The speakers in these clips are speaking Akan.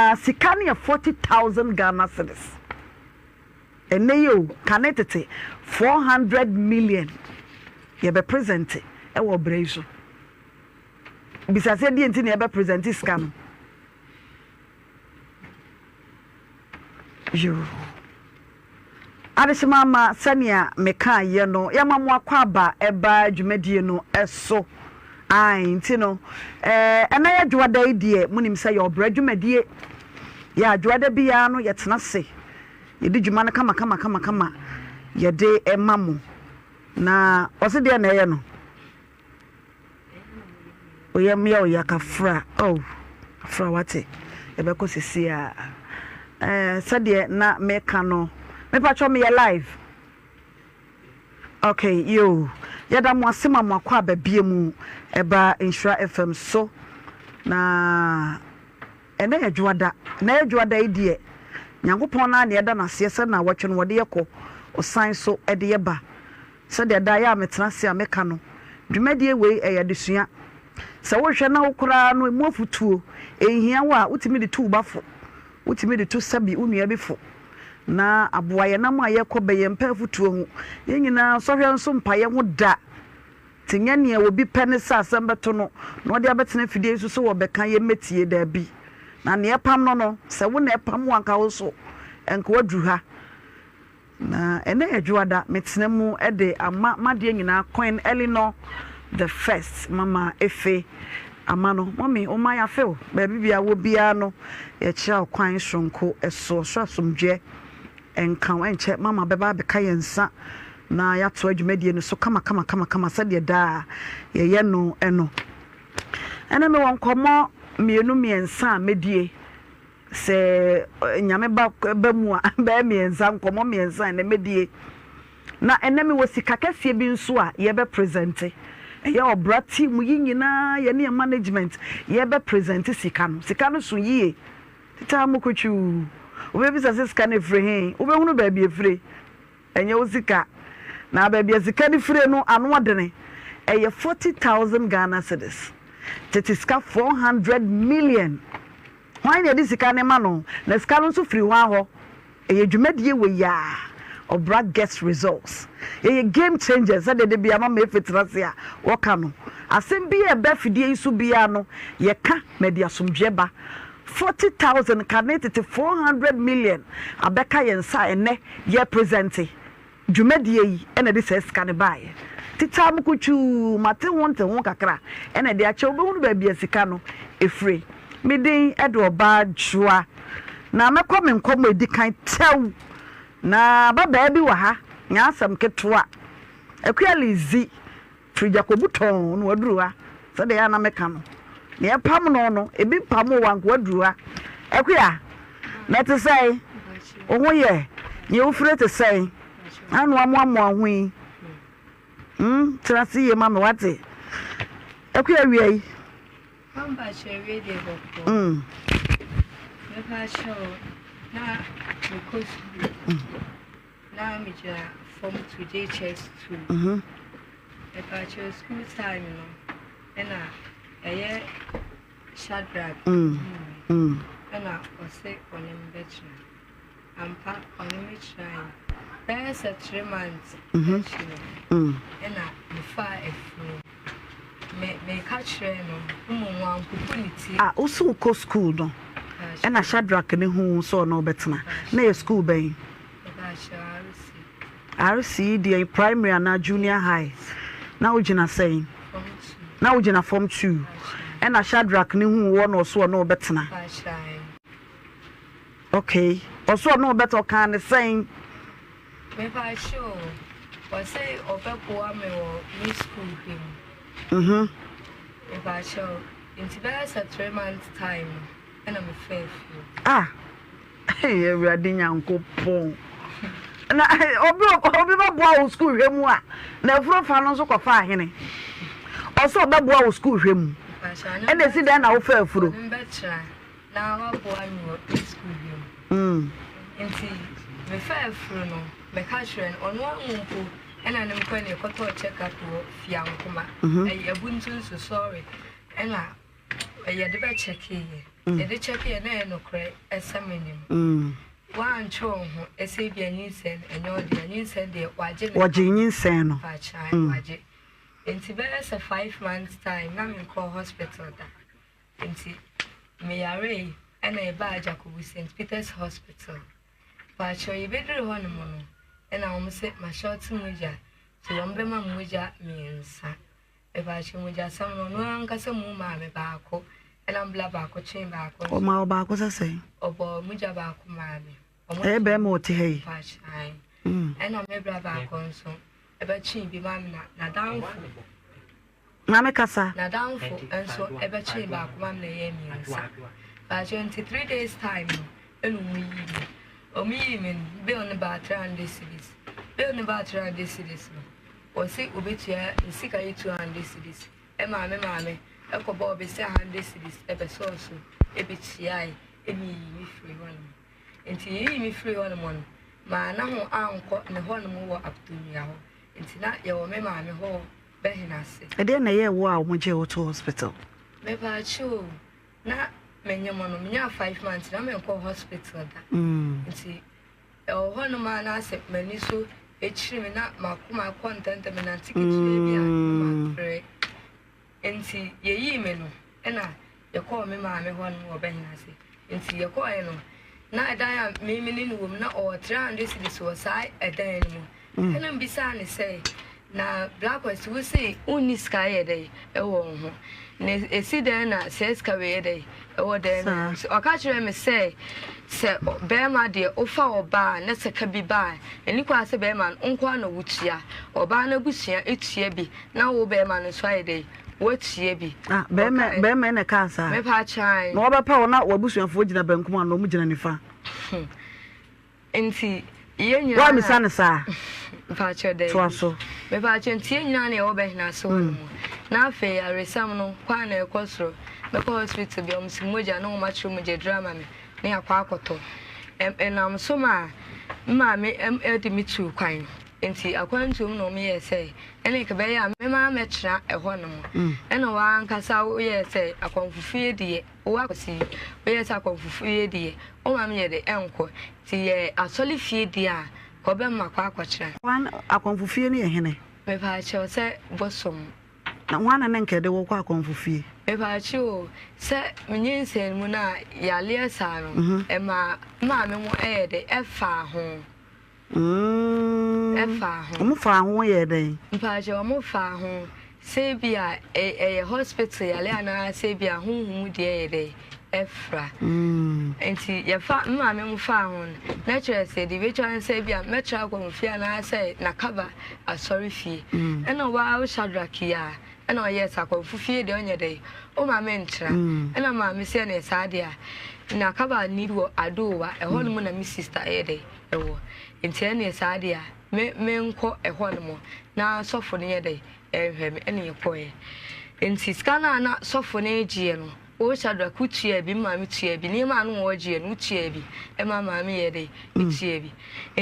Na sika no yɛ 40,000 Ghana cedis. Ɛnnɛ yi o, kane tete 400 million yɛbɛ present wɔ ɔbra yi so. Bisa sɛ deɛ nti na yɛbɛ present sika no. Yoo. Adehyema ama sɛnea mekaa yɛ no, yɛma mo akwaaba ɛba dwumadie no so. Ae, nti no, ɛɛ, ɛnɛ yɛ dwoada yi deɛ, monim sɛ yɛ ɔbrɛ dwumadie. Yɛ adwoada biara no, yɛtena ase, yɛdi dwuma no kama kama kama kama, yɛde ɛma mo. Na ɔse deɛ na ɛyɛ no? Wo yam yɛ wo ya kafra oh kafra wate yɛbɛkɔ sisi a eh, sɛdeɛ na meka no mepatwɔ meyɛ live okay yo yɛda mo ase ma mo akɔ aba bie mu ɛba Nhyira FM so na ɛnɛ yɛ dwoada na yɛ dwoada yi deɛ Nyankopɔn naa na yɛda no aseɛ sɛ na wɔtwe no wɔde yɛ kɔ ɔsan so ɛde yɛ ba. Sɛdeɛ daa yɛ a metena ase a meka no, dwumadie wei ɛyɛ adesua. Sɛ wohwɛ na wo koraa no ɛmu afutuo ɛnhia wo a, wotumi de tu wo ba fo, wotumi de tu sɛbi wo nua bi fo na aboa yɛn nam a yɛkɔ bɛ yɛn mpɛ afutuo ho. Yɛn nyinaa sɔhwɛ nso mpaeɛ ho da. Nti nyɛ nea obi pɛ ne sɛ asɛm bɛto no na ɔde abɛtena afidie yi so sɛ wɔbɛka yɛmmɛtie, daabi. Na nea ɛpam no no, sɛ wo na ɛpam wo a nka wo nso nka woaduru ha. Na ɛnnɛ yɛ Dwoada, metena mu de ama m'adeɛ nyinaa Queen Eleanor the first, Mama Efe ama no. Mummy, wo mma yɛafe wo, baabi biara wɔ biara no yɛkyerɛ wo kwan soronko so, ɔsoro asomdwoeɛ nka wo. Ɛnkyɛ Mama bɛba abɛka yɛn nsa na yɛatoa dwumadie no so kama kama kama kama sɛdeɛ daa yɛyɛ no no. Ɛnnɛ mewɔ nkɔmmɔ mmienu mmiɛnsa a mɛdie. Sɛ Nyame ba ba mu a, bɛyɛ mmiɛnsa, nkɔmmɔ mmiɛnsa ɛnɛ mɛdie. Na ɛnɛ mewɔ sika kɛseɛ bi nso a yɛbɛ presente. Ɛyɛ ɔbra team yi nyinaa, yɛne yɛn management, yɛbɛ presente sika no. Sika no so yie. Titaa mokotwiw. Wobɛbisa sɛ sika no ɛfiri he? Wobɛhunu baabi ɛfire. Ɛnyɛ wo sika. Na baabi a sika no fire no ano ɔdene. Ɛyɛ 40,000 Ghana cedis. Tete sika 400 million. Hwan na ɛde sika no ma no? Na sika no nso firi hwan hɔ? Ɛyɛ dwumadie wei a Ɔbra gets results. Yɛyɛ game changers sɛdeɛ da biara Mama Efe tena ase a wɔka no. Asɛm biara a ɛba afidie yi so biara no, yɛka ma ɛde asomdwoeɛ ba. 40,000 kane tete 400 million abɛka yɛn nsa a ɛnnɛ yɛrepresente. Dwumadie yi na ɛde saa sika no baeɛ. Titaa mokotwuu, mate ho nte ho kakra na ɛde akyɛ, wobɛhunu baabi a sika no fire. Me din de Ɔbaa Dwoa, na mɛkɔ me nkɔmmɔ a ɛdi kan tɛw. Na ababaa bi wɔ ha, nyɛ asɛm ketewa. Akua Lizzy firi Gyakobu tɔnn na waduru ha, sɛdeɛ ɛyɛ a na meka no. Nea ɛpam no no, ebi mpamoo wo a, anka waduru ha. Akua, na ɛte sɛn? Wo ho yɛ? Nea wofire te sɛn? Ano amoamoa wo ho yi. Hmm, tena ase yie ma me, wate? Akua, awia yi. Mpakyɛ awie deɛ bɔkɔɔ. Mepakyɛ o, na mekɔ sukuu. Na megyina form two JHS two. Mepakyɛ school time no ɛna ɛyɛ Shadrach ɛna ɔse ɔne me bɛtena. Ampa ɔne me tenae. Bɛyɛ sɛ 3 months akyi no ɛna mefaa afuro. Me meka kyerɛɛ no mmom wampopo ne ti. Ah, wo so wokɔ school no ɛna Shadrach ne hu sɛ ɔne wo bɛtena. Na ɛyɛ school bɛn? RC. RC deɛ primary anaa junior high? Na wogyina sɛn? Na wogyina form 2. Ɛna Shadrach ne hu wɔ na ɔso ɔne wo bɛtena. Okay, ɔso ɔne wo bɛtena, ɔkaa ne sɛn? Mepakyɛ o, ɔse ɔbɛboa me wɔ me school hwɛ mu. Mhm. Mepakyɛ o, nti bɛyɛ sɛ 3 months time no ɛna mefaa fie. Ah, hey, Awurade Nyankopɔn. Na obi obi bɛboa wo school hwɛ mu a, na afuro fa no nso kɔfa ahene. Ɔsɛ ɔbɛboa wo school hwɛ mu. Ɛna esi dɛn na wofa afuro? Ɔne bɛtra na waboa me wɔ me school hwɛ mu. Nti mefaa afuro no, mɛka kyerɛ no, ɔno amu mpo ɛna ne mkɔ ne kɔtɔɔ check up wɔ Fiankoma. Ɛyɛ Abuntu nso, sorry. Ɛna yɛde bɛkyɛkeeɛ. Yɛde kyɛkeeɛ na ɛyɛ nokorɛ sɛ menyem. Woantwe wo ho sɛ ebia nyinsɛn no ɛnyɛ wo dea. Nyinsɛn deɛ wagye ne Wɔgye nyinsɛn no. Mpakyɛ, wagye. Nti bɛyɛ sɛ 5 months time na menkɔɔ hospital da. Nti meyaree ɛna yɛbaa Jacobu St. Peter's Hospital. Mpakyɛ yɛbɛduru hɔnom no ɛna wɔn se mahyɛ mogya nti wɔn bɛma me mogya mmiɛnsa. Mepakyɛw, mogyasɛm no, ɔno ankasa mu maa me baako, ɛna mbla baako twee baako nso. Ɔmaa wo baako sɛ sɛn? Ɔbɔɔ mogya baako maa me. Ɛyɛ bɛrima a ɔte ha yi? Mepakyɛw, ae. Ɛna me bra baako nso, ɛbɛtwee bi maa me na n'adamfo. Maame kasa. N'adamfo nso ɛbɛtwee baako maa me na ɛyɛɛ mmiɛnsa. Mepakyɛw, nti 3 days time no, ɛna wɔn yii me. Wɔn yii me no, bill no baa 300 cedis. Bill no baa 300 cedis no. Wɔse wobetua ne sika yi 200 cedis maa me maame kɔbɔɔ bese 100 cedis bɛsɔɔ so betuae na yiyii me firii hɔnom. Nti yeyii me firii hɔnom no, manna ho ankɔ ne hɔnom wɔ Apotonnua hɔ. Nti na yɛwɔ me maame hɔ wɔ Bɛhenase. Ɛdeɛn na ɛyɛɛ wo a wɔgyee wo too hospital? Mepaakyɛw o, na menyem no, menyaa 5 months na menkɔɔ hospital da. Nti Ɛwɔ hɔnom a na asɛ m'ani so kyiri me na m'akoma kɔ ntɛmntɛm, menante ketewaa bi a na mabrɛ. Enti yeyii me no, ɛna yɛkɔɔ me maame hɔnom wɔ Bɛhenase. Enti yɛkɔeɛ no, na ɛdan a me me ne no wɔ mu, na ɔwɔ 300 cedis wɔ saa ɛdan no mu. Ɛna mebisaa no sɛ, Na Black West, wo se wonni sika yɛ dɛn wɔ wo ho? Na esi dɛn na saa sika wei yɛ dɛn wɔ dɛn no mu? Ɔka kyerɛɛ me sɛ, sɛ bɛrima deɛ wofa ɔbaa na sɛ ka bi ba a, ɛnni kwan sɛ bɛrima no nko ara na wotua. Ɔbaa no abusua tua bi na wo bɛrima no nso ayɛ dɛn? Woatua bi. Ah, bɛrima bɛrima na ɛkaa saa? Mepa kyan. Na wɔbɛpa wo na w'abusuafoɔ gyina benkum anaa wɔn gyina nifa? Nti yɛn nyinaa na. Woammisa no saa? Mpakyɛ daabi. Toa so. Mepakyɛ nti yɛn nyinaa na yɛwɔ bɛhena ase hɔ nom. Na afei yaresɛm no kɔ a na ɛkɔ soro. Mɛkɔ hospital bi a wɔn si mogya na wɔn akyerɛ mogya duru ama me na yɛakɔ akɔtɔ. Ɛnam so ma me maame ɛde me tuu kwan. Nti akwantuo mu na wɔn yɛɛ sɛ ɛne nka bɛyɛ a mɛma mɛtena ɛhɔ nom. Ɛna wɔn ankasa yɛɛ sɛ akɔmfofie deɛ. Wo akwasi yi, woyɛ sɛ akɔmfofo yi deɛ, wo maame yɛ de ɛnkɔ, nti yɛ asɔre fie deɛ a, kɔ bɛma kɔ akɔkyerɛ. Hwan, akɔmfo fie no yɛ hene? Mepaakyɛw, sɛ bosom. Na hwan na ne nka ɛde wo kɔ akɔmfo fie? Mepaakyɛw o, sɛ me nyinsɛn mu no a, yareɛ saa no, ɛmaa me maame mo yɛ de ɛfaa ho. Ɛfaa ho. Wɔn faa ho yɛɛ dɛn? Mpakyɛ wɔn faa ho sɛ ebi a ɛyɛ hospital yare anaa sɛ ebi a honhom mu deɛ yɛ dɛn ɛfra. Nti yɛfa me maame mo faa ho no na kyerɛ sɛ deɛ ebetwa ne sɛ ebi a mɛtra akɔ mo fie anaa sɛ nakaba asɔre fie. Ɛna waa Shadrack yi a ɛna ɔyɛɛ sɛ akɔmfo fie deɛ ɔnyɛ dɛn wo maame ntra. Ɛna maame sɛ ɛneɛ saa deɛ a nakaba ni wɔ Adowa ɛhɔ nom na me sister yɛ dɛn wɔ. Nti ɛneɛ saa deɛ a, me menkɔ ɛhɔ nom na sɔfo no yɛ dɛn ɛnhwɛ me. Ɛne yɛkɔeɛ. Nti sika no a na sɔfo no regyeɛ no, wo Shadrach wotuaa bi, me maame tuaa bi, nneɛma a na wɔregyeɛ no wotuaa bi ɛma maame yɛɛ dɛn ɛtuaa bi.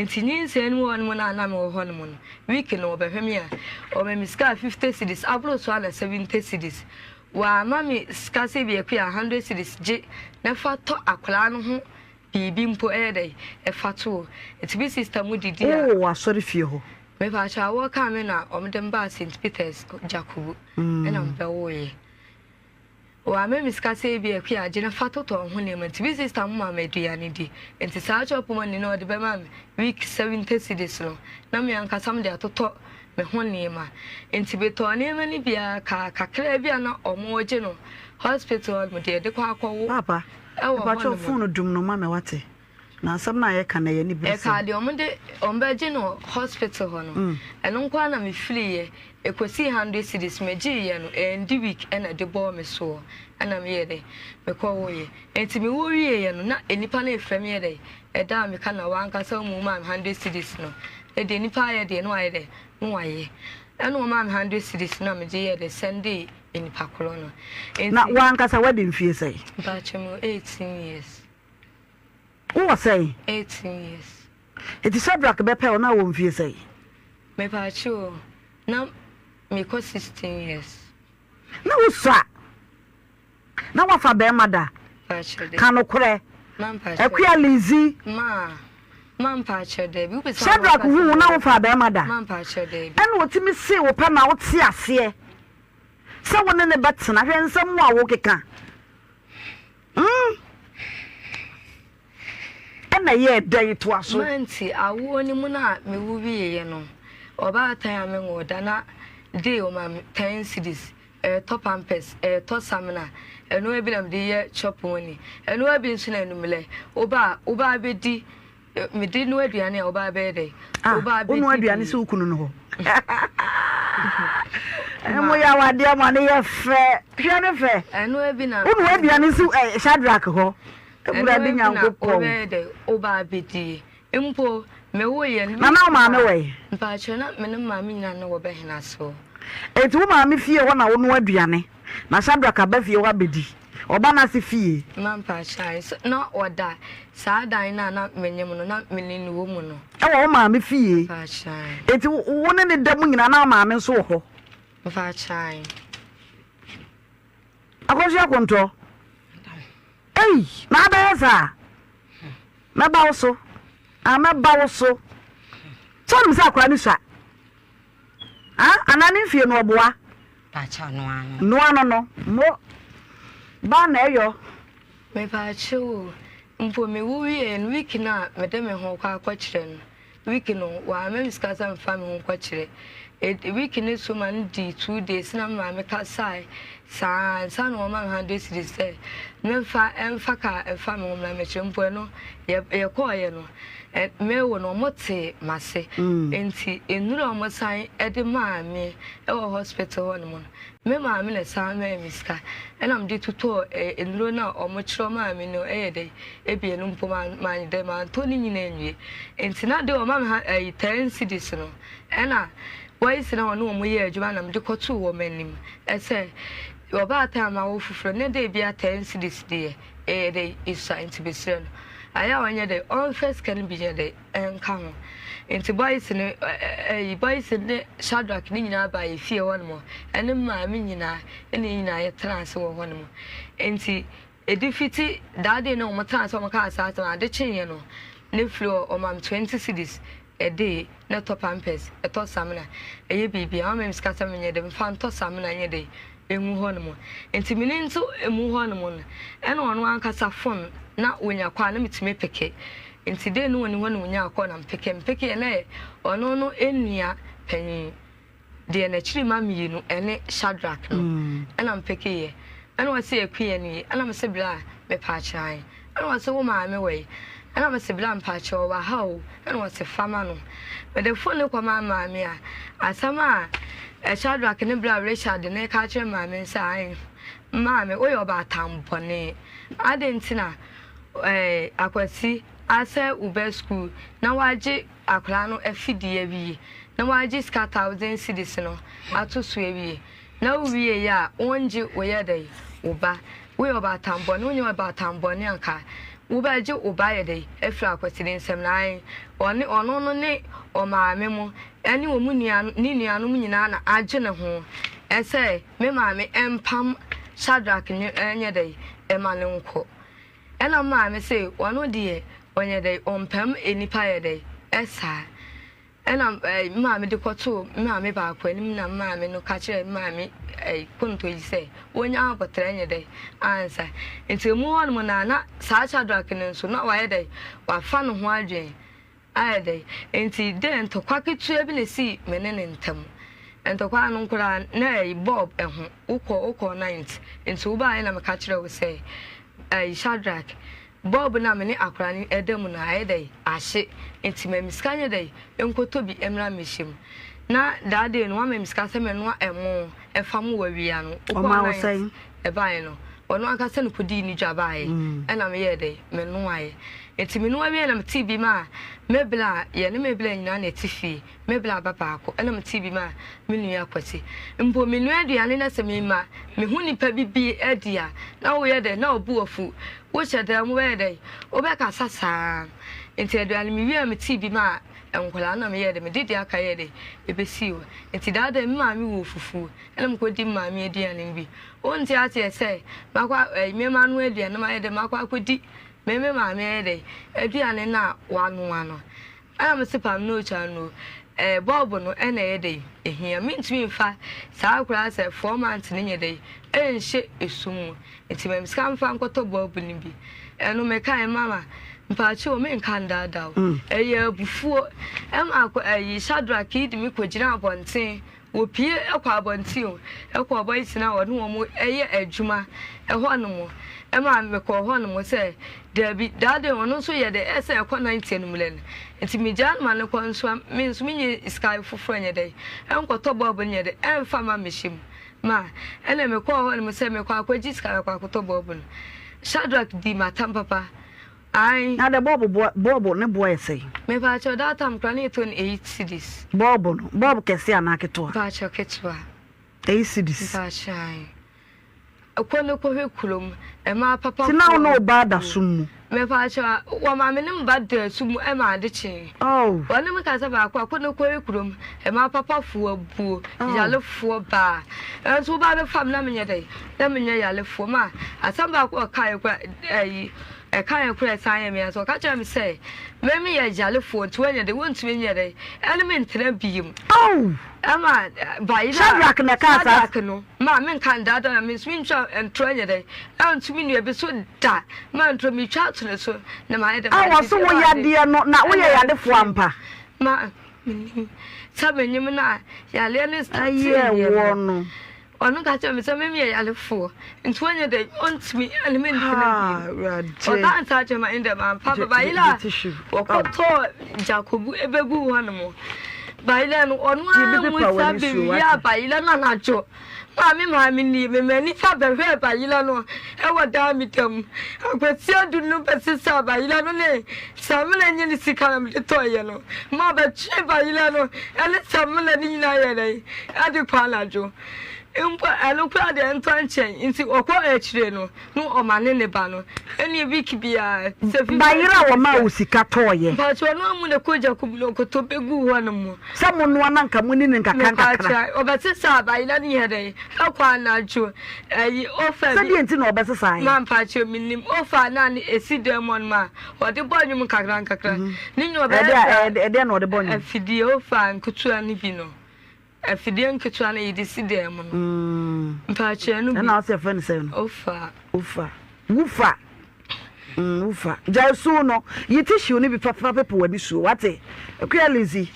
Nti nyinsɛn no mu hɔ nom no a na mewɔ hɔ nom no, week no wɔbɛhwɛ me a, wɔma me sika 50 cedis, aboro so a na 70 cedis. Wɔamma me sika sɛ bi akua 100 cedis gye na fa tɔ akwadaa no ho Biribi mpo ɛyɛ dɛn ɛfa to o. Nti me sister mo didi a. Wowɔ w'asɔre fie hɔ? Mepakyɛw awoɔ kaa me na wɔn de me baa Saint Peters Gyakobu ɛna me bɛ woo yɛ. W'amɛ me sika sɛ ebi akua agye na fa totɔ wo ho nneɛma nti me sister mo maa me aduane di nti saa chop money no ɔde bɛ maa me week 70 cedis no na me ankasa me de atotɔ me ho nneɛma nti me tɔɔ nneɛma no bi ara kaa kakraa bi a na wɔn gye no hospital hɔ nom deɛ yɛde kɔ akɔ wo. Paapa Ɛwɔ hɔ Mepakyɛw nom. phone dum no ma me wate. Na asɛm no a yɛka no ɛyɛ aniberesɛm. Ɛkaa deɛ ɔmo de ɔmo bɛgye no hospital hɔ no ɛno nko ara na me firiiɛ ɛkɔsii hundred cedis me gyeeɛ no ɛndi week ɛna ɛde bɔɔ me soɔ ɛna me yɛ dɛ me kɔ woeɛ nti me wo wieɛ no na nnipa no efrɛ me yɛ dɛ ɛda a me ka na wankasa ɔmo maa me hundred cedis no ɛdeɛ nnipa ayɛ deɛ na wayɛ dɛ na wayɛ ɛna ɔmaa me hundred cedis no na me gye yɛ dɛ sɛndee nnipa korɔ no. Enti. Na w'ankasa w'adi mfie sɛn? Mpakyɛ mewɔ 18 years. Wowɔ sɛn? 18 years. Enti Shadrack bɛpɛ wo na wowɔ mfie sɛn? Mepakyɛ o, na mekɔ 16 years. Na wosua? Na woafa bɛrima da? Ka nokorɛ. Akua Lizzy. Shadrack hu wo na wofaa bɛrima da? Ɛna ɔtumi see wo pɛ ma wote aseɛ sɛ wo ne no bɛtena. Hwɛ nsɛm a wokeka. Mm. Ɛna ɛyɛɛ dɛn toa so? Manti awoɔ no mu no a mewo wieeɛ no, ɔbaatan a menwoo da na dee ɔma me ten cedis, ɛtɔ pampers, ɛtɔ samina, ɛnoa bi na mede yɛ chop money, ɛnoa bi nso na anummerɛ woba a woba abɛdi Mede noa aduane a, wobaa bɛyɛ dɛn? Ah, Wobaa bɛdi wonoa aduane bi. sɛ wo kunu no hɔ. Mo yɛ awadeɛ ma no yɛ fɛ. Hwɛ ne fɛ. Ɛnoa bi na. Wonoa aduane si eh, Shadrach hɔ. Ɛnoa Awurade bi na Nyankopɔn. wobɛyɛ dɛn? Wobaa bɛdi. Mpo, mewoeɛ no. Na na wo maame wɔ he? Mpakyɛw, na me ne me maame nyinaa na wɔ Bɛhena so. Enti wo maame fie hɔ na wonoa aduane, na Shadrach aba fie hɔ abɛdi. Ɔba n'ase fie. Ma mpakyɛw, so na ɔda saa dan no a na menyem no, na me ne no wɔ mu no? Ɛwɔ wo maame fie. Mpakyɛw. Enti wo ne no da mu nyinaa na wo maame nso wɔ hɔ? Mpakyɛw. Akosua Kontɔ. Ei, na abɛyɛ saa? Mɛba wo so. Ah, mɛba wo so. Sɛ wonim sɛ akwadaa no sua. Ah, anaa ne mfie no ɔboa? Pakyɛw noa no. Noa no no, mo ba na ɛyɔ. Mepaakyɛw o, mpo me wo wieɛ no week no a mede me ho kɔ akɔkyerɛ no week no wamma me sika sɛ mfa me ho nkɔkyerɛ ed week no so ma no dii 2 days na me maame kasae saa ansa na wɔma me 100 cedis sɛ memfa mfa kaa mfa me ho mmra mɛkyerɛ mpo ɛno yɛ yɛkɔɔyɛ no ɛ mewo no wɔtee m'ase nti nnuru a wɔsan de maa me wɔ hospital hɔ nom no me maame na ɛsan maa me sika ɛna mede totɔɔ nnuro no a wɔkyerɛ maa me no ɛyɛ dɛ ebien mpo manyɛ dɛ mantɔ ne nyinaa nwie nti na de wɔma me ha ɛyi 10 cedis no ɛna boys na wɔne wɔn yɛ adwuma na mede kɔtoo wɔn anim ɛsɛ ɔbaatan ma wo foforɔ ne de bia 10 cedis deɛ ɛyɛ dɛ esua nti mesrɛ no ayɛ a ɔnyɛ dɛ ɔmfa sika no bi nyɛ dɛ ɛnka ho nti boys no ɛyi boys ne Shadrack ne nyinaa baa yɛ fie hɔ nom ɛne maame nyinaa ɛne yɛn nyinaa yɛtena ase wɔ hɔ nom nti ɛdi fiti that day na wɔn tena ase wɔn kaa saa asɛm ade kyeeɛ no ne firi hɔ ɔma me 20 cedis ɛde na ɛtɔ pampers, ɛtɔ samina, ɛyɛ biribi a ɔma me sika sɛ menyɛ dɛ mfa ntɔ samina nyɛ dɛ ɛngu hɔ nom nti mene nso ɛmu hɔ nom no ɛna ɔno ankasa phone na ɔnya kɔ a na metumi peke nti dei no ɔni hɔ na ɔnya kɔ na mpeke mpeke na yɛ ɔno no nua panyin deɛ n'akyiri ma mmienu ɛne Shadrack no ɛna mpeke yɛ ɛna ɔse Akua nie ɛna mese bra mepaakyɛw ɛna ɔse wo maame wɔ yi ɛna mese bra mpaakyɛw ɔwɔ ha o ɛna ɔse fa ma no mede phone no kɔmaa maame a asɛm a Shadrack ne bra Richard ne ka kyerɛ maame sɛ ae maame woyɛ ɔbaatan bɔne adɛn nti na ɛɛ Akwasi asɛ wo ba school na wagye akwadaa no afidie awie na wagye sika 1000 cedis no ato so awie na wowie yɛ a wɔngye wo yɛ dɛ wo ba woyɛ ɔbaatan bɔne wonyɛ ɔbaatan bɔne anka wobɛgye wo ba yɛ dɛ afiri Akwasi ne nsam na ae ɔne ɔno no ne ɔmaame mo ɛne wɔn nua ne nuanom nyinaa na agye ne ho ɛsɛ me maame ɛmpam Shadrack ne ɛnyɛ dɛ ɛma ne nkɔ ɛna maame sɛ ɔno deɛ ɔnyɛ dɛ ɔmpam nnipa yɛ dɛ ɛsaa ɛna ɛɛ maame de kɔtoo maame baako anim na maame no ka kyerɛ maame ɛɛ konto yi sɛ wonya abɔtrɛ nyɛ dɛ ansa nti emu hɔnom na na saa Shadrack no nso na wayɛ dɛ wafa ne ho adwene ayɛ dɛ nti dɛ ntɔkwa ketewa bi na esi me ne ne ntam ntɔkwa no nkoraa na ɛyɛ bulb ɛho wokɔ wokɔ night nti wobaayɛ na meka kyerɛ wo sɛ ɛɛ Shadrack bulb na me ne akwaraa no ɛda mu no ayɛ dɛ ahye nti ma me sika nyɛ dɛ nkɔtɔ bi mmra mmɛhyɛ mu na that day no wama me sika sɛ mɛnoa ɛmo ɛfa mo wɔ awia no wokɔ Ɔma wo night sɛn? ɛbaeɛ no ɔno ankasa no kɔdii ne dwa baeɛ ɛna meyɛɛ dɛ mɛnoaeɛ. Nti menoa wieɛ na metee bi maa me bla a yɛne me bla nyinaa na ɛte fie, me bla ba baako ɛna metee bi maa me nua Kwasi. Mpo menoa aduane na sɛ mema mehu nipa bi bi adi a na woyɛ dɛn na wo bo afu, wohyɛ dan mu wobɛyɛ dɛn wobɛkasa saa. Nti aduane mewie a metee bi maa nkwadaa no na meyɛɛ dɛn mede deɛ aka yɛɛ dɛn ɛbɛsii hɔ. Nti daa da me maame wɔ fufuo ɛna mekɔdi me maame aduane no bi. Wonte aseɛ sɛ makɔ ɛyi me manoa aduane na mayɛ dɛn makɔ akɔdi Me me maame ayɛ dɛn aduane no a wanoa no ɛna me se pam no otwa no ɛɛ bɔɔbo no ɛna ɛyɛ dɛn ehia mentumi nfa saa koraa sɛ 4 months no nyɛ dɛn ɛnhyɛ esum mu nti ma me sika mfa nkɔtɔ bɔɔbo no bi ɛno mekae mama mpaakye o menka ndaadaa o ɛyɛ abufuo ɛma akɔ ɛyi Shadrack yi de me kɔgyina abɔnten Wɔpue kɔ abɔnten o, kɔ boys no a wɔne wɔn yɛ adwuma hɔ nom, ɛma mekɔɔ hɔ nom sɛ daabi, that day ɔno nso yɛ dɛ ɛsɛ ɛkɔ 90 anwummerɛ no, nti megyaa no ma no kɔ nso a, me nso menni sika foforɔ nyɛ dɛ, ɛnkɔtɔ bulb no nyɛ dɛ, ɛmfa mma mmɛhyɛ mu ma, ɛna mekɔɔ hɔ nom sɛ mekɔ akɔgye sika mekɔ akɔtɔ bulb no. Shadrack dii m'atam papa. Ae. Na dɛ bɔɔbo boɔ bɔɔbo ne boɔ yɛ sɛn? Mepaakyɛw that time koraa na yɛtɔ no 8 cedis. Bɔɔbo no, bɔɔbo kɛseɛ anaa ketewa? Mpaakyɛw ketewa. 8 cedis. Mpaakyɛw ae. Kɔ ne kɔhwɛ kurom, mmaa Ti na wo ne wo ba da sum mu? Mepaakyɛw wɔma me ne me ba da sum mu ma ade kyee. Oh. Wɔne me kasa baako a, kɔ ne kɔhwɛ kurom, mmaa papafoɔ abuo, Oh. yarefoɔ baa. Nso wo ba bɛfa me na menyɛ dɛn? Na menyɛ yarefoɔ. Ma asɛm baako a ɔkaeɛ koraa ayi. Ɛka yɛn koraa ɛsan yɛ me ya sɛ ɔka kyerɛɛ me sɛ me meyɛ yarefoɔ nti wanya de wontumi nyɛ dɛn ɛne me ntena biom. Oh! Ɛma bayerɛ a Shadrack na ɛkaa saa. Shadrack no ma menka ndaadaa na me nso mentwa ntorɔ nyɛ dɛn ɛnto me nua bi so da ma ntorɔ metwa ato ne so na mayɛ dɛn A mayɛ wɔse wo yadeɛ no na woyɛ ɛna yadefoɔ ampa? Ma menim sɛ menyem no a yareɛ no startee Ɛyɛɛ yɛ woɔ no. no. Ɔno ka kyerɛɛ me sɛ me meyɛ yarefoɔ nti ɔnyɛ dɛ ɔntumi ne me ntena Haa bio. Awurade. Ɔkaa saa kyerɛ me ɛnde mampa Gye ba gye bayerɛ a gye tissue. Oh. wɔkɔtɔɔ Jakobu ɛbɛguu hɔ nom. Bayerɛ no ɔno Gye ara bi mu pepa sa w'ani suo bɛwiaa wate. bayerɛ no anadwo. Maa me maame nie me m'ani sa bɛhwɛɛ bayerɛ no ɛwɔ dan me da mu. Akwasi Adu no bɛsesaa bayerɛ no ne Samina nye ne sika na mede tɔeɛ no ma ɔbɛtwee bayerɛ no ne samina no nyinaa yɛɛ dɛn ɛde kɔ anadwo mpo ɛno koraa deɛ ntɔ nkyɛn nti ɔkɔ akyire no na ɔma ne ne ba no ɛne week biara sɛ fi Bayerɛ a wɔmaa wo sika tɔeɛ. Mpakyɛ ɔno amu na kɔ gya kum no ɔkɔtɔ bɛgu hɔ no mu. Sɛ monoa na nka moni no nkakra nkakra. Mepakyɛ ɔbɛsesa bayerɛ no yɛ dɛn ɛkɔ anadwo Ɛyi ofa bi. Sɛdeɛ nti na ɔbɛsesaeɛ. Ma mpakyɛw mennim ofa na ne esi dan mu ɔnom a ɔde bɔ nnwom nkakra nkakra ne nyina ɔbɛyɛ saa. Ɛdeɛ na ɔde bɔ nnwom. Afidie ofa nketewa no bi no afidie nketewa no yɛde si dan mu no mpakyɛw ɛno bi. Ɛna ɔsɛ yɛfrɛ no sɛn no. Ofa. Ofa wufa wufa gyae su no yi tissue no bi fa fa pepe w'ani suo wate Akua Lizzy.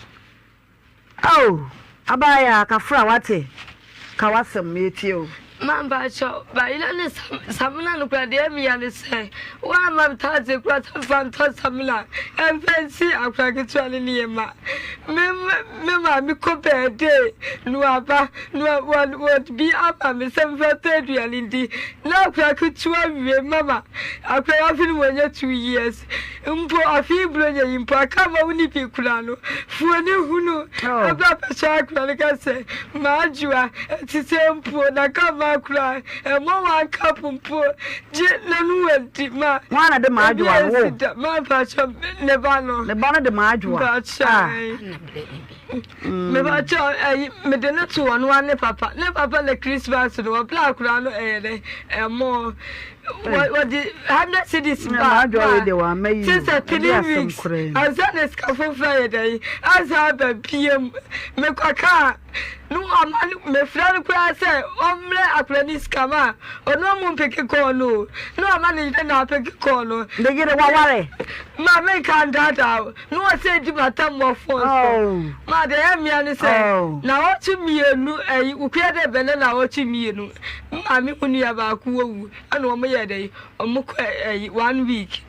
Oh abaayaa kafra wate ka w'asɛm meetie o. Ma mpakyɛw bayerɛ ne samina no koraa deɛ ɛmea ne sɛ woamma me taxi koraa sɛ mfa ntɔ samina ɛmfa nsi akora ketewa ne nneɛma me me maame kɔ bɛɛdee no aba no wɔde bi ama me sɛ mfa tɔ aduane ndi na akora ketewa wie mama akora afe no wɔnyɛ 2 years Mpo afei Buronya yi mpo aka ama wo ne bi kura no fuo ne hunu ɛberɛ a bɛhyɛ akora no ka sɛ M'adwoa ɛte sɛ mpo na ka ma akora ɛmmɔ one cup mpo gye na no wadi ma Hwan na de ebi m'adwoa no ansi wo? da ma mpakyɛ ne ba no Ne ba no de m'adwoa mpakyɛ ah. Mepakyɛ ɛyi mede no to ɔno ara ne papa ne papa na Christmas no ɔbrɛ akora no ɛyɛ dɛ ɛmɔ wɔde 100 cedis ba ba te sɛ 3 weeks ansa na sika foforɔ ayɛ dɛ ansa aba biem mekɔ kaa no ɔma no mefrɛ no koraa sɛ ɔmmerɛ akora ne sika ma ɔno ɔmo mpeke kɔɔ no na ɔma ne yere na apeke kɔɔ no. Ne yere waware. Ma menka ndaadaa o. Na ɔsɛ di m'atam wɔ fon so. Ma deɛ ɛyɛ mmea ne sɛ naawɔtwe mmienu ɛyi wokua dɛ bɛnɛ naawɔtwe mmienu maame ho nua baako wawu ɛna wɔn yɛ dɛ wɔn kɔ ɛyi one week.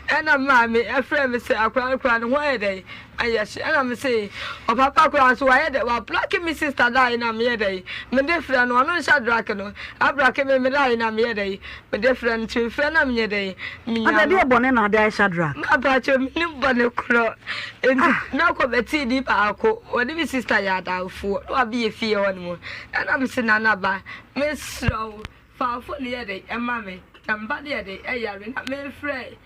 Ɛna me maame frɛɛ me sɛ akwadaa no koraa ne ho ayɛ dɛn ayɛ hye. Ɛna me se ɔpapa koraa nso wayɛ dɛn wablɔke me sister line na meyɛ dɛn mede frɛ no ɔno nhyɛ drake no ablɔke me me line na meyɛ dɛn mede frɛ no nti mefrɛ na menyɛ dɛn menya Ada no. deɛ bɔne na ade ayɛ Shadrack? Mpakyɛw menim bɔne korɔ nti na kɔmɛtii ni baako ɔne me sister yɛ adamfoɔ na wabeyɛ fie hɔ nom ɛna mese Nana ba mesrɛ wo Fa wo fon yɛ dɛn ma me na me ba no yɛ dɛn ɛyare na me frɛ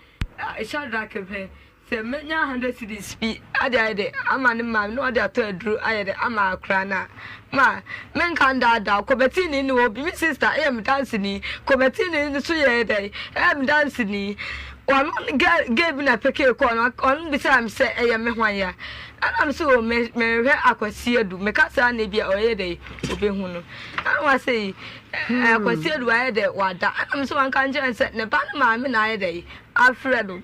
Shadrack pɛ sɛ menya hundred cedis bi ade ayɛ dɛn ama ne maame na ɔde atɔ aduro ayɛ dɛn ama akora no a ma menka ndaadaa kɔbɛtini ne wɔ bi me sister ɛyɛ me danseni kɔbɛtini nso yɛ dɛn ɛyɛ me danseni ɔno gɛ gɛ bi na pekee kɔɔ no ɔno bisaa me sɛ ɛyɛ me hwan ya ɛna me sɛ o me mehwɛ akwasi adu meka saa na ebi a ɔyɛ dɛn obehu no ɛna wasɛ yi Ɛɛ Kwasi Adu ayɛ dɛ wada. Ɛna me nso manka nkyerɛ no sɛ ne ba no maame na ayɛ dɛ afrɛ no.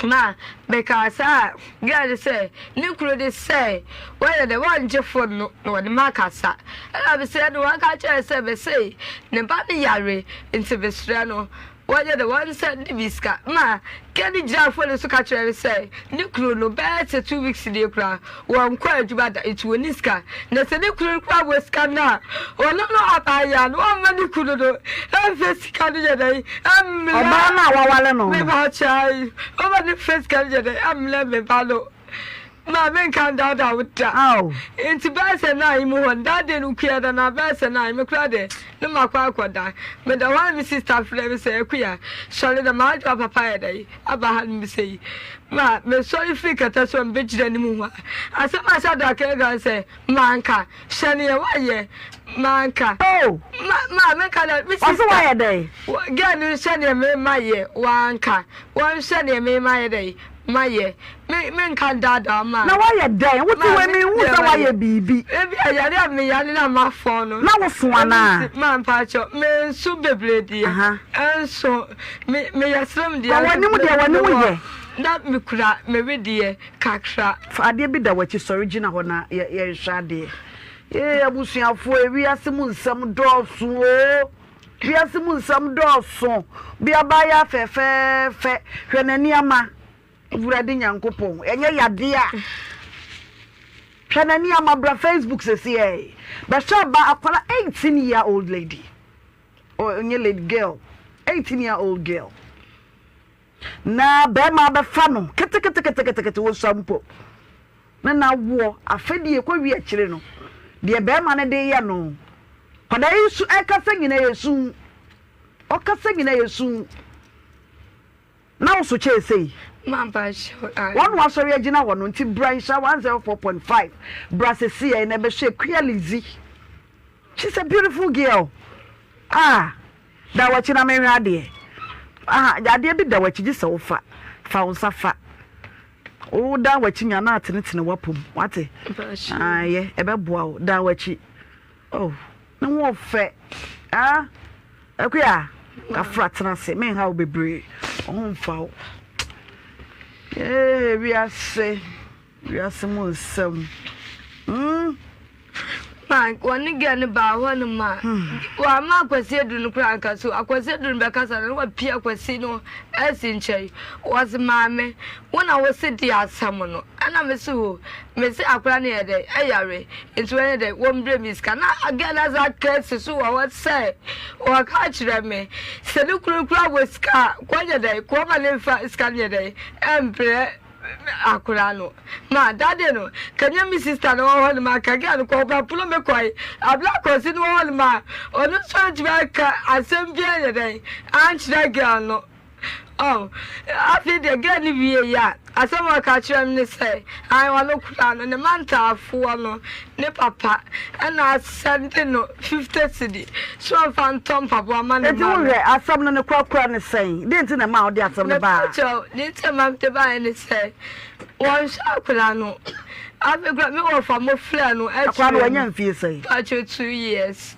Ma mekaa saa girl no sɛ ne kunu de sɛ wayɛ dɛ wangye phone no na ɔne makasa. Ɛna me sɛ ɛna wanka nkyerɛ no sɛ mese ne ba no yare nti mesrɛ no Wɔyɛ dɛ wɔnsan de me sika ma. Kenny gyinaa fon no so ka kyerɛɛ me sɛ ne kunu no, bɛyɛ sɛ 2 weeks nie koraa, wɔnkɔɔ adwuma da nti wɔnni sika. Na sɛ ne kunu no koraa wɔ sika no a, ɔno no abaayewa no, ɔmma ne kunu no mfa sika no nyɛ dɛn mmrɛ. Ɔbaa no a waware no no. Mepakyɛw, ɔmma no mfa sika no nyɛ dɛn mmrɛ me ba no. Ma menka ndaadaa wo da. Ntsi bɛyɛ sɛ nine mu hɔ no, that day no Kuya da no a, bɛyɛ sɛ nine, me koraa dɛ na makɔ akɔda. Meda hɔ a na me sister frɛ me sɛ, Akuya, sɔre na m'adwoa papa ayɛ dɛn aba hanom sei. Ma mesɔre fii kɛtɛ so a mebɛgyina ne mu hɔ a, asɛm a Shadrack reka ne sɛ, Manka, hwɛ neɛ woayɛ, manka. Ma, ma menka dɛ, me Ɔse sister, woayɛ dɛn? girl no nhwɛ neɛ memayɛ, wanka, wɔnhwɛ neɛ memayɛ dɛn. Mayɛ. Me, menka ndaadaa ma. Na woayɛ dɛn? Wote Ma wei me menhuu deɛ sɛ mayɛ. woayɛ biribi. Ebia yare a meyare na mafɔn no. Na woso Ɛno anaa? nti, ma mpakyɛw, menso bebree deɛ. Aha. Ɛnso, me, meyɛ slim deɛ, Fa nso w'anim me, deɛ, w'anim mewɔ, yɛ. na mekura me wedeɛ kakra. Fa adeɛ bi da w'akyi, sɔre gyina hɔ na yɛ, yɛnhwɛ adeɛ. Ee, abusuafoɔ, ewiase mu nsɛm dɔɔso oo. Wiase mu nsɛm dɔɔso. Bi abaayaa fɛfɛɛfɛ, hwɛ n'ani ama. Awurade Nyankopɔn, ɛnyɛ yadeɛ a. Hwɛ n'ani ama, bra Facebook sesiɛ. Bɛhwɛ aba akwara 18 year old lady. Oh, ɛnyɛ lady, girl. 18 year old girl. Na bɛrima abɛfa no keteketeketekete wosua mpo. Ne n'awoɔ afɛdie kɔwie akyire no, deɛ bɛrima no de reyɛ no, kwadaa yi su ɛkasa nyina yɛ su, ɔkasa nyina yɛ su. Na wo so kyɛɛ sei. Wɔn wasɔre agyina hɔ no nti bra nhyira 104.5 bra sesiɛ na ɛbɛhwɛ Akua Lizzy. She's a beautiful girl. Ah, da w'akyi na menhwɛ adeɛ. Ah, adeɛ bi da w'akyi gye sɛ wofa. Fa wo nsa fa. Wo dan w'akyi nya na atenetene w'apom. Wate? Ah, yɛ, ɛbɛboa wo. Dan w'akyi. Oh, ne ho ɔfɛ. Ah, Akuya, kafra tena ase. Menha wo bebree. Wo ho mfa wo. Ee, wiase. Wiase mu nsɛm mm. Ma wɔne girl no baa hɔ nom a, wamma Akwasi Adu no koraa anka so. Akwasi Adu no bɛkasa no, na wapia Akwasi no asi nkyɛn. Wɔse maame, wo na wose di asɛm no. Ɛna mese o, mese akwadaa no yɛ dɛn, ɛyare, nti wɔnyɛ dɛn, wɔmbrɛ me sika. Na girl no asan aka asi so wɔ hɔ sɛ, wɔka akyerɛ me, sɛ ne kunu koraa wɔ sika a, kɔnyɛ dɛn, kɔma ne mfa sika no nyɛ dɛn, ɛmbrɛ akora no ma dade no kanya me sister no wɔ hɔ no ma kagya no kɔ ɔba pono me kɔe abla kɔsi no wɔ hɔ no ma ɔno nso antumi aka asɛm bi anyɛ dɛn ankyerɛ girl no oh afei deɛ girl no wie yɛ a asɛm a ɔka kyerɛ me ne sɛ an ɔno koraa no ne mantaafoɔ no ne papa ɛna asɛnde no 50 cedi so ɔmfa ntɔ mpaboa ma ne Enti ma no. wohwɛ asɛm no ne korakora ne sɛn? Deɛn nti na ɛmaa wode asɛm no baa? Mepakyɛw, deɛ nti a ɛma mede baeɛ ne sɛ, wɔnhwɛ akwadaa no. Afei koraa me wɔfa mo frɛ no Akwadaa no kyerɛ wanya mu. mfie sɛn? Mpakyɛw, 2 years.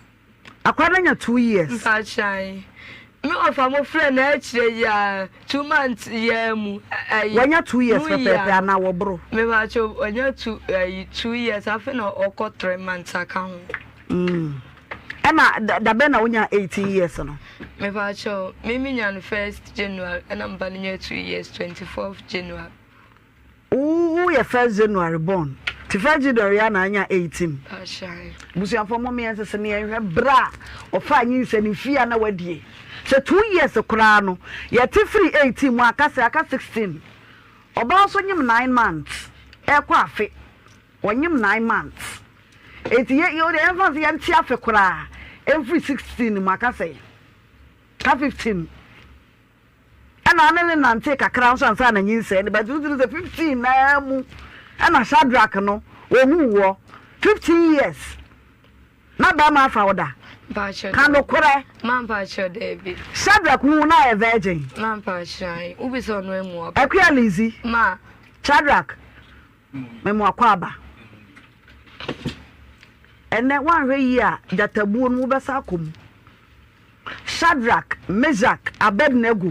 Akwadaa no anya 2 years. Mpakyɛw, ae. Me wɔfa mo frɛ no akyire yi ara, 2 months yi ara mu, ɛyi, Wanya 2 years new year pɛpɛɛpɛ no. anaa wɔboro? Mepakyɛw, wanya two, ɛyi, 2 years, afei na ɔkɔ 3 months aka ho. Mm. Ɛna da bɛn na wonyaa 18 years no? Mepakyɛw, me me nya no first January ɛna me ba no nyaa 2 years 24th January. Wo yɛ first January born, ti first January a na anya 18. Pakyɛw. Busuafoɔ mo meɛ nsese ne yɛnhwɛ berɛ a ɔfaa nyinsɛn no mfie a na wadie. Sɛ 2 years koraa no, yɛte firi 18 mu a, aka sɛ aka 16. Ɔbaa nso nyem 9 months ɛrekɔ afe. Ɔnyem 9 months. Enti yɛ yɛ wodeɛ yɛmfa no sɛ yɛnte afe koraa mfiri 16 no mu aka sɛn? Ka 15. Ɛna ɔne no nantee kakra nso ansa na nyinsɛn no ba nti wotumi sɛ 15 naa mu ɛna Shadrack no ohuu woɔ 15 years na bɛrima afa wo da? Mpakyɛ Ka daabi. nokorɛ. Ma mpakyɛ daabi. Shadrack hu wo na ayɛ virgin? Ma mpakyɛ ae. Wobisa ɔno amu ɔba. Akua Lizzy. Ma. Shadrack. Me mo akwaaba. Ɛnnɛ, woanhwɛ yie a, gyatabuo no wobɛsa akɔ mu. Shadrach, Meshach, Abednego.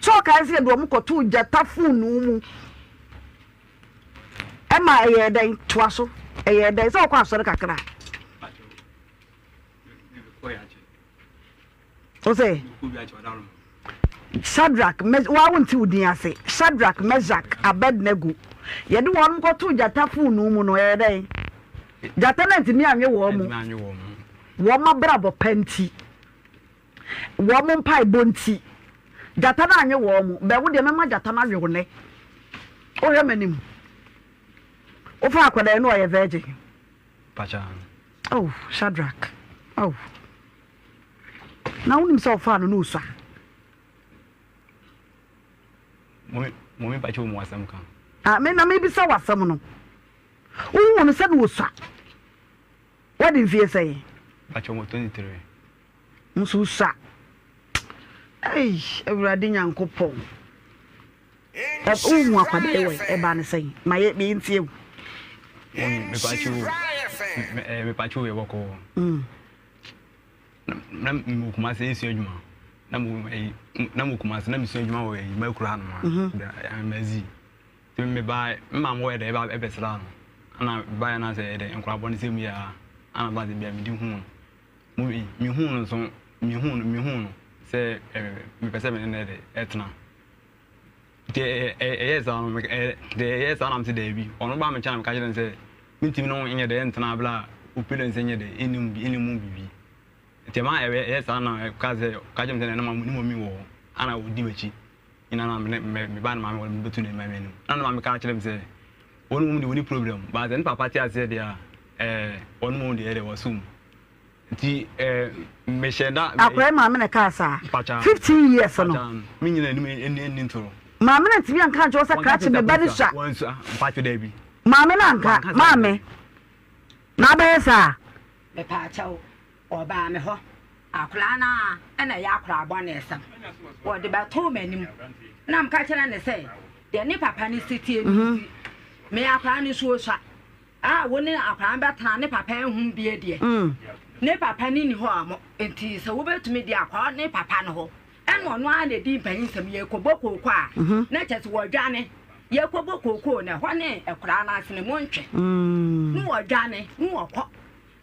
Sɛ ɔkae sɛ yɛde wɔn kɔtoo gyata fononoo mu. Ɛma ɛyɛɛ dɛn? Toa so. Ɛyɛɛ dɛn? Sɛ ɔkɔ asɔre kakra. Ose, Shadrach, Mes, wa wonte wo din ase. Shadrach, Meshach, Abednego. Yɛde wɔn kɔtoo gyata fononoo mu no, ɛyɛ dɛn? Gyata no antumi anwe wɔn mu. Wɔn abrabɔ pa nti, wɔn mpaebɔ nti, gyata no anwe wɔn mu. Bɛ wo deɛ mɛma gyata no awe wo nnɛ. Wohwɛ m'anim. Wofa akwadaa yi na ɔyɛ virgin. Oh, Shadrach. Oh. Na wonim sɛ ɔfaa no na osua. Mɔmi mpakyɛ wɔ mu asɛm ka. Ah, me na mebisa wɔ asɛm no. Wohu no sɛ na osua. Wadi mfie sɛn? Mpakyɛ wɔ 23. Nso osua. Ei, Awurade Nyankopɔn. Wohu akwadaa yi wɔ ɛbaa ne sɛn? Ma yɛ yɛntie wo. Mepakye wo, mepakye wo yɛ bɔkɔɔ. Mm. Na mewɔ Kumasi esua adwuma. Na mo ɛyi na mo Kumasi na mesua adwuma wɔ ɛyi Mɛkura hanom a. Mhm. Mɛzi. Nti mebaa me maame wɔ ɛdɛ ɛba ɛbɛsra no. Ana baeɛ na sɛ ɛdɛ nkwadaa bɔ ne sɛ mu yɛ a ana ba sɛ bia medi hu no. Mo mehu no nso mehu no mehu no sɛ mepɛ sɛ me ne no ɛdɛ ɛtena. Nti ɛyɛɛ saa no, deɛ ɛyɛɛ saa na mese daabi. Ɔno baa me nkyɛn na meka kyerɛ no sɛ mentumi ne wo nyɛ dɛ ntena berɛ a wo parents nyɛ dɛ nnim nnim mu biribi. Nti ɛma ɛyɛɛ saa na ɔka sɛ ɔka kyerɛ me sɛ ne mɔmi wɔ hɔ ana ɔdi m'akyi nyina na me me ba ne maame wɔ mebɛtu ne maame anim. Na ne maame ka kyerɛ me sɛ wɔn mmom deɛ wɔnni problem but sɛ ne papa te aseɛ deɛ a ɛɛ wɔn mmom deɛ ɛdeɛ wɔsom. Nti eh, mehyɛ da. Akwadaa yi maame na ɛkaa saa. Mpakyɛw. 15 years no. Mpakyɛw, me nyina anim ɛni ɛni ntoro. Maame no antumi anka ankyerɛ wo sɛ krakye me ba no sua. Wansua, mpakyɛw daabi. Maame no anka, maame, na abɛyɛ saa. Mepaakyɛw, ɔbaa me hɔ. Akwadaa no ara na ɛyɛ akwadaa bɔnesɛm. Wɔde bɛtoo m'anim. Na meka kyerɛ no sɛ, deɛ ne papa no si teɛ no nti, me akwadaa no nso ɔsua. A wo ne akwadaa no bɛtena ne papa nhum bie deɛ, ne papa no nni hɔ a mo nti sɛ wobɛtumi deɛ akɔ ne papa no hɔ. Ɛna ɔno ara na ɛdi mpanyin nsɛm yɛkɔbɔ kooko a na kyɛ sɛ wɔdwane yɛkɔbɔ kooko na ɛhɔ ne akwadaa no ase no montwe ne wɔdwane ne wɔkɔ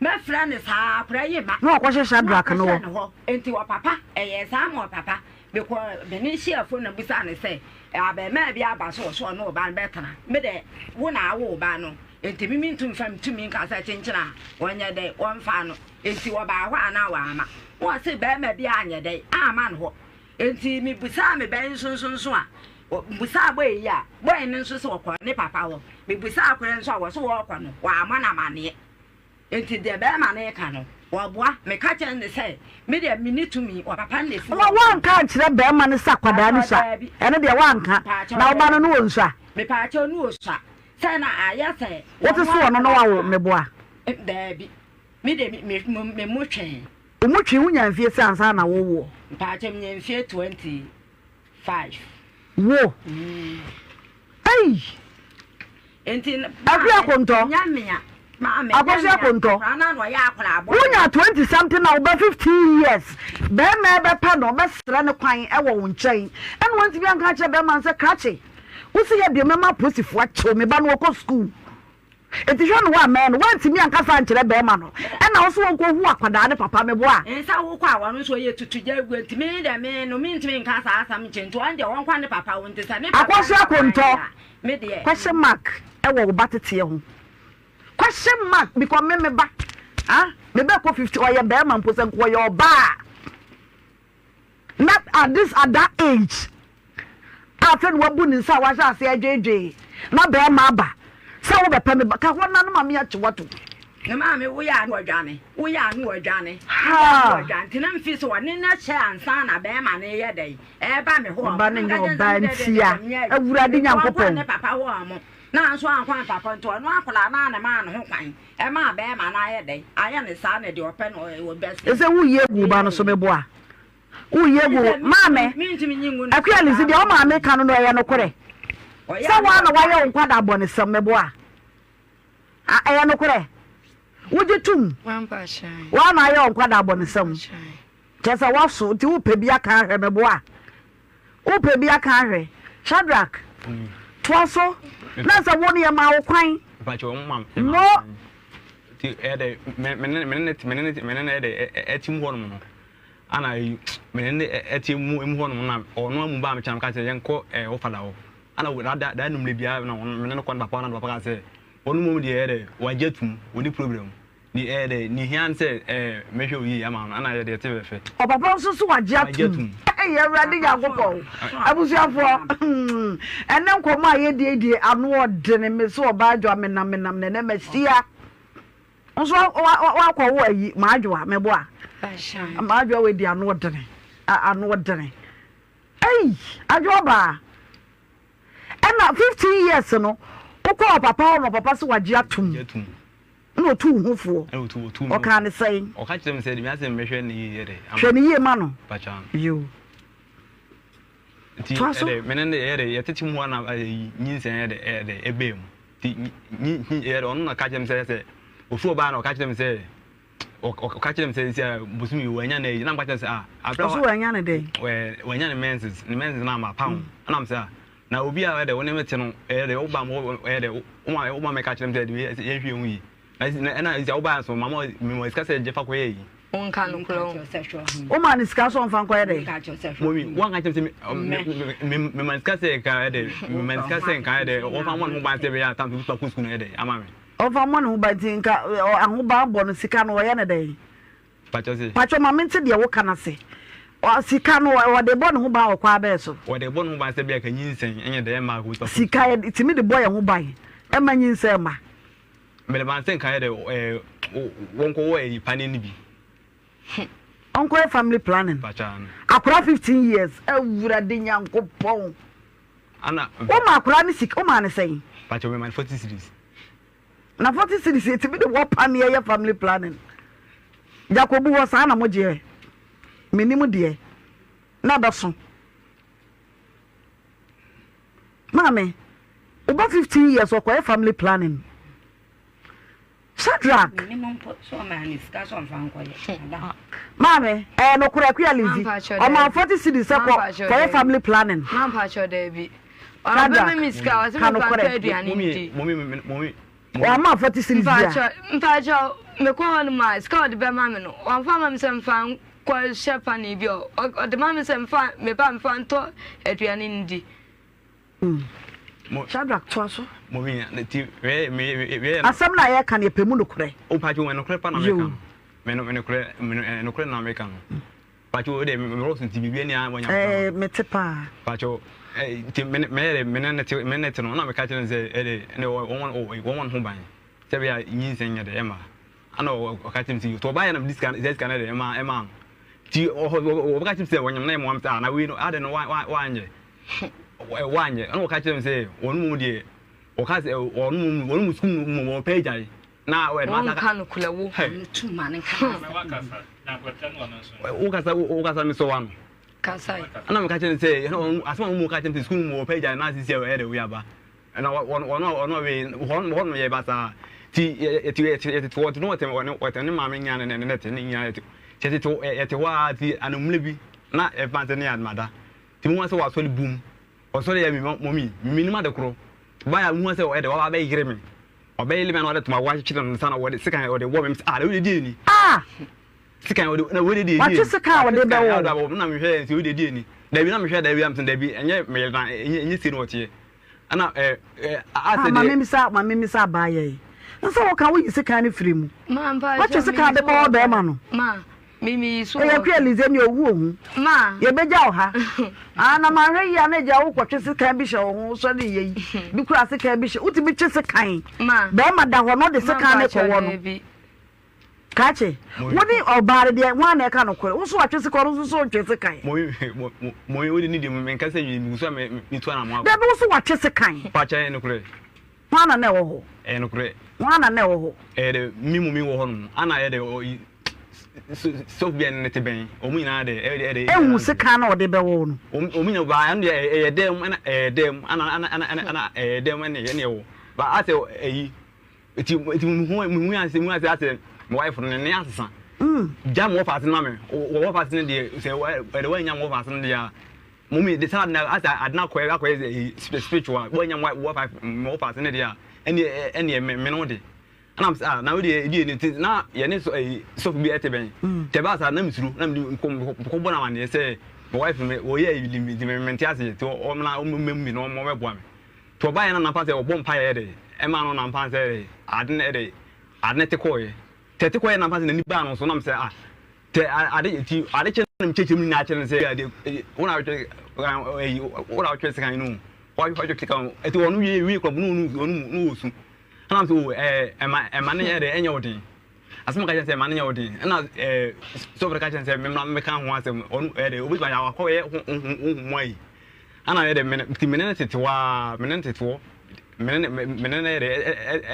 mɛfrɛ no saa akwadaa yi ma na wɔkɔhyɛ Shadrach no hɔ hɔ nti ɔpapa ɛyɛ saa ma ɔpapa mekɔ me ne hyiafo na bisa no sɛ abɛɛmaa bi aba so ɔso ɔne ɔba no bɛtena me dɛ wo na awo ɔba no nti me mentum mfa metumi nka sɛ kyenkyene a ɔnyɛ dɛ ɔmfa no nti ɔbaa hɔ a na wama wɔse bɛɛma bi anyɛ dɛ ama no hɔ nti mebusaa me bɛn nsonsonso a busaa bɔe yi a bɔe no nso sɛ ɔkɔ ne papa hɔ mebusaa akɔrɛ nso a wɔso wɔkɔ no wɔama no amaneɛ Enti deɛ barima no reka no, ɔboa. Meka kyerɛɛ no sɛ, Me deɛ, menni tumi, ɔpapa no na ɛsi Ɔma woanka ankyerɛ barima no sɛ akwadaa no sua? Daabi. Ɛno deɛ woanka. Mepaakyɛw, Na wo ba no, daabi. ne ɔnsua? Mepaakyɛw, ne ɔsua. Sɛ na ayɛ sɛ Wote ɔno so ɔno na wawo akwadaa. meboa? Daabi. Me deɛ, me, me, me mu twee. Wo mu twee? Wonya mfie sɛn ansa na wowoɔ? Mepaakyɛw, menya mfie 25. Wo? Ei! Nti Akua Kontɔ, Akosua Kontɔ, wonya 20 something na woba 15 years, bɛrima ɛbɛpɛ no, ɔbɛsrɛ no kwan ɛwɔ wo nkyɛn, ɛna wantumi anka akyerɛ bɛrima no sɛ krakye, wosi yɛ deɛ mɛma apolisifoɔ akyew me ba no ɔkɔ school. Enti hwɛ no woammɛn no, woantumi ankasa ankyerɛ bɛrima no, ɛna wo so wɔnkɔhu akwadaa no papa, meboa? Nsa wokɔ a wɔno nso ɔyɛ tutu gya agu nti me deɛ me no mentumi nka saa asɛm nkyɛ nti ɔno deɛ wɔnkɔ ne papa hɔ nti sɛ ne papa Akɔso ne papa akontɔ, yɛ a me deɛ. Question mark ɛwɔ wo ba teteɛ ho. Question mark because me me ba ah me ba kɔ 50 ɔyɛ bɛrima mpo sɛ nka ɔyɛ ɔbaa a. Na at this at that age a afei na wabu ne nsa a wahyɛ ase adweedwee na bɛrima aba sɛ wobɛpɛ me ba ka hɔ na no maame akye wato. Ne maame woyɛ a na ɔdwane woyɛ a na ɔdwane woyɛ a na ɔdwane nti na mfi so ɔne no hyɛ ansa na bɛrima no yɛ dɛn ɛreba me hɔ Ɔba no nyɛ ɔbaa ntia Awurade Nyankopɔn. Ne papa hɔ ɔmo na nso ankɔ ne papa nti ɔno akwadaa no a na maa ne ho kwan ɛmaa bɛrima no ayɛ dɛn ayɛ ne saa na deɛ ɔpɛ no ɔbɛsɛ. Ɛsɛ woyi agu wo ba no so meboa woyi agu wo maame Akua Lizzy deɛ wo maame ka no no ɛyɛ nokorɛ sɛ woa na woayɛ wo nkwadaa abɔnesɛm meboa ɛyɛ nokorɛ wogye tom woa na ayɛ wo nkwadaa abɔnesɛm Kyerɛ sɛ woaso nti wopɛ bi aka ahwɛ meboa? Wopɛ bi aka ahwɛ? Shadrack, toa so na sɛ wo no yɛmaa wo kwan. Mo. Ti ɛyɛ dɛ me me ne me ne me ne me ne ɛyɛ dɛ ɛte mu hɔnom no ana yi me ne ɛte mu mu hɔnom na ɔno amu baa me kyɛn ka sɛ yɛnkɔ ɛɛ wo fada hɔ ana da da da numere biara na ɔno me ne no kɔ ne papa na ne papa ka sɛ ɔno mmom deɛ ɛyɛ dɛ wagye atum ɔni problem. Ni ɛyɛ dɛ ni hia ne sɛ ɛɛ mɛhwɛ wo yie ama no ɛna yɛ deɛ ɛte fɛfɛ. Ɔpapa nso so wagye atum. Ei Awurade Nyankopɔn abusuafoɔ hmm ɛnɛ nkɔmmɔ a yɛdie yi deɛ ano ɔdene me sɛ ɔbaa adwoa menam menam na ɛnɛ mahyia nso wakɔ wo ayi maadwoa meboa maadwoa wei deɛ ano ɔdene ano ɔdene ei adwoa baa ɛna 15 years no wokɔ ɔpapa hɔ na ɔpapa sɛ wagye atum Ɛna ɔtuu ho foɔ. Ɛna ɔtuu ɔtuu me ho. Ɔkaa no sɛn? Ɔka kyerɛɛ me sɛ, me asɛm mɛhwɛ no yie yɛ dɛ. Hwɛ no yie ma no. Pakyɛ ano. Yoo. Nti Toa so. ɛdɛ me ne no yɛ dɛ yɛtete mu hɔ na ɛyi nyinsɛn yɛ dɛ ɛyɛ dɛ ɛbaa mu. Nti nyi nyi ɛyɛ dɛ ɔno na ɔka kyerɛ me sɛ sɛ ofi ɔbaa na ɔka kyerɛ me sɛ ɔka kyerɛ me sɛ nsi a bosom yi wanya na ayi na meka kyerɛ sɛ ah abira Ɔso wanya ne dɛn? Ɛɛ wanya ne menses ne menses na ama pa ho ɛna me sɛ ah Na obi a ɔyɛ dɛ wo ne me tse no, ɔyɛ dɛ wo ba mo ɔyɛ dɛ wo ma wo ma meka kyerɛ me sɛ de yɛnhwɛ yɛn ho yie. Na na ɛna nti a wobaeɛ nso mama mema sika sɛ gye fa kɔyɛ yi. Wonka nokorɛ o. Womaa no sika sɛ ɔmfa nkɔyɛ dɛn? Mɔmi, woanka kyerɛ me sɛ me mema no sika sɛ nka ɛyɛ dɛ mema no sika sɛ nka ɛyɛ dɛ wɔmfa mmɔ ne ho ban sɛ ɛbɛyɛ a tam so kɔ sukuu no ɛyɛ dɛ ama me. Ɔmfa mmɔ ne ho ban nti nka ahobanbɔ no sika no ɔyɛ no dɛn? Pakyɛ se. Pakyɛ ma mente deɛ woka no ase. Sika no wɔde bɔ ne ho ban wɔ kwan bɛn so? Wɔde bɔ ne ho ban sɛ bia ka nyinsɛn nyɛ dɛ ɛmma akɔsi. Sika yɛ tumi de bɔ yɛn ho ban ɛma nyinsɛn mma. Mede ban sɛ nka yɛ dɛ ɛɛ wɔnkɔ wɔ ɛyi paneɛ no bi. Ɔnkɔ yɛ family planning. Pakyɛ ano. Akora 15 years awurade nyankopɔn. Ana. Woma akora no sika woma no sɛn? Pakyɛ mema no 40 cedis. Na 40 cedis yɛtumi de wɔ paneɛ yɛ family planning. Jakobu hɔ saa na mo gyeɛ. Menim deɛ na ɛbɛso. Maame, woba 15 years ɔkɔyɛ family planning. Shadrach. Maame, ɛyɛ nokorɛ Akua Lizzy. Ɔmaa 40 cedis sɛ kɔ kɔyɛ family planning. Shadrach, ka nokorɛ. Wama 40 cedis bi a. Mpakyɛw, mekɔ hɔ nom a, sika a ɔde bɛma me no, wamfa amma me sɛ mfa nkɔhyɛ pane bi a, ɔde ma me sɛ mfa, meba a mfa ntɔ aduane ndi. Shadrach, toa so. Asɛm no a yɛreka no, yɛpɛ mu nokorɛ. Yoo. Pacho mete paa. Pacho nti me me yɛ me ne ne te me ne te no na meka kyerɛ no sɛ ɛde ɛne wɔn wɔn ho ban sɛ bɛyɛ nyinsɛn nyɛ dɛ ɛma ana ɔka kyerɛ me sɛ to ɔbaayɛ na mede sika sɛ sika no dɛ ɛma ɛma no nti ɔbɛka kyerɛ me sɛ wɔnyam na ɛmoa me sɛ ah na wei no adɛ no wanyɛ wanyɛ ɛna ɔka kyerɛ me sɛ wɔn mu deɛ ɔka sɛ wɔn mu wɔn mu sukuu mu wɔn pɛ agyae Na wɛ ma Wɔnka no korɛ wo. Wo kasa wo kasa mi sɔ wa no. Kasa yi. Ɛna mi ka kyerɛ no sɛ ɛna asɛm a wɔn mu ka kyerɛ mi sɛ sukuu mu wɔpɛ gya na asisi a ɛyɛ dɛ wei aba. Ɛna wɔn wɔn wɔn wei hɔ hɔ no yɛ ba saa. Ti yɛ yɛ ti yɛ ti yɛ ti wɔte no wɔte wɔne wɔte ne maame nya ne ne ne te ne nyinaa yɛ ti yɛ ti yɛ te hɔ a ti anamule bi na ɛfa sɛ ne yɛ adumada. Ti mu wɔn sɛ wɔasɔre bum. Wɔsɔre yɛ mi mɔmi mi nim ade koro. Baya mu wɔn sɛ ɔyɛ dɛ wɔaba abɛyere mi. Ɔbɛyele me a na ɔde tomago akyekyere ne nsa na wɔde sekan ɔde wɔ me me sɛ ah na wei deɛ deɛ ni. Ah! Sekan ɔde na wei deɛ deɛ Watwe ni. sekan a Watwe ɔde sekan bɛwɔ a ɔde wo. abɔ me na mehwɛ sɛ wei deɛ deɛ ni. Dabi na mehwɛ dabi a mesɛ dabi ɛnyɛ me yere na ɛnyɛ ɛnyɛ sei na ɔteɛ. Ɛna ɛ ɛ Ah, asɛ ma deɛ. memmisa ma memmisa abaayɛ yi. Nsɛ woka woyi sekan no firi mu. Ma Watwe mpakyɛw sekan meyi de so bɛwɔ wɔ bɛrima no. Ma me meyi so Ɛyɛ wɔ Akua Elize ne owu ohu. Ma. Yɛbɛgya wo ha. Ah, na manhwɛ yie a na agya wokɔtwe sekan bi hyɛ wo ho wosɔre yɛ yi. Bi kura sekan bi hyɛ wotumi twe sekan. Ma. Bɛrima da hɔ na ɔde Ma sekan no mpakyɛw kɔwɔ no. daabi. Kakye, wo ne ɔbaa no deɛ hwan na ɛka nokorɛ? Wo nso watwe sekan, ɔno nso so ntwe sekan. Mo wo de ne deɛ menka sɛ nwie megu so a metu anamɔ akɔ. Dabi wo nso watwe sekan. Pakyɛ ɛyɛ nokorɛ. Hwan na na ɛwɔ hɔ? Ɛyɛ nokorɛ. Hwan na na ɛwɔ hɔ? Ɛyɛ dɛ me mu mi wɔ hɔ nom ana ɛyɛ dɛ sɔfo bi a ne te bɛn wɔn nyinaa dɛ ɛyɛ dɛ. Ehu sekan na ɔde bɛwɔ no. Wɔn nyinaa ba ɛno deɛ ɛyɛ dɛm ɛna ɛyɛ dɛm ana ana ana ana ɛyɛ dɛm ɛna ɛna ɛwɔ ba asɛ ɛyi. Eti eti muhu muhu ase muhu ase ase me wife no ne ne asesa. Gya mo wɔfa ase no ma me. Wɔ wɔfa ase no deɛ sɛ ɛde wɔanya mo wɔfa ase no deɛ a mo mi de saa na ase ade no akɔyɛ akɔyɛ sɛ spiritual wɔanya mo wɔfa mo wɔfa ase no deɛ a ɛne ɛne me me no de. Ɛna mo sɛ ah na wo deɛ ebi ne ti na yɛ ne sɔ ɛyi sɔfo bi ɛte bɛn. Tɛ ba saa na me suro na me de nkɔ nkɔ bɔ na amaneɛ sɛ me wife me wɔyɛ ɛyi me me me nte ase ti ɔmo na ɔmo mɛ mi na ɔmo bɛboa me. Nti ɔbaeɛ no nampa sɛ ɔbɔ mpaeɛ ɛdɛ ɛmaa no nampa sɛ ɛdɛ ade no ɛdɛ ade no te kɔeɛ tɛ te kɔeɛ nampa sɛ n'ani baa no so nam sɛ ah tɛ ade ti ade kyɛ nam kyɛkyɛ mu nyinaa kyerɛ no sɛ ade wo na wotwe ɛyi wo na wotwe sekan no wɔtwe sekan ɛti ɔno wie wie kora no ɔno ɔno no wɔ su ɛnam sɛ o ɛɛ ɛma ɛma ne ɛdɛ ɛnyɛ ɔden asɛm ka kyerɛ sɛ ɛma ne nyɛ ɔden ɛna ɛɛ sɔfo ka kyerɛ sɛ mmemmra mmɛka ho asɛm ɔno ɛdɛ obetumi ayɛ akɔ yɛ ho ho ho mu ayi Ana yɛ dɛ mene nti mene no tete hɔ ara mene no tete hɔ mene ne mene no yɛ dɛ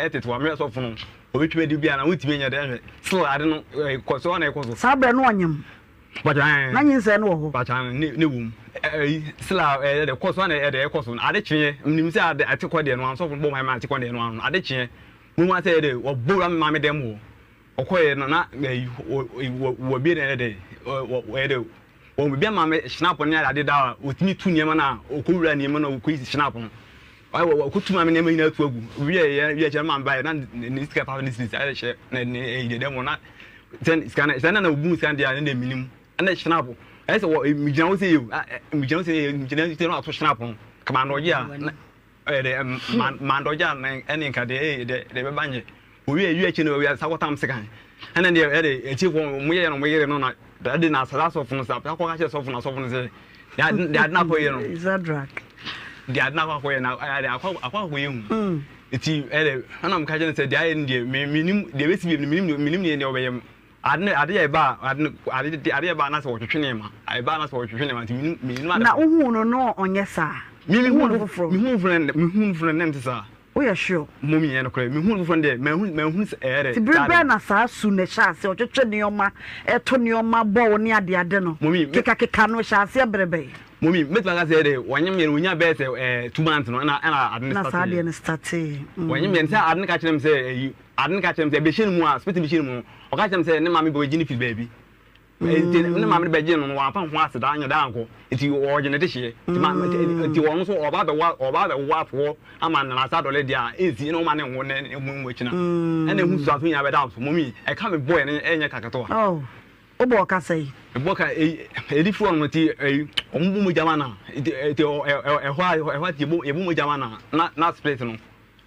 ɛtete hɔ meyɛ sɔfo no obetwi bɛdi bi a na wontumi nyɛ dɛ ɛhwɛ still ade no kɔ so na ɛkɔ so. Saa berɛ no ɔnyem na nyinsɛn no wɔ hɔ. Bàtà ne ne wom ɛyi still a ɛyɛ dɛ kɔ so na ɛyɛ dɛ ɛkɔ so ade kyeɛ menim sɛ ade ate kɔ deɛ no ano sɔfo no bɔ mpaeɛ ma ate kɔ deɛ no ano ade kyeɛ mo mu asɛ yɛ dɛ wɔbɔ wura me maame dɛm hɔ ɔkɔɛ no na ɛyi wɔ wɔ bie na ɛyɛ dɛ wɔ ɛyɛ dɛ Wɔn biribi ama me hynapo ne ade da a wɔtumi tu nneɛma no a wɔkɔwura nneɛma no a wɔkɔyi hynapo no wɔkɔtu ma me nneɛma nyinaa tu agu wie yɛ wie kyerɛ ma baeɛ na ne sika papa ne sisi ayɛ hyɛ na ne ɛyi deɛ dɛm na sɛ sika no sɛ na na obu sika deɛ a ne deɛ menim ɛna hynapo ɛyɛ sɛ wɔ megyina hɔ sɛ yɛ megyina hɔ sɛ yɛ megyina hɔ sɛ na ato hynapo no kama anɔgye a na ɛyɛ dɛ mandɔgye a na ɛne nka deɛ ɛyɛ deɛ deɛ ɛbɛba nyɛ owie ewie akyi no owie sakɔtam sekan ɛna deɛ ɛde akyifo wɔn yɛ no wɔn yere no na ɛde na asase asɔfo no sa akɔ kakyɛ sɔfo na sɔfo no sɛ deɛ ade na akɔ yɛ no deɛ ade na akɔ akɔ yɛ na ɛde akɔ akɔ akɔ yɛ hu eti ɛde ɛna mo kakyɛ no sɛ deɛ ayɛ no deɛ menim deɛ ebesi bi menim menim deɛ ɔbɛyɛ mo Ade no, ade yɛ ba a, ade no, ade, ade yɛ ba a na sɛ wɔtwetwe nneɛma. Ɛba a na sɛ wɔtwetwe nneɛma nti menim, menim ade Na korɔ. wohuu no no ɔnyɛ saa? Me, mehu Wohuu no no foforɔ? Mehu no foforɔ no, mehu no foforɔ no na ɛnte saa. Woyɛ sure? Mom yɛ nokorɛ, mehu no foforɔ no deɛ, manhu, manhunu sɛ ɛyɛ dɛ, Nti bere saa bɛn de. na saa su no hyɛɛ aseɛ, ɔtwetwe nneɛma, ɛto nneɛma, bɔ wo ne adeade no, Mom, me, kekakeka no, ɛhyɛɛ aseɛ bere bɛn? Mom, mɛtumi aka sɛ ɛyɛ dɛ, wɔnyem yɛn no, wɔnyaa bɛyɛ sɛ ɛɛ two months no, ɛna, ɛna ade no Na saa starteeɛ. adeɛ no starteeɛ. Wɔnyem yɛn no, sɛ ade no ka kyerɛ me sɛ ɛyi, Ade no ka kyerɛɛ me sɛ, ɛbɛhyɛ ne mu a, spirit bɛhyɛ ne mu no, ɔka kyerɛɛ me sɛ ne maame bɛgye no firi baabi. Nti ne maame no bɛgye no no, wamfa ho ase daa nyɛ daa ankɔ. Nti ɔgye ne dehyeɛ. Nti ma, nti ɔno nso ɔba abɛwo, ɔba abɛwo ato hɔ ama no n'ase adɔle deɛ a, ɛnsi, ɛna ɔma ne nwo ne ne mu akyi na. Ɛna ɛho nsusuanso nyinaa bɛda so. Mɔmi, ɛka me bɔɛ no ɛnyɛ ka ketewa. Oh, wobɔ ɔka sɛn? Mebɔ ka, ɛyi, ɛdi firi hɔ nom nti, ɛyi, wɔn bɔ mogya ma no a, nti, nti ɛhɔ a, ɛhɔ a yɛbɔ, yɛbɔ mogya ma no a, na, na spirit no.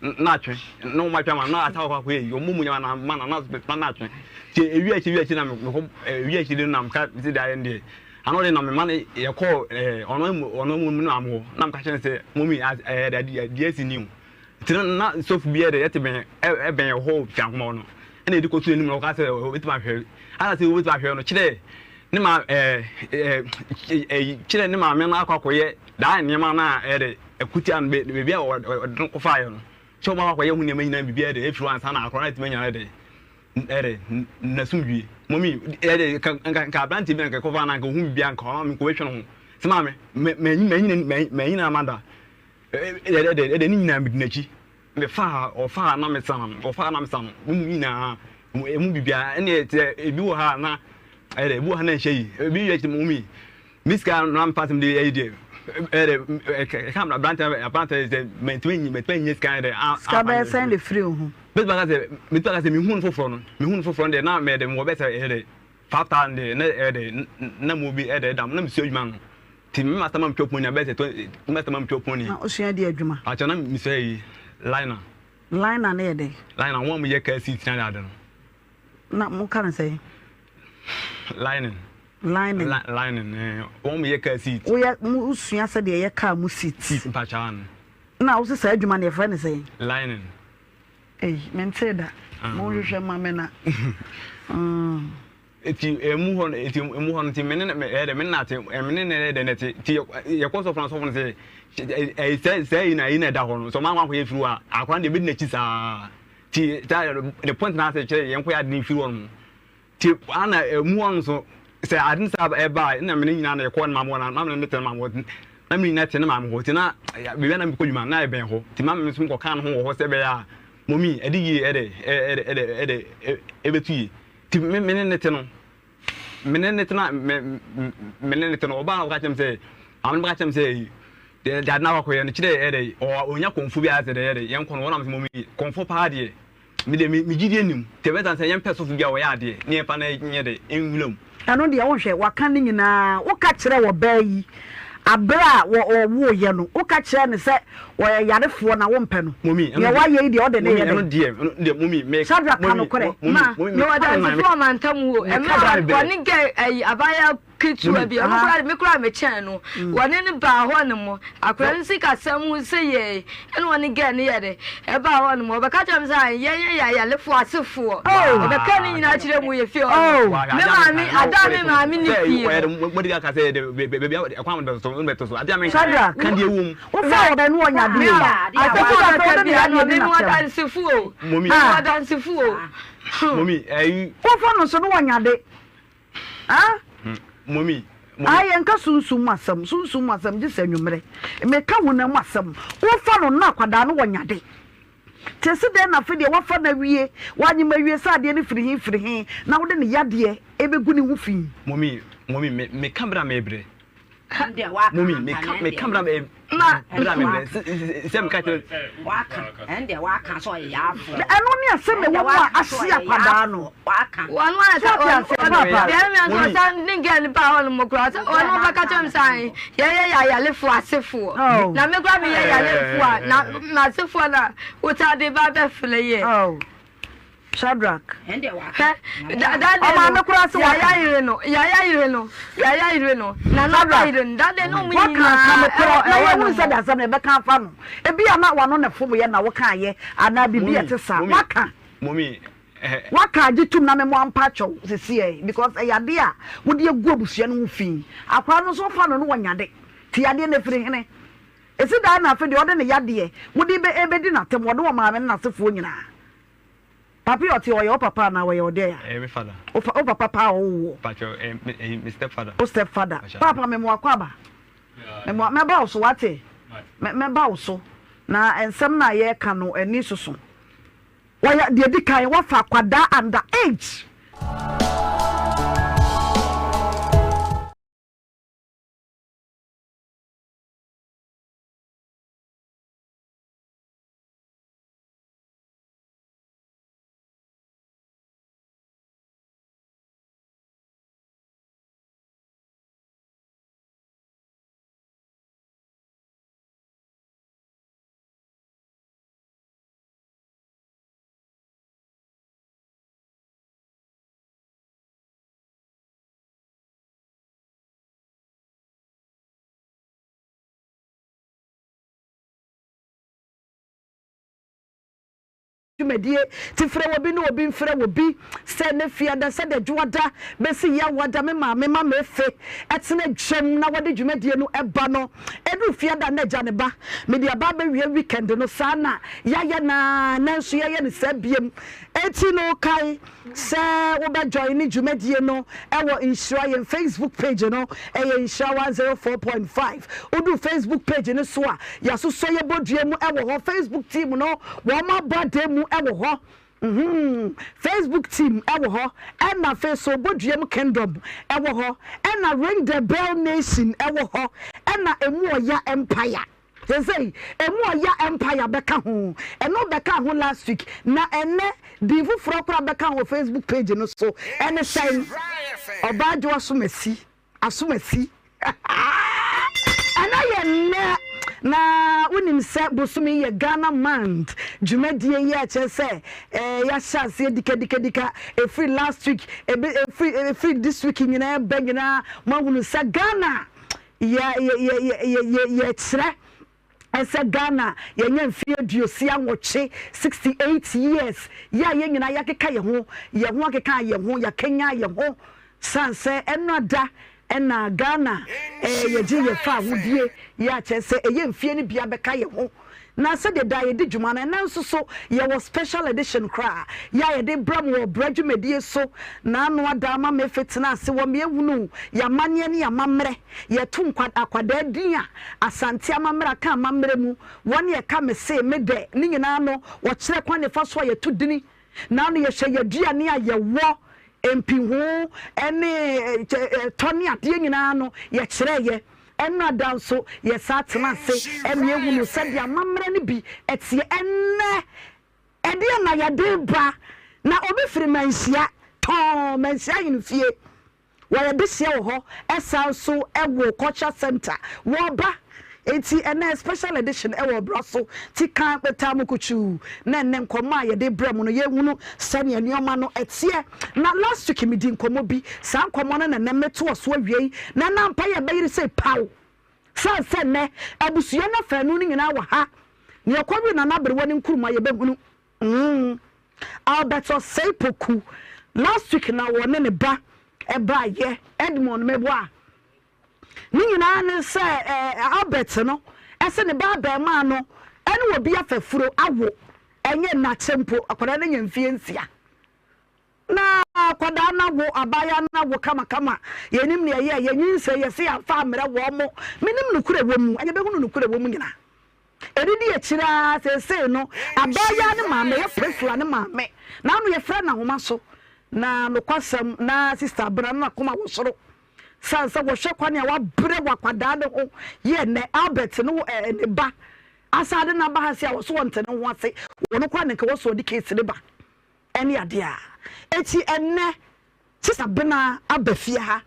na atwe na wɔn atwe ama na asa akɔ akɔyɛ yi wɔn mu nyama na ma na na na na atwe te ewi akyi ewi akyi na mekɔ ewi akyi de na meka ti da yɛn deɛ ano de na mema no yɛkɔ ɛɛ ɔno mu ɔno mu na mo hɔ na meka kyerɛ sɛ mɔmi ɛɛ deɛ deɛ asi ni o ti na na sɔfo bi yɛ de yɛte bɛn ɛbɛn ɛhɔ fi ahoma no ɛna yɛde kɔtu anim na ɔka sɛ obetumi ahwɛ ana sɛ obetumi ahwɛ no kyerɛ ne ma ɛɛ ɛɛ kyerɛ ne maame no akɔ akɔyɛ Daa nneɛma no a ɛyɛ dɛ ɛko tia no, baabi a wɔde no kɔfaeɛ no, sɛ wɔn akɔyɛ ho nneɛma nyinaa biribiara dɛ efiri hɔ ansa na akɔrɔ no atumi anya dɛ ɛdɛ n'asomdwie. Mɔmi ɛdɛ nka nka nka aberanteɛ bi na nka ɛkɔfa na nka ohun biribiara nka ɔma mi nka ɔbɛhwɛ ne ho sɛ maame mɛ mɛ mɛnyina mɛnyina amanda ɛdɛ ɛdɛ ɛdɛ ne nyinaa medi n'akyi. Mefaa ɔfaa na mesa no, ɔfaa na mesa no, mo mu nyinaa, emu biribiara, ɛne sɛ ebi wɔ ha na ɛdɛ ebi wɔ ha na nhyɛ yi, ebi yɛ mo mi, me sika na mfa asɛm de ɛyi deɛ. Ɛdɛ ɛka aberante aberante sɛ mɛntumi nyi mɛntumi nyɛ sika yɛ dɛ. Sika bɛyɛ sɛn na efiri wo ho? Mɛtumi aka sɛ mɛtumi aka sɛ mehu no foforɔ no mehu no foforɔ no deɛ na mɛyɛ dɛ mewɔ bɛyɛ sɛ ɛyɛ dɛ 5000 deɛ na ɛyɛ dɛ na mo bi ɛyɛ dɛ ɛda na mesua adwuma no nti me master ma metwa pony a bɛyɛ sɛ 20 me master ma metwa pony. Na osua di adwuma? Akyɛ na mesua yi liner. Liner no yɛ dɛn? Liner wɔn a wɔyɛ car seat ne ade ade no. Na mo ka no sɛn? Lining. Lining. Lining eh, wɔn mo yɛ car seat. Woyɛ mo sua sɛ deɛ yɛ car mu seat. Seat mpakyɛw ano. Na wosi saa adwuma no yɛfrɛ no sɛn? Lining. Ei, mentee da. Mo nhwehwɛ ma me na. Mm. Eti emu hɔ no eti emu hɔ no ti me ne ɛyɛ dɛ me ne na te me ne ne yɛ dɛ na te ti yɛkɔ sɔfo na sɔfo no sɛ ɛyɛ sɛ sɛ yi na yi na ɛda hɔ no sɛ ɔmo akɔ akɔyɛ firi hɔ a akora no deɛ ebedi n'akyi saa. Ti ta the point na asɛ kyerɛ yɛn kɔ yɛ ade no mfiri hɔ nom ti ana emu hɔ nom so sɛ ade no saa ɛba a na mene nyinaa na yɛkɔ ne maame hɔ na maame ne tena maame hɔ na mene nyinaa te ne maame hɔ ti na baabi a na mekɔ dwuma na ɛbɛn hɔ ti maame nso mekɔ kaa ne ho wɔ hɔ sɛ ɛbɛyɛ a mɔmi ɛde yie ɛde ɛde ɛde ɛde ɛbɛtu yie ti me mene ne te no Me ne no tena me me ne no te no ɔbaa na ɔka kyerɛ me sɛ maame no bɛka kyerɛ me sɛ deɛ deɛ ade no akɔyɛ no kyerɛ ɛyɛ dɛ ɔ ɔnya kɔnfo bi ayɛ sɛ dɛ ɛyɛ dɛ yɛn kɔ no wɔn nam sɛ mɔmi kɔnfo paa deɛ me deɛ me me gyidie nim te bɛsa sɛ yɛn pɛ sɔfo bi a ɔyɛ adeɛ ne yɛn fa no nyɛ dɛ nwura mu. Ɛno deɛ wonhwɛ waka ne nyinaa woka kyerɛ ɔbaa yi aberɛ a ɔwooyɛ no woka kyerɛɛ no sɛ ɔyɛ yarefoɔ na wompɛ no Mummy, deɛ wayɛ yi deɛ ɔde ne mummy, yɛ ɛno dɛn? deɛ, ɛno deɛ, mummy, me, Shadrack ka mummy, nokorɛ mummy, ma. mummy, Mewɔ meka ne maame, adansefo wɔ mantam o. meka Mmerɛ bra a me brɛ. wɔne gɛ ayi abaayewa ketewa Mummy. bi, ɔno Aha. koraa de me koraa mekyɛn no. Wɔne no baa hɔ nom, akwadaa no sikasɛm ho sɛ yɛi, ɛna wɔne gɛ no yɛ dɛ, ɛbaa hɔ nom. Ɔbɛka kyerɛ me sɛ ae, yɛn yɛ ayalefoɔ asefoɔ. Oh. Ɔbɛka ne nyinaa kyerɛ mu yɛ fie hɔ nom. Oh. Me maame, ada a me maame nni fie no. Shadrack, wofa ɔbɛ no ɔnya adeɛ o. Asɛm Ɛsi a da sɛ ɔka wode ne biara no, yadeɛ di mewɔ n'atɛm. adansefo o. Mewɔ Ah. adansefo o. Wofa no so no wɔnya ade. Ah? Ah, yɛnka sunsum mu asɛm. Sunsum mu asɛm gye sɛ anwummerɛ. Meka honam mu asɛm. Wofa no na akwadaa no wɔnya ade. Nti ɛsi dɛn na afei deɛ woafa no awie, woanyem awie sɛ adeɛ no firi he firi he na wode ne yadeɛ ɛbɛgu ne ho fi? Mummy, mummy, me, me ka bra me brɛ. Mummy, me ka, me ka bra me bra me brɛ. Sɛ me ka kyerɛ. Waka, ɛn deɛ waka sɛ ɔyɛ yaafo. Ɛno ne asɛm ɛwɔ mu a ahye akwadaa no. Waka. Wɔn a So ate aseɛ paapa? Deɛ ɛmɛ nso ɔsan ne girl no baa hɔ nom koraa ɔsɛ ɔno ɔbɛka kyerɛ me sɛ ae yɛyɛ yayalefoɔ asefoɔ Oh. na me koraa meyɛ yalefoɔ a na m'asefoɔ na wotaa de ba bɛfrɛ yɛ. Oh. Shadrack. Hwɛ da da de Ɔmaame no koraa se waka. yaya yere no yaya yere no yaya yere no nana ba Shadrack. yere no da de no ɔmo Waka ka nyinaa nokorɛ ɛwɔ na ɛwɔ yɛhu nom. sɛ de asɛm no yɛbɛka afa no. Ebia na w'ano na ɛfom yɛ na wokaeɛ anaa biribi a Mummy, ɛte saa. mummy, Waka. mummy, Waka agye tum na me mo ampa kyɛw sesiɛ because ɛyɛ adeɛ a wode agu abusua no ho fi. Akwadaa no nso wofa no no wɔ nyade nti yadeɛ no ɛfiri hene? Ɛsi dan na afei deɛ ɔde ne yadeɛ mode bɛ ɛbɛdi n'atam ɔne ɔmaame ne n'asefoɔ nyinaa. Papi ɔte ɔyɛ wo papa anaa ɔyɛ wo dɛn a? Ɛyɛ me father. Wo fa wo papa paa a ɔwo woɔ? Pakyɛ ɛyɛ me ɛyɛ me step father. Wo step father. Paapa me mo akɔ aba. Me mo mɛba wo so wate? Mɛ mɛba wo so na nsɛm no a yɛreka no ani soso. Wɔyɛ deɛ edi kan wɔfa akwadaa under age. dwumadie ti frɛ wɔ bi ne obi mfrɛ wɔ bi sɛ ne fiada sɛdeɛ dwoada bɛsi yawoada me maame ma mefe ɛtena dwam na wɔde dwumadie no ɛba no ɛduru fiada na agya ne ba mede aba abɛwie weekend no saa na yɛayɛ no ara nanso yɛyɛ no saa biom enti no kae sɛ wobɛ join ne dwumadie no ɛwɔ nhyira yɛn Facebook page no ɛyɛ nhyira 104.5 wodu Facebook page no so a yɛasosɔ yɛ bɔdua mu ɛwɔ hɔ Facebook team no wɔn abɔ adan mu ɛwɔ hɔ Mm-hmm. Facebook team ɛwɔ hɔ ɛna afei so Boduam Kingdom ɛwɔ hɔ ɛna Ring the Bell Nation ɛwɔ hɔ. Ɛna Emu Ɔya Empire. Seesei Emu Ɔya Empire bɛka ho. Ɛno bɛkaa ho last week. Na ɛnnɛ din foforɔ koraa bɛka ho wɔ Facebook page no so. Ɛne sɛn? Ɔbaa Dwoa Asomasi. Asomasi. Ɛnɛ yɛ nnɛ. Na wonim sɛ bosome yi yɛ Ghana month dwumadie yi a kyerɛ sɛ eh, yɛahyɛ aseɛ dikadikadika ɛfiri last week, ɛbɛ, ɛfiri, ɛfiri this week nyinaa ɛbɛ nyinaa moahunu sɛ Ghana yɛ, yɛ, yɛ, yɛ, yɛ, yɛ, yɛkyerɛ ɛsɛ Ghana yɛnya mfeɛ 68, 68 years, yɛ a yɛn nyinaa yɛakeka yɛn ho, yɛn ho akeka yɛn ho, yɛakanyan yɛn ho, sane sɛ ɛno ada ɛna Ghana eh, yɛgye yɛn fa ahodie yɛ a kyerɛ sɛ ɛyɛ mfeɛ no bi abɛka yɛn ho. Na sɛdeɛ daa yɛdi dwuma no, ɛnnɛ nso so yɛwɔ special edition koraa yɛ a yɛde brɛ mo wɔ ɔbrɛ dwumadie so. N'ano ada ama mefe tena ase wɔ me ehunu yɛn amanneɛ ne yɛn amammerɛ. Yɛto nkwa akwadaa din a Asante amammerɛ aka amammerɛ mu. Wɔn yɛka me se, me dɛ, ne nyinaa no wɔkyerɛ kwan a yɛfa so a yɛto dini. N'ano yɛhwɛ yɛn aduane a yɛwɔ, mpiho ne ɛtɔ ne adeɛ nyinaa no yɛkyerɛ yɛ. Ɛnna da nso yɛsan tena ase ma yɛhunu sɛdeɛ amammerɛ no bi teɛ. Ɛnnɛ, ɛdeɛn na yɛde reba? Na obi firi Manhyia, tɔnn, Manhyia ahemfie. Wɔyɛ dehyeɛ wɔ hɔ, ɛsan nso wɔ Culture Centre. Wɔreba. Enti ɛnnɛ special edition wɔ ɔbra so ti kan taa mu kutuu na ɛnnɛ nkɔmmɔ a yɛde brɛ mo no yɛhunu sɛnea nneɛma no ɛteɛ. Na last week medi nkɔmmɔ bi, saa nkɔmmɔ no na ɛnnɛ metoɔ so awiei na ɛnnɛ ampa yɛ bɛyere sei paw. Sane sɛ nnɛ abusua no afaanu no nyinaa wɔ ha, nea ɔkɔwee Nana Aberewa ne Nkrumah yɛbɛhunu. Mm. Albert Osei Poku last week na wɔne ne ba ɛbaayɛ Edmond Meboa. Ne nyinaa ne sɛ Albert no se ne ba abarimaa no ne obi afafuro awo ɛnyɛ nnakyɛ mpo, akwadaa no anya mfeɛ nsia. Na akwadaa no awo, abaayewa no awo kamakama, yɛnim nea ɛyɛɛ, yɛnyinsɛn, yɛse yɛamfa ammrɛ wɔn mo, menim nokorɛ wɔ mu, ɛnyɛ bɛhunu nokorɛ wɔ mu nyinaa. Ɛdidi akyire ara seesei no, abaayewa no maame, ɛyɛ Priscilla ne maame, na ano yɛfrɛ no ahoma so, na nokwasɛm na Sista Abena no n'akoma wɔ soro. Sane sɛ wɔhwɛ kwan a wabrɛ wɔ akwadaa no ho yɛ nnɛ Albert ne ne ba asan de no aba ha se a wɔso wɔnte ne ho ase wɔn koraa na nka wɔso ɔde case ne ba ɛne adeɛ a eti ɛnnɛ Sista Bena aba fie ha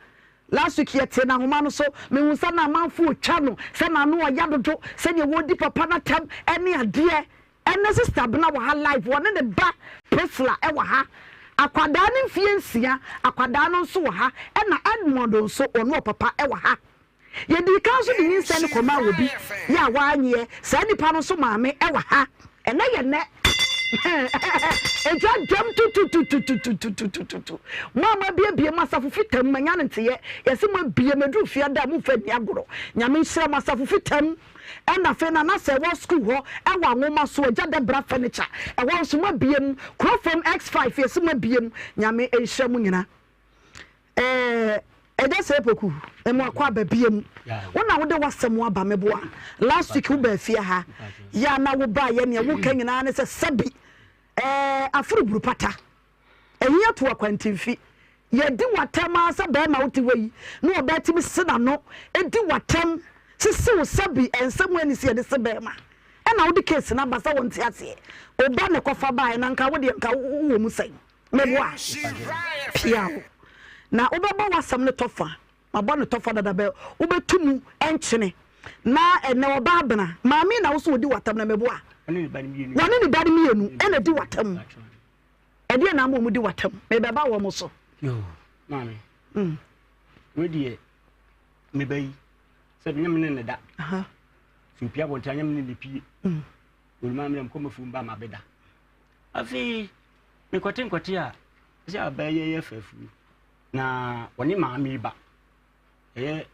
last week yɛtee no ahoma no so mehu sɛ na amanfo retwa no sɛ n'ano ɔya dodo sɛdeɛ wɔredi papa no atɛm ɛne adeɛ Ɛnɛ sister Abena wɔ ha live wɔne ne ba Priscilla wɔ ha akwadaa no mfie nsia akwadaa no nso wɔ ha ɛna Edmond nso ɔne ɔpapa wɔ ha yɛdii kan nso de nyinsɛn no kɔmaa wɔ bi yɛ a wanyeɛ saa nipa no nso maame wɔ ha ɛnɛ yɛ nɛ ɛgya dwam tutututututututututu mo a moabiebie mo asafo fitam manya no nteyɛ yɛse moabie maduru fiada a momfa nni agorɔ nyame nhyira mo asafo fitam Ɛna afei na na sɛ ɛwɔ sukuu hɔ ɛwɔ anwoma so agya dɛbra furniture ɛhɔ nso mo abie mu kuro fam X5 yɛsi mo abie mu nyame nhyira mo nyina ɛɛ ɛgya sɛ poku ɛmu akɔ aba bie mu wo na wode wasɛm aba meboa last week wo baa fie ha yɛ a na wo baa yɛ nea woka nyinaa ne sɛ sɛbi ɛɛ aforo buru pata Ɛhia to akwantemfi. Yɛdi w'atɛm ara sɛ barima wote hɔ yi na ɔbaa tumi se n'ano di w'atɛm sisi wo sɛbi ɛnsɛ mu ɛni sɛ yɛde se barima ɛna wode case no aba sɛ wonte aseɛ wo ba na ɛkɔfa baeɛ na nka wodeɛ nka wowɔ mu sɛn meboa piaw na wobɛbɔ w'asɛm no tɔfa Mabɔ no tɔfa dada bɛ wobɛtu mu nkyene na ɛnɛ ɔbaa abena maame na wo so ɔdi w'atam na meboa wɔne ne ba no mmienu ɛna di w'atam ɛdeɛ na ama wɔn di w'atam mebɛba wɔn so. Yoo maame mm. wei deɛ meba yi sɛ menyɛ me ne ne da sɛ opie abɔnten anyɛ me ne ne pie mm. oluma mmerɛ mkɔ mafuom ba ma bɛda afei mekɔte nkɔte a sɛ abɛyɛ yɛ fafuo Na ɔne maame yi ba, ɛyɛ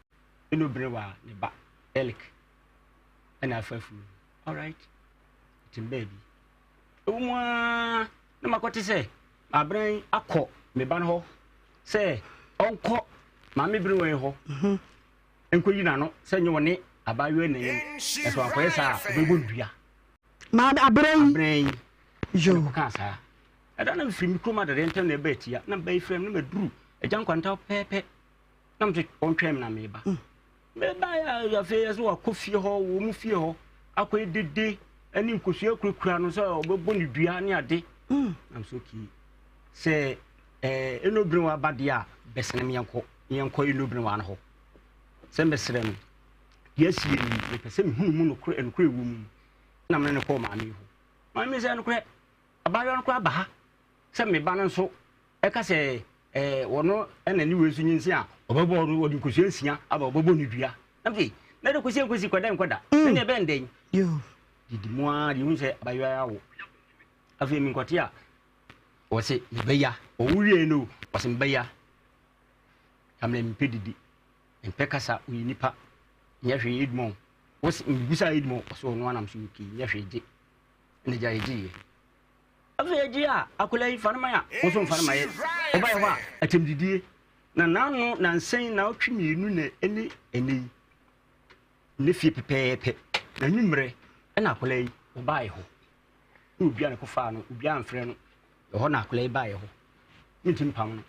Eno Berewa ne ba, Elik, ɛna afa afunu. Alright, ɛtim baabi. Ɛwɔ mu ara na makɔte sɛ abran akɔ me ba no hɔ sɛ ɔnkɔ maame Berewa yi hɔ mhm. nkɔyi n'ano sɛ nyɛ ɔne abaayewa na yɛm na sɛ wankɔyɛ saa a ɔbɛbɔ dua. Maame abran yi. Abran yi. Yo. Ɛna saa. Ɛda na mefiri me kurom adadeɛ ntɛm na ɛba atia na meba yi frɛ me na maduru agya nkwanta pɛpɛɛpɛ na mese ɔntwɛn me na meba. Mm. Mebaeɛ a afei yɛ sɛ wakɔ fie hɔ, wɔ mu fie hɔ akɔyɛ dede ne nkosua kurakura no sɛ ɔbɛbɔ ne dua ne ade. Mm. Nam so okay. Sɛ ɛɛ enobere wa ba deɛ a bɛsene me yɛnkɔ yɛnkɔ enobere wa no hɔ. Sɛ mbɛsrɛ no deɛ asi yɛ ni mepɛ sɛ mehunu mu nokorɛ nokorɛ ɛwɔ mu. Na mene no kɔɔ maame yi hɔ. Maame sɛ nokorɛ abaayewa no koraa ba ha sɛ me ba no nso ɛka sɛ ɛɛ wɔno ɛna ne wei nso nyinsen a ɔbɛbɔ no wɔde nkosua nsia aba ɔbɛbɔ no dua na sɛ na de kɔsi nkosi kɔda nkɔda mm. na ɛbɛn dɛn didi mu ara deɛ hu sɛ abayewa awo afei me nkɔte a wɔse mebɛya ɔwo wie no wɔse mebɛya amena mepɛ didi mepɛ kasa ɔyɛ nipa nyɛ hwee edmɔn wɔse mebisa edmɔn ɔsɛ ɔno anam so okay nyɛ hwee gye ɛna gya yɛgyeeɛ Afei agye a akwadaa yi fa no ma a wo nso mfa no ma yɛ. Ɔbaeɛ hɔ a atɛmdidie na n'ano nansa yi naawɔtwe mmienu na ɛne ɛnɛ yi ne fie pɛpɛɛpɛ na anwummerɛ ɛna akwadaa yi ɔbaeɛ hɔ na obiara ne kɔfaa no obiara mfrɛ no ɛhɔ na akwadaa yi baeɛ hɔ mentumi mpam no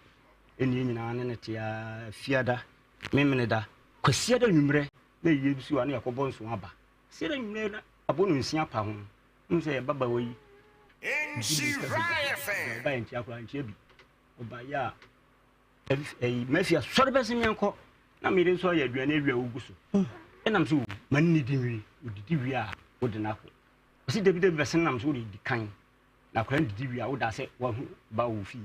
ɛne yɛn nyinaa ne ne te ara fiada memeneda kwasiada anwummerɛ na yie bi so a na yɛkɔbɔ nso aba kwasiada anwummerɛ na abɔ no nsia pa ho Wohu sɛ ababaawa yi di mmirika bi ɔba yɛ nkyia koraa nkyia bi ɔba yɛ a ɛyi mafia sɔre bɛsɛ meɛnkɔ na mede nso ayɛ aduane awie a wogu so ɛnam sɛ ma ne di nwie odidi wie a wode no akɔ ɔsi dabi dabi bɛsɛ nam so wode di kan na akwadaa no didi wie a woda sɛ wahu ba wɔ fie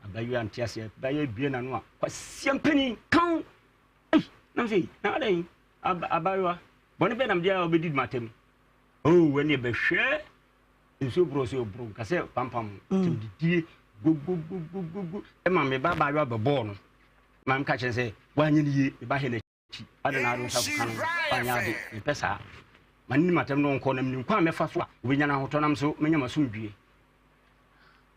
abayewa nte aseɛ bayɛ bie n'ano a kwasia mpanin kan ei nam sɛ na adɛn abayewa bɔne bɛn nam deɛ a wobɛdi matam Oh, ɛne bɛhwɛ nsuo borɔ so ɛboro nka sɛ pampam mm. tim didie gogogogogogo ɛma me ba abaayewa bɛbɔɔ no ma meka kyerɛ sɛ woanyɛ no yie me ba hɛ n'akyi ade na ade nsa kɔka no woanyɛ ade mepɛ saa ma ne nim atɛm no ɔnkɔ na menim kwan a mɛfa so a wobɛnya no ahotɔ nam so mɛnya m'asomdwie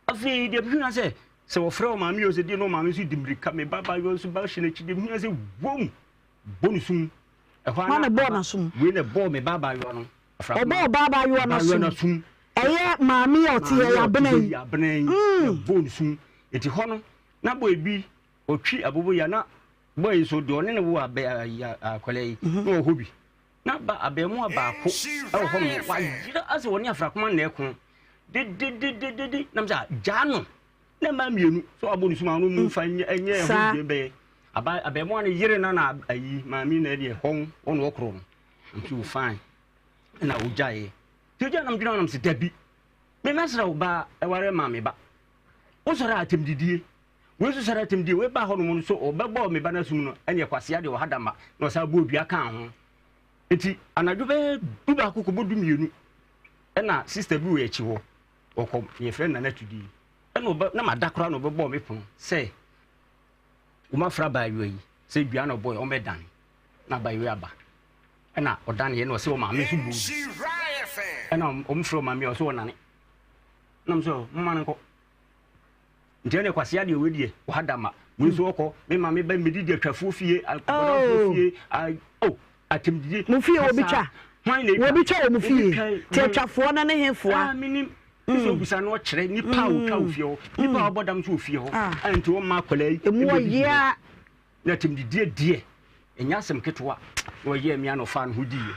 afei deɛ mehwɛ sɛ sɛ wɔfrɛ wɔ maame yɛ sɛ deɛ na ɔmaame nso di mmirika me ba abaayewa nso ba hyɛ n'akyi deɛ mehwɛ sɛ wom bɔ ne sum Ɛhɔ ara Hwan na na ɛbɔɔ aba n'asom? wei na ɛbɔɔ me ba abaayewa no. Ɔbɔɔ ɔbaa abaayewa no Abaayewa no asom. asom. Ɛyɛ maame yi a ɔte Maame yɛ a ɔte abena hɔ yi. yi abena yi na ɛbɔɔ ne sum. Eti hɔ no na boy bi ɔtwi aboboyaa na boy yi nso deɛ ɔne ne wo abɛ ayi akwadaa yi na ɔwɔ hɔ bi. Na ba abɛɛmoa baako ɛwɔ hɔ nom wayera asɛ ɔne afrakoma na ɛko dedededede na mo sɛ gyaa no. Na mmaa mmienu sɛ wabɔ ne sum a ɔno mu nfa nyɛ ɛnyɛ ɛho deɛ bɛyɛ. Aba abɛɛmoa no yere na na ayi maame na ɛdeɛ hɔn wɔn ɔkoro no nti o fine ɛna ogyaeɛ nti ogyae nam dwena nam sɛ dabi me mɛsrɛ wo ba ɛware ma me ba wosɔre a atɛmdidie wei nso sɔre atɛmdidie wei ba hɔ nom no so ɔbɛbɔ me ba no asum no ɛne ɛkwasea deɛ ɔha dama na ɔsan bɔ dua kaa ho nti anadwo bɛyɛ du baako kɔbɔ du mmienu ɛna sister bi wɔ akyi hɔ ɔkɔ yɛfrɛ nana tudi ɛna ɔbɛ na mada koraa na ɔbɛbɔ me pono sɛ Wɔafrɛ abaayewa yi sɛ dua na ɔbɔe, ɔmmɛdane. Na abaayewa yi aba. Ɛna ɔdaneɛ na ɔsɛ ɔmaame nso bɔɔ bi. Ɛna wɔfrɛ ɔmaame a ɔsɛ ɔnane. Na sɛ moma no nkɔ. Nti ɛna kwasea deɛ wei deɛ ɔha da ma. Wei nso ɔkɔ me maame bɛ medidi atwafoɔ fie, akɔdɔfoɔ oh. fie, oh atɛmdidie. Mo fie obi twa. Obi twa wɔ mo fie. Ti atwafoɔ no ne hefoa. Ah, menim. Sɛ obisa no ɔkyerɛ nipa a otwa wɔ fie hɔ, nipa a ɔbɔ dam nso wɔ fie hɔ. A nti wɔmma akwadaa yi. Emu ɔyea. Na atɛmdidie deɛ ɛnyɛ asɛm ketewa na ɔyɛɛ me a na ɔfaa ne ho diiɛ.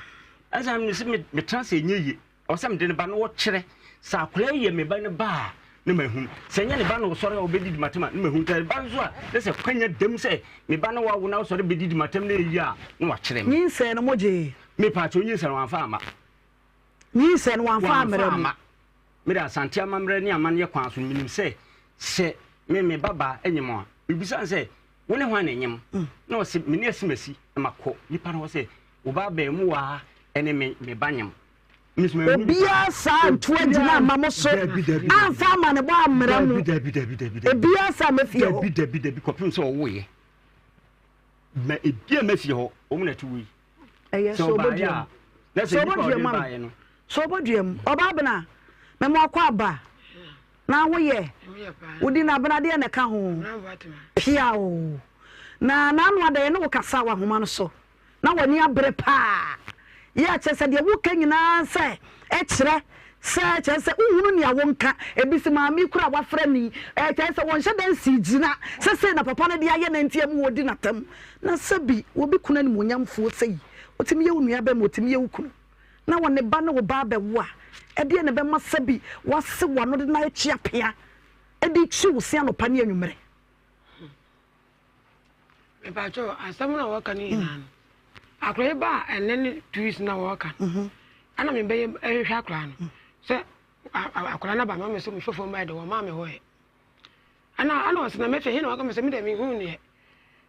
Ɛnsa me sɛ metena sɛ ɛnyɛ yie. Ɔwɔ sɛ mede ne ba na ɔkyerɛ sɛ akwadaa yi yɛ me ba ne ba a na mahunu. Sɛ ɛnyɛ ne ba na ɔsɔre a ɔbɛdidi m'atɛm a na mahunu. Sɛ ne ba nso a na sɛ kwanya dam sɛ me ba na wawo na ɔsɔre bɛdidi m'atɛm na ɛyɛ a na wakyerɛ me. Nyinsɛn no mogyee? Mepaakyɛw nyinsɛn no wamfa amma. Nyinsɛn no wamfa ammrɛ mo. Me de Asante amammerɛ ne amanneɛ kwan so no, menim sɛ, sɛ me me babaa nyem a, mebisa no sɛ, Wo ne hwan na ɛnyem? Na ɔse, Me ne Asimasi. Na makɔ nipa no hɔ sɛ, Wo ba abaamua ne me me ba nyem. Me nso manhu nipa no. Obiara saa antu agyina amma mo so amfa amanebɔ ammrɛ mo. Dabi, dabi, dabi, dabi, dabi. Obiara saa amma fie hɔ. Dabi, dabi, dabi, kɔpem sɛ ɔwoeɛ. Ma ebi amma fie hɔ, wɔn na ɛte wɔ yi. Ɛyɛ Sɛ sɛ ɔbaeɛ ɔbɛdua a, mu. na Sɛ sɛ nipa a ɔbɛdua ɔde mu ama. baeɛ no. Sɛ ɔbɛdua mu. Ɔbaa bena, mema ɔkɔ aba. Na woyɛ, wodi no abena deɛ na ɛka ho. Piaw. Na n'ano ada yɛne wo kasa wɔ ahoma no so. Na w'ani abere paa. Yɛ kyerɛ sɛ deɛ woka nyinaa sɛ. Ɛkyerɛ sɛ, kyerɛ sɛ wohunu nea wonka. Ebi se maame yi koraa a wafrɛ no yi, ɛɛ kyerɛ sɛ wɔnhyɛ da nsii gyina sɛ sei na papa no de ayɛ no nti ɛma wɔdi no atɛm. Na sɛbi obi kunu animuonyamfoɔ sei, ɔtumi yɛ wo nuabarima, ɔtumi yɛ wo kunu, na ɔne ba ne wo ba abɛwo a, ɛdeɛn na ɛbɛma sɛbi wase w'ano de no ayɛ kyeapea de rekyi wo se anɔpa ne anwummerɛ? Mepakyɛw, asɛm no a wɔka no nyinaa no, akora yi ba a ɛnɛ ne 2 weeks na wɔka no, ɛna mebɛyɛ ɛhwehwɛ akora no sɛ akora no aba ma me so mehwɛ fam bae de wɔmaa me hɔ ɛ. Ɛna ɛna ɔsɛ na mɛhwɛ he na wɔka me sɛ me deɛ mehu neɛ.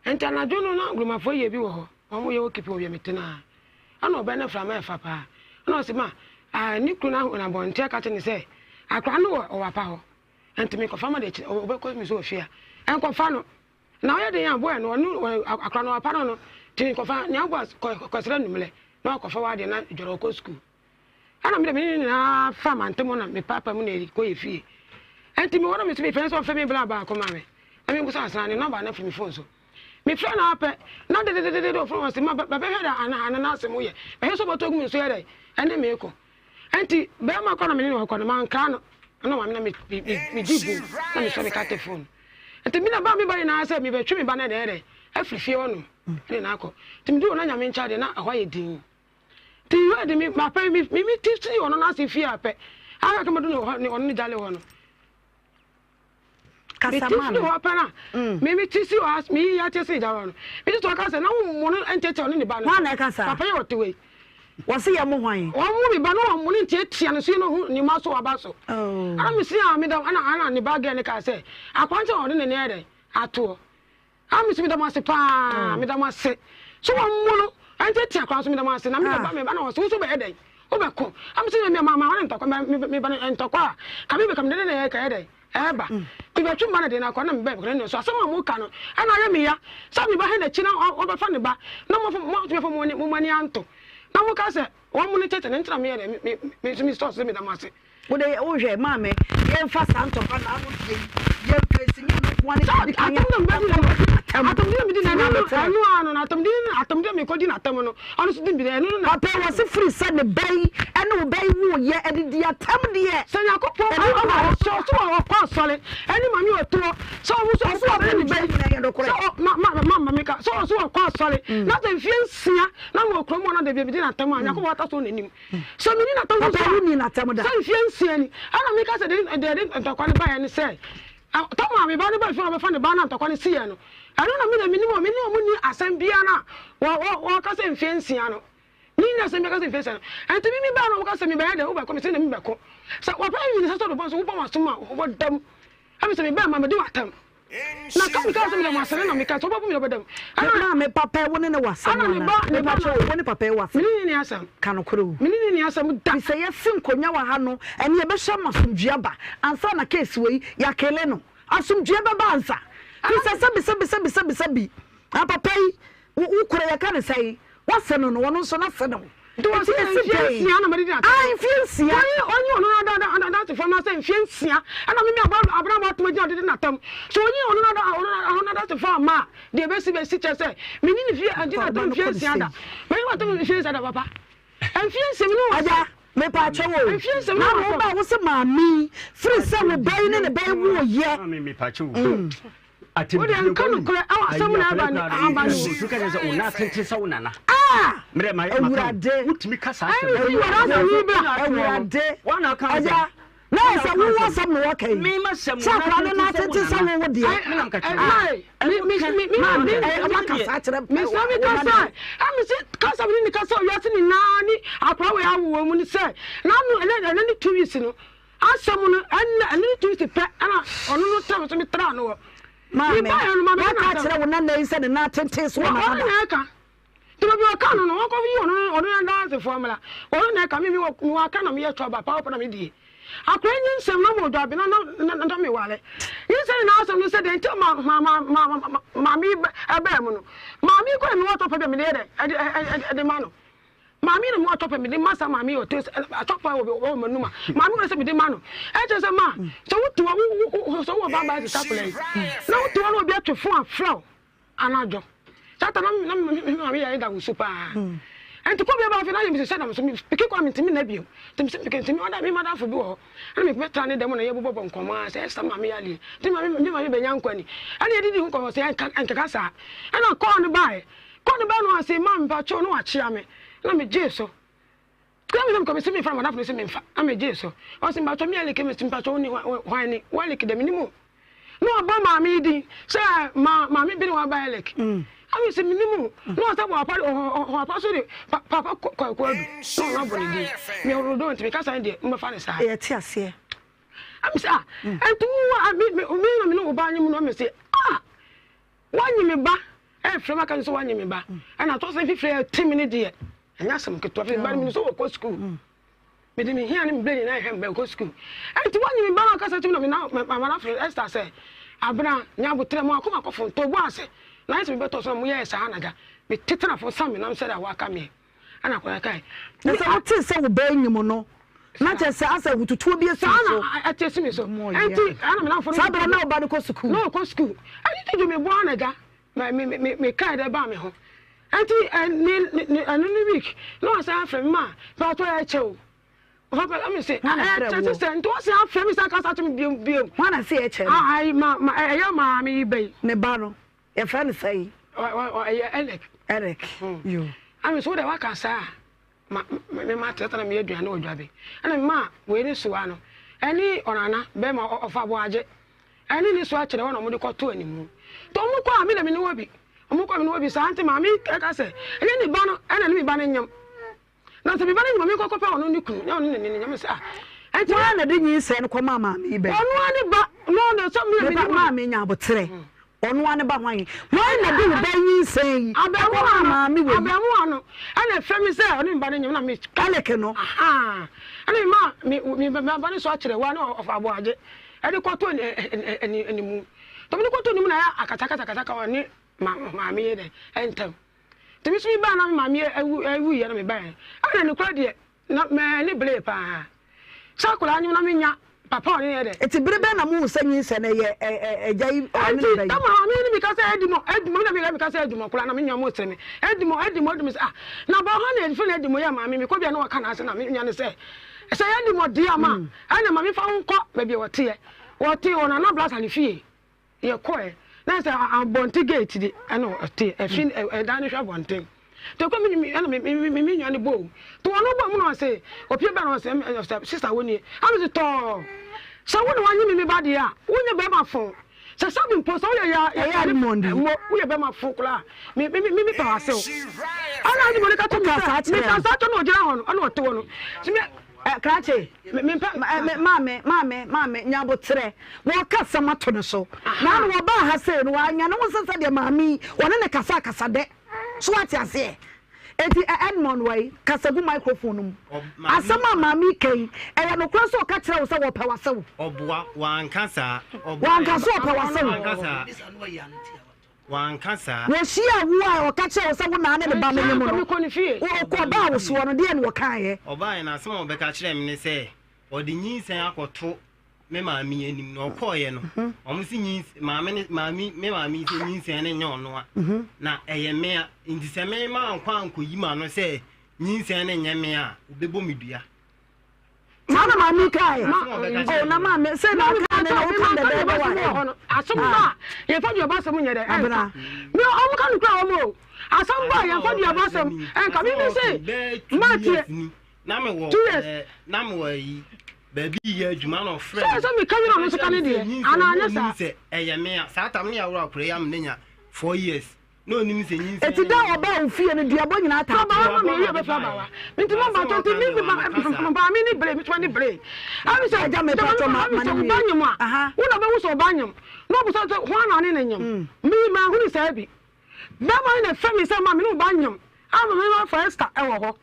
Nti anadwo no na ngurumafoɔ yɛ bi wɔ hɔ, wɔn yɛ wɔ kipi wɔ me tenaa. Ɛna ɔbɛn no frama ɛfa paa. Ɛna ɔsɛ ma ne kunu no ahɔ abɔnten aka kyerɛ ne sɛ akora no wɔ ɔwapa hɔ. Nti mekɔfa ma de akyire ɔbɛkɔ me so wɔ fie a ɛnkɔfa no na ɔyɛ den a boy no ɔno akora no ɔpa no no nti nkɔfa nea ɔbɔ kɔsrɛ numlɛ na ɔkɔfa w'adeɛ na dwɔrɔ ɔkɔ sukuu ɛna mede mene nyinaa fa mante mu na mepaapa mu na ɛkɔ yɛ fie nti mewɔ no me so mefrɛ sɛ ɔmfɛ me bla baako ma me na mebusa asena ne nɔmba no afiri me fon so mefrɛ no apɛ na dedededede ɔfrɛ wɔ se ma bɛbɛhwɛ dɛ ana ana na asɛm yɛ bɛhwɛ sɛ ɔbɛtɔ gu me so yɛ dɛ ɛne meekɔ Enti barima kɔ na me ne no kɔ no, mankra no. Ɛna maame na megye bom na mesɔ me kate fon. Nti me na ba me ba nyinaa sɛ mebɛtwe me ba no dɛn dɛn afiri fie hɔ nom ne na akɔ. Nti meduru hɔ na nyame nkyɛ deɛ na ɛhɔ ayɛ din. Nti wei de me mapɛ me me ti si ɔno n'ase fie apɛ. Aka kama du ne hɔ ne ɔno ne gyale hɔ no. Kasa Mete ma firi me. hɔ pɛ na me me ti si hɔ as me yi ate si gya hɔ no. Me ti sɛ ɔka sɛ na wo mo no ntiatia ɔne ne ba no Hwan so. na ɛka saa? Papa yi ɔte wei. Wɔse yɛ mo hwan? Wɔn mo me ba no wɔn mo no ntiatia no so yɛ no hu ne ma so aba so. Oh. Ɛna me si a me da ɛna ɛna ne ba gɛ ne kaa sɛ akwankyɛn a ɔde ne nan yɛ dɛ atoɔ. Ah me so meda mo ase paa meda mo ase so wɔn mo no ɛnti tia koraa so meda mo ase na me ba me ba na wɔn so bɛyɛ dɛn wobɛko am sɛ me ma ma wɔn ntɔkwa me me ba no ntɔkwa a ka me bɛka me dɛn na ɛyɛ ka yɛ dɛn ɛɛba ti bɛtwe mma no den akɔ na me bɛ ne so asɛm a mo ka no ɛna ayɛ me ya sɛ me ba hɛ n'akyi na wɔbɛfa ne ba na mo mo tumi fa mo mo mo ani anto na mo ka sɛ wɔn mo no tete ne ntina me yɛ dɛn me me me so sɛ meda mo ase. Wo de wo hwɛ maame yɛn fa saa ntɔkwa na ano deɛ yi yɛn pɛsi nyɛ ɔno nko ara ne di kan atam na mbɛdi na atam atam di na mi di na ɛno ɛno ano na atam di na atam di na mi kɔ di na atam no ɔno so di bi na ɛno na. Papa wɔ se firi sɛ ne ba yi ɛne wo ba yi wo yɛ ɛde di atam deɛ. Sɛ nyakopɔn ɛno wɔ sɛ ɔso wɔ ɔkɔ asɔre ɛne maame ɔtoɔ sɛ ɔmo so ɔso ɔbɛ ne ba yi sɛ ɔ ma ma ma ma mi ka sɛ ɔso ɔkɔ asɔre na sɛ mfie nsia na mo okuro mu ɔna de bi ebi di na atam a nyakopɔn ata so n'anim. Sɛ menni n'atam nso Papa, a, wonni n'atam da. sɛ mfeɛ nsia ni, ɛna meka sɛ deɛ deɛ ɛde ntɔkwa no baeɛ ne sɛ, tam a me ba no baa fie a wɔbɛfa ne ba no a ntɔkwa no siiɛ no, ɛno na me deɛ mennim wɔn, me ne wɔn nni asɛm biara a wɔ wɔ wɔka sɛ mfeɛ nsia no. Menni asɛm biara ka sɛ mfeɛ nsia no. Ɛnti me mebaeɛ no wɔka sɛ mebɛyɛ dɛ, wobɛko, mese na mebɛko. Sɛ wɔpɛ me nsa sɛ ɔbɛbɔ nso wobɔ m'asom a, wobɛda mu. Ɛfiri sɛ mebɛɛ ma medi w'atam. Na ka meka sɛ meda mo ase no na meka sɛ wobɛbu me ɔbɛda mu. Me maame papa yi wo ne no wɔ asɛm Ɛna ne ba anaa? ne ba Mepakyɛ na o, wo ne papa yi wɔ asɛm? Me ne ne nni asɛm. Ka nokorɛ o. Me ne ne nni asɛm da. Firi sɛ yɛasi nkonnwa wɔ ha no, ɛne yɛbɛhyɛ ama asomdwoeɛ aba ansa na case wei yɛakele no. Asomdwoeɛ bɛba ansa. Firi sɛ sɛbi sɛbi sɛbi sɛbi sɛbi, ah papa yi, Wo wo koro yɛka ne sɛn? W'ase no no ɔno nso n'ase ne wo. Nti wɔn Nti sɛ esi mfie dɛn? nsia na mede di n'atɛm. Ah mfie nsia. Ɔnye ɔnye ɔno n'ada ada adansefoɔ anaasɛ mfie nsia ɛna me me abɔ abena abɔ atom agyina ɔde di n'atɛm. So ɔnye ɔno n'ada ɔno ɔno n'adansefoɔ amma a deɛ ɛbɛsi bɛsi kyerɛ sɛ menni ne fie andi Fa ɔba n'atɛm no mfie kɔ ne nsia da. sei. Mɛyi w'atɛm mfie nsia da papa. Mfie nsia me ne wo Agya, mepa akyɛw o. Mfie nsia me ne Na wo wo ba wo se maame yi firi sɛ wo ba yi ne ne ba yi wo yɛ. Maame mepa kyɛw o. Wo deɛ nka nokorɛ ɛwɔ asɛm na ɛba ne aba ne mu. Ah! Awurade. Awurade. Agya, na yɛ sɛ wowɔ asɛm na wɔka yi. Sɛ akora no na atete sɛ wowo deɛ. Maame, waka saa kyerɛ Mesɛ mi kasa, ɛmi si kasa mi ni kasa wiase nyinaa ni akora wei awo wɔ mu ni sɛ n'ano ɛnɛ ɛnɛ ni 2 weeks no asɛm no ɛnɛ ɛnɛ ni 2 weeks pɛ ɛna ɔno no tɛm so mi tra no wɔ. Maame, waka akyerɛ wo nana yi sɛ ne nan tenten so wɔ Ɔno nana na da. ɛka. Nti baabi ɔka no no, wɔnkɔ yi ɔno ɔno adansefoɔ mmra. Ɔno na ɛka, me me wɔ me wɔ aka na meyɛ twaba, paa ɔpɛ na medie. Akora yi nyinsɛm na mo dɔ abena na na na meware. Nyinsɛm nyinaa asɛm no sɛ deɛ nti ma ma ma ma ma maame yi ɛbɛɛ mu no. Maame yi kɔ na mewɔ tɔpɛ bi a mede yɛ dɛ ɛde ɛde ɛde ma no. Maame na mewɔ atɔpɛ mede ma saa maame yi ɔte atɔpɛ wɔ wɔ m'anum a maame wɔ sɛ mede ma no ɛkyɛ sɛ ma sɛ wote hɔ wo wo sɛ wowɔ ba baa te sɛ akwadaa yi na wote hɔ na obi atwe fon afrɛ wo anadwo saa ta na na me maame yare da wo so paa. Nti kɔ bia ba afei na ayɛ me sɛ sɛ nam so me peke kɔ a mentumi nna bio. Nti me sɛ mepeke nti me ɔda me madamfo bi wɔ hɔ. Ɛna me bɛtra ne dɛm na yɛbobɔbɔ nkɔmmɔ a sɛ ɛsɛ maame yɛ adeɛ. Nti maame me maame bɛnya nkwa ni. Ɛna yɛdidi ho nkɔmmɔ sɛ ɛnka ɛnkeka saa. Ɛna kɔɔ no baeɛ. Kɔɔ no baeɛ na ɔse maame mpakyɛw na wakyea me. Ɛna megyee so. Kura me sɛ mekɔ mese memfa na madamfo no se memfa na megyee so. Ɔse mpakyɛw me Alike mese mpakyɛw wo ne hwan ni? Wo Alike deɛ menim o. Na ɔbɔ maame yi din sɛ ma maame bi ne waba Alike. Ɛna mese menim o. Na ɔsɛ bɔ papa ɔpa so de papa Kwaku Adu na ɔno abɔ ne din. Me ɔrodo nti meka saa deɛ mobɛfa no saa. Yɛte aseɛ. Ɛna mese ah ɛnti wo me me na me ne wo ba nye mu no mese ah Woanyi me ba ɛfrɛ me aka sɛ woanyi me ba ɛna atɔ sɛ fifire ɛte me ne deɛ ɛnyɛ asɛm ketewa firi ba no menim sɛ wɔkɔ sukuu mede me hia ne me berɛ nyinaa ɛhwɛ me ba ɛkɔ sukuu ɛnti woanyi me ba no akasa tumi na mena mamana frɛ Esther sɛ abena nya abotrɛ mu akoma kɔfo ntɔ bu ase na ayɛ sɛ mebɛtɔ so na moyɛɛ saa na gya metetenafo sa me nam sɛdeɛ woaka meɛ Ɛna akwadaa kae. Na sɛ wotee sɛ wo ba anyim no, na kyerɛ sɛ asɛ ahototoɔ bi asi wo so. Saa na ɛte asi me so. Ɛnti ɛna me namfo no. Saa berɛ na wo ba no kɔ sukuu. Na ɔkɔ sukuu. Ɛnti dwodwo me boa na gya me me me me kaa dɛ baa me ho. Ɛnti ɛne ne ɛno ne week na wasan afrɛ me ma paatɔ ɛkyɛ o. Ɔfa pa ɛmi se ɛkyɛ sisɛ nti wasan afrɛ me san kasa to me biom biom. Hwan na se ɛkyɛ no? Ayi ma ma ɛyɛ maame yi bɛyi. Ne ba no. Yɛfrɛ no sɛn? Ɛyɛ Eric. Eric. Yo. Ami so wode waka saa ma me ma tete na meyɛ aduane wɔ dwabe. Ɛna me ma wei ne soa no. Ɛne ɔnana bɛma ɔfa boagye. Ɛne ne soa kyerɛ hɔ na wɔde kɔto animu. Nti wɔn kɔ a me na me ne wɔ bi. Wɔn kɔ a me ne wɔ bi saa nti maame ɛka sɛ ɛnyɛ ne ba no ɛna ne me ba no nyam. Na sɛ me ba no nyim a, menkɔ kɔpɛ ɔno ne kunu, na ɔno ne ne nyame sɛ ah. Ɛnti Hwan na de nyinsɛn no kɔmaa maame yi bɛn? Ɔno ara ne ba, na ɔno sɛ me a menim. Maame nya aboterɛ, ɔno ara ne ba hwan? Hwan na de wo ba nyinsɛn yi kɔmaa maame wei? Abɛɛmoa no ɛna ɛfrɛ me sɛ ɔne me ba no nyem na me. Alec no. Ahaa, ɛna me ma me me ba no so akyerɛ wa ne ɔfa aboagye ɛde kɔto animu. Tɔm de kɔto animu na ayɛ akatakata ɔne maame yi dɛ ɛntɛm. Nti me nso me baa na me maame awu awuiɛ na me baeɛ ɛna nokorɛ deɛ na m'ani belee paa sɛ akwadaa no na menya papa ɔne yɛ dɛ. Nti bere bɛn na muhu sɛ nyinsɛn no yɛ agya yi ɔne ne ba yi? Nti tama maame ne me ka sɛ adi mo adi mo na me ka sɛ adi mo koraa na me nua mo sere me adi mo adi mo adi mo sɛ ah na bɔ ha na ɛfiri na adi mo yɛ maame me kɔ bia na wɔka n'ase na me nua ne sɛ sɛ yɛ adi mo deɛ ama ɛna maame fa wo nkɔ baabi a wɔteɛ wɔte wɔ Nana Blasa ne fie. Yɛkɔɛ na sɛ abɔnten gate de ɛna ɔte ɛfi ɛdan no hwɛ abɔnten nti ɔkɔ mi ɛna mi mi mi mi nua no bɔ mu nti wɔn bɔ mu na ɔse opie bɛ na ɔse ɛsɛ sista wo nie ɛna ɔse tɔɔ sɛ wo na wanyi mi mi ba deɛ a wonyɛ bɛrima fo sɛ sɛbi mpo sɛ woyɛ ya yɛ yɛ mo woyɛ bɛrima fo koraa mi mi mi mi pɛ wase o ɛna ɔde mo ne ka to mi sɛ mi ka saa kyɛ na ɔgyina hɔ no ɛna ɔte hɔ no. Krakye, maame, maame, maame, nya aboterɛ. Wɔreka asɛm ato ne so. Na ano wɔbaa ha sei no, wanya ne ho sɛ sɛdeɛ maame yi, wɔne no kasa akasadɛ. So wate aseɛ? Enti Edmond wai, kasa gu microphone no mu. Asɛm a maame yi ka yi, ɛyɛ nokorɛ sɛ ɔka kyerɛ wo sɛ wɔpɛ w'asew? Ɔboa, wanka saa. Wanka sɛ ɔpɛ w'asew? Wanka saa. Wanka saa. Wɔhyiaa wo a ɔka kyerɛɛ wo sɛ wo na ne ne ba no nyem no, ɔbaa wo soɔ no, deɛn na ɔkaeɛ? Ɔbaeɛ no, asɛm a ɔbɛka kyerɛɛ me ne sɛ, ɔde nyinsɛn akɔto me maame anim, na ɔkɔeɛ no, wɔn se nyins maame ne maame me maame yi sɛ nyinsɛn no nyɛ ɔno a, na ɛyɛ me a, nti sɛ me mankɔ ankɔyi m'ano sɛ nyinsɛn no nyɛ me a, ɔbɛbɔ me dua. Saa na maame kae. Oh, na maame sɛ na ɔka ne na woka dɛdɛɛdɛ wɔ ha. Asɛm ba a yɛmfa duaba asɛm nyɛ dɛ ɛnka. Me ɔmo ka no kura ɔmo o. Asɛm ba a yɛmfa duaba asɛm ɛnka. Me me se matie. Na me wɔ 2 years. Na me wɔ ayi baabi yɛ adwuma na ɔfrɛ. Sɛ sɛ me ka wi na ɔno nso ka ne deɛ. Ana anyɛ saa. Sɛ ɛyɛ me a saa tam ne yɛaworo akora yi ama ne nya 4 years. Na onim sɛ nyinsɛn Eti da a ɔbaa wo fie no, duabɔ nyinaa taa to. Ɔbaa ma me yɛ bɛfra abawa. Nti mo ba tɔnti mi mi ba maame ni bere mi tuma ni bere. Ɛmi sɛ Agya me patɔ ma ma ne wie. Ɔba nyim a, wo na bɛhu sɛ ɔba nyim. Na ɔbusa sɛ hwan na ɔne ne nyim. Mi ma hunu saa bi. Bɛrima no na ɛfrɛ mi sɛ ma me ne ɔba nyim. Ama me ma fa Esther ɛwɔ hɔ.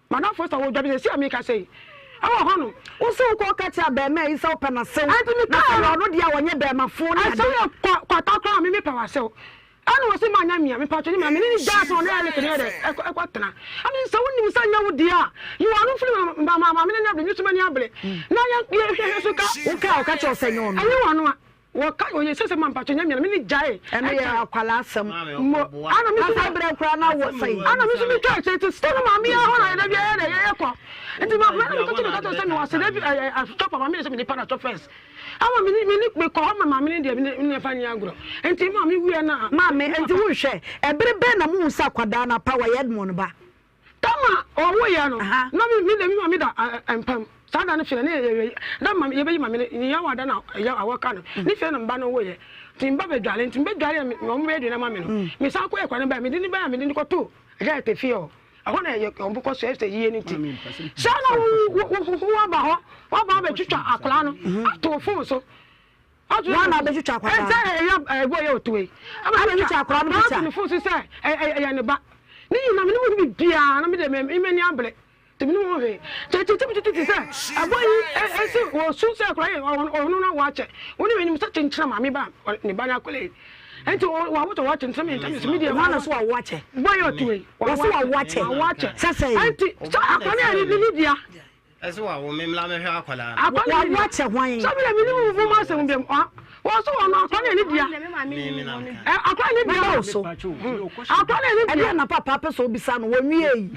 Madam Foster wɔ dwa bi sɛ si a meka sɛ yi ɛwɔ hɔ nom. Wo se wokɔ ka kyerɛ abɛɛmaa yi sɛ wopɛ n'asew na sɛ ɔyɛ ɔno deɛ a ɔnyɛ bɛɛmafo ne ade. Ɛsɛ yɛ kwata koraa me mepɛ w'asew ɛna ɔse manya mia mepatwɔ ne mia me ne ne gyaa sɛ ɔne Eric ne yɛ dɛ ɛkɔ tena ɛne sɛ wonim sɛ nyɛ wo deɛ a yi w'ano firi ma ma maame n'ani abere me nso m'ani abere na yɛ yɛ hwɛ so ka. Wo kaa ɔka kyerɛ wo sɛ nyɛ ɔno a. Ɛnyɛ ɔno a. Wɔka ɔyɛ sɛ sɛ ma mpakyɛ nyɛ mmiɛnsa me ne gyae. Ɛno yɛ akwadaa asɛm. Mo ana me nso brɛ koraa na wɔ sɛn. Ana me nso me twa akyire ti sɛ no maame yɛ hɔ na yɛda bi yɛ dɛ yɛyɛ kɔ. Nti ma me na me kɔtɔ me kɔtɔ sɛ me wɔ aseda bi ɛɛ atɔ pa maame ne sɛ me nipa na atɔ first. Ama me ne me ne me kɔ hɔ ma maame ne deɛ me ne ne fa ni agorɔ. Nti maame wia na. Maame nti wo nhwɛ ɛbere bɛn na mo hu sɛ akwadaa no apa wɔyɛ Edmond ba. Tama ɔwoeɛ no, na me me deɛ me maame da mpa mu. Saa da no fie no, ne yɛ yɛ da ma yɛbɛyi maame no ne yaw ada na ɛyɛ awɔ ka no. Ne fie na mba no woeɛ. Nti mba bɛdwale, nti mbɛdwale a wɔn bɛyɛ aduane ama me no, me san kɔyɛ kwan no baeɛ, mede no baeɛ a mede no kɔtoo agya yɛtɛ fie hɔ. Ɛhɔ na yɛ wɔn kɔ so ɛsɛ yie no nti. Saa na wo wo wo aba hɔ, waba abɛtwitwa akwadaa no ato wo fon so. Wọn na abɛtwitwa akwadaa no. Ɛsɛ ɛyɛ ɛbɔ yɛ otoe. Abɛtwitwa akwadaa no picture. Ato ne fon so sɛ ɛyɛ ne ba. Ne nyinaa me ne mu bibiara na me de me me ni abere. Te me ne ho hwee. Te te te te te sɛ ɛbɔ yi ɛsi wɔ su sɛ akwadaa yi ɔno na wɔakyɛ. Wɔn ne me nim sɛ kyenkyena maame ba ne ba ne akwadaa yi. Nti wɔ awotɔ wɔ kyenkyena me ntɛm sɛ me deɛ. Wɔn na so wɔawo akyɛ. Bɔ yɛ otoe. Wɔ so wɔawo akyɛ. Wɔawo akyɛ. Sɛ sɛ. Nti sɛ akwadaa yi ne ne dea. Ɛsɛ wa wo me mmla mɛhwɛ akwadaa no. Akwadaa no Wawo akyɛ hwan? Sɛ mi na mi ni mu mu asɛm bi mu wɔn so wɔn akwadaa no yɛ ne dea. Ɛ akwadaa no yɛ ne dea. Mama wo so. Akwadaa no yɛ ne dea. Ɛdeɛ na papa pɛ sɛ obisa no wɔnwie yi.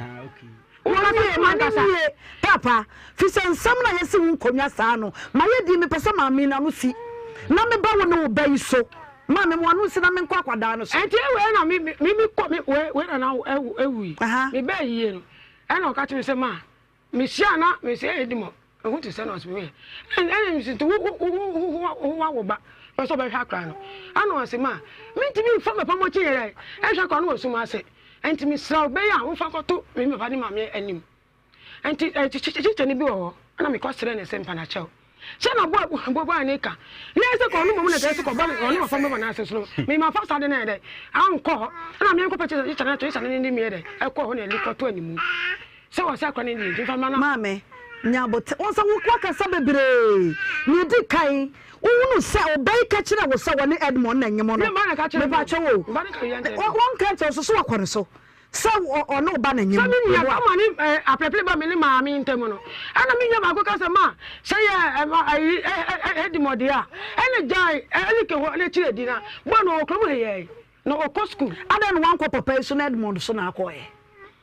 Wɔnwie ma ne nwie papa fi sɛ nsɛm na yɛsi wo nkonnwa saa no ma yɛ di mepɛ sɛ maame na no si na meba wo ne wo ba yi so maame mo ano si na menkɔ akwadaa no so. Ɛnti wei na mi mi mi kɔ mi wei wei na na ewu ewu yi. Mi bɛɛ yie no ɛna ɔka kyerɛ mi sɛ maa. Mehyia na mese ɛyɛ di mɔ ɛho te sɛ na ɔse meyɛ ɛna mese nti wo wo wo wo wo wawo ba pɛ sɛ ɔbɛhwɛ akora no ɛna ɔse ma mentumi mfa papa mɔkye yɛ dɛ ɛhwɛ akora no wɔ sum ase ɛnti mesrɛ wo bɛyɛ a wofa kɔto me papa ne maame anim ɛnti kyekyɛ no bi wɔ hɔ ɛna mekɔ srɛ ne sɛ mpanakyɛw Sɛ na boa boa boa ne ka na ɛsɛ kɔ ɔno mmom na ɛsɛ kɔ ba ɔno papa mmom na ɛsɛ so no me ma fa saa de na yɛ dɛ ankɔ hɔ ɛna me nkɔ pɛ kyɛ kyɛ na kyɛ ne ne me yɛ dɛ ɛkɔ hɔ na ɛde kɔto animu sɛ wɔ sɛ akora ne deɛ nti fa ma na. Maame, nya abote, wo nsa wo wakasa bebree, nea edi kan, wohunu sɛ ɔba yi ka kyerɛ wo sɛ wɔne Edmond na nyem no, mepa kyɛw o, wɔnka nkyerɛ wo so so wakɔ ne so. Sɛ ɔne wo ba na nyem. Sɛ me nua ba ma ne apelepele ba me ne maame ntam no, ɛna me nua baako ka sɛ, Ma, sɛ yɛ ayi adi mɔdeɛ a, ɛne gyae ɛne ke hɔ na kyerɛ di na bɔ no wɔ kurom ha yɛi na ɔkɔ sukuu. Adɛn na wankɔ papa yi so na Edmond so na akɔɛ?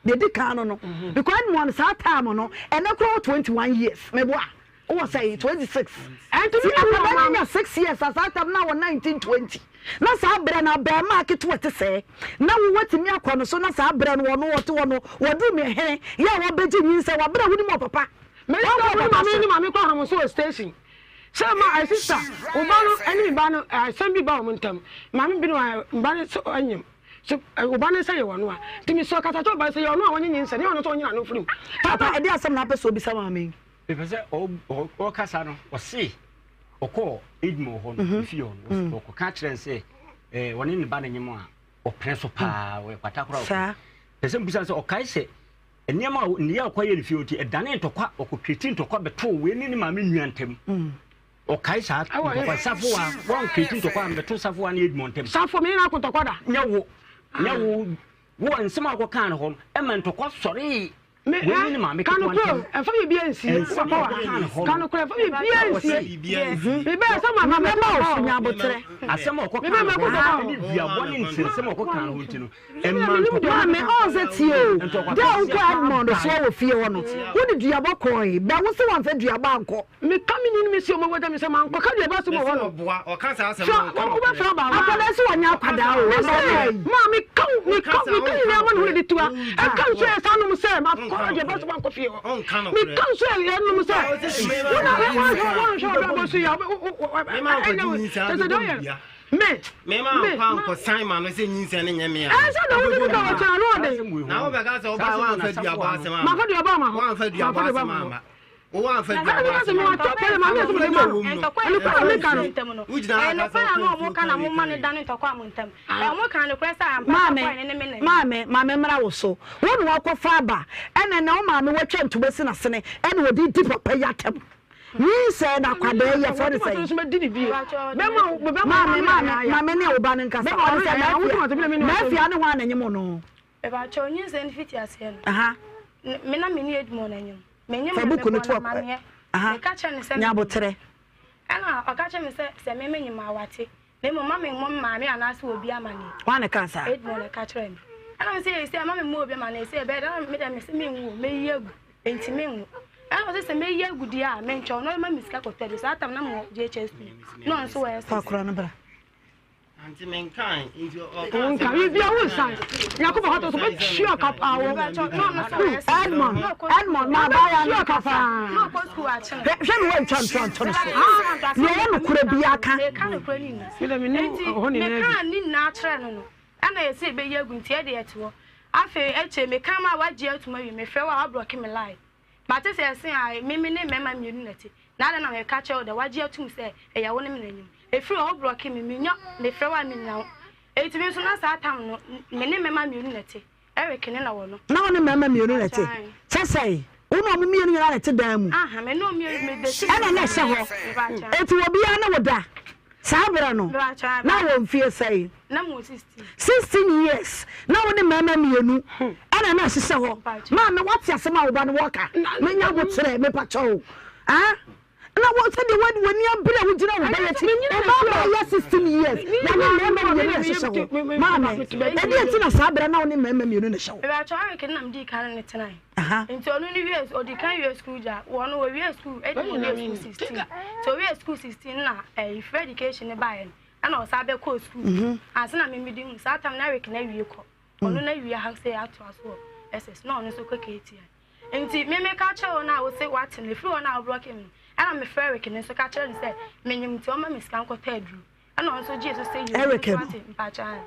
Deɛ ɛdi kan no no, because Edmond saa time no, ɛnɛ koraa wɔ 21 years, meboa? Wowɔ sɛn? 26. Ɛnti Ti me nua akwadaa no maame. anya 6 years a saa time na wɔ 19 20. Na saa berɛ no abarimaa ketewa te sɛɛ na wo watumi akɔ no so na saa berɛ no ɔno ɔte hɔ no waduru me hene yɛ a wabɛgye nyinsɛn wɔ berɛ a wonim ɔpapa. Me Wankɔ ne ɔpapa maame so. ne maame kɔ Ahamuso wɔ station sɛ ma ɛ sister wo ba no ɛne me ba no asɛm bi ba wɔn ntam maame bi no ɛ ba no sɛ ɔnyem so ɛ wo ba no sɛ yɛ wɔn a nti me sɔ kasa kyɛ ɔba no sɛ yɛ ɔno a wɔnye nyinsɛn ne ɔno sɛ ɔnyina no mfiri mu. Papa ɛde asɛm na apɛ sɛ obisa maame yi. Mepɛ sɛ ɔkasa no ɔse ɔkɔɔ Edmond hɔ no mhm. efie hɔ no mm. ɔkɔka kyerɛ no sɛ ɔne ne ba no nyem a ɔpene so paa ɔyɛ kwata koraa ɔpene pɛ sɛ mbusa sɛ ɔkae sɛ nneɛma a nneyɛ a ɔkɔyɛ ne fie nti ɛdane ntɔkwa ɔkɔkreti ntɔkwa bɛtoo wei ne ne maame nua ntam mm. ɔkae saa ntɔkwa safoa wɔn kreti ntɔkwa bɛto safoa ne Edmond ntam safo mi na akɔ ntɔkwa da nyɛ wo nyɛ wo wo nsɛm a ɔkɔkaa no hɔ no ɛma ntɔkwa sɔree Me ɛ, ka nokorɛ o, ɛmfa biribiara nsie, wo papa wa, ka nokorɛ, ɛmfa biribiara nsie, me bɛɛ sɛ ma ma mɛma wo so nya aboterɛ. Asɛm a ɔkɔ kan no hɔ ne duabɔ ne nsɛnsɛm a ɔkɔ kan no hɔ nti no, ɛma ntɔkwa. Maame, ɔn sɛ tie o, da a wokɔ Edmond soɔ wɔ fie hɔ no, wode duabɔ kɔɔe, bɛ wo se wamfa duabɔ ankɔ. Meka me nini mesi ɔmo wɔ dɛ me sɛ mankɔ ka deɛ ɛba so wɔ hɔ no. Fra wobɛfrɛ abaawa. Akwadaa sɛ wɔnyɛ akwadaa o. Mese maa meka meka meka nyinaa ma ne ho na de tua. Ɛka nso yɛ saa nom sɛ makɔ deɛ ɛba so mankɔ fie hɔ. Meka nso yɛ nom sɛ wona wɔnhwɛ wɔnhwɛ ɔbrabɔ so yɛ ɛnyɛ wo sɛ sɛ deɛ ɔyɛ me me ma nkɔ ankɔ san ma no sɛ nyinsɛn no nyɛ me a. Ɛsɛ na wode bi ka wɔkyerɛ no ɔde. Na wobɛka sɛ wobaa woamfa duabɔ asɛm ama. Mamfa duabɔ ama hɔ. Woamfa duabɔ asɛm ama. Maame, maame, maame mmra wo so. Wo na wakɔfa aba, ɛna na wo maame watwa ntoma si n'asene, ɛna ɔde di papa yi atɛm. Nyinsɛn na akwadaa yi yɛfrɛ no sɛn? Maame, maame, maame ne wo ba no nkasa. Ɔde sɛ Mafia, Mafia ne hwan na ɛnyem no? Aha. Me na me ne Edmond anyim. Menyim Fa no buku no mebɔɔ to no amanneɛ. Aha. Meka kyerɛɛ no sɛ Nya menyim. aboterɛ. Ɛna Ɛna ɔka kyerɛɛ me sɛ, sɛ me menyem a wate, na mmom mma memmɔ me maame anaasɛ obi amanneɛ. Hwan na ɛkaa saa? Edmond na ɛka kyerɛɛ me. Ɛna me sɛ, seesei mma memmɔ obi amanneɛ, seesei ɛbɛyɛ dɛn? Ɛna me deɛ mese menwu o, mɛyi agu, enti menwu. Ɛna ɔse sɛ mɛyi agu deɛ a, mentwɛn, ɔno ɔbɛma me sika kɔtɔ aduro. Saa tam na mewɔ JHS 2, na ɔno nso wɔ SS. Fa akora no bra. Wonka biribi a wonsan. Nyankopɔn ka to so bɛtua ka paa wo. Edmond, Edmond, ma abaayewa no nkasa. Hwɛ hwɛ ne woantwa nto anto no so. Nea ɛyɛ nokorɛ biara ka. Meka nokorɛ ne nyinaa. Enti mekaa ne nyinaa kyerɛɛ no no, ɛna yɛsɛ yɛbɛyi agu nti ɛdeɛ ɛte hɔ. Afei akyire meka maa wagye atom awie, mefrɛ wo a woablɔke me line. Mate sɛ ɛse ae, me me ne mmarima mmienu na ɛte, na adɛn na meka kyerɛ wo dɛ woagye atum sɛ ɛyɛ wo ne me na nyim? Ɛfiri hɔ wo blɔke me, menya, mefrɛ wo a mennya wo. Enti me nso na saa tam no, me ne mmarima mmienu na ɛte, Eric ne na wɔ no. Na wo ne mmarima mmienu na ɛte? Kyɛ sɛ, wo ne wɔn mmienu nyinaa na ɛte dan mu? Aha, me ne wɔn mmienu, me bɛsi. Ɛna na ɛhyɛ hɔ? Enti obiara ne wo da? Saa berɛ no, na wɔ mfeɛ sɛn? Na mewɔ 16. 16 years, na wo ne mmarima mmienu ɛna na ɛhyehyɛ hɔ. Maame, woate asɛm a wo ba no wɔka? Menya aboterɛ, mepakyɛ wo. Ah? Na wo sɛdeɛ w'ani abere a wogyina wo ba yɛ akyi, wo ba ba yɛ 16 years, na ne mmarima mmienu na ɛhyehyɛ hɔ. Maame, ɛdeɛ nti na saa berɛ na wo ne mmarima mmienu na ɛhyɛ hɔ? Mepakyɛ, Eric ne na medii kan ne no tenae. Nti ɔno no wie ɔdi kan wie sukuu gya wɔn no wɔwie sukuu ɛdi mu wie sukuu 16 nti ɔwie sukuu 16 na ɛyi free education ne baeɛ no ɛna ɔsan bɛkɔɔ sukuu mhm. ansa na mimi di hu saa tam na Eric na wie kɔ ɔno na wie ha sɛ atoa so wɔ SS na ɔno nso kɔ KTI nti mimi ka kyerɛ wɔn a wɔsɛ wate no efiri wɔn a wɔblɔke no ɛna mefrɛ Eric no nso ka kyerɛ no sɛ menyim nti ɔma me sika nkɔtɔ aduro Ɛna ɔno nso gyee so sɛ yiw, Eric ɔno nso no. ate mpakyɛ ae.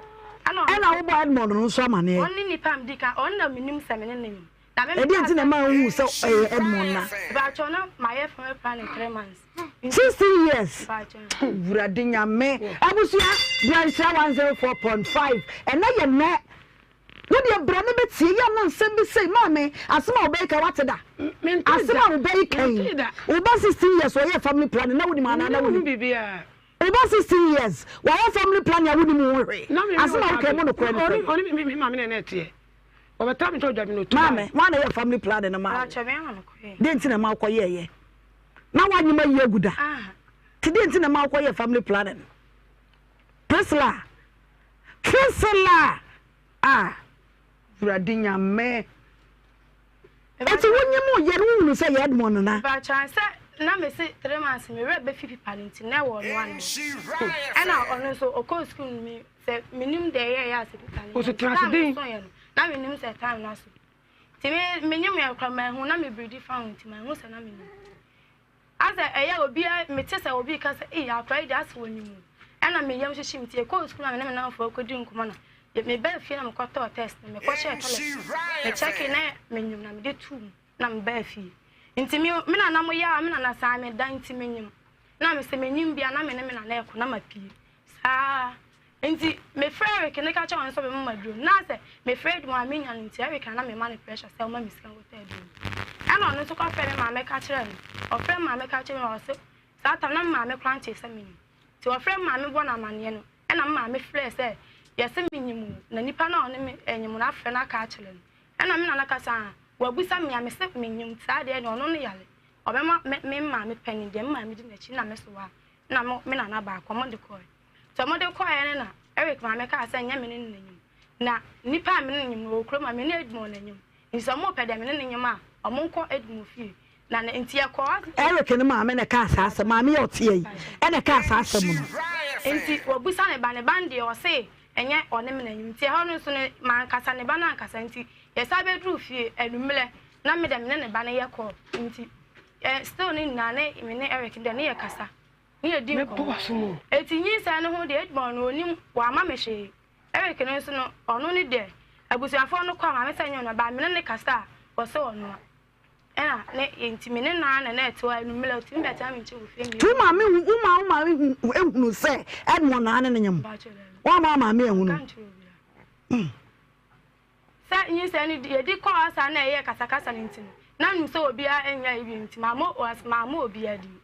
Ɛna ɔno Ɛna nso, wobɔ Edmond no nso amaneɛ. ɔno ne nipa a medi kan, ɔno na menim sɛ me ne no nyem. Na me Ɛdeɛn mekaa nti na sɛ, ɛma wohuu sɛ ɛyɛ Edmond na? Mpakyɛ na mayɛ family planning 3 months. Nti, 16 years. mpakyɛ. Awurade Nyame. Abusua, bra nhyira 104.5. Ɛnɛ yɛ nɛ. Wo deɛ bra ne bɛtie yɛ na nsɛm bi sei. Maame, asɛm a wo ba yi ka woate da? Mentee Asɛm da. a wo ba yi ka yi, Mentee da. wo ba 16 years ɔyɛɛ family planning na wonim anaa na Mennim ho wonim? biribiara. Wo ba 16 years wayɛ family planning a wonim ho hwee. Na me Asɛm a woka yi mu nokorɛ ne sɛn? Ɔne me me maame na ɛna ɛteɛ. Ɔbɛtra me nkyɛn ɔdwa me na ɔtu bae. Maame, hwan na ɛyɛɛ family planning no maa wo? Mpakyɛ me ara na mekɔyɛɛ. Deɛ nti na ɛma wokɔyɛɛyɛ? Na woanyem ayi agu da? Ah. Nti deɛ nti na ɛma wokɔyɛɛ family planning no? Priscilla! Priscilla! Ah! Awurade Nyame! Eti wo nyem wo yɛ no wo hunu sɛ yɛ Edmond na. Mpakyɛw sɛ na me se 3 months me werɛ bɛfi pipa no nti na ɛwɔ ɔno ano ɛna ɔno nso ɔkɔɔ sukuu no me sɛ menim deɛ ɛyɛ yɛ asɛ pipa no Ɔso tena ase time den. so yɛ no na menim sɛ time no aso nti me menyem yɛ kora mahu na me biridi fa ho nti mahu sɛ na menim. Asɛ ɛyɛ a obiara, mete sɛ obi reka sɛ, Ei, akwadaa yi deɛ asɛ ɔnim o. Ɛnna me yam hyehye me nti yɛkɔɔ sukuu na me ne me nnamfoɔ kɔdii nkɔmmɔ na mebaa fie na mekɔtɔɔ test no, mekɔhyɛɛ toilet no, mekyɛkee na menyim na mede too mu na mebaa fie. Nti me, me nana mo yɛ a me nana saa meda nti menyim. Na mesɛ menyim bi a na me ne me nana ɛkɔ na mapie. Saa Nti mefrɛɛ Eric ne ka kyerɛɛ ɔno sɛ ɔbɛma me aduro no. Na sɛ mefrɛ Edmond a menya no nti Eric na na mema no pressure sɛ ɔma me sika nkɔtɔ aduro no. Ɛna ɔno nso kɔfrɛɛ me maame ka kyerɛɛ no. Ɔfrɛɛ me maame ka kyerɛɛ me na ɔse saa tam na me maame koraa ntee sɛ menim. Nti ɔfrɛɛ me maame bɔɔ no amaneɛ no ɛna me maame frɛɛ sɛ yɛse menyim o na nipa no a ɔne me nyim no afrɛ no aka akyerɛ no. Ɛna me nana ka sɛ aah wabusa me a mese menyim nti saa deɛ ɛneɛ ɔno no yare ɔbɛma me me maame panin deɛ me maame di n'akyi na me so a na me nana baako ɔmo de kɔɛ. Nti wɔde kɔeɛ no na Eric maame kaa sɛ nyɛ me ne no na nyim. Na nipa a me ne no nyim no ɔwɔ kurom a me ne Edmond na nyim. Nti sɛ wɔpɛ deɛ me ne no nyim a, wɔnkɔ Edmond fie. Na ne nti yɛkɔɔ. Eric ne maame na ɛkaa saa asɛm, maame yi a ɔteɛ yi na ɛkaa saa asɛm no. Nti wɔbisa ne ba, ne ba no deɛ ɔse ɛnyɛ ɔne me na nyim. Nti ɛhɔ no nso no mankasa, ne ba no ankasa. Nti yɛsan bɛduruu fie anwummerɛ na me deɛ me ne ne ba no yɛkɔɔ. Nti still ne nyinaa ne me ne Eric deɛ ne yɛkasa. ne yɛdi nkɔmmɔ. Enti nyinsɛn no ho deɛ, Edmond no ɔnim, wamma me hwee. Eric no nso no, ɔno ne deɛ, abusuafoɔ no kɔ a, maame sɛ nyɛ ɔno, but me ne no kasa a, ɔsɛ ɔnoa. Ɛna ne, enti me ne no ara na na ɛte hɔ anwummerɛ, ɔtumi bɛtena me nkyɛn wɔ fie Nti wo maame hu, wo maa wo maame hu, ehunu sɛ Edmond na ne no nyem? Woamma wo maame anhunu? Manka nkyerɛ obiara. Sɛ nyinsɛn no yɛdi kɔɔ asa na ɛyɛɛ kasakasa no nti no, na menim sɛ obiara nnya ebi nti, mammɔ, mammɔ obiara din.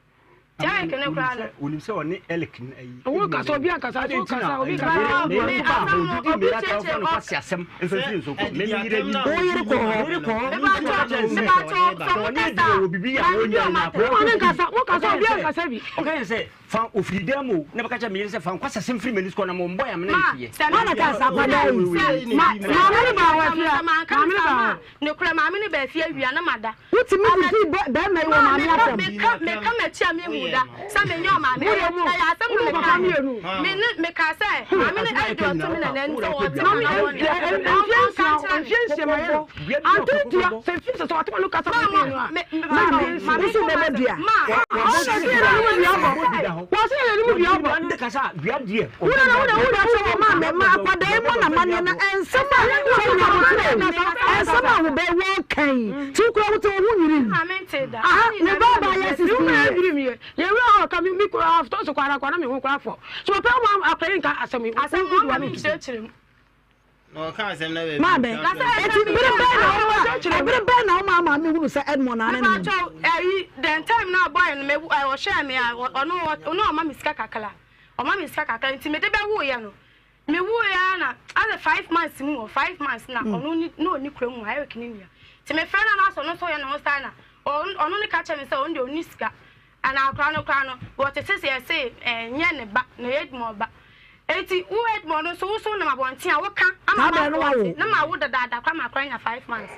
Eric ne koraa no. Onim sɛ ɔne Eric no ayi. Wo kasa obi ankasa so kasa obi kasa. Me asɛm no obi kyerɛkyerɛ ɔ. Kwasi asɛm mfimfini nso kɔ. Me me yere ni. Wo yere kɔ hɔ. Yere kɔ hɔ. Mepa kyɛw mepa kyɛw sɛ mo kasa a maame bi ɔma tɛ. Mo ne nkasa mo kasa obi ankasa bi. Ɔka yɛn sɛ fa ofiri dan mu na bɛka kyerɛ me yere sɛ fa nkwasasɛm firi m'ani so kɔ na mo mbɔ yɛ amena Ma nfie. sɛ Hwan na kaa saa akwadaa yi? sɛ ma Maame no baa hɔ afie a. manka Maame no saa baa ma hɔ. nokorɛ maame no baa fie awia na mada. Wotumi didi bɛrima yi wɔ maame asɛm. Meka meka m'akyi a mehu da sɛ menyɛ ɔmaame. Mo yɛ mo. Ɛyɛ asɛm Mo na papa meka. mmienu. Me ne meka sɛ maame no ɛde ɔto me nana anim sɛ ɔte Maame nana bɔne. mfie nsia mfie nsia ma yɛ no. Ante dua sɛ mfie sɛ sɛ ɔte ma no kasa Ma mo ma mmienu a. me me Maame maame Wo so nka bɛbɛ m'asɛm. dua. Ma Ɔno na ɛsɛ yɛ n'anim dua bɔ. Wɔsɛ yɛ n'anim dua bɔ. Ne kasa dua deɛ. Wura na wura wura Sɛ wɔ maame ma akwadaa yi mɔ n'amanneɛ na nsɛm a sɛ nyabotrɛ nsɛm a wo bɛ wɔ kan ti kura wo te wo ho nwiri maame nte da. aha wo ba ba yɛ Mi sisi ma yɛ ebiri mi yɛ. Yɛ wura hɔ ka mi mi kura afɔ so kwara kwara mi ho kura fɔ. So pɛ mo akɔyɛ nka asɛm yi. Asɛm no ɔma me nkyerɛkyerɛ mu. Na ɔka asɛm na baabi. Maame, eti bere bɛn na ɔma ɛbere bɛn na ɔma maame hunu sɛ Edmond na ne ne Mepa kyɛw ɛyi the time na boy no me ɔhyɛɛ me a ɔno ɔno ɔma me sika kakra. Ɔma me sika kakra nti mede bɛwoeɛ no. Me wuiɛ ara na asɛ five months mu wɔ five months na ɔno ni na ɔni kura mu Eric ne nua nti me frɛ no na asɛ ɔno nso ɔyɛ ne ho saa na ɔno ne ka kyerɛ me sɛ ɔno deɛ ɔni sika ɛna akora no koraa no wɔtete sɛ yɛse ɛnyɛ ne ba na ɛyɛ Edmond ba eti wo Edmond no nso wo so nam abɔnten a woka ama Saa berɛ no ma wawo. na ma wo dadaada koraa ma akora nya five months.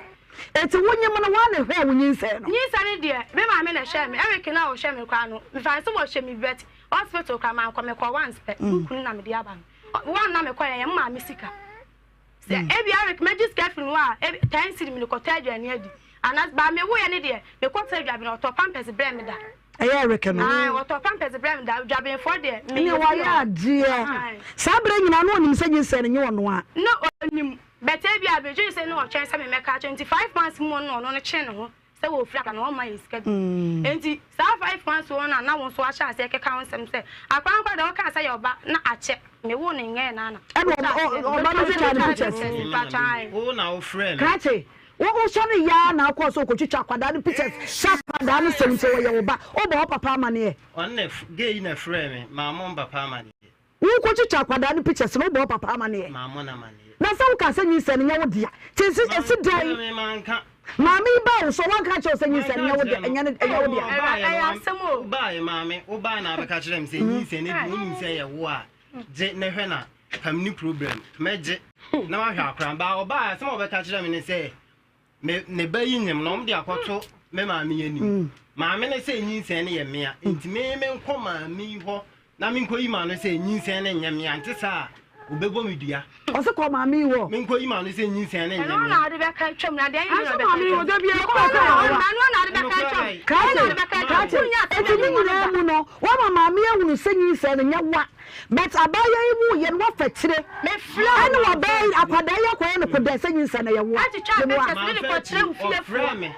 Eti wo nyem no woa na ehwɛɛ wo nyinsɛn no? Nyinsɛn no deɛ me maame na ɛhwɛɛ me Eric no a ɔhwɛ me koraa no mefa no sɛ wɔhwɛ me but Hospital koraa mankɔ mekɔɔ once pɛ me kunu na mede aba no one na mekɔɛ ɛyɛ me maame sika sɛ ebi Eric mɛgye sika firi no a ebi ten cedi mede kɔtɔ aduane adi ana ba me woyɛ ne deɛ mekɔtɔ aduane no ɔtɔ pampers brɛ me da ɛyɛ Eric no ae ɔtɔ pampers brɛ me da dwabenfoɔ deɛ ne wayɛ adeɛ saa berɛ nyinaa na ɔnim sɛ nyinsɛn no nyɛ ɔno a na ɔnim but ebi a medwene sɛ na ɔtwɛn sɛ me mɛka akyerɛ nti 5 months mu no ɔno no kyee ne ho sɛ wɔfiri akora no wɔmma yɛn sika bi enti saa 5 months hɔ na na wo nso ahyɛ aseɛ keka ho nsɛm sɛ akora no koraa deɛ wokaa sɛ yɛ ɔba na akyɛ mewoo no nyɛɛ na na ɛna ɔba no twitwa ne pictures Wo na wofrɛ me. Krakye wo wosɔre yaa na akɔ so okotwitwa akwadaa no pictures sɛ akwadaa no sɛm sɛ wɔyɛ wo ba wobɔ wo papa amaneɛ Ɔno na gay yi na frɛ me mammɔ me papa amaneɛ. Wokotwitwa akwadaa no pictures no wobɔ wo papa amaneɛ Mammɔ no amaneɛ. Na sɛ woka sɛ nyinsɛn no nyɛ wo dea nti esi esi dɛn Maame manka. Maame yi baa wo so wanka ankyerɛ wo sɛ nyinsɛn no nyɛ wo dea ɛnyɛ ne ɛnyɛ wo dea. Ɛyɛ asɛm o. Wobaeɛ maame wobaeɛ na abɛka kyerɛ me sɛ nyinsɛn no bi wonim sɛ ɛyɛ wo a gye na hwɛ na ka menni problem mɛgye na mahwɛ akora baa ɔbaeɛ asɛm a ɔbɛka kyerɛ me ne sɛ Me ne ba yi nyem na wɔn de akɔto me maame yi anim. Maame no sɛ nyinsɛn no yɛ mea, nti me menkɔ maame yi hɔ na menkɔyi m'ano sɛ nyinsɛn no nyɛ mea, nte saa a ɔbɛbɔ me dua. Ɔse kɔ maame yi hɔ. Menkɔyi m'ano sɛ nyinsɛn no nyɛ mea. Ɛno na ɔde bɛka atwam na deɛ ɛnyɛ na ɔbɛka atwam. Ɛno na ɔde bɛka atwam. Krakye, krakye, eti ne nyinaa mu no, wama maame ahunu sɛ nyinsɛn no nyɛ wa. But abaayewa yi wu yɛ no wafa kyire ɛne ɔbaa yi akwadaa yi akɔyɛ no kodɛɛ sɛ nyinsɛn na yɛwoa yɛwoa. Ɔfrɛ me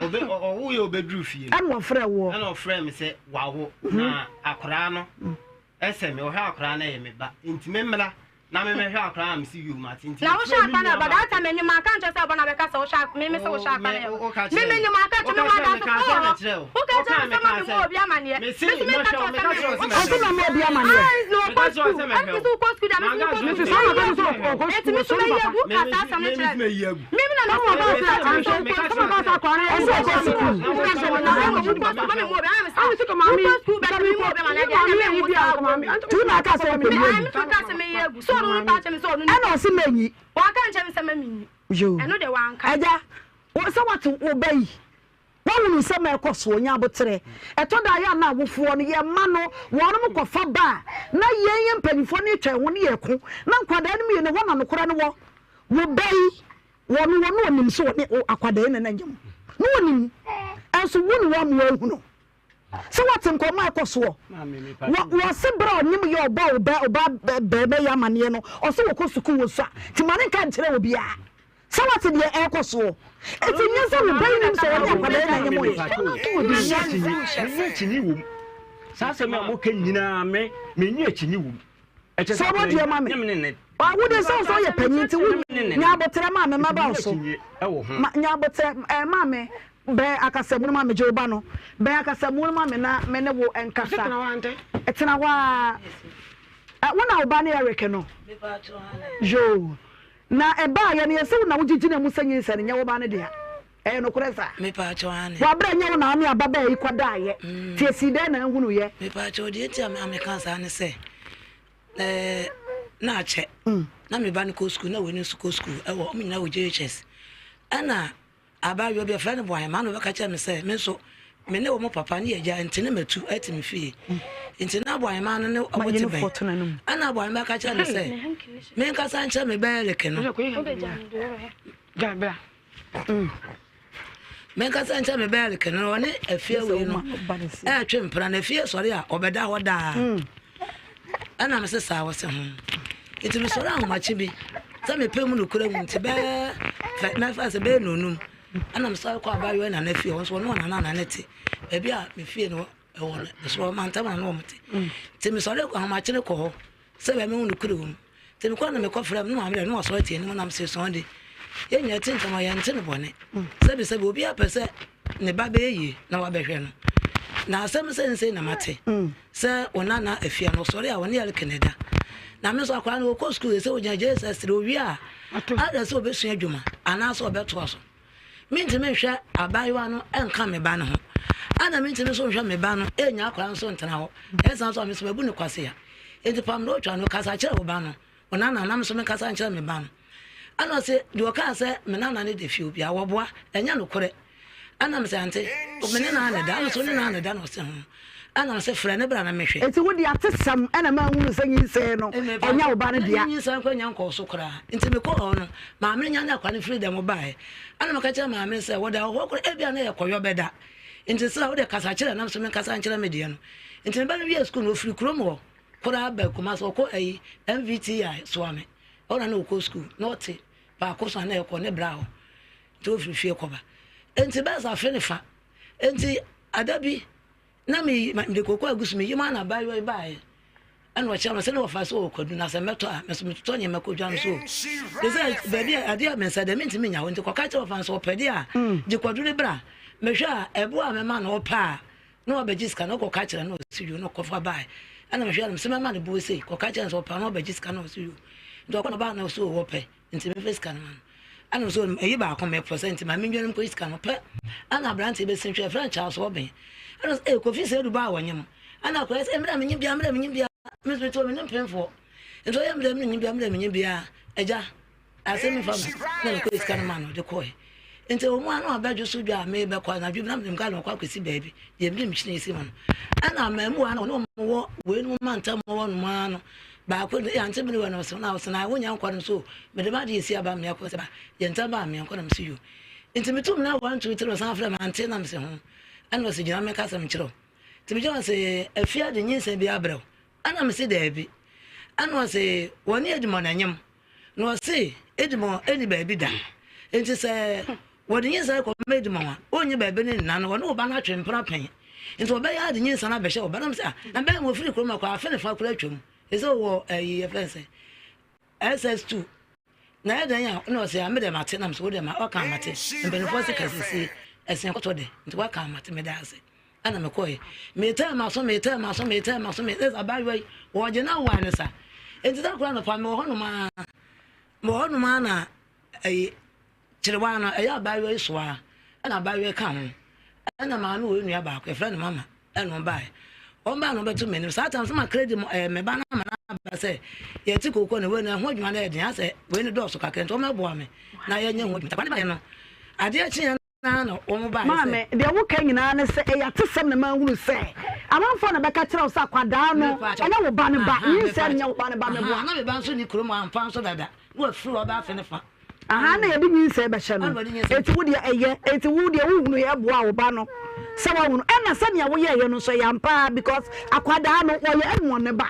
obe ɔwo yɛ obeduru fie no ɛna ɔfrɛ woɔ ɛna ɔfrɛ me sɛ wawo na akwadaa no ɛsɛ me ɔhwɛ akwadaa no ɛyɛ me ba nti me mmra na me mɛhwɛ akwadaa na me si yom ate nti Na wohwɛ akwadaa no ba that time enyim anka nkyerɛ sɛ ɔba na bɛka sɛ wohwɛ ak me me sɛ wohwɛ akwadaa no yɛ me me nyim anka nkyerɛ me wɔ adanse fo wɔ hɔ woka kyerɛ me sɛ ma me mu obi amaneɛ me so me ka kyerɛ sɛ me wo Ɔse ma mu obi amaneɛ. Ayi na ɔkɔ sukuu ɛna me so wokɔ sukuu da me so mekɔ sukuu eti me so mɛyi agu woka saa asɛm no kyerɛ me me me na me sɛ me sɛ Ɔse ɔkɔ sukuu. Tu na aka sɛ ɔkɔ yi agu. Ɛna ɔse mɛnyi. Yoo. Agya, sɛ wate wo ba yi, wahunu nsɛm a ɛkɔ soɔ, nya aboterɛ. Ɛtɔ da a yɛ a na awofoɔ no, yɛn mma no, wɔnom kɔfa ba a, na yɛn yɛn mpanimfoɔ no retwa yɛn ho ne yɛreko. Na nkwadaa no mmienu, ɛhɔ na nokorɛ no wɔ. Wo ba yi, wɔno wɔno ɔnim sɛ ɔne akwadaa yi na na nyam. Na ɔnim. Ɛnso wo ne wɔn amoa ahunu. Sɛ woate nkɔmmɔ a ɛkɔ soɔ? Wɔ, wɔse berɛ a ɔnyem yɛ ɔbɔ ɔba, ɔba bɛɛma yi amaneɛ no, ɔse wɔkɔ sukuu wɔ sua, nti ma ne nka nkyerɛ obiara. Sɛ woate deɛ ɛrekɔ soɔ? Enti nyɛ sɛ wo ba yi nim sɛ ɔne akwadaa yi na anyem yɛ. Menni akyinnye, menni akyinnye wom. Saa asɛm a moka nyinaa me, menni akyinnye wom. Ɛkyɛ Sɛ wɔ deɛ ma me. Wo de sɛ wo sɛ woyɛ panyin nti wo nya aboterɛ ma me mɛba wo so. Ma nya aboterɛ ɛɛ ma me. Bɛn akasamu no ma me, gye wo ba no. Bɛn akasamu no ma me na me ne wo nkasa. Tena hɔ ara. Wo na wo ba ne Eric no? Yoo. Na ɛbaeɛ no, yɛsɛ wo na wogyegyina mu sɛ nyinsɛn no nyɛ wo ba no dea. Ɛyɛ nokorɛ saa? W'abrɛ nyɛ wo na wo ne ababaa yi kɔdaeɛ. Nti ɛsii dɛn na ahunuiɛ? Mepaakyɛw, deɛ nti a meka saa ne sɛ, Ɛɛ na akyɛ na me ba no kɔ sukuu na wei no nso kɔ sukuu ɛwɔ wɔn nyinaa wɔ JHS ɛna abaayewa bi afrɛ no Boahema na ɔbɛka kyerɛ me sɛ me nso me ne wɔn papa ne yɛgya nti ne matu ɛte me fie nti na Boahema no ne wɔn te bɛn ɛna Boahema ka kyerɛ me sɛ menkasa nkyerɛ me bɛyɛ leke no. Menkasa nkyɛ me bɛɛl kɛ no ɔne afie wei no ɛretwe mpena na afie sɔre a ɔbɛda hɔ daa mm. ɛna me se saa wɔ se ho nti mesɔre ahomakye bi sɛ mepɛ mu nokora mu nti bɛɛ mɛfa sɛ bɛyɛ nonum ɛna mesɔre kɔ abayewa nana fie hɔ nso ɔno ɔnana nana te baabi a me fie no ɛwɔ no mesɔre ɔmantam na ne wɔn te mm. nti mesɔre ahomakye no kɔ hɔ Sɛ bɛ mehu nokorɛ wɔ mu. Nti mekɔɔ na mekɔ frɛ no maame dɛ ne wasɔre te anim nam se sɔn de yɛn nyinaa ti ntɛm a yɛnte no bɔne. Sɛbi sɛbi obiara pɛ sɛ ne ba bɛyɛ yie na wabɛhwɛ no. Na asɛm sɛ nsei na mate sɛ wo nana afia no ɔsɔre a ɔne Elke na ɛda. Na me nso akwadaa no ɔkɔ sukuu sɛ ɔgyina JSS 3 owie a ada sɛ ɔbɛsua adwuma anaasɛ ɔbɛtoa so. Mentumi nhwɛ abaayewa no nka me ba no ho. Ɛna mentumi nso nhwɛ me ba no ɛnya akwadaa nso ntena hɔ. Ɛsan so a me nso mabu no kwasea. Enti pam na otwa no kasa kyerɛ wo ba no. Wo nana na me nso menkasa nkyerɛ me ba no. Ɛna ɔse deɛ ɔkaa sɛ me nana no da fie obi a wɔboa ɛnyɛ nokorɛ. Ɛna mesɛ ante me ne naa na ɛda ɛna so ne naa na ɛda na ɔse ho. Ɛna ɔse frɛ ne bra na mehwɛ. Enti wo deɛ atesɛm ɛna manhunu sɛ nyinsɛn no ɛnyɛ wo ba no dea. Na nyinsɛn koraa nnya nkɔɔ so koraa. Nti mekɔɔ hɔ no maame no nyane akwadaa no firi dɛm baeɛ. Ɛna meka kyerɛɛ maame no sɛ wɔda hɔ koraa ebia na ɛyɛ kɔyɔ bɛda. Nti sra wo deɛ kasa kyerɛ na me nso menkasa nkyerɛ me deɛ no. Nti me ba no wiee sukuu no ɔfiri kurom hɔ koraa baa Kumasi ɔkɔ ayi MVTI Soame ɛhɔ na na ɔkɔ sukuu na ɔte baako so a na ɛkɔ ne bra hɔ nti ɔfiri fie kɔba. Nti bɛyɛ sɛ afe ne fa nti ada bi na me mede koko agu so meyi mu na abaayewa yi baeɛ ɛna ɔkyerɛ me sɛ ne wɔfa sɛ ɔwɔ kwadu na sɛ mɛtɔ a mɛso metotɔ nneɛma kɔdwa no so te sɛ baabi a adeɛ a me nsa dɛ mentumi nya hɔ nti kɔka kyerɛ wɔfa no sɛ ɔpɛ deɛ a mm. gye kwadu no bra mehwɛ a ɛboɔ a mɛma no ɔpɛ a na wabɛgye sika na ɔkɔka kyerɛ no ɔsi yo na ɔkɔfa baeɛ ɛna mehwɛ no sɛ mɛma no boɔ sei kɔka kyerɛ no sɛ ɔpɛ na ɔbɛgye sika na ɔsi yo nti ɔkɔ na ɔbaa na ɔsi ɔwɔ Nti memfa sika no ma no. Ɛna ɔsɛ ɛyi baako mepɔ sɛ nti ma mendwane mkɔyi sika no pɛ. Ɛna aberanteɛ bɛsi ntwɛ ɛfrɛ no Charles Obeng. Ɛna ɔsɛ ee Kofi sɛ edu baa wɔnyem. Ɛna akɔyɛ sɛ mmerɛ menye bia mmerɛ menye bia me nso mete hɔ menim pemfoɔ. Nti ɔyɛ mmerɛ menye bia mmerɛ menye bia agya asɛm mi fa no na mekɔyi sika no ma no ɔde kɔɛ. Nti ɛwɔ mu a na wabɛdwo so dwa a mebɛkɔ anadwo bi na menim Ghana ɔkɔ akɔsi baabi deɛ menim kyene si mu no. Ɛna amammuwa no ɔne wɔn wɔ weinom mantam hɔ nom ara no Baako de, yɛante bere wɔ no so, na ɔse, na wonya nkwa no so, mede m'ade esi aba mmea kɔ sɛ ba, yɛ ntɛm ba mmea nkɔ na mese yo. Nti metum na 1 2 3 ɔsan frɛ me ante na mese ho. Ɛna ɔse gyina menka asɛm nkyerɛ wo. Nti megyina ɔse afia de nyinsɛn bi abrɛ wo. Ɛna mese daabi. Ɛna ɔse wɔne Edmond anyem. Na ɔse Edmond ɛni baabi da. Nti sɛ wɔde nyinsɛn kɔma Edmond a, ɔnyi baabi ne nna no, ɔne wo ba no atwe mpena pɛn. Nti wɔbɛyɛ ade nyinsɛn abɛhyɛ wo ba nam sɛ ah na bɛn wɔfiri kurom akɔ afe ne fa koraa atwam ɛsɛ wɔ ɛyi yɛfrɛ sɛ SS2 na ɛyɛ dɛn a na ɔsɛ ame dɛ mate nam sɛ wo dɛ ma ɔka mate mpanimfoɔ se kasesie ɛsɛn kɔtɔ dɛ nti waka mate meda ase ɛna mekɔɛ metɛɛ maso metɛɛ maso metɛɛ maso metɛɛ abaayewa yi wɔgye na woa ne sa nti da koraa nɔpa mewɔ hɔnom a mewɔ hɔnom a na ɛyi Kyerewa no, ɛyɛ abaayewa yi soa, ɛna abaayewa yi ka ho. Ɛna maame wɔ nua baako, yɛfrɛ no mama, ɛna wɔn baeɛ. Wɔn baeɛ na wɔbɛto m'anim. Saa tam sɛ makra di ɛɛ me ba no ama no aba sɛ yɛte kooko no wei no ɛho adwuma no yɛ den asɛ wei no dɔɔso kakra nti wɔn ɛboa me na yɛnyɛ ho adwuma. Takwa ne baeɛ no, adeɛ kyeeɛ no na wɔn baeɛ sɛ. Maame, deɛ woka nyinaa ne sɛ ɛyɛ atesɛm na manhunu sɛ amanfoɔ na bɛka kyerɛ wo sɛ akwadaa no ɛnyɛ wo ba no ba, nyinsɛn no nyɛ wo ba no ba, meboa. Na me ba nso nni kurom amfa nso dada, na wafiri hɔ aba afe ne fa. Aha na yɛde nyinsɛn bɛhyɛ no. Enti wo deɛ ɛyɛ. Enti wo deɛ wohunu yɛ boa wo ba no sɛ wahunu. Ɛna sɛnea woyɛeɛ no nso ɛyɛ ampa ara because akwadaa no wɔyɛ Edmond ne ba.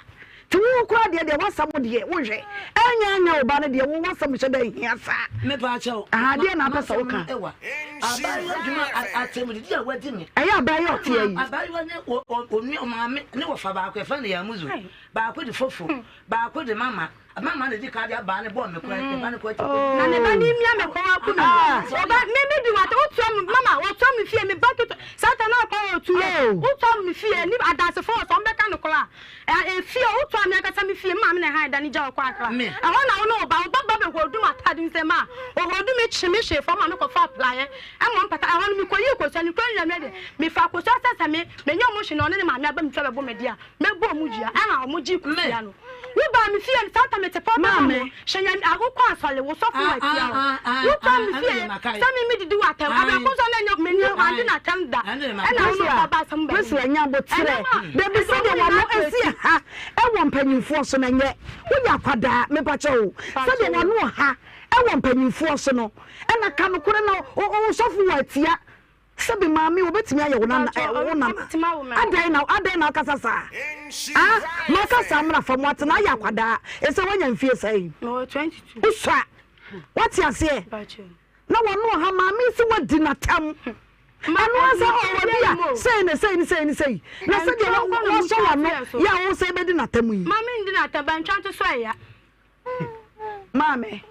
Nti wo koraa deɛ deɛ w'asɛm deɛ wohwɛ ɛnyɛ anyɛ wo ba no deɛ wo w'asɛm hyɛ dɛ nhia saa. Mepa kyɛw. Aha deɛ na apɛ sɛ woka. Ewa abaayewa adwuma atɛmudidi a wadi me. Ɛyɛ abaayewa ɔteɛ yi. Abaayewa ne onua maame ne wɔfa baako yɛfrɛ no Yamuzu baako de fofo baako de mama. Mama na di kan de abaa no bɔɔ me kwan, me ba no kɔ akyi. Na ne ba no mia me kɔn aku me. Ɔba me me di wata wotua me mama wɔtua me fie me ba toto sata na ɔkɔ ɔtu yɛ wotua me fie ni adansefo wɔ so wɔn bɛka no koraa efie wotua me ankasa me fie me maame na ɛhan da ne gya ɔkɔ akra ɛhɔ na wo ne ɔba ɔba ba bɛ hɔdu mu ataade mu sɛ ma ɔhɔdu me kye me hwee fam ma me kɔfa aplaeɛ ɛmɔ mpata ɛhɔ no me kɔ yi kosua ne kura nyina me de me fa kosua sɛ sɛ me me nyɛ ɔmo hwe na ɔne ne maame aba me fie abɛbɔ me de a Mɛbɔ ɔmo dua ɛna ɔmo gyee kosua no. Wo baa me fie no saa ta me te pɔw bɛma mo hyɛ nyame a wokɔ asɔre wo sɔfo wa tia wo. Wo kɔ me fie sɛ me me didi wo atɛm abrako nso na ɛnyɛ me ni wande na atɛm da ɛna wo ne ɔba ba asɛm ba Priscilla nya aboterɛ dabi sɛdeɛ wano ɛsi ha ɛwɔ mpanyinfoɔ so no ɛnyɛ woyɛ akwadaa mepakyɛ wo sɛdeɛ wano ha ɛwɔ mpanyinfoɔ so no ɛna ka nokorɛ na wo sɔfo wa tia Sɛbi maame obetumi ayɛ wo nana ɛ wo nana adɛn na adɛn na akasa saa ah maka saa mmra fam wate na ayɛ akwadaa ɛsɛ wanya mfie sɛn wosua wate aseɛ na wɔn ɔha maame si wadi n'atam ɛno asɛ ɔwɔ bi a sei ne sei ne sei ne sei na sɛdeɛ wɔsɔ wano yɛ a wo sɛ bɛdi n'atam yi. Maame ndi n'atam bɛntwa nto so ɛya. Maame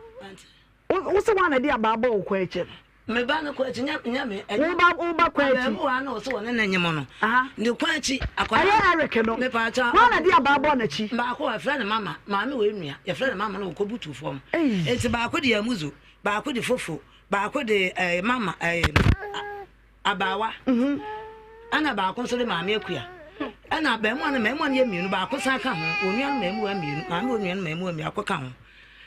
wo sɛ wɔn na de abaa bɔ wo kɔ akyi no. Me ba no kɔ akyi nyɛ nyɛ me. Wo ba wo ba kɔ akyi. Abɛɛmoa na ɔsɛ wɔne ne nyem no. Ne kɔ akyi. Akwadaa. Ɛyɛ Eric no. Me pa kyɛw. Wɔn na de abaa bɔ n'akyi. Baako yɛfrɛ no mama maame wɔ enua yɛfrɛ no mama na ɔkɔ butu fam. Eti baako de amuzu baako de fofo baako de ɛɛ mama ɛɛ abaawa. Ɛna baako nso de maame akua. Ɛna abɛɛmoa no mɛɛmoa no yɛ mmienu baako san ka ho onua no mɛɛmoa mmienu maame onua no mɛɛmoa mmienu akɔ ka ho.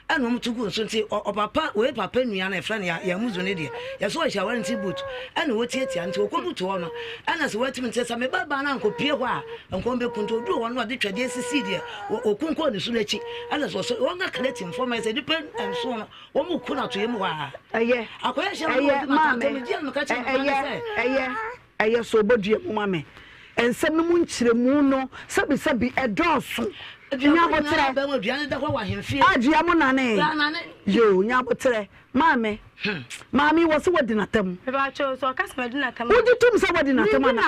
Ɛna wɔn to gu nso nti ɔpapa wei papa nua no yɛfrɛ no Yamuzu no deɛ yɛsɛ ɔhyɛ warranty boot ɛna wɔtiatia nti wɔkɔ butu hɔ no ɛna sɛ wɔatumi nti sɛ me ba baa no ankɔpie hɔ a nkɔm bɛku nti ɔduru hɔ no ɔde twɛdeɛ sisii deɛ ɔkunkɔɔ ne so no akyi ɛna sɛ ɔsɛ wɔn ka n'atimfoɔ ma sɛ nipa nson no wɔn mu ku no atoyɛ mu hɔ a ɛyɛ akɔyɛ hyɛ ɛyɛ maame ɛyɛ ɛyɛ Ɛyɛ sɛ ɔbɔ dua mu ma me. Nsɛm no mu nkyerɛmu no sɛbisɛbi ɛdɔɔso. Nya aboterɛ. Ah dua mu nane. Yoo nya aboterɛ. Maame. Maame yi wɔse wadi n'atam. Wogye tom sɛ wadi n'atam ana?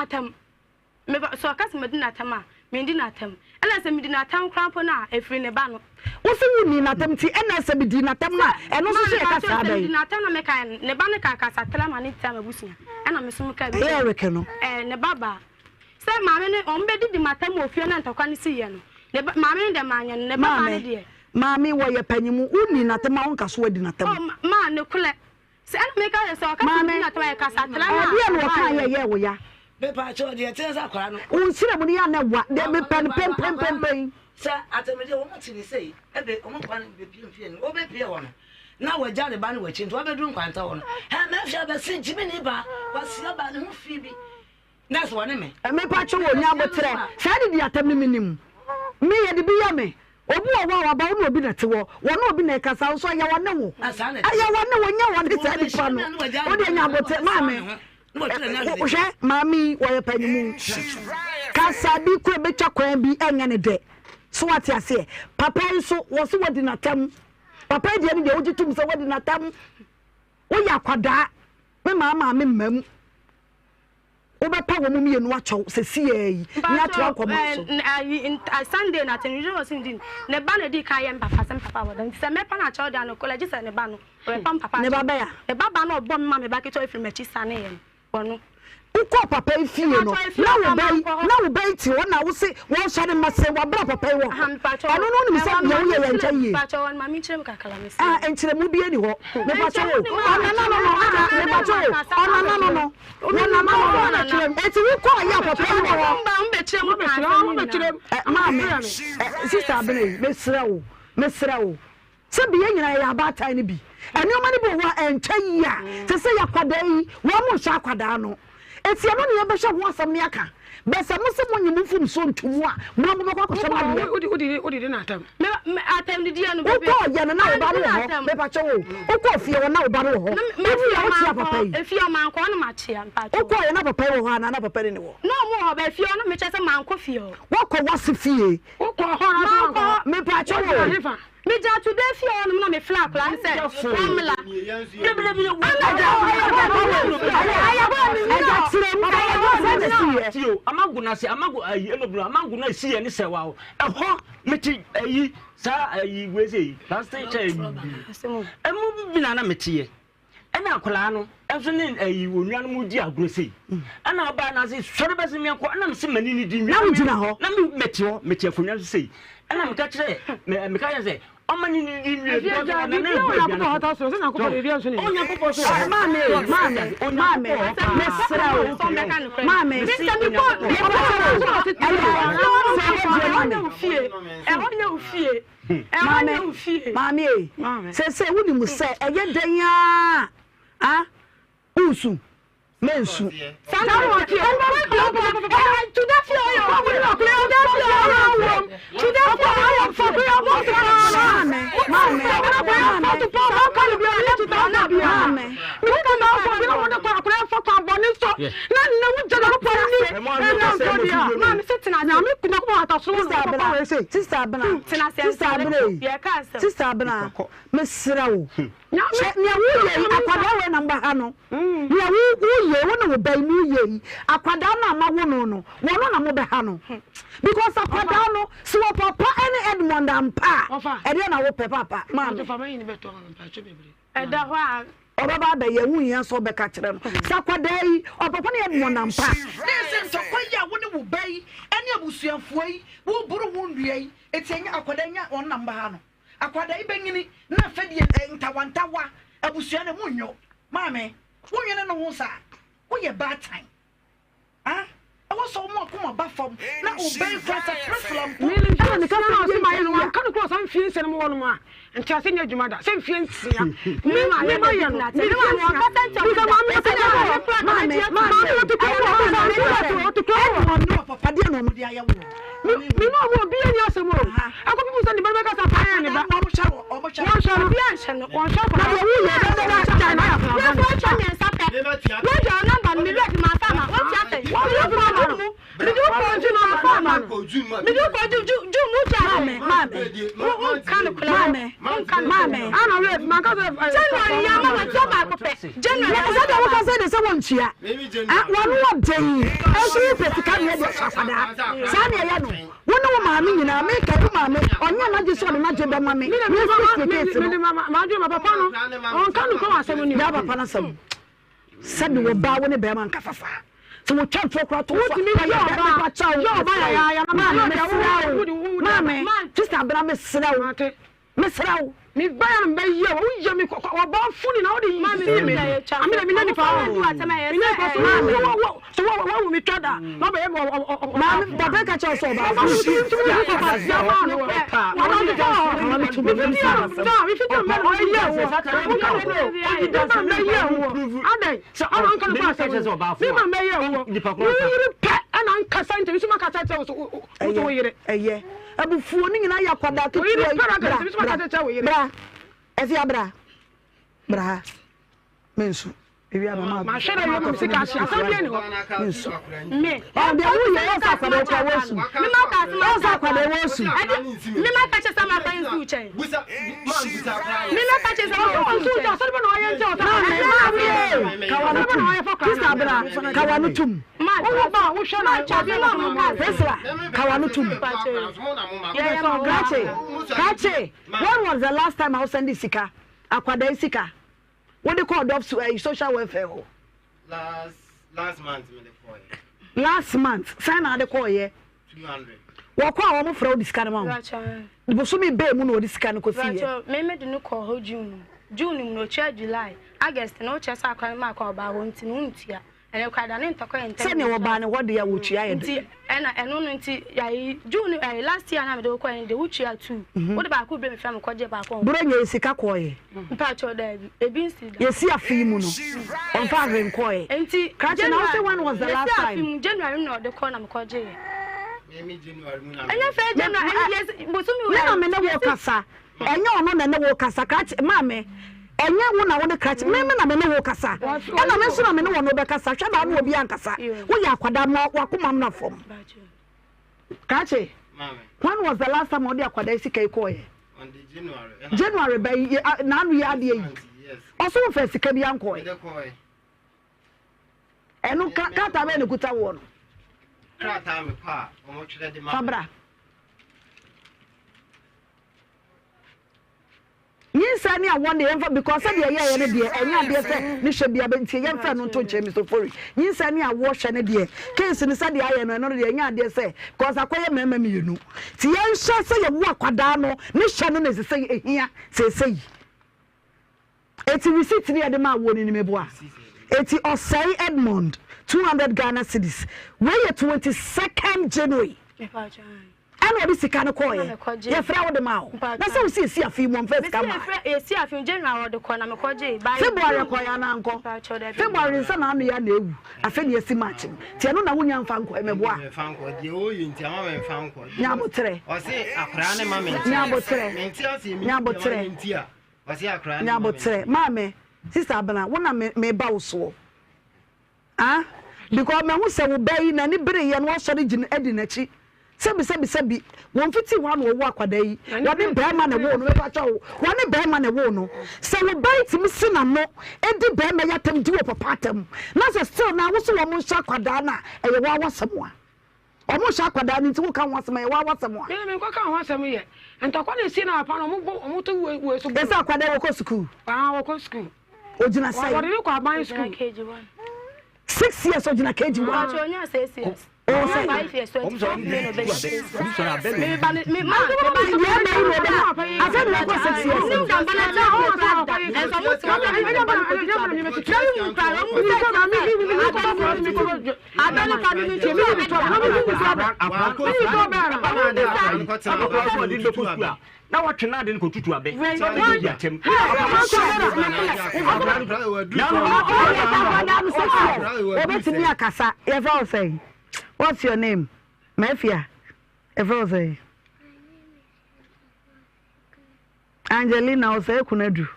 Sɛ ɔka sɛ madi n'atam a, mendi n'atam. Ɛna sɛ medi n'atam koraa mpo no a, ɛfiri ne ba no. Wo se wo nnii n'atam nti ɛna sɛ medii n'atam no a, ɛno nso so yɛ kasa Sɛ bɛn? medi n'atam na mekae no, ne ba no kaa kasaterɛ ma ne tiaa m'abusua. Ɛna me nso mekaa bi Ɛyɛ kyerɛɛ Eric no. Ɛɛ, ne ba baa. Sɛ maame no, wɔn bɛdidi m'atam wɔ fie na ntɔkwa no siiɛ no, ne ba, maame no deɛ manyɛ no, ne ba baa no Maame, deɛ. maame wɔyɛ panyimu, wo nnii n'atam a wonka so woadi n'atam. Oh, ma, nokorɛ. Sɛ ɛna meka sɛ sɛ ɔka sɛ Maame, medi n'atam a, ɛyɛ kasaterɛ no a ɛdeɛn na ɔbaeɛ ɔkaeɛ no. a ɛyɛɛ wo ya? Mepaakyɛw, deɛ ɛteɛ sɛ akwadaa no. Wo nsira mu no yɛ a na ɛwa, deɛ mepɛ no pɛnpɛnpɛnpɛn. Sɛ atɛmmudeɛ wɔn te ne sei, ɛbɛ wɔn nkwa no bɛpie mfie no, wɔbɛpie hɔ no, na wɔagya ne ba no wɔ akyi, nti wɔabɛduru nkwanta hɔ no, hɛ mɛhwɛ abɛse gyimini ba, kwasia ba, ne ho fi bi, na sɛ wɔne me. Mepa kyɛw o, nya aboterɛ, saa didi atɛm no menim, me yɛde bi yɛ me, obi wɔ hɔ a waba wo ne obi na ɛte hɔ, wɔne obi na ɛkasa, wo nso ɛyɛ wɔne wo, ɛyɛ wɔne wo, nyɛ wɔne saa nipa no, wo deɛ nya aboterɛ, maame. Hwɛ, maame yi, wɔyɛ panyinmu. Kasa bi kɔ ebetwa kwan bi ɛnyɛ ne dɛ. So wate aseɛ? Papa yi nso, wɔse wadi n'atam. Papa yi deɛ ne deɛ wogye tom sɛ wadi n'atam. Woyɛ akwadaa, me maa maame mma mu. Wobɛpa wɔn mmienu akyɛw sɛsiaa yi ne atoa nkɔmmɔ so. Sunday na atɛnwidie wɔ so ndi ne ba na edi kan yɛ mpapa sɛ mpapa wɔ da nti sɛ mɛpa no akyɛw deɛ ano kɔlɛ gye sɛ ne ba no. Ɔbɛpa me papa Ne ba bɛn a? Me ba ba no a ɔbɔ me ma me ba ketewa firi m'akyi saneeɛ no, ɔno. Wokɔɔ papa yi fie no, na wo ba yi, na wo ba yi te hɔ na wo se wɔnsɔre mma se wabra papa yi wɔ hɔ. Ɛno no wonim sɛ deɛ woyɛ yɛ nkyɛ yie. Ah, nkyerɛmu bi ani hɔ. Mepakyɛ wo, ɔnana no no, ah, mepakyɛ wo, ɔnana no no, wɔnana no no. Eti wokɔɔ yɛ a papa yi wɔ hɔ. Eh, maame, eh, sister Abena yi, mesrɛ wo, mesrɛ wo. Sɛbi yɛn nyinaa yɛyɛ abaatan no bi. Nneɛma no bi wɔ hɔ a ɛntwa yie a, te sɛ yɛ akwadaa yi, wɔn nhyɛ akwadaa no. Eti ɛno na yɛbɛhwɛ ho asɛm no yɛaka. Bɛ sɛ mo se mo nye mo mfomsoɔ nto mu a, mo ara mobɛkɔ akɔhyɛ mo adeɛ. Wodidi n'atam. Wokɔɔ yɛ no na wo ba no wɔ hɔ? Mepakyɛ wo o, wokɔɔ fie hɔ na wo ba no wɔ hɔ? Wowie a wokyea papa yi? Wokɔɔ yɛ na papa yi wɔ hɔ anaa na papa no nni hɔ? Woakɔ w'ase fie? Wokɔ hɔ na Mankɔ hɔ. Mepaakyɛw o. Megyina today fie hɔ nom na mefrɛ akwadaa no sɛ ɔmmla. Tio, amango na se amango ayi ɛna bunu amango na esi yɛ ne sɛ wa ɛhɔ mete ayi saa ayi wei sɛ yi plastic chair yi ɛmu bi na na mete yɛ ɛna akwadaa no nso ne ayi onuanom di agorɔ sei ɛna ɔbaa na se sɔre bɛsɛ mi akɔ ɛna mese m'ani ne di na wogyina hɔ na me mete hɔ mete akonnwa so sei ɛna meka kyerɛ meka kyerɛ sɛ ɔma ne ne di nwie because ɔna ne bɔ aduane so Onyankopɔn so wɔ hɔ maame maame maame mesrɛ wo maame Ɛhɔ nyɛ wo fie. Maame, maame ei, seesei wonim sɛ ɛyɛ dɛn ara a, wonsu, mensu. Sister Abena, Sister Abena ei, Sister Abena, mesrɛ wo, hwɛ nea woyɛ yi, akwadaa wei na mba ha no, nea woyɛ, wo ne wo ba yi moyɛ yi, akwadaa no a mawo no no, wɔno na mobɛha no, because akwadaa no, sɛ wɔ papa ne Edmond ampa a, ɛdeɛ na wopɛ papa, maame. Ɛda hɔ a. Ɔbɛba abɛyɛ, ho nhia sɛ ɔbɛka kyerɛ no sɛ akwadaa yi, ɔpapa no yɛ Edmond ampa. Na ɛsɛ ntɔkwa yi a wo ne wo ba yi ne abusuafoɔ yi woboro ho nnua yi, enti ɛnyɛ akwadaa yi nya wɔn na mba ha no. Akwadaa yi bɛnyini na afei deɛ ntawantawa, abusua no mu nnwo. Maame, wonwene no ho saa? Woyɛ baatan. Ah, ɛwɔ sɛ wɔn akoma ba fam na obɛn kora sɛ Priscilla mpo. Ɛna meka sɛ ɔse mayɛ no wanka no kora ɔsa mfie nsia no mowɔ no mu a ntease nyɛ adwuma da sɛ mfie nsia me me mayɛ no mfie nsia because maame ɔte kura wɔ maame maame ɔte kura wɔ ɔte kura wɔ ɔne ɔpapa deɛ na ɔmo de ayɛ wo me me ne ɔmo obi ani asɛm o ɛkɔ pipu sɛ ne ba no bɛka sɛ paa yɛ ne ba wɔn hyɛ no wɔn hyɛ no obi anhyɛ no wɔn hyɛ kɔ na deɛ woyɛ bɛ bɛ bɛ gya na yɛ fɔ atwa mmiɛnsa pɛ wɔgya nɔmba no mewura bi ma nfa ma wɔtua sɛ mede wo kɔ june mu mede wo kɔ june ma nfa ma mede wo kɔ june june mu tua sɛ maame wonka no korɛ maame wonka no maame ana wura bi ma nka sɛ January yɛ ama wɔtua baako pɛ January sɛ deɛ woka sɛ de sɛ wɔntua wɔn wɔ den ɛnso wopɛ sika deɛ de ahyɛ akwadaa saa deɛ ɛyɛ no wo ne wo maame nyinaa meka wo maame ɔnyɛ n'agye sɛ ɔde n'agye bɛma me me sisi case no madwe ma papa no ɔnka no kɔ wɔ asɛm ni yaa papa no asɛm sɛde wɔ baa wo ne bɛrima nkasa saa sɛ wɔtwa ntorɔ koraa to so a ɔyɛ bɛrima pa kyɛw maame mesrɛ wo maame sista abena mesrɛ wo mesrɛ wo Me ba ya no bɛ yɛ wo yɛ me kɔ ɔba funi na wode yi si me ame na me nipa o me nipa so wo wo so wo wo me twa da na bɛ yɛ me maame papa ka kyerɛ sɛ ɔba funi ntumi ntumi kɔ pa sia ma no wa na me fa me fiti ya na me fiti me bɛ yɛ wo wo ka no o di ma bɛ yɛ wo adɛn sɛ ɔno nka no kɔ asɛm me ma bɛ yɛ wo wo yere pɛ ɛna nkasa ntumi so ma kasa kyerɛ wo so wo so wo yere ɛyɛ Abufuo no nyinaa yɛ akwadaa ketewa yi. Bra, bra, bra. Afia bra. Bra ha. Mensu. Ewia mama. Mahwɛ dɛ yɛ sika ahye asɛm bi ni hɔ. Mensu. Me. Ɔn deɛ wo yɛ ɔsɛ akwadaa okura wɔ su. Me ma ka asɛm. Ɔsɛ akwadaa wɔ su. Ɛdi me ma ka kyɛ sɛ ma fa nsu kyɛn. Me ma ka kyɛ sɛ ma fa nsu kyɛn. Asɛm bi na ɔyɛ nkyɛn ɔsɛ. Maame, maame. Kawa no tum. Sista bra. Kawa no tum. Priscilla, ka w'ano tom. Krakye, krakye, when was the last time a wo send sika, akwadaa yi sika, wode kɔɔ dɔf so ɛyi social welfare hɔ? Last last month me de kɔɔ yɛ. Last month, sɛn na ade kɔɔ yɛ? 200. Wɔkɔ a wɔn frɛ wo de sika no ma wo. Bosome bɛɛ mu na wɔde sika no kɔ si yɛ. Me me de no kɔɔ hɔ June mu. June mu na otua July, August na wokyerɛ sɛ akora no ma akɔ ɔbaa hɔ nti no wontua. Ɛnɛ koraa da ne ntɔkwa yɛ ntɛm. Sɛnea wɔbaa ne hɔ deɛ wɔtua yɛ dɛ. Nti ɛna ɛno no nti ayi June ayi last year na mede wo kɔɛ no deɛ wotua two. Wode baako brɛ me fɛ me kɔgye baako. Bro nya sika kɔɔyɛ. Mpakyɛw daabi ebi nsi da. Yɛsi afe yi mu no ɔmfa ahwee nkɔɔɛ. Nti Krakye na wose when was the last time? Yɛsi afe mu January na ɔde kɔ na mekɔgye yɛ. Ɛnyɛ fɛ January ɛne yɛsi bosomi wɔ. Me na me ne wo kasa. Ɛnyɛ ɔno na ɛne wo kasa, krakye, maame, ɛnyɛ wo na wo ne krakye, me me na me ne wo kasa, ɛna me nso na me ne wɔn bɛkasa, hwɛ na wo ne obi ankasa, woyɛ akwadaa ma wakoma mmra fam. Krakye. When was the last time ɔde akwadaa yi sika yi kɔɔyɛ? January bɛ yi n'ano yi adeɛ yi. Ɔso nfa sika bi ankɔɔyɛ. Ɛno krataa bɛyɛ na ekuta woɔ no. Krataa mi kɔ a wɔn twerɛ de ma. Fabra. Nyinsɛn ne awɔ deɛ yɛmfa because sɛdeɛ ɛyɛeɛ no deɛ ɛnyɛ adeɛ sɛ ne hwɛ bia bɛ nti yɛmfa ɛno nto nkyɛn Mister Ofori. Nyinsɛn ne awoɔ hwɛ no deɛ case no sɛdeɛ ayɛ no ɛno no deɛ ɛnyɛ adeɛ sɛ because akɔyɛ mmarima mmienu nti yɛnhwɛ sɛ yɛwo akwadaa no ne hwɛ no na ɛsɛ sɛ ɛhia seesei. Eti receipt ne yɛde maa woɔ no ni meboa? Eti Ɔsɛe Edmond 200 Ghana cedis wei yɛ 22nd January. Ɛna ɔde sika no kɔɔeɛ. Yɛfrɛ wo de maa wo. Na sɛ wo si esi afe yi mu ɔmfa sika mmaa. Esi afe mu January ɔde kɔ na mekɔ gye. February ɛkɔeɛ anaa ankɔ? February nsa na ano yɛ na ewu. Afe na esi March mu. Nti ɛno na wonya mfa nkɔɛ meboa. Mfa nkɔ deɛ ɔyɛ nti ama me mfa nkɔ. Nya aboterɛ. Ɔse akwaraa ne ma me nte. Nya aboterɛ. Mente aseɛ Nya aboterɛ. Nya aboterɛ. Maame, sister Abena, wo na me meba wo soɔ. Ah because mahu sɛ wo ba yi n'ani bereeɛ na wasɔre gyina adi n'akyi. Sɛbi sɛbi sɛbi, wɔn fiti hɔ a na wɔwo akwadaa yi, wɔne barima na ɛwoo no, mepa kyɛw o, wɔne barima na ɛwoo no. Sɛ wo ba yi tumi si n'ano di barima yi atɛm, di wɔ papa atɛm, na sɛ still na wo se wɔn nhyɛ akwadaa no a, ɛyɛ waa w'asɛm a. Wɔn nhyɛ akwadaa no nti wo ka ho asɛm a, ɛyɛ waa w'asɛm a. Me na menkɔ ka ho asɛm yɛ. Ntɔkwa na esie na papa no wɔn bɔ wɔn to wei so bɔ. Yɛsɛ akwadaa yi wɔkɔ sukuu. Aa wɔkɔ sukuu. Ogyina sɛn? Wɔde no kɔ aban sukuu. 6 years ogyina KG 1. Ɔkyɛ onya 6 years. Ɔwɔ sɛ. 5 years 24 May na ɔbɛnya 6 years. Me ba me ma me ba no yɛ bɛyi na ɔbɛnya afɛ na ɔkɔ 6 years. Nim da ba na kyɛ ɔwɔ kura da. Ɛnso ɔmo ti wɔn bɛ ba no kɔ tutu abɛ. Na mi mu kura ɔmo sɛ ɛkyɛ sɛ abɛ no kɔ tutu abɛ no ka mi mi tutu abɛ da. Ɔmo Na wɔtwe n'ade no kɔtutu abɛ. Di atɛm. Obetumi akasa. Yɛfrɛ wo sɛn? What's your name? Mafia. Yɛfrɛ wo sɛn? Angelina Osei Kunadu.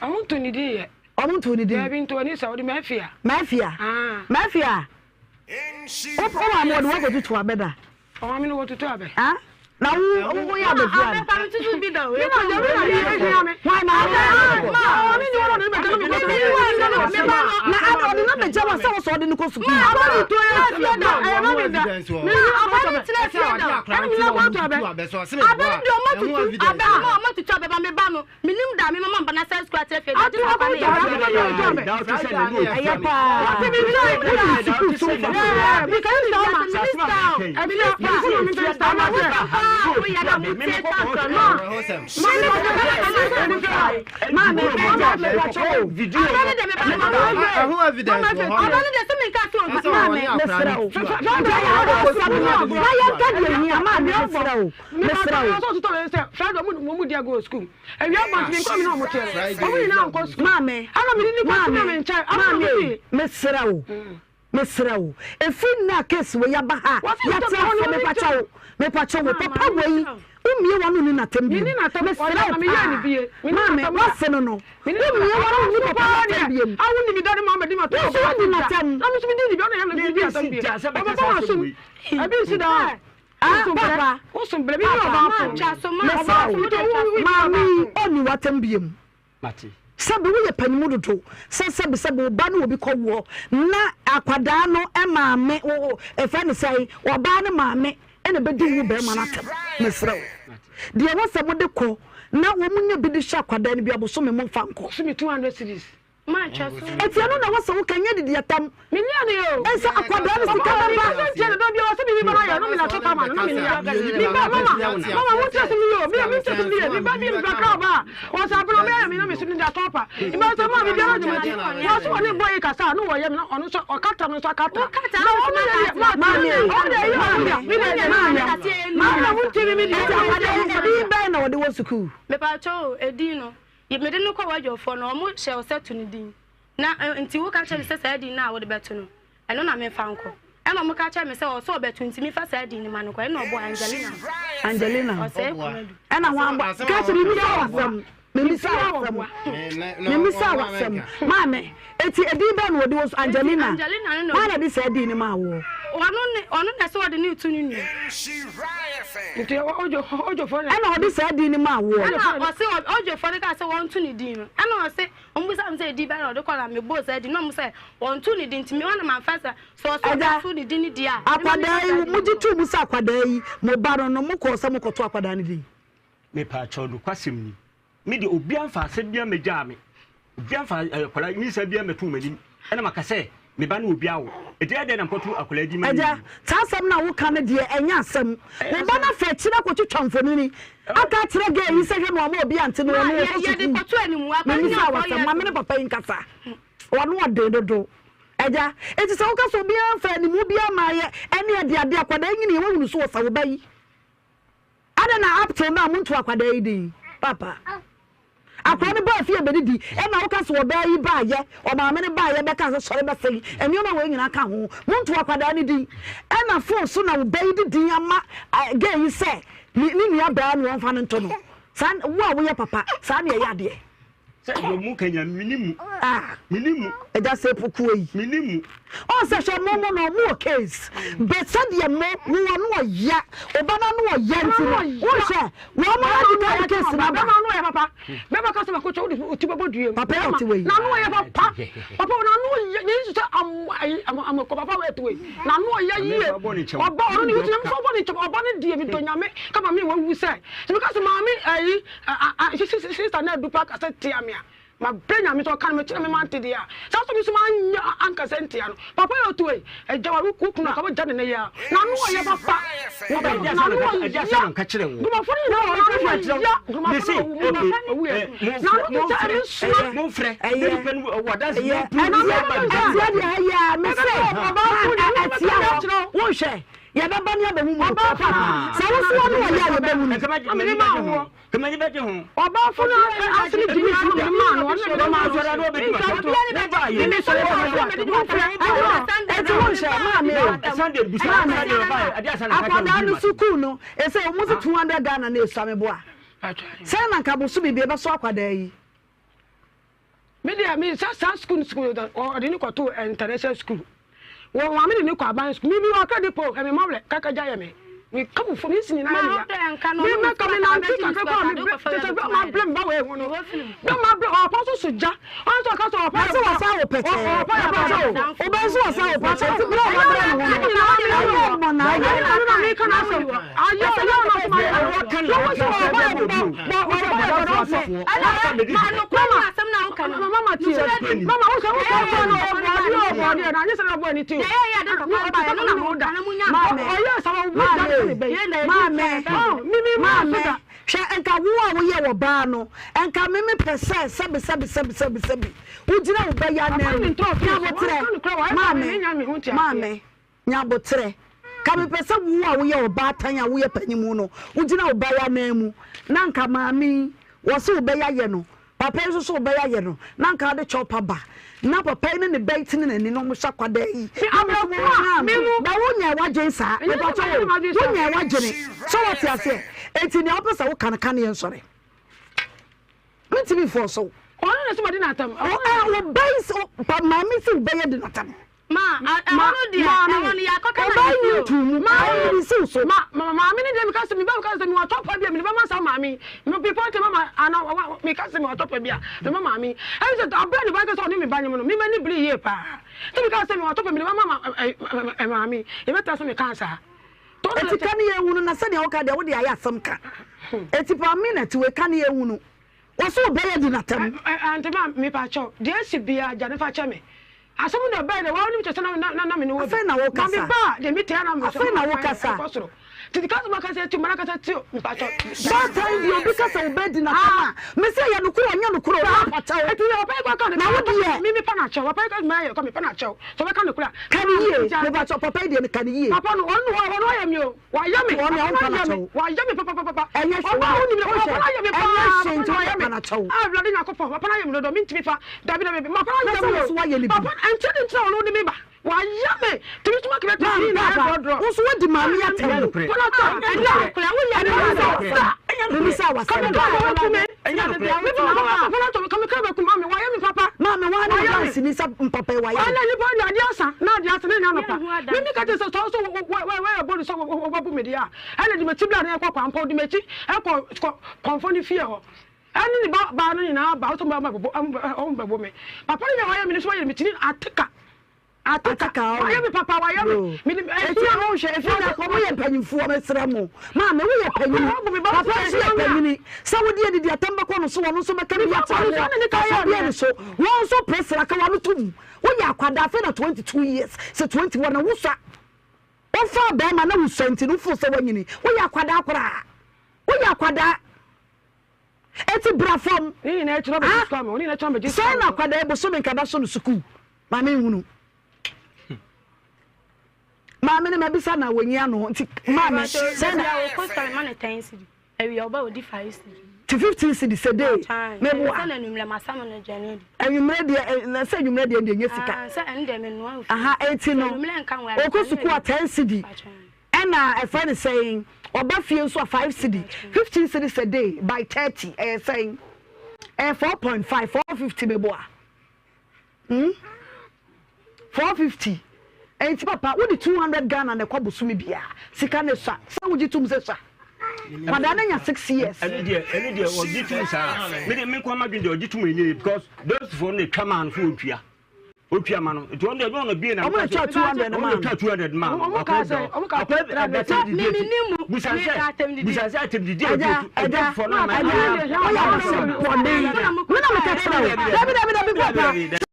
Ɔmo nto ne din yɛ. Ɔmo nto ne din. Daabi nto ani sɛ ɔde Mafia. Mafia. Ah. Mafia. Wo wo maame ɔde wakɔtutu abɛ da. Ɔmaame no wɔtutu abɛ. Ah. Na wo wo yɛ abɛfia no. Abɛ pa tutu bi da o. Mi na yɛ mi na yɛ ehia mi. Hwan na ɔde Ma ɔne ni wɔn na ɔde bɛgya mi kɔ sukuu. Na ada ɔde na bɛgya wa sɛ wɔsɔ ɔde ne kɔ sukuu. Ma abɛ ni to yɛ fie da ɛyɛ ma mi da. Mi ni abɛ ni tena fie da. Ɛna mi na kɔ to abɛ. Abɛ ni de ɔmo tutu abɛ no ɔmo tutu abɛ ba mi ba no. Menim da me mama mba na sɛ sukuu akyerɛ fie gye papa ne yɛ. Ɛyɛ paa. Wode sukuu so mfa Maame, maame, maame o, mesrɛ wo, mesrɛ wo, ɛfiri nnɛ a case wei aba ha a, yɛate aseɛ, mepakyɛ wo, mepakyɛ wo, papa wei, wommie w'ano nni n'atɛm bio, mesrɛ wo paa, maame, woase no no, wommie w'ano nni papa no atɛm bio, wo nso woadi n'atɛm. Ah, papa, papa, mesrɛ wo, maame yi ɔnni w'atɛm biom. Sɛbi woyɛ panimu dodo sɛ sɛbi sɛbi wo ba ne obi kɔ woɔ na akwadaa no maame wo ɛfɛ ne sɛn ɔbaa ne maame ɛna bɛdi wo bɛrima no atɛm. Mesrɛ wo, deɛ ɛwɔ sɛ mode kɔ na wɔn nya bi de hyɛ akwadaa no bi abosome mo mfa nkɔ. Bosome 200 cedis. Eti ɛno na wɔsɛ woka nyɛ didi atam. Ɛsɛ akwadaa no sika bɛba. Edin bɛn na wɔde wɔ sukuu? Mepakyɛw o, edin no. Yɛ mede no kɔ w'adwɔfoɔ no, wɔn hyɛ wo sɛ to no din, na nti wo ka kyerɛ me sɛ saa din no a wode bɛto no, ɛno na memfa nkɔ. Ɛna wɔn ka kyerɛ me sɛ ɔsɛ ɔbɛto nti memfa saa din no ma no nkɔ, ɛna ɔbɔɔ Angelina. Angelina. Ɔsɛe Konadu. Ɛna wɔn abɔ, ka kyerɛ me misa w'asɛm, me misa w'asɛm, me misa w'asɛm, maame, eti edin bɛn na wɔde wɔ so, Angelina, Angelina no na hwan na de saa din no maa woɔ? Ɔno ne, ɔno na ɛsɛ ɔde ne to ne nua. Nti odwofoɔ na. Ɛna ɔde saa din no maa woɔ. Ɛna ɔse odwofoɔ no kaa sɛ wɔnto ne din no ɛna ɔse wɔn bisa me sɛ edin bɛn na ɔde kɔ na mebɔɔ saa din no na wɔn sɛ wɔnto ne din nti me wɔn na manfa sɛ sɛ ɔse Agya, ɔbɛto ne din no deɛ a mema akwadaa mefa yi, saa din no mogye nkɔ. too mu sɛ akwadaa yi, mo ba no no, mokɔɔ sɛ mokɔto akwadaa no din? Mepaakyɛw, nokwasɛm ni, Me deɛ obiara mfa asɛm biara mmɛgyaa me. Obiara mfa akwadaa nyinsɛn biara mmɛtoo m'anim ɛna maka sɛ me ba ne obi awo. Enti ɛyɛ dɛn na mekɔto akwadaa din ma no Agya, yi? saa asɛm no a woka no deɛ ɛnyɛ asɛm. Wo ba no afa akyire akɔtwitwa mfonini aka akyerɛ girl yi sɛ hwɛ no wama obi ante no Ma ɔno yɛ ɔkɔ yɛde sukuu. kɔto anim akwadaa no Memmisa nya wo four asɛm, years ma me ne papa yi nkasa. W'ano ɔden dodo. Agya, enti sɛ woka sɛ obiara mfa animu biara mmaeɛ ɛne adeade akwadaa nyiniiɛ woahunu so wɔ sa wo ba yi? Adɛn na up till now monto akwadaa yi din? Papa. Akwadaa no baa fie bɛdidi ɛna woka sɛ ɔbaa yi baayɛ, ɔmaame no baayɛ bɛka sɛ sɔre bɛsɛe nneɛma wei nyinaa ka ho. Monto akwadaa no din. Ɛna phone so na wo ba yi de din ama girl yi sɛ ne nua baa no ɔmfa no nto no. Saa wo a woyɛ papa saa na ɛyɛ adeɛ. Sɛ deɛ ɔmo ka nyinaa meni mu. Ah. Meni mu. Ɛgya sɛ pokuo yi. Meni mu. Ɔn sɛ hwɛ mo mo no ɔmo wɔ case but sɛdeɛ mo wo ano ɔya ɔba no ano ɔya nti no wo hwɛ wɔn mo adi kan case no aba. Bɛma ano ɔyɛ papa bɛma kasa baako kyɛ wode oti bɛbɔ dua mu. Papa yɛ ɔte wɔ yi. N'ano ɔyɛ papa papa n'ano ɔyɛ ne nsu sɛ am ayi am amekɔ papa wɔ ɛte wɔ yi n'ano ɔyɛ yie ɔba ɔno ne wuti nyame fɔ bɔ ne nkyɛn ɔba ne deɛ mi dɔ nyame kama mi wɔ wu sɛ sɛ mi ka sɛ maame ayi Sista na adu pa kasa tia me a, mabrɛ Nyame sɛ ɔka no mekyerɛ me mante deɛ a, saa nso me nso manyɛ ankasa ntia no. Papa yɛ otu ei, agya wa wo kunu ka wogya ne nɛ yi a, n'ano ɔyɛ papa, n'ano ɔya, Nkurɔfoɔ no nyinaa wɔ n'ano ɔya, nkurɔfoɔ no ɔwu mu, ɔwu yɛ, n'ano te sɛ ɛne nsua. Ɛyɛ, ɛyɛ, ɛtia deɛ ɛyɛ a, mese, ɛtia hɔ, wonhwɛ. Yɛbɛba ne abɛhu mu nokorɛ paa. Sɛ wo nso w'ano ɔyɛ a yɛbɛhu no. Ɔbaafo no ase ne gyimi si ne maa no ɔno na maa no. Eti wo nhyɛ maame o. Maame akwadaa no sukuu no ɛsɛ wɔn si 200 Ghana na esua me boa. Sɛ na nka bosome bi ɛbɛso akwadaa yi. Me deɛ me sɛ saa sukuu no sukuu no ɔde ne kɔto international school wɔ maame de ne kɔ aban sukuu mi mi wɔ akra de po ɛmi mɔwlɛ kaka gya yɛ mi mi ka bu fo mi nsi nyinaa yɛ mi ya mi mɛ ka mi nante kakra kɔ a mi brɛ tete bɛ ma brɛ mi ba wɔ ehu no bɛ ma brɛ ɔpɔ so so gya ɔn sɛ ɔka sɛ ɔpɔ yɛ bɔ ɔpɔ yɛ bɔ ɔbɛ nso wɔ sa wɔ pɛkyɛ ti brɛ ɔma brɛ ne ho no ɛyɛ mmɔ na ayɛ ɛna na mi ka na asɛm ayɛ ɔyɛ ɔna so ma yɛ na wɔ sɛ ɔpɔ yɛ bɔ bɔ ɔpɔ yɛ bɔ na ɔfɛ Mama tie. Mama wo sɛ wo kɔ kɔ na ɔbɔ ɔde ɔbɔ ɔde na anyɛ sɛ na ɔbɔ ani ti o. Ɔte sɛ na wo da. Ɔyɛ sɛ wo da ne bɛ. Maame, maame, hwɛ nka wo a woyɛ wɔ baa no, nka me me pɛ sɛ sɛbi sɛbi sɛbi sɛbi sɛbi wogyina wo bɛ ya nan mu. Nyabotrɛ, maame, maame. Nya aboterɛ. Ka mepɛ sɛ wo a woyɛ ɔbaatan a woyɛ panyinmu no, wogyina wo ba yi ananmu, na anka maame yi, wɔse wo bɛ yi ayɛ no, papa yi nso so wo bɛ yi ayɛ no, na anka wode kyɛw pa ba, na papa yi ne ne ba yi tene n'ani na wɔhwɛ akwadaa yi, na mo nso mo ho ba wonyɛɛ w'adwene saa, mepakyɛ wo, wonyɛɛ w'adwene, so woate aseɛ? Enti nea wopɛ sɛ woka no, ka ne yɛnsɔre. Mentumi mfɔɔso wo. Ɔno na sɛ madi n'atam. Wo ba yi, maame se wo ba yi adi n'atam. Ma, ɛhɔ no deɛ, ɛhɔ no yɛakɔka na Ɔbaa yɛsi yi o. tu mu, ɔyɛ ne siw so. Ma, ma, maame no deɛ meka sɛ, me ba meka sɛ mewɔ atɔpa bi a mede bɛma saa maame yi. Me bepɔ nti mama, ana, wa, meka sɛ mewɔ atɔpa bi a mema maame yi. Ɛne sɛ, aberɛ a ne ba ka sɛ ɔne me ba nyem no, me m'ani bere yie paa. Nti meka sɛ mewɔ atɔpa mede bɛma ma, ɛ, ɛ, ɛ, maame yi. Yɛbɛtra sɛ mekaa saa. Eti ka ne yɛnhunu na sɛdeɛ woka deɛ wode ayɛ asɛm ka. Eti pa me na ti wei ka ne yɛnhunu. Wɔse wo bɛyɛ di natam. Aunty ma mepa kyɛw deɛ asi biaa gya no fa kyɛ me asɛm no deɛ ɔbɛyɛ deɛ waa wonim kyɛ sɛ na na me ne wɔ bi Afei na wo na kasa. me ba a deɛ me tia na me Afei na wo kasa. ɛkɔ soro titi kasa ma kasa ti mana kasa ti mepa kyɛw. Baatan deɛ obi kasa wo bɛ di natam a me se ɛyɛ nokorɛ ɔnyɛ nokorɛ o na apakyɛw. Eti yɛ papa yi kɔ ka ne Na wo deɛ. me me pa na kyɛw papa yi kɔ ma yɛ kɔ me pa na kyɛw sɛ ɔbɛka nokorɛ a. Ka ne yie mepa kyɛw papa yi deɛ ka ne yie. Papa no ɔno ɔno ɔyɛ me o. Wayɛ me, Wɔn papa ɔmpa no ayɛ me, n'akyɛw. wayɛ me papapapa. Ɛnyɛ hwee, Ɔbaa wo nim no, wohwɛ, papa no ayɛ me paa, ɛnyɛ hwee papa nti no ayɛ wɔmpa me. n'akyɛw. Ah, Awurade Nyankopɔn, papa no ayɛ me dodo, mentumi fa, dabi dabi, papa no Na ayɛ sɛ me wo o. nso woayɛ no bi. Papa, ɛnkyɛ de nkyerɛ wɔn wode me ba. Wayɛ me, tumi soma kɛmɛ tumi Maame nyinaa papa, drɔdrɔ. wo nso woadi maame atɛm. Ɛnyɛ nokorɛ. Papa no Ɛnyɛ nokorɛ. woyɛ me Ɛnyɛ sa. nokorɛ. Ɛnyɛ nokorɛ. Mebisa wo asɛm. Kame kra bɛku me. Ɛnyɛ nokorɛ. Me papa, papa no atɔ me, kame kra bɛku maame, wayɛ me papa. Maame, woa ne Wayɛ me. danseni sɛ mpapa yi wayɛ. Ɔna nipa de adeɛ asa na adeɛ asa na ɛnyɛ anɔpa. Mimi ka kyerɛ sɛ sɛ ɔsɛ wɔyɛ bɔ ne sɛ wɔbɛbu me deɛ a ɛna de m'akyi bla na ɛkɔ kwampɔ de m'akyi ɛkɔ kɔnfɔ ne fie hɔ ɛne ne ba baa no nyinaa ba ɔsɛ ɔmo bɛbo me papa no nyɛ wayɛ me ne so wayɛ me kyini ateka. Ataka o. Wayɛ me papa, wayɛ me. Me de efi a mo hwɛ efi na kɔ mo yɛ mpanyinfoɔ mesrɛ mo. Maame wo yɛ panyini. Papa nso yɛ panyini. Sɛ wo de adidi atam bɛkɔ no so wɔn nso bɛka bi akyerɛ wo. Kasa bi ani so. Wɔn nso presra ka wɔn to mu. Wo yɛ akwadaa afei na 22 years sɛ 21 na wusua. Wofaa bɛrima na wusua nti no wofo sɛ wanyini. Wo yɛ akwadaa koraa. Wo yɛ akwadaa. Eti bra fam. Ah, sɛn na akwadaa bosome nka da so no sukuu. Maame nhunu. Maame no mabisa na wɔnyi ano nti maame sɛn na. Ɔkɔ ma no ten cedi awia ɔba ɔdi five cedi. Ti fifteen cedi sɛ dee meboa. Anwummerɛ deɛ na sɛ anwummerɛ deɛ deɛ nyɛ sika. Sɛ ɛno deɛ menoa ofi. Aha eti no ɔkɔ sukuu a ten cedi ɛna ɛfɛ ne sɛn ɔba fie nso a five cedi 15 cedis a day by 30 ɛyɛ sɛn ɛyɛ 4.5 450 meboa. Hmm 450 ɛnti papa wode 200 Ghana na ɛkɔ bosome biara sika no sua sɛ wogye tom sɛ sua kwadaa no anya 6 years. Ɛno deɛ ɛno deɛ ɔgye tom saa me deɛ me nko ama dwen deɛ ɔgye tom ɛnyɛ yie because those foɔ no twa maa no so ɔntua ɔtua ma no nti ɔno deɛ ɛnyɛ ɔno bie na ɔmo na twa 200 no maa no ɔmo na twa 200 maa no ɔmo kaa sɛ ɔmo kaa akɔ ɛbɛtɛ didi eti busa sɛ busa sɛ atɛm didi eti ɛgya ɛgya woyɛ ase bɔne me na meka kyerɛ wo dabi dabi dabi papa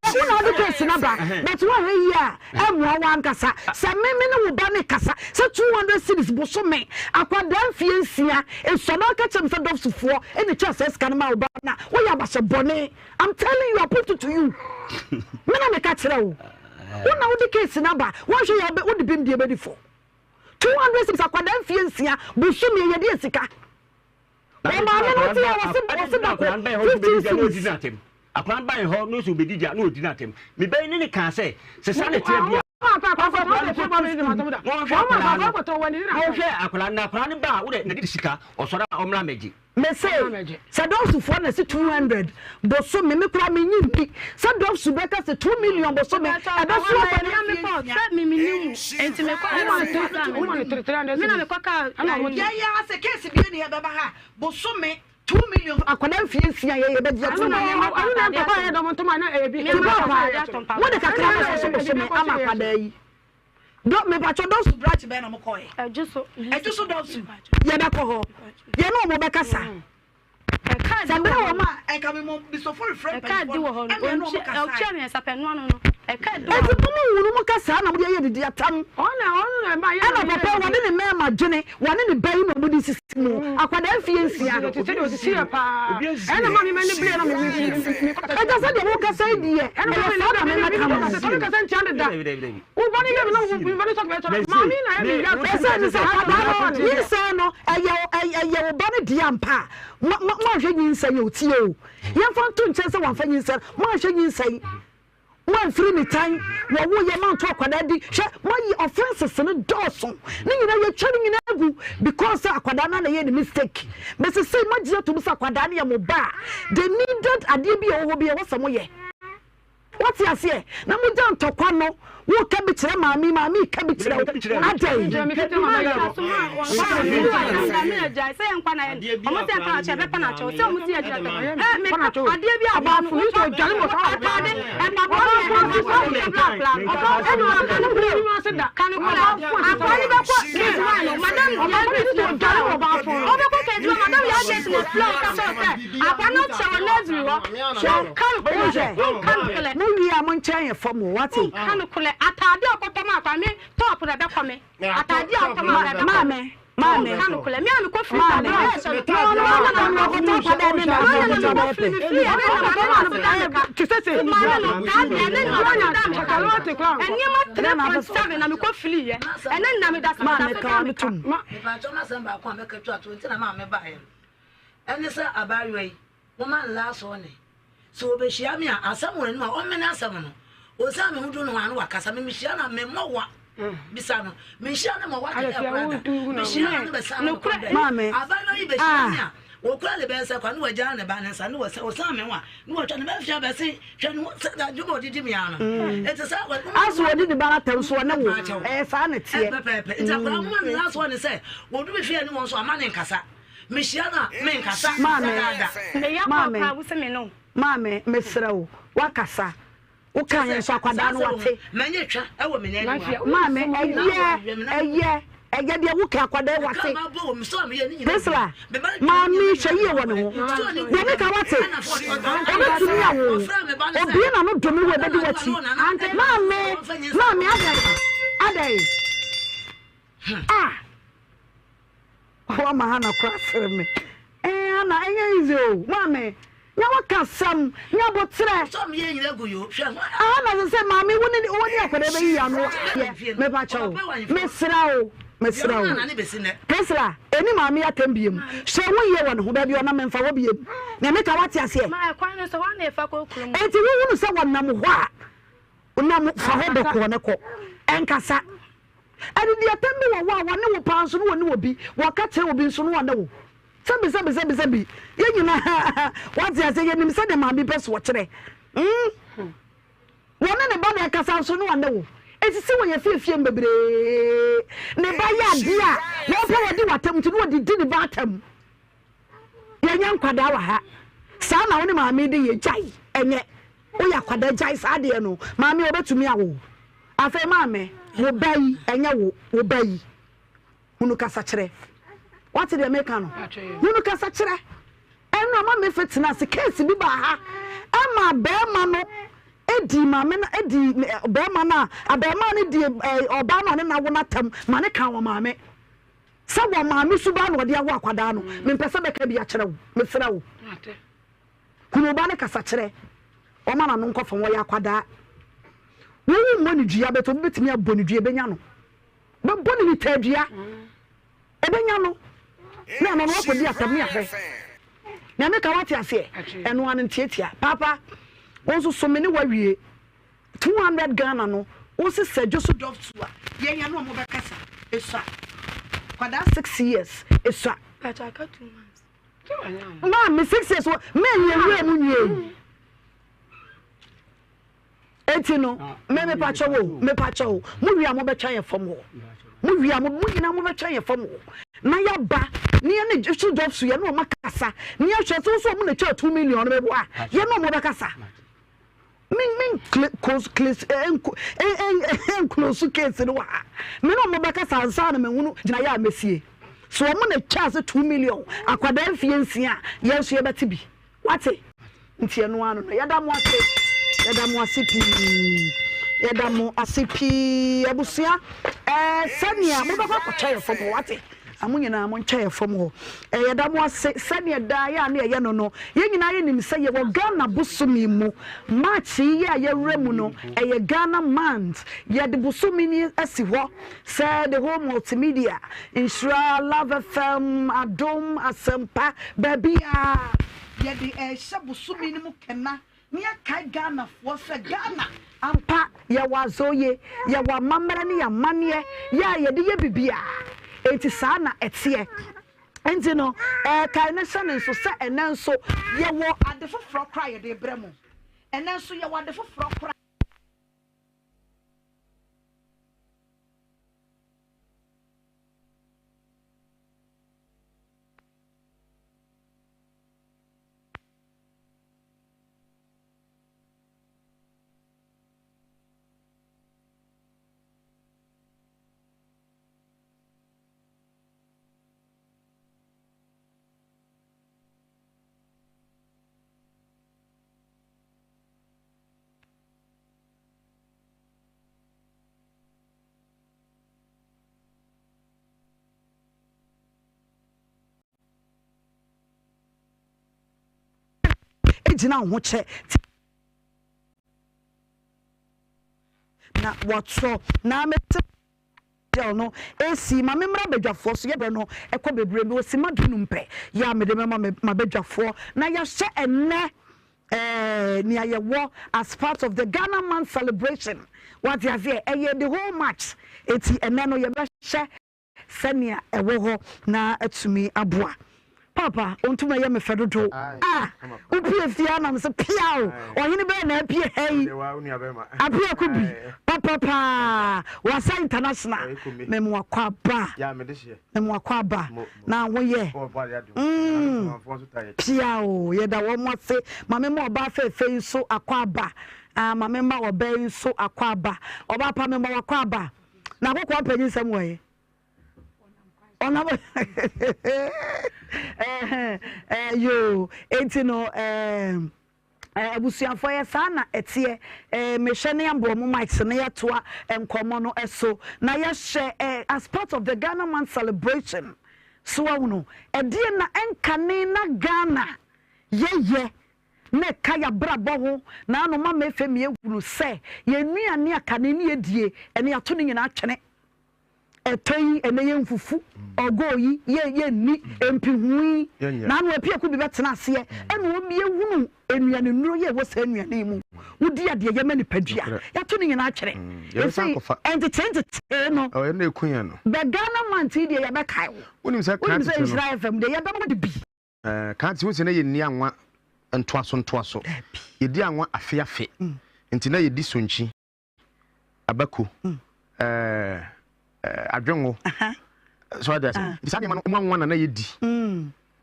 wo na wode case no ba but woahwɛ yie a ɛmmoa wo ankasa sɛ me me ne wo ba ne kasa sɛ 200 cedis bosome akwadaa mfie nsia esua na ɔka kyerɛ me sɛ dɔfsofoɔ ɛna twa saa sika no ma wo ba na woyɛ abahyɛ bɔne I'm telling you I put it to you me na meka kyerɛ wo wo na wode case no aba woahwɛ yɛ wode bem deɛ bɛdi fo 200 cedis akwadaa mfie nsia bosome yɛde yɛ sika wɔn maame no te a wɔse wɔse dako 15 cedis. Akwadaa ban hɔ no sɛ obedi gya na odi n'atɛm mebɛn ne ne kaa sɛ sɛ saa na ɛteɛ bia wɔhwɛ akwadaa no akwadaa no ba a wode na de sika ɔsɔre a ɔmmra mɛgye. Mese sɛ dɔmsofoɔ na ɛse 200 bosome me koraa menye nni sɛ dɔmso bɛka sɛ 2 million bosome ɛbɛso aba ne Yɛyɛ ara sɛ case bia ni ɛbɛba ha bosome 2 million akwadaa mfie nsia yɛyɛ bɛgye ato Ti papa mode kakra bɛsɔ so bosome ama akwadaa yi. Dɔ mepakyɛ dɔsu branch bɛn na mo kɔɛ? Ɛdwo so. Ɛdwo so dɔsu. Yɛbɛkɔ hɔ. Yɛne wɔn bɛkasa. Sɛ bere wɔn a ɛnka mi mo bisofo refrɛ mpanyinfoɔ no ɛna ɛne wɔn kasa. Ɔkyɛ mi ɛsapɛ noa no no. Ɛka di wɔ hɔ. Eti mo mo nwunu mo kasa na mo de ayɛ didi atam. Ɛna papa wɔne ne mmarima dwene wɔne ne ba yi na wɔde sisi mu akwadaa mfie nsia. Ɛgya sɛ deɛ wokasa yi deɛ ɛyɛ saa na mɛmɛka no. Ɛsɛ ne sɛ akwadaa no nyinsɛn no ɛyɛ ɛyɛ wo ba no deɛ ampa a mo mo moanhwɛ nyinsɛn o tie o yɛmfa nto nkyɛn sɛ wɔamfa nyinsɛn moanhwɛ nyinsɛn moamfiri ne tan wɔwo yɛ moanto akwadaa di hwɛ moayi offenses no dɔɔso ne nyinaa yɛtwa ne nyinaa gu because sɛ akwadaa no na yɛ ne mistake mesese moagye atom sɛ akwadaa no yɛ mo ba a the needed adeɛ bi a ɛwɔ hɔ bi ɛwɔ sɛ moyɛ Wote aseɛ? Na mogya ntɔkwa no, woka bi kyerɛ maame yi, maame yi ka bi kyerɛ wo. Adɛn? Hwɛ, mo wie a mo nkyɛn yɛ fam o, wate? Wonka no korɛ, ataade a ɔkɔtɔ maa Kwame top na ɛbɛkɔ me, ataade a ɔtɔ maa me ɛbɛkɔ me. Maame, maame, Wonka no korɛ, me a mekɔ firi maame, saa bere ɛhyɛ no. na ɔno ara na na ɔkɔtɔ akwadaa ne na Maame na ɔkɔtɔ mekɔ bɛyɛ firi pɛ. me fie ɛne na maame na ɔso da me ka. Maame no, saa deɛ ɛne na ɔso da me ka. Nneɛma 3.7 na mekɔ firi yɛ, ɛne na meda so Maame da ka me no ka. tom. Mepakyɛw m'asɛm baako a mɛka twa to nti na maa mebaeɛ no ɛne sɛ abaayewa yi Momma nla so ne. Sɛ ɔbɛhyia me a, asɛm wɔ n'anim a, ɔmmene asɛm no. Ɔsiane me ho duru ne ho a, na wakasa. Me mehyia no a, memmɔ wa. Bisa no. Menhyia no mmɔ wa kɛkɛ koraa da. Mehyia no a, na bɛsan no mekɔ dɛ. Maame, Abaayewa yi bɛhyia me a, ah. Wɔkura ne bɛ nsa kwa ne wɔagyaa ne ba ne nsa ne wɔsɛ ɔsan me ho a ne wɔtwa ne bɛ mfeɛ abɛsen hwɛ ne ho sɛ adwuma a ɔde di me ara no. Nti saa akwadaa no. Aso ɔdi ne ba no atɛm so ɔne wo ɛyɛ saa na ɛteɛ. Pɛpɛɛpɛ nti akwadaa nwoma ne last one ne sɛ wɔdu me fie ne wɔn so ama ne nkasa mehyia no a menkasa Maame, maame, maame mesrɛ wo wakasa. Wo ka yɛn nso akwadaa no wate. Maame ɛyɛ ɛyɛ ɛyɛ deɛ wo ka akwadaa wate. Priscilla maame hwɛ yie wɔ ne ho. Deɛ mi ka wate. Obetumi awo obie na no dome wo ebedi wakyi. Maame maame adɛn adɛn ah. Wama Hannah koraa sere me. Eh Hannah ɛnyɛ easy o maame nya waka asɛm nya aboterɛ. Hannah sɛ sɛ maame wo ne wo ne akwadaa bɛyi ano yɛ mepa kyɛ wo mesrɛ wo mesrɛ wo Priscilla ɛni maame atɛm biem hyɛ wo yie wɔ ne ho baabi ɔnam mfa hɔ biem na meka wate aseɛ enti wohunu sɛ wɔnam hɔ a nam fa hɔ bɔkɔɔ ne kɔ ɛnkasa Anidiatam bi wɔ hɔ a wɔne wo paa nso na wɔne obi, wɔka kyerɛ obi nso na wɔne wo. Sɛbi sɛbi sɛbi sɛbi, yɛn nyinaa wate aseɛ, yɛnim sɛdeɛ maame pɛ so ɔkyerɛ. Mm. Wɔne ne ba na ɛkasa nso na wɔne wo. Esisi wɔ yɛn fiefie mu bebree. Ne ba yɛ adeɛ a wɔpɛ wɔde w'atam nti na wɔde di ne ba atam. Yɛnyɛ nkwadaa wɔ ha. Saa na wo ne maame de yɛ gyae ɛnyɛ. Woyɛ akwadaa gyae saa adeɛ no. Maame ɔbɛtumi awo wo. Afei maame, wo ba yi, ɛnyɛ wo, wo ba yi. Hunu kasa kyerɛ. Wate deɛ meka no? Hunu kasa kyerɛ. Ɛno ama me fe tena ase. Case bi baa ha. Ɛma bɛrima no edi maame no edi bɛrima no a abɛrima no di ɔbaa no a ɔne no awo no atam ma ne ka wɔ maame. Sɛ wɔ maame suban na ɔde awo akwadaa no. Mempɛ sɛ bɛka bi akyerɛ wo. Mesrɛ wo. Hunu wo ba no kasa kyerɛ ɔma n'ano nkɔ fam ɔyɛ akwadaa. Wo wo mmɔ no dua but obi bɛtumi abɔ no dua ɛbɛnya no. Bɛbɔ no nitaadua ɛbɛnya no na ɛno no wakɔdi asɛm ne ahwɛ. Nea meka wate aseɛ ɛno ano ntiatia. Paapa wo nso so me ne wawie 200 Ghana no wo se sɛ dwo so dɔf tu a yɛn yɛne ɔmo bɛkasa esua kwadaa 6 years esua. But aka 2 months. Maame 6 years wɔ me yɛ wura mu nwie. Eti no me me pa kyɛw o me pa kyɛw mo wie a mo bɛtwa yɛ fam hɔ mo wie a mo mo nyinaa mo bɛtwa yɛ fam hɔ na yaba ne yɛ ne so dɔf so yɛ ne ɔma kasa ne yɛ hwɛ so so ɔmo na twa 2 million no bɛboa yɛ ne ɔmo bɛkasa. Me me close close close case no wɔ ha. Me ne wɔn bɛkasa ansa na mahunu gyinaeɛ a mɛsie. So wɔn na twa ase 2 million akwadaa mfie 6 a yɛn nso yɛbɛte bi. Wate? Nti ɛno ano no yɛda mo ase. Yɛda mo ase pii. Yɛda mo ase pii abusua. Ɛɛ sɛnea mobɛkɔ akɔtwa yɛ fam hɔ wate? Na mo nyinaa montwa yɛ fam hɔ. Ɛɛ yɛda mo ase sɛnea daa yɛ a na yɛyɛ no no. Yɛn nyinaa yɛnim sɛ yɛwɔ Ghana bosome mu. March yi a yɛwura mu no, ɛyɛ Ghana month. Yɛde bosome yi asi hɔ sɛ the whole multimedia, Nhyira, Love FM, Adom, Asɛmpa, baabiara yɛde ɛrehyɛ bosome no mu kena na yɛakae Ghanafoɔ sɛ Ghana ampa yɛwɔ azooye, yɛwɔ amammerɛ ne yɛn amanneɛ yɛ a yɛde yɛ biribiara. Enti saa na ɛteɛ. Enti no, kae no hyɛ no nso sɛ ɛnnɛ nso yɛwɔ ade foforɔ koraa a yɛde rebrɛ mo. Ɛnnɛ nso yɛwɔ ade foforɔ koraa. Gyina wo ho kyɛ na wɔatɔ na mete gel no esi ma me mmra badwafoɔ so yɛbrɛ no ɛkɔ bebree mi osi ma dunum pɛ yɛ a mede mɛma ma badwafoɔ na yɛahyɛ ɛnɛ ɛɛ nea yɛwɔ as part of the Ghana month celebration wate aseɛ ɛyɛ the whole march eti ɛnɛ no yɛbɛhyɛ sɛnea ɛwɔ hɔ na atumi aboa. Paapa ontumi ɛyɛ me fɛ dodo ah wopie fie a na mese piaw ɔhene bɛyɛ na apue ha yi apue ko bi papa paa wasa international memu akɔ aba memu akɔ aba na ho yɛ mm piaw yɛda wɔn mo ase maame ma ɔbaa fɛfɛ yi nso akɔ aba ah maame ma ɔbaa yi nso akɔ aba ɔbaa pa mema wakɔ aba na akɔkɔ mpanyin nsɛm wɔ yi. Ɔnam yoo enti no ɛɛ abusuafoɔ yɛ saa na ɛteɛ ɛɛ mehwɛ ne abɔ ɔmo mics na yɛatoa nkɔmɔ no ɛso na yɛhyɛ ɛɛ as part of the Ghana month celebration so ahunu ɛdeɛ na ɛnkane na Ghana yɛyɛ na ɛka yɛabrabɔ ho na ano ma mɛfɛ miehunu sɛ yɛn nnuane a kane ne yɛdie ɛne yɛato ne nyinaa twene. Ɛtɔ yi ɛnɛ yɛ nfufu, ɔgɔɔ yi yɛ yɛ nni, mpihu yi na ano apiako bi bɛtena aseɛ ɛna obi ehunu nnuane nnuro yɛ ɛwɔ saa nnuane yi mu. Wodi adeɛ yɛ ma nipadua. Yɛato ne nyinaa atwere. Ɛsei ntetee ntetee no. Ɛna eku yɛn no. Bɛ Ghana month yi deɛ yɛbɛkae wo. Wonim sɛ kan tete no. Wonim sɛ Nhyira FM deɛ yɛbɛma de bi. Kan tete wohu sɛ na yɛnni anwa ntoaso ntoaso. Yɛdi anwa afe afe. Nti na yɛdi sonkyi. abako, ɛɛ adwengo. So ade ase. Nti saa nneɛma no ɔmo anwa na na yɛdi.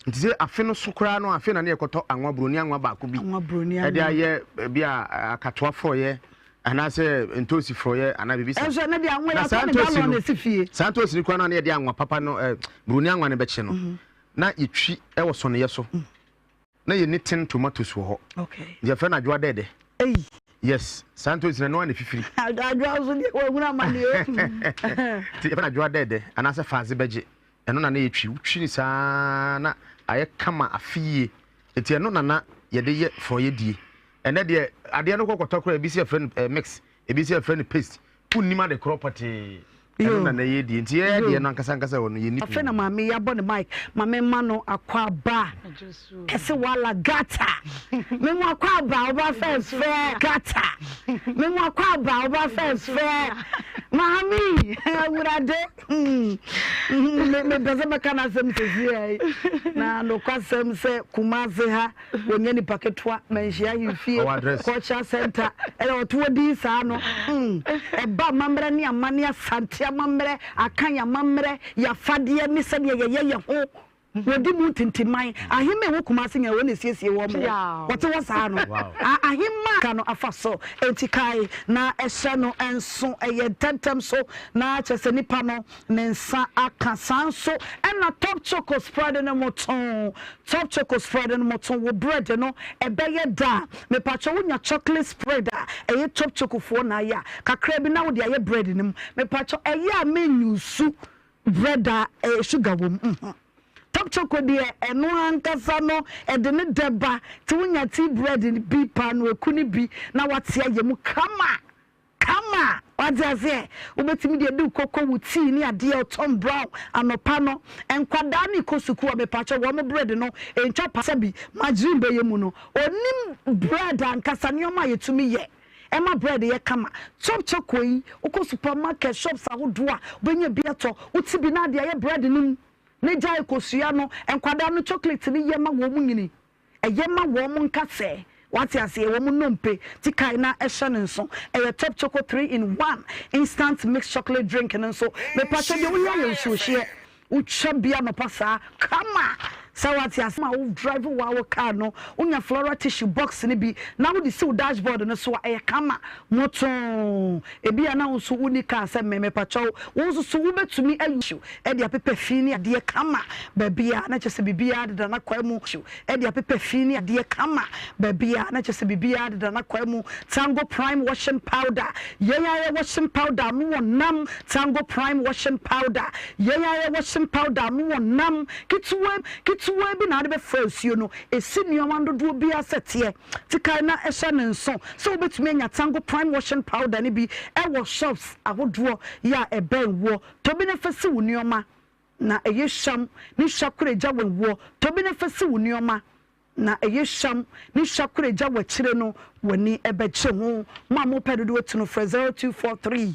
Nti sɛ afe no so koraa no afe na ne yɛkɔtɔ anwa buroni anwa baako bi. Ɛde ayɛ bi a akatoa forɔyɛ anaasɛ ntoosi forɔyɛ anaa biribi saa. Ɛnso ɛnɛ de anwa yɛ atɔ ne galɔn na esi fie. Saa ntoosi no koraa no a na yɛde anwa papa no ɛɛ buroni anwa no bɛkye no na yɛtwi ɛwɔ sɔneyɛ so. Na yɛnni tin tomatoes wɔ hɔ. Okay. Nti yɛfrɛ no adwoa dɛɛdɛ. Ei. Yes, saa ntosi no ɛno ara na ɛfifiri. Adwoa nso deɛ wahunu amaneɛ. Nti yɛfrɛ no adwoa dɛɛdɛ anaasɛ faadze bɛgye. Ɛno na na yɛtwi. Wotwi no saa na ayɛ kama afe yie. Nti ɛno na na yɛde yɛ frɔeɛ die. Ɛnɛ deɛ adeɛ no kɔkɔtɔ koraa ebi sɛ yɛfrɛ no eh, mix, ebi sɛ yɛfrɛ no paste. Wonnim ade korɔ pɔtee. Ɛno na na yɛ die nti yɛyɛ deɛ no ankasa ankasa wɔ no yɛnni. Afei na maame yi abɔ ne mic ma me ma no akwaaba kɛse wala gata me mu akwaaba ɔba fɛfɛ gata me mu akwaaba ɔba fɛfɛ maame awurade hmm me me pɛ sɛ mɛka n'asɛm sɛsi yi na nokwasɛm sɛ Kumase ha. Wɔnyɛ nipa ketewa, Manhyia ahemfie, cultural center, ɛna ɔto odin saa no. Mm. Ɛba amammerɛ ne amanne, Asante amammerɛ, Akan amammerɛ, yɛafadeɛ ne sɛdeɛ yɛyɛ yɛn ho. Wɔdi mu ntintiman. Ahemma ɛwɔ Kumasi nyinaa wɔn na esiesie wɔn ho. Wɔte hɔ saa no. Ahemma ka no afa so. Enti kae na ɛhyɛ no nso. Ɛyɛ ntɛmntɛm so na kyerɛ sɛ nipa no ne nsa aka. Saa nso na Top Choco spread no moto. Top Choco spread no moto wo bread no ɛbɛyɛ dɛ a. Mepakyɛw wonya chocolate spread a ɛyɛ Top Choco foɔ na ayɛ a, kakra bi na wode ayɛ bread no mu. Mepakyɛw ɛyɛ a menyusu bread a sugar wɔ mu. Mhm. Top Choco deɛ ɛno ankasa no ɛde ne dɛ ba. Nti wonya tea bread bi, paanoo aku no bi na wate ayɛ mu kama. Kama! Wate aseɛ? Wobɛtumi de adi wo koko, wo tea ne adeɛ, Tom Brown, anɔpa no. Nkwadaa no rekɔ sukuu a, mepakyɛw, wɔn bread no ntwa pa sɛbi margarine bɛyɛ mu no. Ɔnnim bread ankasa, nneɛma a yɛtumi yɛ ɛma bread yɛ kama. Chop choco yi, wokɔ supermarket, shops ahodoɔ a, wobɛnya bi atɔ. Wote bi na ade ayɛ bread no mu. Na gyae kosua no, nkwadaa no chocolate no yɛ ma wɔn nyini. Ɛyɛ ma wɔn nkasɛɛ, wate aseɛ, wɔn nnompe, ti kae na hyɛ no nso. Ɛyɛ Top Choco 3 in 1 instant mixed chocolate drink no nso. Mepakyɛ deɛ wohia yɛ nsuohyeɛ. Wotwa bi anɔpa saa, kama! Sɛ wate aseɛ ma wo drive wo wo car no, wonya floral tissue box no bi na wode si wo dashboard no so a, ɛyɛ kama. Motoo! Ebia na wo nso wonni car sɛ me, mepakyɛw, wo nso so wobɛtumi ayi de apepa fi ne adeɛ kama baabiara na kyerɛ sɛ biribiara deda n'akwaa mu de apepa fi ne adeɛ kama baabiara na kyerɛ sɛ biribiara deda n'akwaa mu Tango Prime washing powder yɛn ayɛ washing powder ano wɔ nam Tango Prime washing powder yɛn ayɛ washing powder ano wɔ nam ketewa ketewa bi na ade bɛfra nsuo no ɛsi nneɛma dodoɔ biara sɛ teɛ ti kae na ɛhyɛ ne nso sɛ wobɛtumi anya Tango Prime washing powder no bi ɛwɔ shops ahodoɔ yɛ a ɛbɛn woɔ Tɔ bi na fa si wo nneɛma, na ɛyɛ hwam ne hwa koro agya w'awuo. Tɔ bi na fa si wo nneɛma, na ɛyɛ hwam ne hwa koro agya w'akyire no, w'ani bɛgye ho. Mo a mopɛ dodoɔ tu no frɛ 0243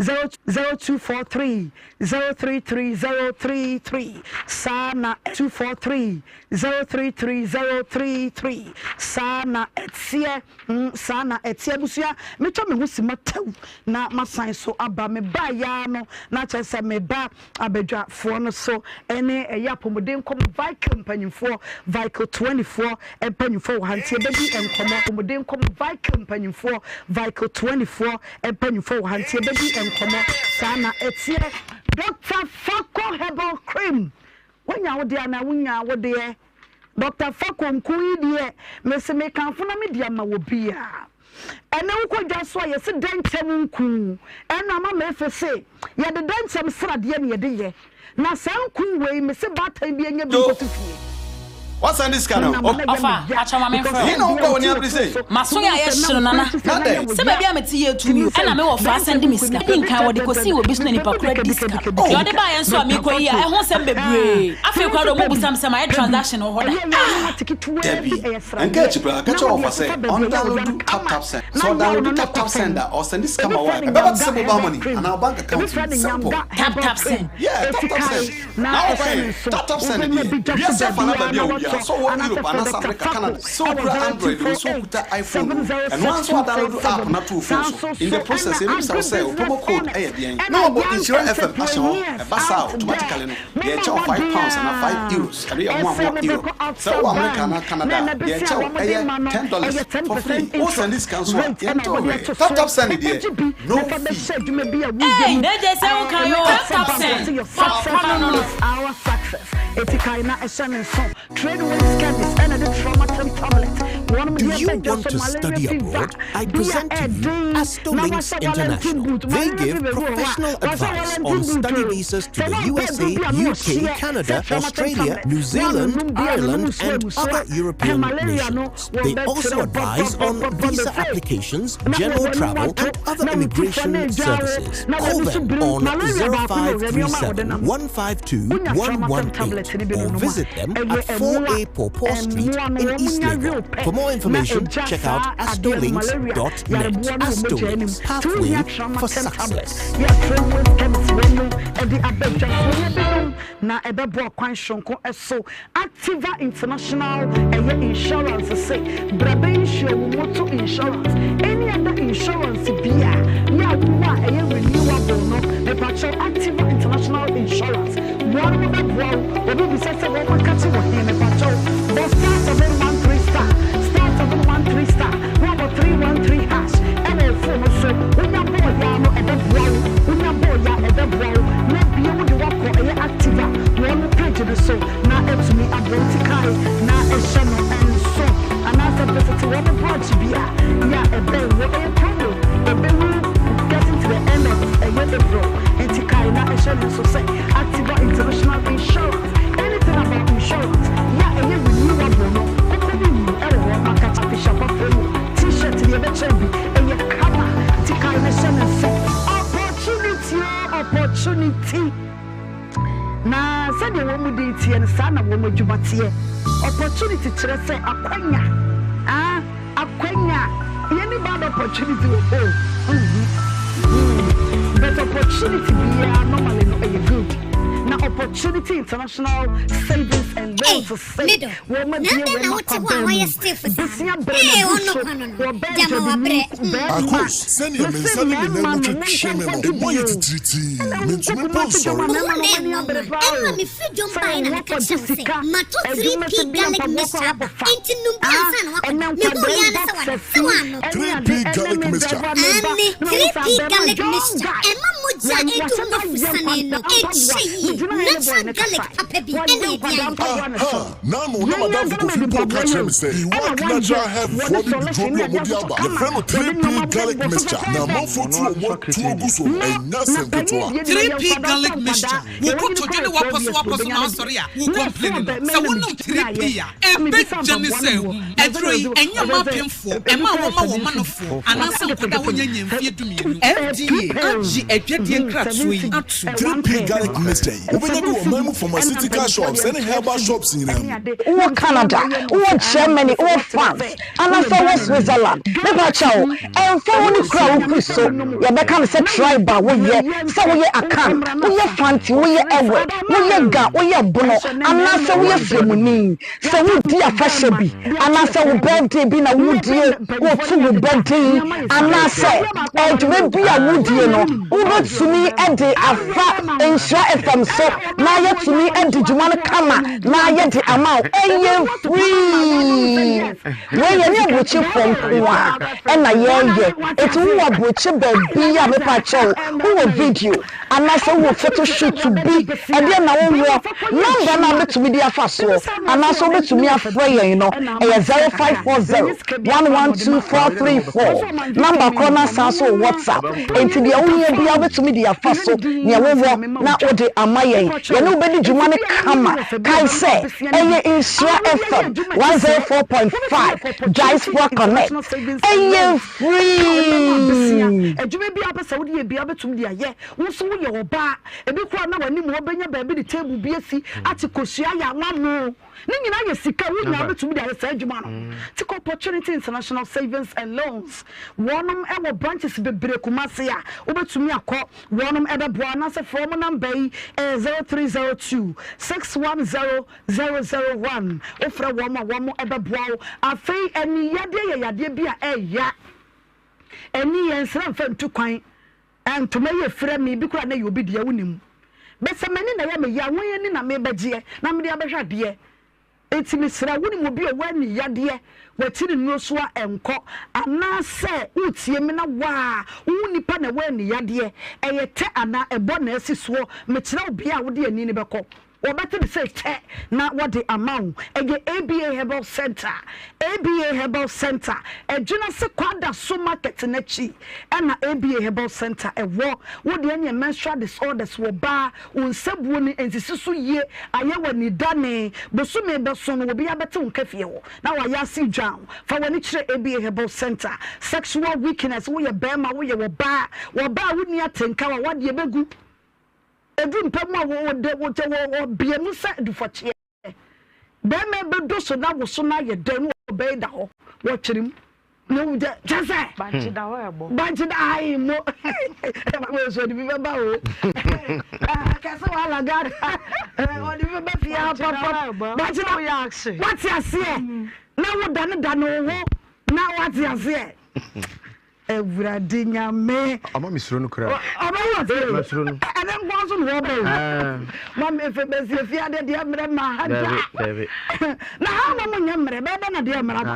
02. 0243 033 033 saa na 243 033 033 saa na ɛteɛ mm, saa na ɛteɛ abusua metwa me ho si matɛw na masan so aba me ba yaa no na kyerɛ sɛ me ba abadwafoɔ no so ne ɛyɛ apɔmuden nkɔmmɔ Vicle mpanyinfoɔ Vicle 24 mpanyinfoɔ wɔ ha nti yɛbɛdi nkɔmmɔ apɔmuden nkɔmmɔ Vicle mpanyinfoɔ Vicle 24 mpanyinfoɔ wɔ ha nti yɛbɛdi nkɔmmɔ saa na ɛteɛ Dr. Fako Herbal Cream wonya wo deɛ anaa wonya wo deɛ Dr. Fako nku yi deɛ mese mekamfo na medi ama wɔ biara Ɛnɛ wokɔ dwa so a yɛse dɛnkyɛm nku ɛna ama mefe se yɛde dɛnkyɛm sradeɛ na yɛde yɛ na saa nku wei mese baatan bi ɛnyɛ bi nkɔsi fie. Wasan de sika no. Menam na ɛyɛ Ɔfa, me ya pakyɛ ma because memfrɛ wo. He na baabi wokɔ a w'ani wotu abere sei? so M'aso tumi yɛ ayɛ sɛ na hye no nana. nkurɔfo sɛ Na na dɛn? yɛ wo Sɛ ya baabi a mete yɛ tumi tumi o, sɛ ɛna me wɔfa asan dɛnkyɛm de me nku sika. ni Di nkan wɔde kɔsii wɔ bi so na mepɛ nipa bi koro adi sika. Deɛ ɔde bikabikabikabika baeɛ nso a Dr. merekɔyi a, Fako ɛho nsɛm ahaa bebree. Afei tumi koraa sɛ deɛ pɛ wɔbisa bi me sɛ mayɛ pɛ bi transaction wɔ hɔ da. ɛyɛ yɛ Ah! ne ketewa Dabi, bi ɛyɛ ɛnka sradeɛ akyi koraa, ka na kyerɛ wɔde wɔfa sɛ asefa baabi a ɛyɛ wo ya no ɔndownload kama TapTapSend. na Sɛ yaw no ɔdownload na kɔ TapTapSend fam a, ɔsɛnde sika ebi ma wo frɛ a, no ɛbɛba te nyamda sɛ mobile herbal money cream anaa wo bank ebi account frɛ mu. no Simple. nyamda Tap herbal tap cream send. Yeah, eti TapTapSend. kae na Na ɛhyɛ wɔfa ne yɛ nso TapTapSend wobɛnya deɛ, bi dwa so wiase afa no baabiara baabi na a wowɔ biara, watɔ sɛ wowɔ anaasɛ Europe frɛ anaasɛ Dr. America, Fako Canada, sɛ ɛwɔ wokura Android o, sɛ 0248 wokuta iPhone o, ɛno ara nso adownload app 706 247 no ato wo saa phone nso so. In the so process, ɛna yɛbɛbisa wo sɛ wo promo agribusiness code owners ɛyɛ deɛn, ɛna na wɔabɔ young Nhyira FM ahyɛ hɔ. entrepreneurs Ɛba saa a, out there automatically no, momma yɛkyɛ wo £5 mmɔden anaa a €5, ɛno yɛ mo a ɛsɛ mowɔ Europe. mobɛkɔ Sɛ Absa wowɔ America Bank anaa na Canada ɛna a, bɛsi a yɛkyɛ wo wɔde ɛyɛ ma no $10 ɛyɛ for free. 10% Wo sɛnde interest sika nso a, rate ɛna yɛnkyɛ wo wɔde hwee. ato Tap so tap send deɛ, kɔkɔgye bi no na fa fee. bɛhyɛ adwuma bi a woyɛ Ei! mu Na gye sɛ ɛɛ woka ɛne yoo. Tap Absa tap Bank send. wɔse your Papa success no no no. is our success eti kae na ɛhyɛ ne nso Tradeways Chemist ɛna de Traumatem tablet wɔnom Do de you ɛbɛ dwa want so to malaria study fever abroad? I bi a present to you ɛden na Astolinks wahyɛ Wellington International. boot They malaria give fever bi wɔ hɔ a professional wahyɛ advice Wellington on boot study o visas to sɛ the wampɛ USA, aduro bi a na UK, ɔhyeɛ sɛ Canada, Traumatem Australia, tablet New Zealand, woanonom bi a nonom Ireland, nsuo and agu so other a European malaria no nations. They also wɔbɛkyerɛ advise on pɔpɔpɔpɔ visa mese applications, na general w'anim travel, ato and other na wo ti fa immigration na agya wo services. na Call w'ani so them biri on malaria baako na ɔwɛ nneɛma a wɔde 0537 nam 152 wonya Traumatem tablet 118 no bi or nonom a visit them ɛyɛ at mmoa 4A Pawpaw Street mmoa no in wɔn East nya we Legon. pɛ For more na information, ɛgya check out saa adeɛ no malaria astolinks.net. yareboa no wɔ mogya anim Astolinks, nti pathway wohia for Traumatem tablet success. yɛ Tradeways Chemist wɔ mu ɛde aba dwa so yɛ binom na ɛbɛboa kwan soronko ɛso Activa International ɛyɛ insurance se bra bɛ insure wo motor insurance any other insurance bia yɛ a wowɔ a ɛyɛ renewable no mepakyɛw Activa International Insurance wɔn mo bɛboa wo obi bisa sɛ wɔn akakye wɔ he mepakyɛw bɔ star 713 star star 713 star na wabɔ 313 hash ɛwɔ wo phone no so wonya bɔɔ yaa no ɛbɛboa wo wonya bɔɔ yaa ɛbɛboa wo na bie wo de wakɔ ɛyɛ Activa wɔn mo page no so na atumi aboa wo nti kae na hyɛ no nso anaasɛ visit wɔn branch bi a yɛ a ɛbɛn wo ɛyɛ promo ɛbɛwu getting to the end of ɛyɛ April nti kae na hyɛ no nso sɛ Activa International Insurance anything about insurance yɛ a ɛyɛ renewable no wokɔ ne wu ɛwɔ wɔn market afehyɛpa promo t-shirt deɛ ɛbɛkyɛn bi ɛyɛ kama nti kae na hyɛ no nso opportunity o opportunity. Na sɛdeɛ wɔn din teɛ no, saa na wɔn adwuma teɛ. Opportunity kyerɛ sɛ akwanya. Ah, akwanya. Yɛnni bad opportunity wɔ hɔ o. Wonhu. Hmm. But opportunity biara normally no ɛyɛ good. Na Opportunity International Savings and Ei, Loans se me dɔ, wɔn na abue adɛn wɔn na wote hɔ a akwaban woayɛ mu. stiff saa no? Bosea berɛ Ee, na wo adu so. nokwa no no, Wɔbɛn gyama dwadini wabrɛ, mm. barima. Akos, sɛnea me Mese nsa ne me nan mmarima mu no, twetwe me monkɔ no, nkɔgye emu ayɛ bio. titiritii. Ɛna wo Mintumi nkɔ mpo Kumasi dwom a nsɔre. Wo mmarima ho no na wɔn ani ɛnwanwa. abere paa Ɛno a o. mefiri dwom Sɛ baeɛ na wɔn meka akɔgye kyerɛɛ wo sɛ, sika, matɔ adwuma 3P sɛ bia garlic mpaboa kɔ mixture aba, akɔfa. enti nom bi Ah, ansa na woakɔda. ɛnɛ Mehuu nkwadaa yɛ yi ara ne sɛ wada. boxers Sɛ yi woannom. ɛne 3P ade ɛnɛ garlic me mixture. driver me ba Aane, na mahu sɛ 3P abɛɛma garlic young mixture, guy ɛma mogya wa ɛdu wahyɛ da mmɔfu yɛ sane no, nkwadaa mpaboa ɛkyɛ yie. megyina yɛ ne boy Natural ne garlic kasae papa bi wɔyɛ ɛna ɛde nkwadaa ayɛ. mpaboa ne so Aha! N'ano na yɛn m'adamfo yɛn Kofi de Paul ka mpaboa kyerɛ yi me sɛ, o ɛna Iwak wɔayɛ Natural Health wɔde foɔ sɔlɛhyɛ bibiduro ne bi a ade wɔde asosɔ aba. kama Yɛfrɛ no wɔde 3P nneɛma Garlic bobɔ so Mixture, na fɛfɛɛfɛ amanfoɔ tu Ɔno wɔn asosɔ atuo kete gu deɛ. so. No, Ɛnyɛ na asɛm panyin ketewa. deɛ deɛ yɛ 3P nkwadaa garlic sɛ mixture. nkwadaa Wo deɛ wɔnyini kotodwe kɔ ne yɛ w'apɔ 12 so years w'apɔ so obenya na ne asɔre deɛ a, wo na ɛso complain no. ɔbɛ Sɛ mɛ na wonom megyina 3P yɛ a, na mebisa ɛbɛgya ne mpaboa sɛ no boɔ ahum. na Aduro yi, ɔsɛ ɛnyɛ mma ɔsɛ apemfoɔ, ebi ɛma a kɔ wɔma yɛ wɔn 70 manofoɔ, na anaasɛ nkwadaa a wɔnyɛ nyɛ mfeɛ 12. FDA agye adwadie nkratoɔ yi atom. 3P Garlic Mixture yi, wobɛnya bi wɔ ɔman mu pharmaceutical shops ne herbal shops. shops nyinaa mu. Wowɔ Canada, wowɔ Germany, wowɔ France, anaasɛ wowɔ Switzerland, mepa kyɛw, ɛmfa ho ne kuro a wofiri so, yɛbɛka no sɛ tribe a woyɛ, sɛ woyɛ Akan, woyɛ Fanti, woyɛ Ewe, woyɛ Ga, woyɛ Bono, anaasɛ woyɛ Sremuni, sɛ wodi afahyɛ bi, anaasɛ wo birthday bi na wodie, woto wo ba din, anaasɛ dwuma bi a wodie no, wobɛtumi de afa Nhyira FM so na yɛatumi adi dwuma no kama na yɛde ama wo. Ɛyɛ free! Wei yɛne aburokyefoɔ nko ara ɛna yɛyɛ. Enti wowɔ aburokye baabi a mepa kyɛw, wowɔ video anaasɛ wowɔ photo shoot bi, ɛdeɛ na wowɔ, number no a wobɛtumi de afa soɔ anaasɛ wobɛtumi afrɛ yɛn no ɛyɛ 0540 112 434. Number korɔ no asan nso wɔ WhatsApp. Enti deɛ wohia biara wobɛtumi de afa so, nea wowɔ na wode ama yɛn. Yɛne wo bɛdi dwuma no kama. Kae sɛ, ɛyɛ Nhyira FM 104.5 Diaspora Connect. Ɛyɛ free! Adwuma biara wopɛ sɛ wode yɛ biara wobɛtumi de ayɛ. Wo nso woyɛ ɔbaa. Ebi koraa na w'anim hɔ bɛnya baabi de table bi asi ate kosua ayɛ anwa mo. Ne nyinaa yɛ sika a wonya a wobɛtumi de ayɛ saa adwuma no. Tikɔ Opportunity International Savings and Loans, wɔnom wɔ branches bebree Kumasi a wobɛtumi akɔ, wɔnom bɛboa anaasɛ frɛ wɔn number yi, ɛyɛ 0302 610 001, wofrɛ wɔn a wɔn bɛboa wo. Afei aniyadeɛ yɛ yadeɛ bi a ɛya, ani yɛnsrɛ mfa ntu kwan. Ntoma yi efira me bi koraa na ɛyɛ obi dea wonim. Bɛ sɛ m'ani na ɛyɛ me ya wɔn ani na mebɛgyeɛ na mede abɛhwɛ adeɛ. Enti mesrɛ wo wonim obi a ɔwɔ ani yadeɛ wati ne nnuro so a ɛnkɔ anaasɛ woretie me na waa wowo nipa na ɛwɔ ani yadeɛ ɛyɛ tɛ anaa ɛbɔ na asi soɔ mekyerɛ wo bea a wode ani no bɛkɔ. Wɔbɛte no sɛ kyɛ na wɔde ama wo. Ɛyɛ ABA Herbal Centre, ABA Herbal Centre, Adwinase Kwadaso Market no akyi ɛna ABA Herbal Centre ɛwɔ. Wo deɛ neɛ menstrual disorders wɔ baa, wo nsabuo no ɛnsisi so yie, ayɛ wo anidane, bosome bɛso no obi abɛte wo nka fie hɔ na wayɛ ase dwan wo. Fa w'ani kyerɛ ABA Herbal Centre. Sexual weakness, woyɛ barima, woyɛ ɔbaa, ɔbaa a wonni atenka, w'awadeɛ bɛgu. Ɛduru mpa mu a wɔde wɔkyɛ wɔ wɔbea mu sɛ dufɔkyeɛ. Bɛrima bɛdɔ so na woso no ayɛ dɛn na ɔbɛyi da hɔ wɔtwere mu. Na wo kyɛ kyɛ sɛ. Bankye da hɔ ɛbɔ. Bankye da ayi mo. Wei so ɔde bi bɛba o. Kɛse wɔ ala Ghana. Ɔde bi bɛba fie ha papa. Bankye da wate aseɛ na wo dane dane wo ho na wate aseɛ. Awurade Nyame. Ɔma me suro no koraa. Ɔma wo suro. Ma suro no. Ɛnɛ nko nso na wɔbɔ o. Ma me fe bɛsi efi ade deɛ mmerɛ ma ha da. Dabi. Na ha ma mo nyɛ mmerɛ bɛyɛ dɛ na deɛ mmerɛ ba.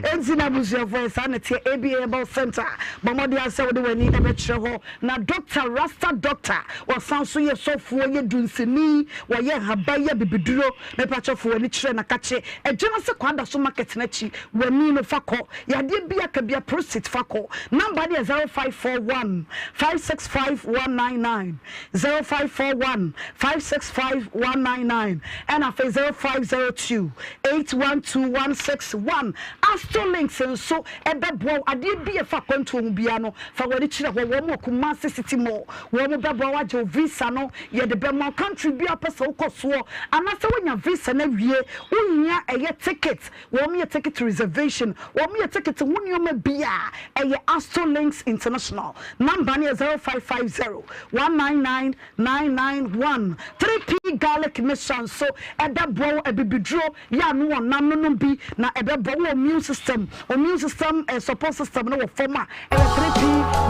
Enti na abusuafoɔ yɛ saa na teɛ ABA Herbal Center bɔ mmɔden asɛ wode w'ani ɛbɛkyerɛ hɔ na Doctor Rasta Doctor wɔsan so yɛ sɔfoɔ yɛ dunsini wɔyɛ nhaba yɛ bibiduro mepakyɛ fo w'ani kyerɛ na kakye ɛgyina se kwadaso market no akyi w'ani no fa kɔ Yadeɛ bi aka bia prosit fa kɔ. Number no yɛ 0541 565 199, 0541 565 199 ɛna afei 0502 812 161. Asto links nso ɛbɛboa wo adeɛ bi a ɛfa akwantuo ho biara no fa w'ani kyerɛ hɔ. Wɔn wɔ Kumasi City Mall. Wɔn bɛboa wo agye wo visa no yɛde bɛma wo. Country bi a wopɛ sɛ wokɔ soɔ anaasɛ woanya visa no awie wohia ɛyɛ ticket Wɔn yɛ ticket reservation, wɔn yɛ ticket ho nneɛma bi a ɛyɛ Asto Links International. Number no yɛ 0550 199 991. 3P Garlic Mixture nso ɛbɛboa wo abibiduro yɛ ano wɔ nam no nom bi na ɛbɛboa wo immune system, immune system eh, support system no wɔ fam a ɛyɛ 3P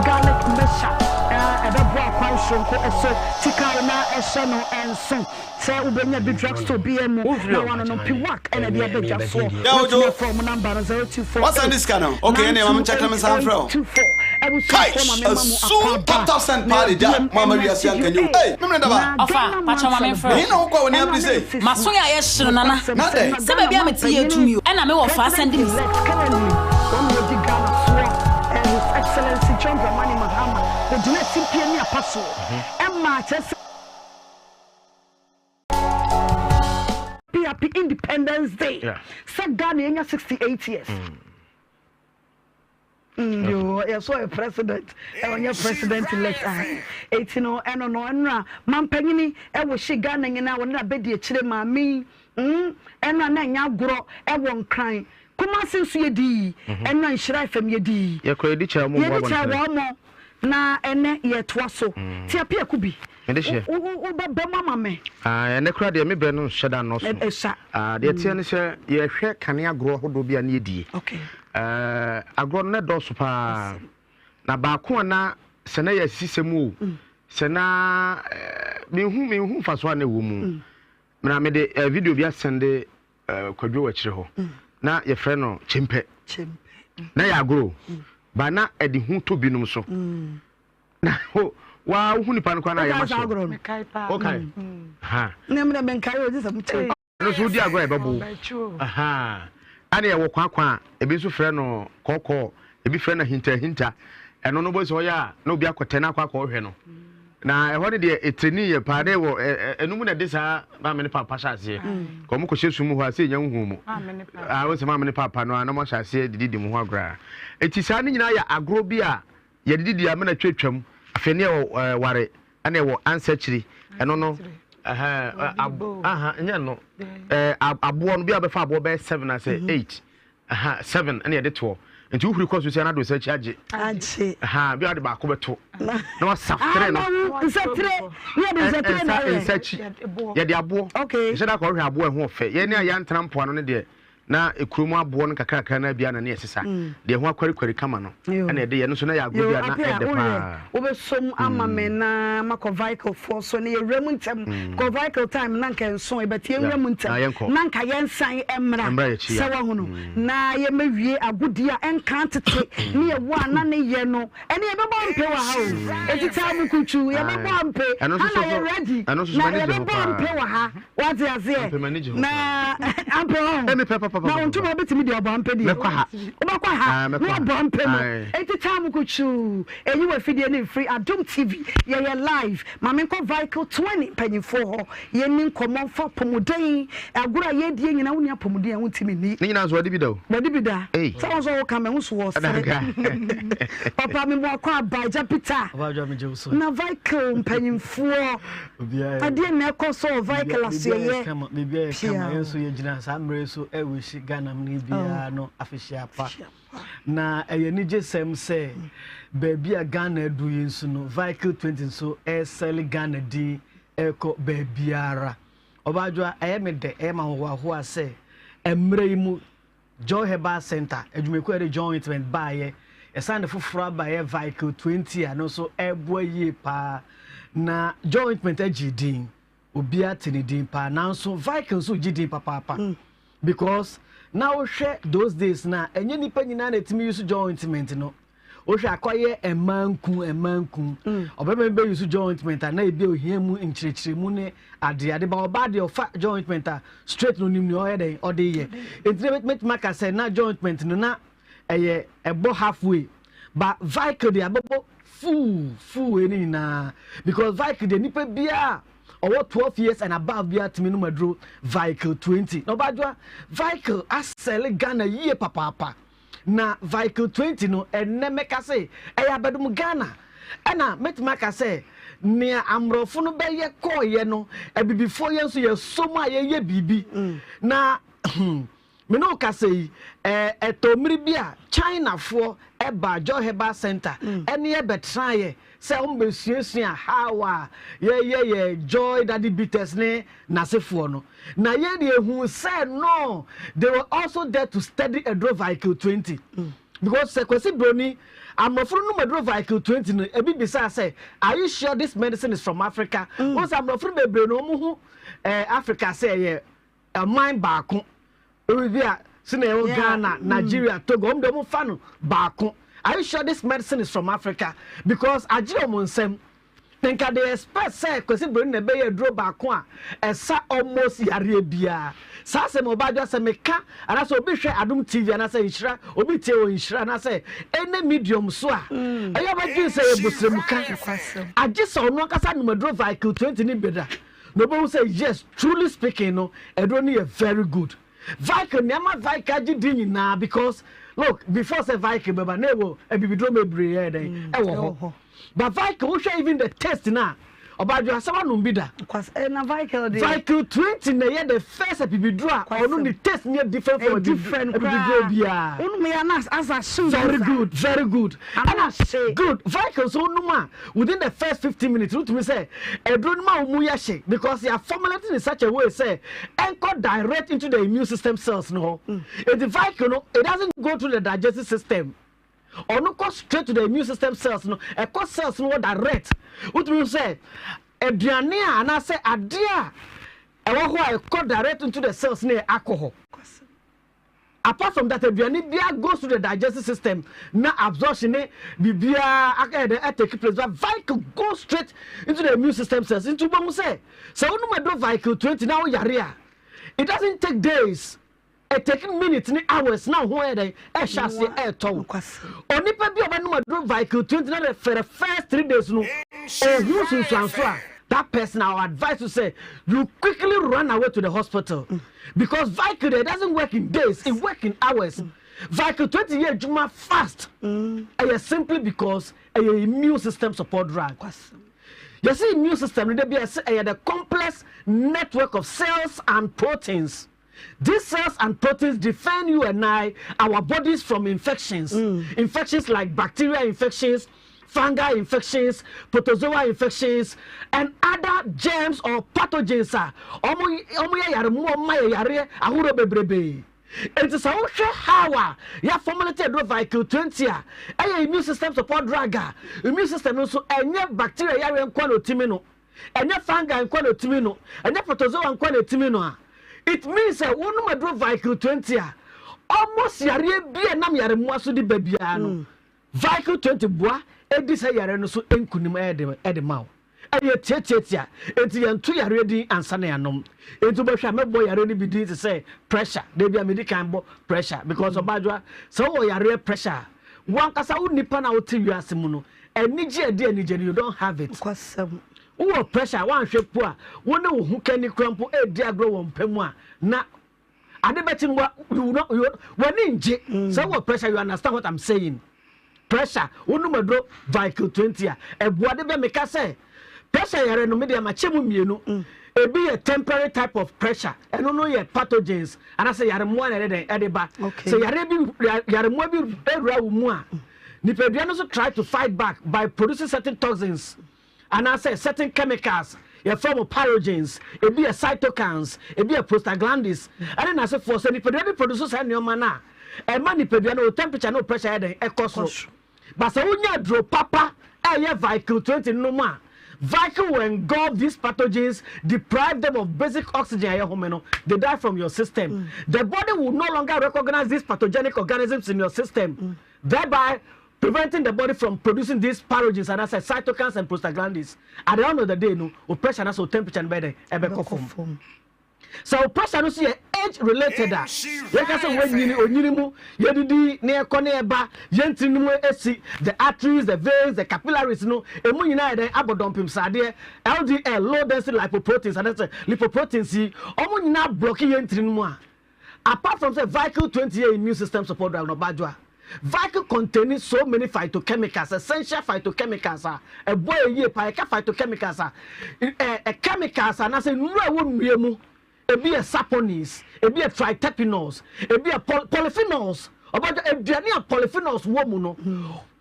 Garlic Mixture eh, ɛbɛboa kwan soronko ɛso tikae na ɛhyɛ no nso. Sɛ wobɛnya bi drugstore biaa mu na wanonom piwak ɛna ɛde aba dwa soɔ. Wobɛtumi afrɛ wɔn number no 0248 928824. Abusuafoɔ ma memma mo akwaaba na yɛbiem ɛna studio A na Ɔfa, Ghana pakyɛ ma Mansell memfrɛ wo. Boy ɛna ne mfe M'aso yɛ ayɛ hye no nana. Nokwasɛm sɛ na Sɛ Ghana baabi a mete yɛ manpanyin tumi o. Ɛna me wɔfa asan President de me elect currently wɔn na wɔdi Ghana soɔ eh, His Excellency John Dramani Mahama ogyina simpie ne apa soɔ ɛma kyerɛ sɛ Happy happy independence day. Sɛ Ghana yɛnya 68 years. Mm, yo, yɛ so ɔyɛ president ɔnyɛ president elect ah eti no ɛno no ɛnora mampanyini ɛwɔ hye Ghana nyinaa wɔne na bɛdi akyire maame yi. Mm, ɛno a na ɛnyɛ agorɔ ɛwɔ Nkran. Kumasi nso yɛdii, ɛno a Nhyira FM yɛdii. Yɛkɔ yɛdi kyɛ wɔn Yɛdi kyɛ wɔn mo, na ɛnɛ yɛtoa so. Ti apiaku bi, wobɛbɛ mu ama me. Ɛnɛ koraa deɛ me brɛ no nhyɛ da nnɔɔso. Ɛsa. Deɛ ɛteɛ ne sɛ yɛhwɛ kane agorɔ ahodoɔ bi a ne yɛdie. Agorɔ no na ɛdɔɔso paa. Na baako a na sɛ na yɛ asisisɛm o, sɛ na menhu menhu mfasoɔ a na ɛwɔ mu. Na mede video bi asɛnde Kwadwo wɔ akyire hɔ. Na yɛfrɛ no Kyempɛ. Na yɛ agorɔ ba na ɛde hu to binom so. Na waa wohu nipa no koraa na ayɛ ma hyɛ. Wokae? Ha. Ne mmerɛ menkae o, gye sɛ mokyerɛ. Ɛno nso wodi agorɔ a ɛbɛbo wo. Ɛne ɛwɔ kwakwa a ebi nso frɛ no kɔkɔɔ, ebi frɛ no ahinta ahinta. Ɛno no bɔ sɛ ɔyɛ a na obi akɔtɛ na akɔ akɔhwɛ no. Na ɛhɔ no deɛ ɛtrɛni yɛ paa na ɛwɔ ɛno mu na ɛde saa maame ne papa hyɛ aseɛ. Kɔ ɔmo kɔhyɛ sum mu hɔ a sɛ ɛnya nhu mu. Ah, wɔn sɛ maame ne papa no a na ɔmo ahyɛ aseɛ dididi mu ho agorɔ a. Eti saa ne nyinaa yɛ agorɔ bi a yɛde didi amena twatwam. Afei ne ɛwɔ ware ɛna ɛwɔ ansa akyiri ɛno no ɛhɛn aha nyɛ no ɛɛ aboɔ no bi a bɛfa aboɔ bɛyɛ seven asɛ mhm. eight ɛha seven ɛna yɛde toɔ nti wohuri kɔ so si anado nsa akyi agye agye ɛha bi a wɔde baako bɛto na wasa tere no nsa tere ne yɛde nsa tere na yɛ nsa akyi yɛde aboɔ okay nhyɛ da kɔ ɔhwɛ aboɔ ɛho ɔfɛ yɛn ne a yɛantena mpoano no deɛ Na ekuro mu aboɔ no kakrakra no ara bi ara na ne ɛsesa. Deɛ ɛho akwarikwarii kama no na ɛde yɛ. Ɛno nso na ɛyɛ agorɔ bi a na ɛdɛ paa. Wobɛsom ama me na makɔ Vicle foɔ so na yɛwura mu ntɛm. Kɔ Vicle time na nka ɛnso but yɛnwura mu ntɛm na nka yɛnsan mmra sɛ wahunu na yɛmɛwie agodie a ɛnka tete ne yɛwɔ a na ne yɛ no Ɛne yɛbɛbɔ ampe wɔ ha o. Eti taa mu kutu yɛbɛbɔ ampe. Ha na yɛ ready. Na yɛbɛbɔ ampe wɔ ha. Wate aseɛ? Na ampe hɔ. Na wo ntoma wobɛtumi de abɔ ampe deɛ. Wobɛkɔ ha na wabɔ ampe no. Eti taa mu kutu. Eyi wɔ afidie no mfiri Adom TV. Yɛyɛ live. Ma menkɔ Vicle 20 mpanyinfoɔ hɔ. Yɛnni nkɔmmɔ mfa apɔmuden. Agorɔ a yɛredie nyinaa wonni apɔmuden a wontumi nni. Ne nyinaa nso wɔde bi da o. Wɔde bi da. Sɛ wɔn nso wɔka mɛ ho so wɔ sere. Papa me mu akɔ aba agya Peter. Na Vicle mpanyinfoɔ. Adeɛ na ɛkɔ so wɔ Vicle asoɛyɛ. Biribiara yɛ kama. Yɛn nso yɛgyina saa mmerɛ yi so ɛrehyi Ghana mu biara no afehyia pa. Na ɛyɛ anigyesɛm sɛ baabi a Ghana aduru yi nso no, Vicle 20 nso ɛresɛle Ghana din ɛrekɔ baabiara. Ɔbaadwoa, ɛyɛ me dɛ, ɛyɛ me ahohoahoa sɛ mmerɛ yi mu Joy Herbal Centre, adwumakuo a yɛde Joy Ointment baeɛ, yɛsan de foforɔ aba ɛyɛ Vicle 20 a ɛno nso ɛreboa yie paa. Na Joy Ointment agye din. Obiara te ne din paa nanso Viking nso gye din papaapa because na wohwɛ those days na ɛnyɛ nipa nyinaa na ɛtumi use joint ointment no wohwɛ akɔyɛ mmaa nku mmaa nku ɔbɛrima bi bɛ use joint ointment a na ebi ohia mu nkyerɛkyerɛmu ne ade ade ba ɔbaa deɛ ɔfa joint ointment a straight no onim nea ɔyɛ dɛn ɔde yɛ nti na mɛtumi aka sɛ na joint ointment no na ɛyɛ ɛbɔ halfway ba Vicle deɛ abɛbɔ full full wei ne nyinaa because Vicle deɛ nipa biara ɔwɔ 12 years and above biara tumi nom aduro Vicle 20 na ɔbaadwoa Vicle asɛle Ghana yie papaapa na Vicle 20 no ɛnɛ mɛka se ɛyɛ abɛdom Ghana ɛna mɛtumi aka sɛ nea amorɔfo no bɛyɛ kɔɔyɛ no abibifoɔ yɛn nso yɛsɔ mu a yɛyɛ biribi na Me ne wo kasa yi, ɛtɔ mmere bi a Chinafoɔ baa Joy Herbal Center ne yɛ bɛtenaeɛ sɛ wɔn bɛsuasua how a yɛyɛ yɛ Joy Daddy Bitters ne n'asefoɔ no. Na yɛn deɛ yɛhuu sɛ no, they were also there to study aduro Vicryl 20. Because sɛ Kwasi Broni, ammorɔfo no nom aduro Vicryl 20 no, ebi bisaa sɛ, are you sure this medicine is from Africa? Wɔn sɛ ammorɔfo no bebree no wɔn hu eh, Africa sɛ ɛyɛ Ɔman baako bi a sɛ ɛwɔ Ghana, Nigeria, Togo, wɔn de wɔn fa no baako. Are you sure this medicine is from Africa? Because agye wɔn nsam. Nka they expect sɛ Kwesi Broni na ɛbɛyɛ aduro baako a ɛsa almost yareɛ biara. Saa asɛm ɔbaa dwa sɛ meka anaasɛ obi hwɛ Adom TV anaasɛ Nhyira, obi tie wɔ Nhyira anaasɛ any medium so a, ɛyɛ ɔbɛdwen sɛ ɛyɛ bosrɛmuka. Agye sɛ ɔno ankasa nom aduro Vicryl 20 no bi da. Na obehu sɛ yes truly speaking no aduro no yɛ very good. Vicle nea ama Vicle agye din nyinaa because look before sɛ Vicle bɛba na ɛwɔ abibiduro bebree ɛyɛ dɛn mm, ɛwɔ hɔ but Vicle wohwɛ even the taste na. Ɔbadwo asɛm anom bi da. Eh, na Vicle deɛ. Vicle 20 na ɛyɛ the first abibiduro a ɔno ne taste no yɛ different from different abibiduro biara. Wonom yɛ na asa hyew Very good, very good. Ɛna good Vicle nso wonom a within the first 15 minutes wotumi sɛ aduro no ma wo mu yɛ hye because yɛ formulated in such a way sɛ ɛnkɔ direct into the immune system cells no hɔ. Enti Vicle no it doesn't go through the digestive system. Ɔno kɔ straight to the immune system cells no, ɛkɔ cells no hɔ direct. Wotumi hu sɛ aduane a anaasɛ adeɛ a ɛwɔ hɔ a ɛkɔ direct into the cells no yɛ alcohol. Apart from that, aduane biara goes through the digestive system na absorption ne biribiara ɛyɛ dɛ ɛtake place but Vicle goes straight into the immune system cells. Nti wobɛhu sɛ sɛ wonom aduro Vicle 20 na woyare a, it doesn't take days. It take minutes ne hours na wo ho ayɛ dɛn ɛhyɛ aseɛ ɛretɔ wo. Onipa bi a ɔbɛnom aduro Vicryl 20 na for the first 3 days no ɔhu nsunsuanso a that person I will advise you say you quickly run away to the hospital because Vicryl it doesn't work in days, it work in hours. Vicryl 20 yɛ adwuma fast. Ɛyɛ simply because ɛyɛ immune system support drug. Yɛsɛ immune system no da bi a ɛsɛ ɛyɛ the complex network of cells and proteins. These cells and proteins defend you and I, our bodies from infections. Infections like bacterial infections, fungal infections, protozoa infections, and other germs or pathogens a wɔn yɛ yare mmoa ma yɛ yareɛ ahorow bebrebe. Nti sɛ wohwɛ how a yɛ formulate aduro Vicryl 20 a ɛyɛ immune system support drug a immune system no nso ɛnyɛ bacteria yareɛ nko na otimi no. Ɛnyɛ fungi nko na etumi no, ɛnyɛ protozoa nko na etumi no a, it means sɛ wonom aduro Vicryl 20 a, almost yareɛ bi a ɛnam yaremmoa so de ba biara no, Vicryl 20 boa di saa yareɛ no so nkunim de ma wo. Ɛyɛ tiatiatia, enti yɛnto yareɛ din ansa na yɛanom. Enti wobɛhwɛ a mɛbɔ yareɛ no bi din te sɛ pressure, da bi a medi kan bɔ pressure because ɔbaadwoa sɛ wowɔ yareɛ pressure a, wo ankasa wo nipa no a wote wiase mu no, Anigye a ɛde anigye no, you don't have it. Nokwasɛm. Wowɔ pressure a woanhwɛ mpo a, wo ne wo hokani koraa mpo redi agorɔ wɔ mpa mu a, na ade bɛkye no, wa, you will not, you, w'ani ngye. Sɛ wowɔ pressure, you understand what I'm saying. Pressure, wonom aduro Vicryl 20 a, ɛboa de bɛ meka sɛ, pressure yare no, me deɛ makyɛ mu mmienu. Ebi yɛ temporary type of pressure, ɛno no yɛ pathogens, anaasɛ yaremmoa na ɛde dɛn, ɛde ba. Sɛ yareɛ bi, yaremmoa bi awura wo mu a, Nipadua no nso try to fight back by producing certain toxins anaasɛ certain chemicals, yɛfrɛ wɔn pyrogens, ebi yɛ cytokines, ebi yɛ prostaglandins, ɛne n'asefoɔ. Sɛ nipadua no produce saa nneɛma no a, ɛma nipadua no, wo temperature ne wo pressure yɛ dɛn? Ɛkɔ soro. But sɛ wonya aduro papa a ɛyɛ Vicryl 20 no nom a, Vicryl will engulf these pathogens, deprive them of basic oxygen a ɛyɛ home no, they die from your system. The body will no longer recognize these pathogenic organisms in your system. Thereby preventing the body from producing these pyrogens anaasɛ cytokines and prostaglandins. At the end of the day no, wo pressure anaasɛ wo temperature no bɛyɛ dɛn? Ɛbɛkɔ fam. Sɛ wo pressure no nso yɛ age related a, yɛka sɛ woanyini, onyini mu, yɛdidi na yɛkɔ na yɛba, yɛn ntini no mu asi, the arteries, the veins, the capillaries no, emu nyinaa yɛ dɛn? Abɔ dɔmpem sradeɛ, LDL, low density lipoproteins anaasɛ lipoproteins yi, wɔn nyinaa blɔke yɛn ntini no mu a, Apart from sɛ Vicryl 20 yɛ immune system support drug no, ɔbadwoa, Vicryl containing so many phytochemicals, essential phytochemicals a ɛboa yɛn yie paa. Yɛka phytochemicals a, ɛ ɛ chemicals anaasɛ nnuro a ɛwɔ nnua mu, ebi yɛ saponins, ebi yɛ triterpenols, ebi yɛ poly polyphenols. Ɔbadwoa, aduane a polyphenols wɔ mu no,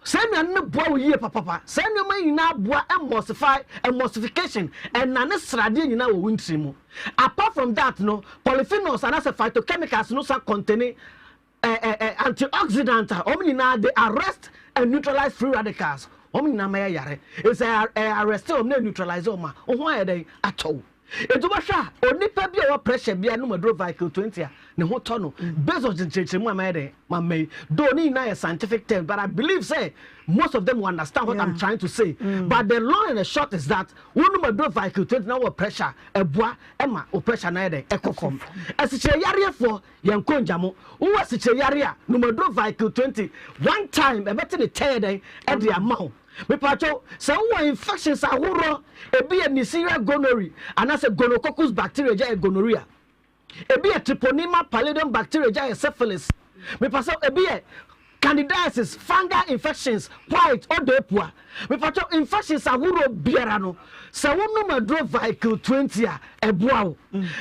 saa nnuane no boa wo yie papapa. Saa nneɛma yi nyinaa boa emulsify, emulsification, ɛnane sradeɛ nyinaa wɔ wo ntini mu. Apart from that no, polyphenols anaasɛ phytochemicals no san contain eh, eh, eh, antioxidant a wɔn nyinaa they arrest and neutralize free radicals. Wɔn nyinaa ma yɛ yare. Sɛ ɛ arrest wɔn na neutralize wɔn a, wo ho ayɛ dɛn atɔ wo. Enti wobɛhwɛ a, onipa bi a ɔwɔ pressure bi a nom aduro Vicryl 20 a, ne ho tɔ no. Based on nkyerɛkyerɛmu a mayɛ dɛn mama yi. Though ne nyinaa yɛ scientific terms, but I believe sɛ most of them will understand what I'm trying to say. But the long and the short is that Wonom aduro Vicryl 20 na wowɔ pressure a, ɛboa ma wo pressure no ayɛ dɛn? Ɛkɔ fam. Asikyire yareɛfoɔ, yɛnkɔ ngya mo. Wowɔ asikyire yareɛ a, nom aduro Vicryl 20 one time, ɛbɛte ne tɛɛ dɛn? Ɛde ama wo. Mepaakyɛw, sɛ wowɔ infections ahoroɔ, ebi yɛ Neisseria gonorrhoeae anaasɛ gonococcus bacteria gya yɛ gonorrhea. Ebi yɛ Treponema pallidum bacteria gya yɛ syphilis. Mepa sɛ ebi yɛ. Candidiasis, fungal infections, white, ɔdɔ apua. Mepakyɛw, infections ahorow biara no, sɛ wonom aduro Vicryl 20 a, ɛboa wo.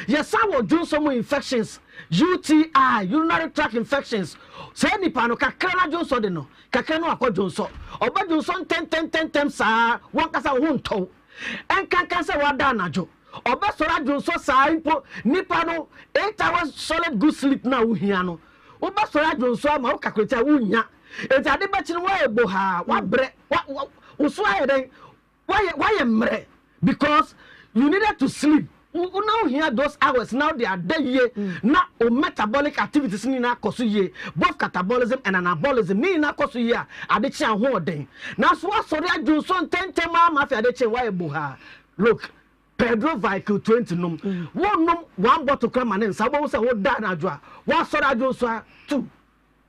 Yɛsan wɔ dwonsɔ mu infections, UTI, urinary tract infections. Saa nipa no, kakra na dwonsɔ de no, kakra na wakɔ dwonsɔ. Ɔba dwonsɔ ntɛntɛntɛntɛm saa, wankasa wo ho ntɔ wo. Ɛnkanka sɛ wada anadwo. Ɔbɛsɔre adwonsɔ saa mpo, nipa no, 8 hours solid good sleep no a wohia no, Wobɛsɔre adwonsɔ ama wo calculate a wonnya. Enti ade bɛkye no woayɛ bohaa, woabrɛ, wo so ayɛ dɛn? Woayɛ woayɛ mmerɛ because you needed to sleep. Wo na wohia those hours na wode ada yie na wo metabolic activities no nyinaa kɔ so yie, both catabolism and anabolism ne nyinaa kɔ so yie a ade kye a wo ho ɔden. Nanso woasɔre adwonsɔ ntɛmntɛm ara ma afei ade kye woayɛ bohaa. Look, Pedro Vicle 20 nom. Wonnom one bottle koraa ma ne nsa. Wobɛhu sɛ woda anadwo a, woasɔre adwo nso a, two,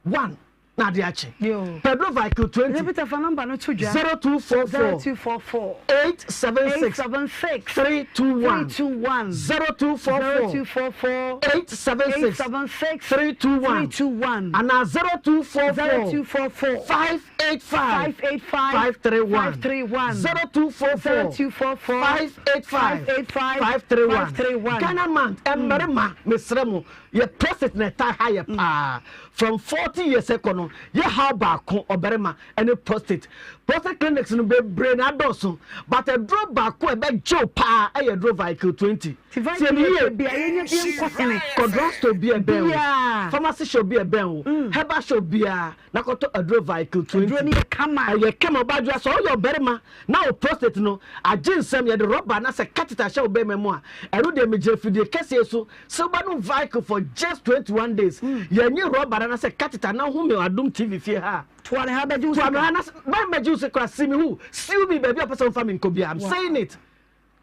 one, na ade akye. Pedro Vicle 20. Peter fa number no to dwa. 0244 0244 876 876 321 321 0244 0244 876 876 321 321 anaa 0244 0244 585 585 531 531 0244 0244 585 585 531 531 Ghana man mmarima mesrɛ mo yɛ prostate na ɛtaa ha yɛ paa from 40 years ɛkɔ no yɛ haw baako ɔbarima ɛne prostate. Prostate clinics no bebree na adɔɔso but aduro baako a ɛbɛgye wo paa ɛyɛ aduro Vicryl 20. Ti Tie Vicryl me yɛ yie. baabi a yɛnya bi nkɔ hene. Kɔ drugstore bi a ɛbɛn wo, Biaa. pharmacy shop bi a ɛbɛn wo, herbal shop biara na kɔtɔ aduro Vicryl 20. Aduro no yɛ kama. Ɛyɛ kama ɔbaa dwoa sɛ ɔyɛ ɔbarima na wo prostate no agye nsam yɛde rɔba anaasɛ catheter hyɛ wo bɛrima mu a ɛno deɛ megyina fidie kɛseɛ so sɛ wobɛnom Vicryl for just 21 days yɛnyi rɔba no anaasɛ catheter na ho me Adom TV fie ha a Toa ne ha bɛgye wo Toa sika. me ha na bɛn bɛgye wo sika see me who sue me baabi a ɔpɛ sɛ ɔmfa me nkɔ biara I'm saying it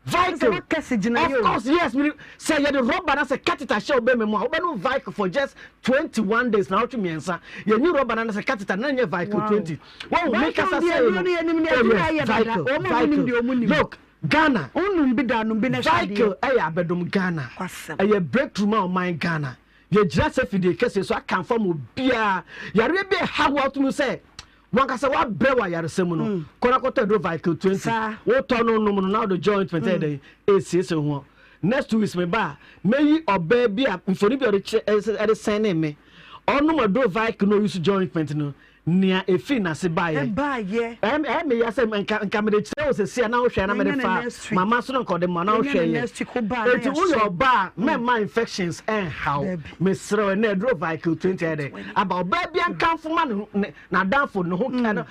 Vicle of course yes me sɛ yɛde rɔba na sɛ catheter hyɛ wo bɛrima mu a wobɛnom Vicle for just 21 days na awɔtwe mmiɛnsa yɛnyi rɔba na sɛ catheter na nyɛ Vicle 20 wɔn mi kasa sɛ no oh yes Vicle Vicle look Ghana Vicle ɛyɛ abɛdom Ghana ɛyɛ breakthrough ma ɔman Ghana. Yɛgyina sɛ fidie kɛseɛ so akamfo ama obiara. Yareɛ bi a ɛha wo a wotumi hu sɛ wankasa wabrɛ wɔ ayaresa mu no, mm. kɔ na kɔtɔ aduro Vicryl 20. Wotɔ no nom no na wode joint paint ɛyɛ dɛn ɛsiesie ho. Next 2 weeks me ba a, mɛyi ɔbaa bi a mfoni bi a ɔde kyerɛ ɛde sɛn ne me. Ɔnom aduro Vicryl na ɔyi so joint paint no. Nea efii n'ase baeɛ. Ɛbaeɛ. Ɛyɛ me ya sɛ nka nka mede kyerɛ wo sɛsi a na wohwɛ na mede fa mama so na nka ɔde ma na wohwɛ yɛ. Enti woyɛ ɔbaa a mɛmma infections ɛnha wo. Mesrɛ wo ɛnɛ aduro Vicryl 20 ayɛ dɛ aba. Ɔbaa biara nkamfo ma ne n'adamfo ne ho na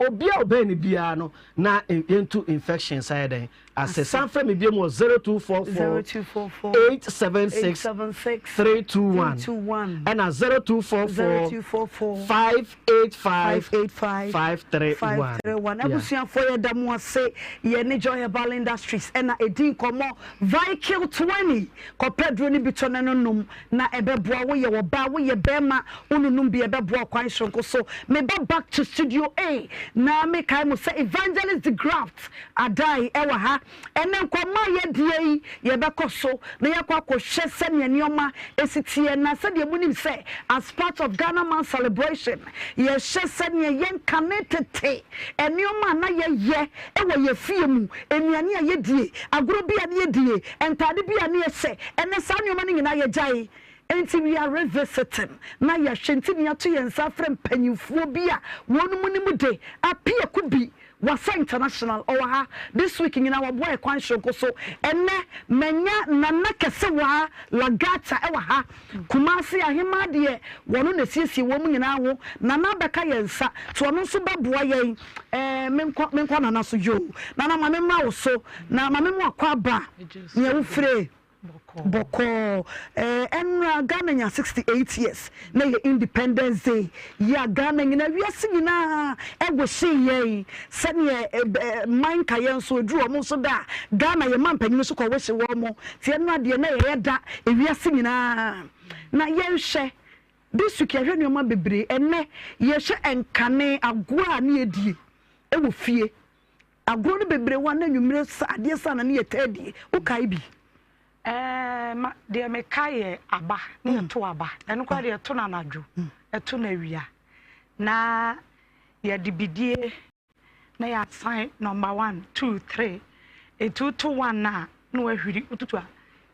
obiara a ɔbɛn no biara no na yɛntu infections ayɛ dɛn Ase. San frɛ me biom wɔ 0244 876 321 ɛna 0244 585 531. Abusuafoɔ yɛda mo ase. Yɛne Joy Herbal Industries ɛna ɛdi nkɔmmɔ. Vicryl 20 kɔpɛ aduro no bi tɔ na no nom na ɛbɛboa wo. Yɛ ɔbaa woyɛ bɛrima wononom bi ɛbɛboa wo kwan soronko so. Meba back to studio A na mekae mo sɛ Evangelist DeGraft Adai wɔ ha. Ɛnnɛ nkɔmmɔ a yɛadie yi, yɛbɛkɔ so na yɛakɔ akɔhwɛ sɛdeɛ nneɛma si teɛ. Na sɛdeɛ monim sɛ as part of Ghana Month celebration, yɛhwɛ sɛdeɛ yɛn kane tete nneɛma a na yɛyɛ wɔ yɛn fie mu, nnuane a yɛdie, agorɔ bi a na yɛdie, ntaade bi a na yɛhyɛ, ɛnnɛ saa nneɛma no nyinaa yɛgyae. Enti we are revisiting na yɛahwɛ nti na yɛato yɛn nsa afrɛ mpanyinfoɔ bi a wɔn nim de, Apiaku bi Wasa International ɔwɔ ha this week nyinaa waboa yɛ kwan soronko so ɛnɛ manya Nana Kɛsewaa Lagata ɛwɔ ha Kumasi ahemaa deɛ wɔno na esiesie wɔn nyinaa ho Nana abɛka yɛn nsa nti ɔno nso bɛboa yɛn ɛɛ menkɔ menkɔ Nana so yoo Nana ma me mmra wo so na ma me mo akɔ aba nea wofire. Bɔkɔɔ eh ɛnora Ghana nya 68 years na yɛ independence day yi a Ghana nyinaa wiase nyinaa ɛwohyee yɛn sɛdeɛ eh man nkaeɛ nso ɛduru wɔn nso da a Ghana yɛ man panyin nso kɔ wohye wɔn mo ti ɛnora deɛ na yɛyɛ da ewiase nyinaa na yɛnhwɛ this week yɛhwɛ nneɛma bebree ɛnɛ yɛhwɛ nkane agoa a ne yɛdie ɛwɔ fie Agorɔ no bebree wɔ a na anwummere sa adeɛ sa na ne yɛ taa die. Wokae bi? Ɛɛ ma deɛ mekae yɛ aba ne yɛto aba. Ɛno koraa deɛ yɛto no anadwo, yɛto no awia. Na yɛde bidie na yɛasan number one, two, three. Enti woto one no a, na wahwiri, wotutu a.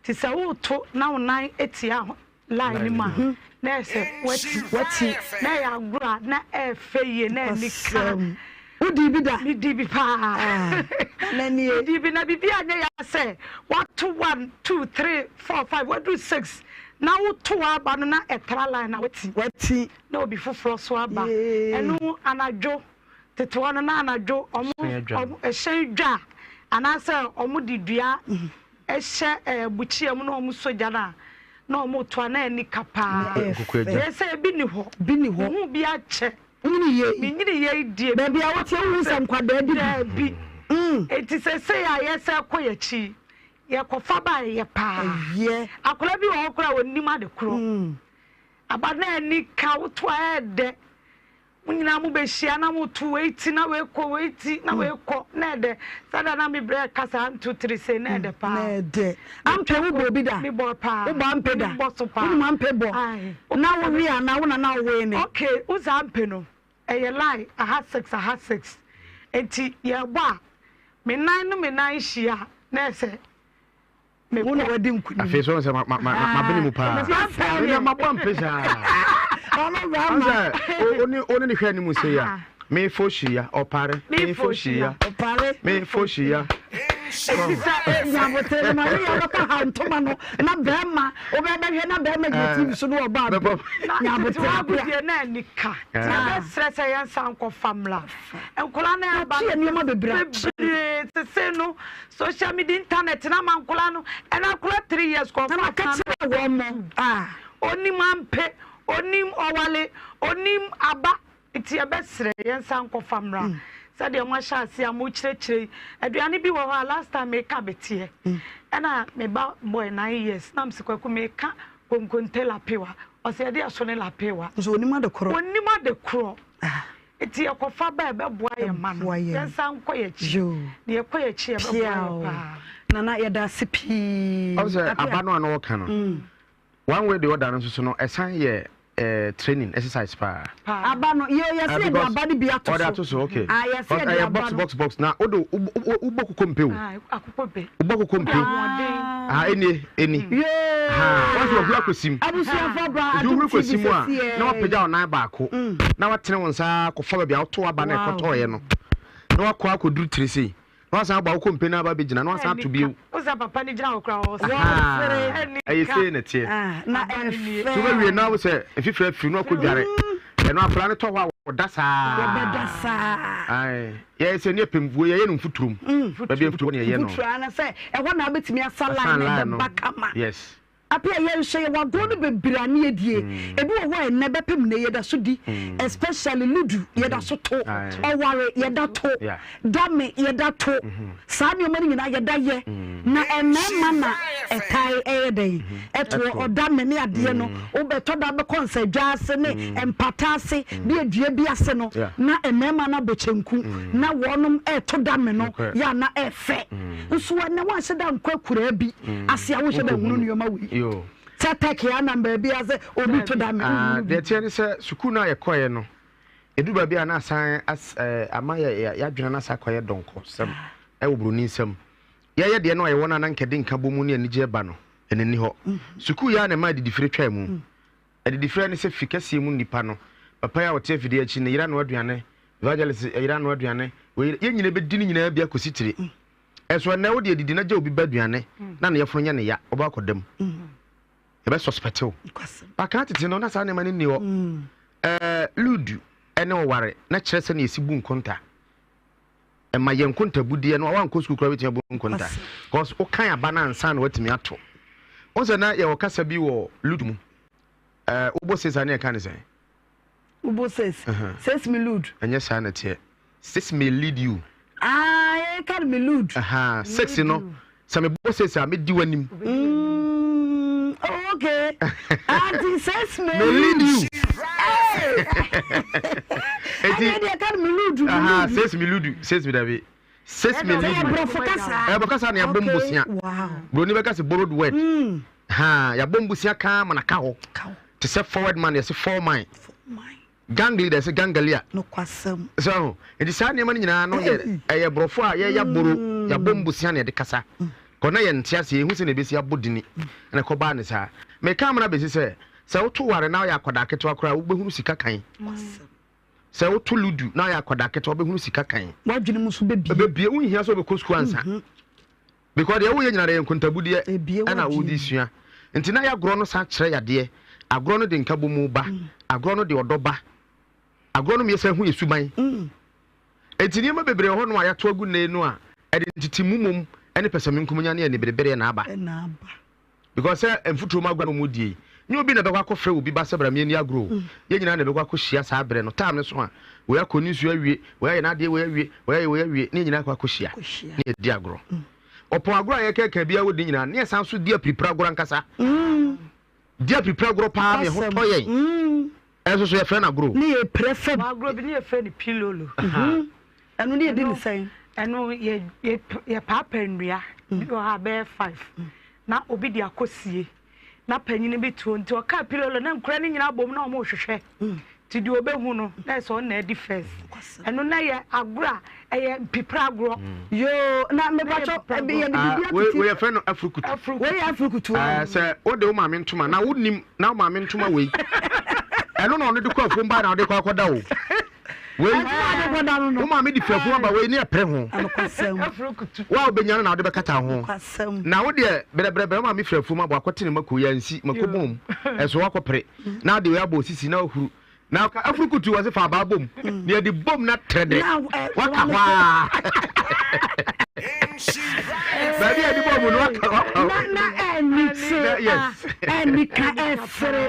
Nti sɛ woto na wo nan tia line no mu a, na ɛyɛ sɛ wati. Wati. Na ɛyɛ agorɔ a na ɛyɛ fɛ yie, na ani ka. Wodii bi da? Medii bi paa. Medii bi na biribi anyɛ ya sɛ wato one, two, three, four, five, waduru six na woto aba no na ɛtra line na wati. Wati. Na obi foforɔ so aba. Ɛno anadwo tete hɔ no na anadwo ɔmo ɔmo ɛhyɛn dwa anaasɛ ɔmo de dua ɛhyɛ ɛɛ bukyia mu na ɔmo sɔ gya no a na ɔmo to a na ani ka paa. Yɛ sɛ ebi ni hɔ. Bi ni hɔ. Mehu bi akyɛ. Wonyini yie. Menyini yie die. Baabi a wote wohu sɛ nkwadaa di bi. Daabi. Eti sɛsɛyi a yɛsɛ kɔ yɛn akyi yɛkɔfa ba ɛyɛ paa. Ɛyɛ. Akwadaa bi wɔ hɔ koraa a ɔnnim ade korɔ. Aba no ani ka woto a ɛɛdɛ. Mo nyinaa mo bɛhyia na mo to wei ti na wei kɔ wei ti na wei kɔ na ɛdɛ. Sɛdeɛ na me brɛ kasa nto tiri sei na ɛdɛ paa. Na ɛdɛ. Ampe wo bɔ obi da? Me bɔ paa. Wo bɔ ampe da? Me bɔ so paa. Wonim ampe bɔ? Na wo we anaa wo na na wo wee ne? Okay, wo sɛ ampe no ɛyɛ line aha six aha six nti yɛbɔ a me nan no me nan hyia a na ɛsɛ Wo na wadi nkunim. Afei so sɛ mabene mu paa. Mene mabɔ mpe saa. Ɔsɛ one ne hwɛ anim sɛ ya. Mefo hyia ɔpare. Mefo hyia ɔpare. Mefo hyia. Eti sɛ nyabotere no ma weyɛ bɛkɔ ha ntoma no na bɛrima wobɛbɛhwɛ na bɛrima gyina TV so no ɔbɔ abe. Nyabotere agodie na ani ka. Yɛbɛsrɛ sɛ yɛnsan nkɔfa mmra. Nkwadaa no aba no nneɛma bebree bebree sese no social media internet na ama nkwadaa no ɛna akwadaa three years kɔ ɔfa kan kyerɛ wɔn mo ah onim ampe onim ɔwale onim aba nti ɛbɛsrɛ yɛn nsa nkɔfa mmra mm. sɛdeɛ mo ahyɛ ase a mo kyerɛkyerɛ yi aduane bi wɔ hɔ a last time meka beteɛ mm. ɛna me ba boy nine years na msi kwaku meka konkonte lapewa ɔsɛ yɛde ɛso ne lapewa nso onim ade korɔ onim ade korɔ ah. Nti yɛkɔfa ba a ɛbɛboa yɛn mma no, yɛnsan nkɔ yɛn akyi. Na yɛkɔ yɛn akyi a ɛbɛboa yɛn paa. Nana yɛda ase pii. Ɔn sɛ aba no a na ɔka no, one way the other no nso so no, ɛsan yɛ eh, training exercise paa. Aba no, yɛ yɛsɛ yɛde aba no bi ato so. Ɔde ato so, okay. Ah, yɛsɛ yɛde aba no. Box box box na wode wobɔ koko mpe o. Akokɔ mpe. Wobɔ koko mpe. Ah, enie, eni. Yoo. Ha, wɔn sɛ wɔhuri akɔsim. Abusuafo bra Nti Adom wohuri TV kɔsim a, sɛsiɛ. na wapagya wo nan baako, na watene wo nsa akɔfa baabi a wotoo aba no a ɛkɔtɔeɛ no, na wakɔ akɔduru tiri sei, na wasan abɔ akokɔ mpe no aba abɛgyina, na wasan ato bio. Wo sɛ papa no gyina hɔ koraa ɔsere. Ahaa, ɛyɛ sei na ɛteɛ. Ah, na ɛfɛ. Nti wobɛwie na wo sɛ mfifiri afiri na wakɔdware. Ɛno akwadaa no tɔ hɔ a wɔda saa. Wɔbɛda saa. Ae. Yɛyɛ sɛ ne yɛpɛ mfuo yɛyɛ no mfuturom. Baabi a mfuturo wɔ na yɛyɛ no. Mfuturo ara sɛ ɛhɔ na wobɛtumi asa line na ɛbɛba kama. Yes. Apia yɛn nso yɛwɔ agorɔ no bebree a ne yɛdie. Ebi wɔ hɔ a ɛnnɛ bɛpem nnɛ yɛda so di. Especially ludu yɛda so to. Ɔware yɛda to. Dame yɛda to. Saa nneɛma no nyinaa yɛda yɛ. Na mmarima na ɛtae ɛyɛ dɛn ɛtoɔ ɔda me ne adeɛ no wobɛtɔ da bɛkɔ nsadwa ase ne mpata ase bi adua bi ase no na mmarima no abɔ kyenku na wɔnom ɛto da me no yɛ ana ɛfɛ nso ɛnɛ wɔahyɛ da nkɔ akuraa bi ase a wohyɛ da nhunu nneɛma wei sɛ tɛke anam baabi ase obi to da me. Deɛ ɛteɛ ne sɛ sukuu no a yɛkɔeɛ no ɛduru baabi a na asan ama yɛadwene no asa akɔyɛ dɔnkɔsɛm ɛwɔ buroni nsam. Yɛyɛ deɛ no a yɛwɔ no a na anka ɛde nkabɔmu ne anigyeɛ ba no, ɛno nni hɔ. Sukuu yi ara na ɛmaa adidifire twaa mu. Adidifire ne sɛ fi kɛseɛ mu nnipa no, papa yi a ɔte afidie akyi, ne yere anoa aduane, evangelist yere anoa aduane, wei yere, yɛn nyinaa bɛdi ne nyinaa bi akɔsi tire. Ɛnso ɛnnɛ wode adidi na gya obi ba aduane na ne yafunu nyɛ ne ya, wobɛ akɔda mu. Yɛbɛ suspect wo. Bakan tete no na saa nneɛma no nni hɔ. Ɛɛ, ludu ne ɔware na kyerɛ sɛnea yɛsi bu nkonta. Ɛma yɛn nkontabudeɛ no a wankɔ sukuu koraa bɛtumi abu nkonta because wokan aba no ansa na watumi ato. Wohu sɛ na yɛwɔ kasa bi wɔ lud mu. Ɛɛ wobɔ ses a ne yɛka ne sɛn? Wobɔ ses? Ses me lud. Ɛnyɛ saa na ɛteɛ. Six may lead you. Ah, yɛka no me lud. Six no Sɛ me bɔ sese a, medi w'anim. Mm, oh, okay. Auntie says me lead you. Eti, ɛna deɛ ka no me lead you. Aha, says me lead you, says me dabi. Says me lead you. Ɛbrɔfo kasa. Ɛbrɔfo kasa na yɛabɔ mbusia. Wow. Broni bɛka sɛ borrowed word. Mm. Ha, yɛabɔ mbusia kaa ma na ka hɔ. Te sɛ forward man, yɛsɛ four man. Four man. Gang leader sɛ gangalia. Nokwasɛm. So ho. Nti saa nneɛma no nyinaa no yɛ ɛyɛ borɔfo a yɛyɛ aboro, yɛabɔ mbosia na yɛde kasa. Kɔ na yɛnte aseɛ, yɛhu sɛ na ɛbɛsi abɔ dini. Ɛna ɛkɔbaa ne saa. Meka amena bɛsi sɛ, sɛ woto ware na woyɛ akwadaa ketewa koraa wobɛhunu sika kan. Sɛ woto ludu na woyɛ akwadaa ketewa wobɛhunu sika kan. W'adwene mu nso bɛbie. Ɛbɛbie, wonhia sɛ wobɛkɔ sukuu ansa. Because deɛ woyɛ nyinaa deɛ yɛ nkontabudeɛ ɛna wode sua. Nti na yɛagorɔ no san kyerɛ yadeɛ. Agorɔ no de nkabomu ba. Agorɔ no de ɔdɔ ba. Agorɔ no ma yɛsan hu yɛ suban. Nti nneɛma bebree wɔ hɔnom a yɛato agu nnɛ yi no a ɛde ntetemu mmom ne pɛsɛmenkominya ne aniberebereɛ na aba. Because sɛ mfuturo mu agorɔ na wɔn die yi, nyɛ obi na ɛbɛkɔ akɔfrɛ obi ba sɛ bra mieni agorɔ o. Yɛn nyinaa na ɛbɛkɔ akɔhyia saa berɛ no. Time no so a, wei akɔ ne nsuo awie, wei ayɛ n'adeɛ wei awie, wei ayɛ wei awie, ne yɛn nyinaa akɔ akɔhyia ne yɛdi agorɔ. Ɔpɔn agorɔ a yɛkɛkɛ biara wɔdi nyinaa, ne yɛsan so di apiripira agorɔ ankasa. Di apiripira agorɔ paa ma ɛho tɔ yɛn. Ɛnso so yɛfrɛ no agorɔ o. Ne yɛ pira fam. Wɔ agorɔ bi ne yɛfrɛ no pilolo. Ɛno ne yɛdi ne sɛn? Ɛno yɛ yɛ yɛpaapaa nnua bi wɔ ha bɛyɛ five na obi de akɔsie na panyin bi to nti ɔkaa pilolo na nkura no nyinaa bom na wɔn rehwehwɛ nti deɛ ɔbɛhu no na ɛsɛ ɔno na adi first ɛno na yɛ agorɔ a ɛyɛ mpipira agorɔ. Yoo na mepatɔ ebi yɛ de bibi atete. Wei yɛfrɛ no afrukutu. Wei yɛ afrukutu. Ɛɛ sɛ wode wo maame ntoma na wonim na wo maame ntoma wei ɛno na ɔno de kɔ afuom baa na ɔde kɔ akɔda o. Wei wo maame de firi afuom aba wei ne ɛpere ho. Wo a wobɛnya no na wode bɛkata ho. Na wo deɛ brɛbrɛbrɛ wo maame firi afuom abɔ akɔte ne mako yɛnsi mako bom ɛso wakɔpere na ade wei abɔ osisi na wahuru. Na ɔka afurukutu wɔ se fa abaa bom na yɛde bom na trɛ dɛ waka hɔ aa baabi a yɛde bom no waka hɔ na na ɛni kye ɛni ka ɛsere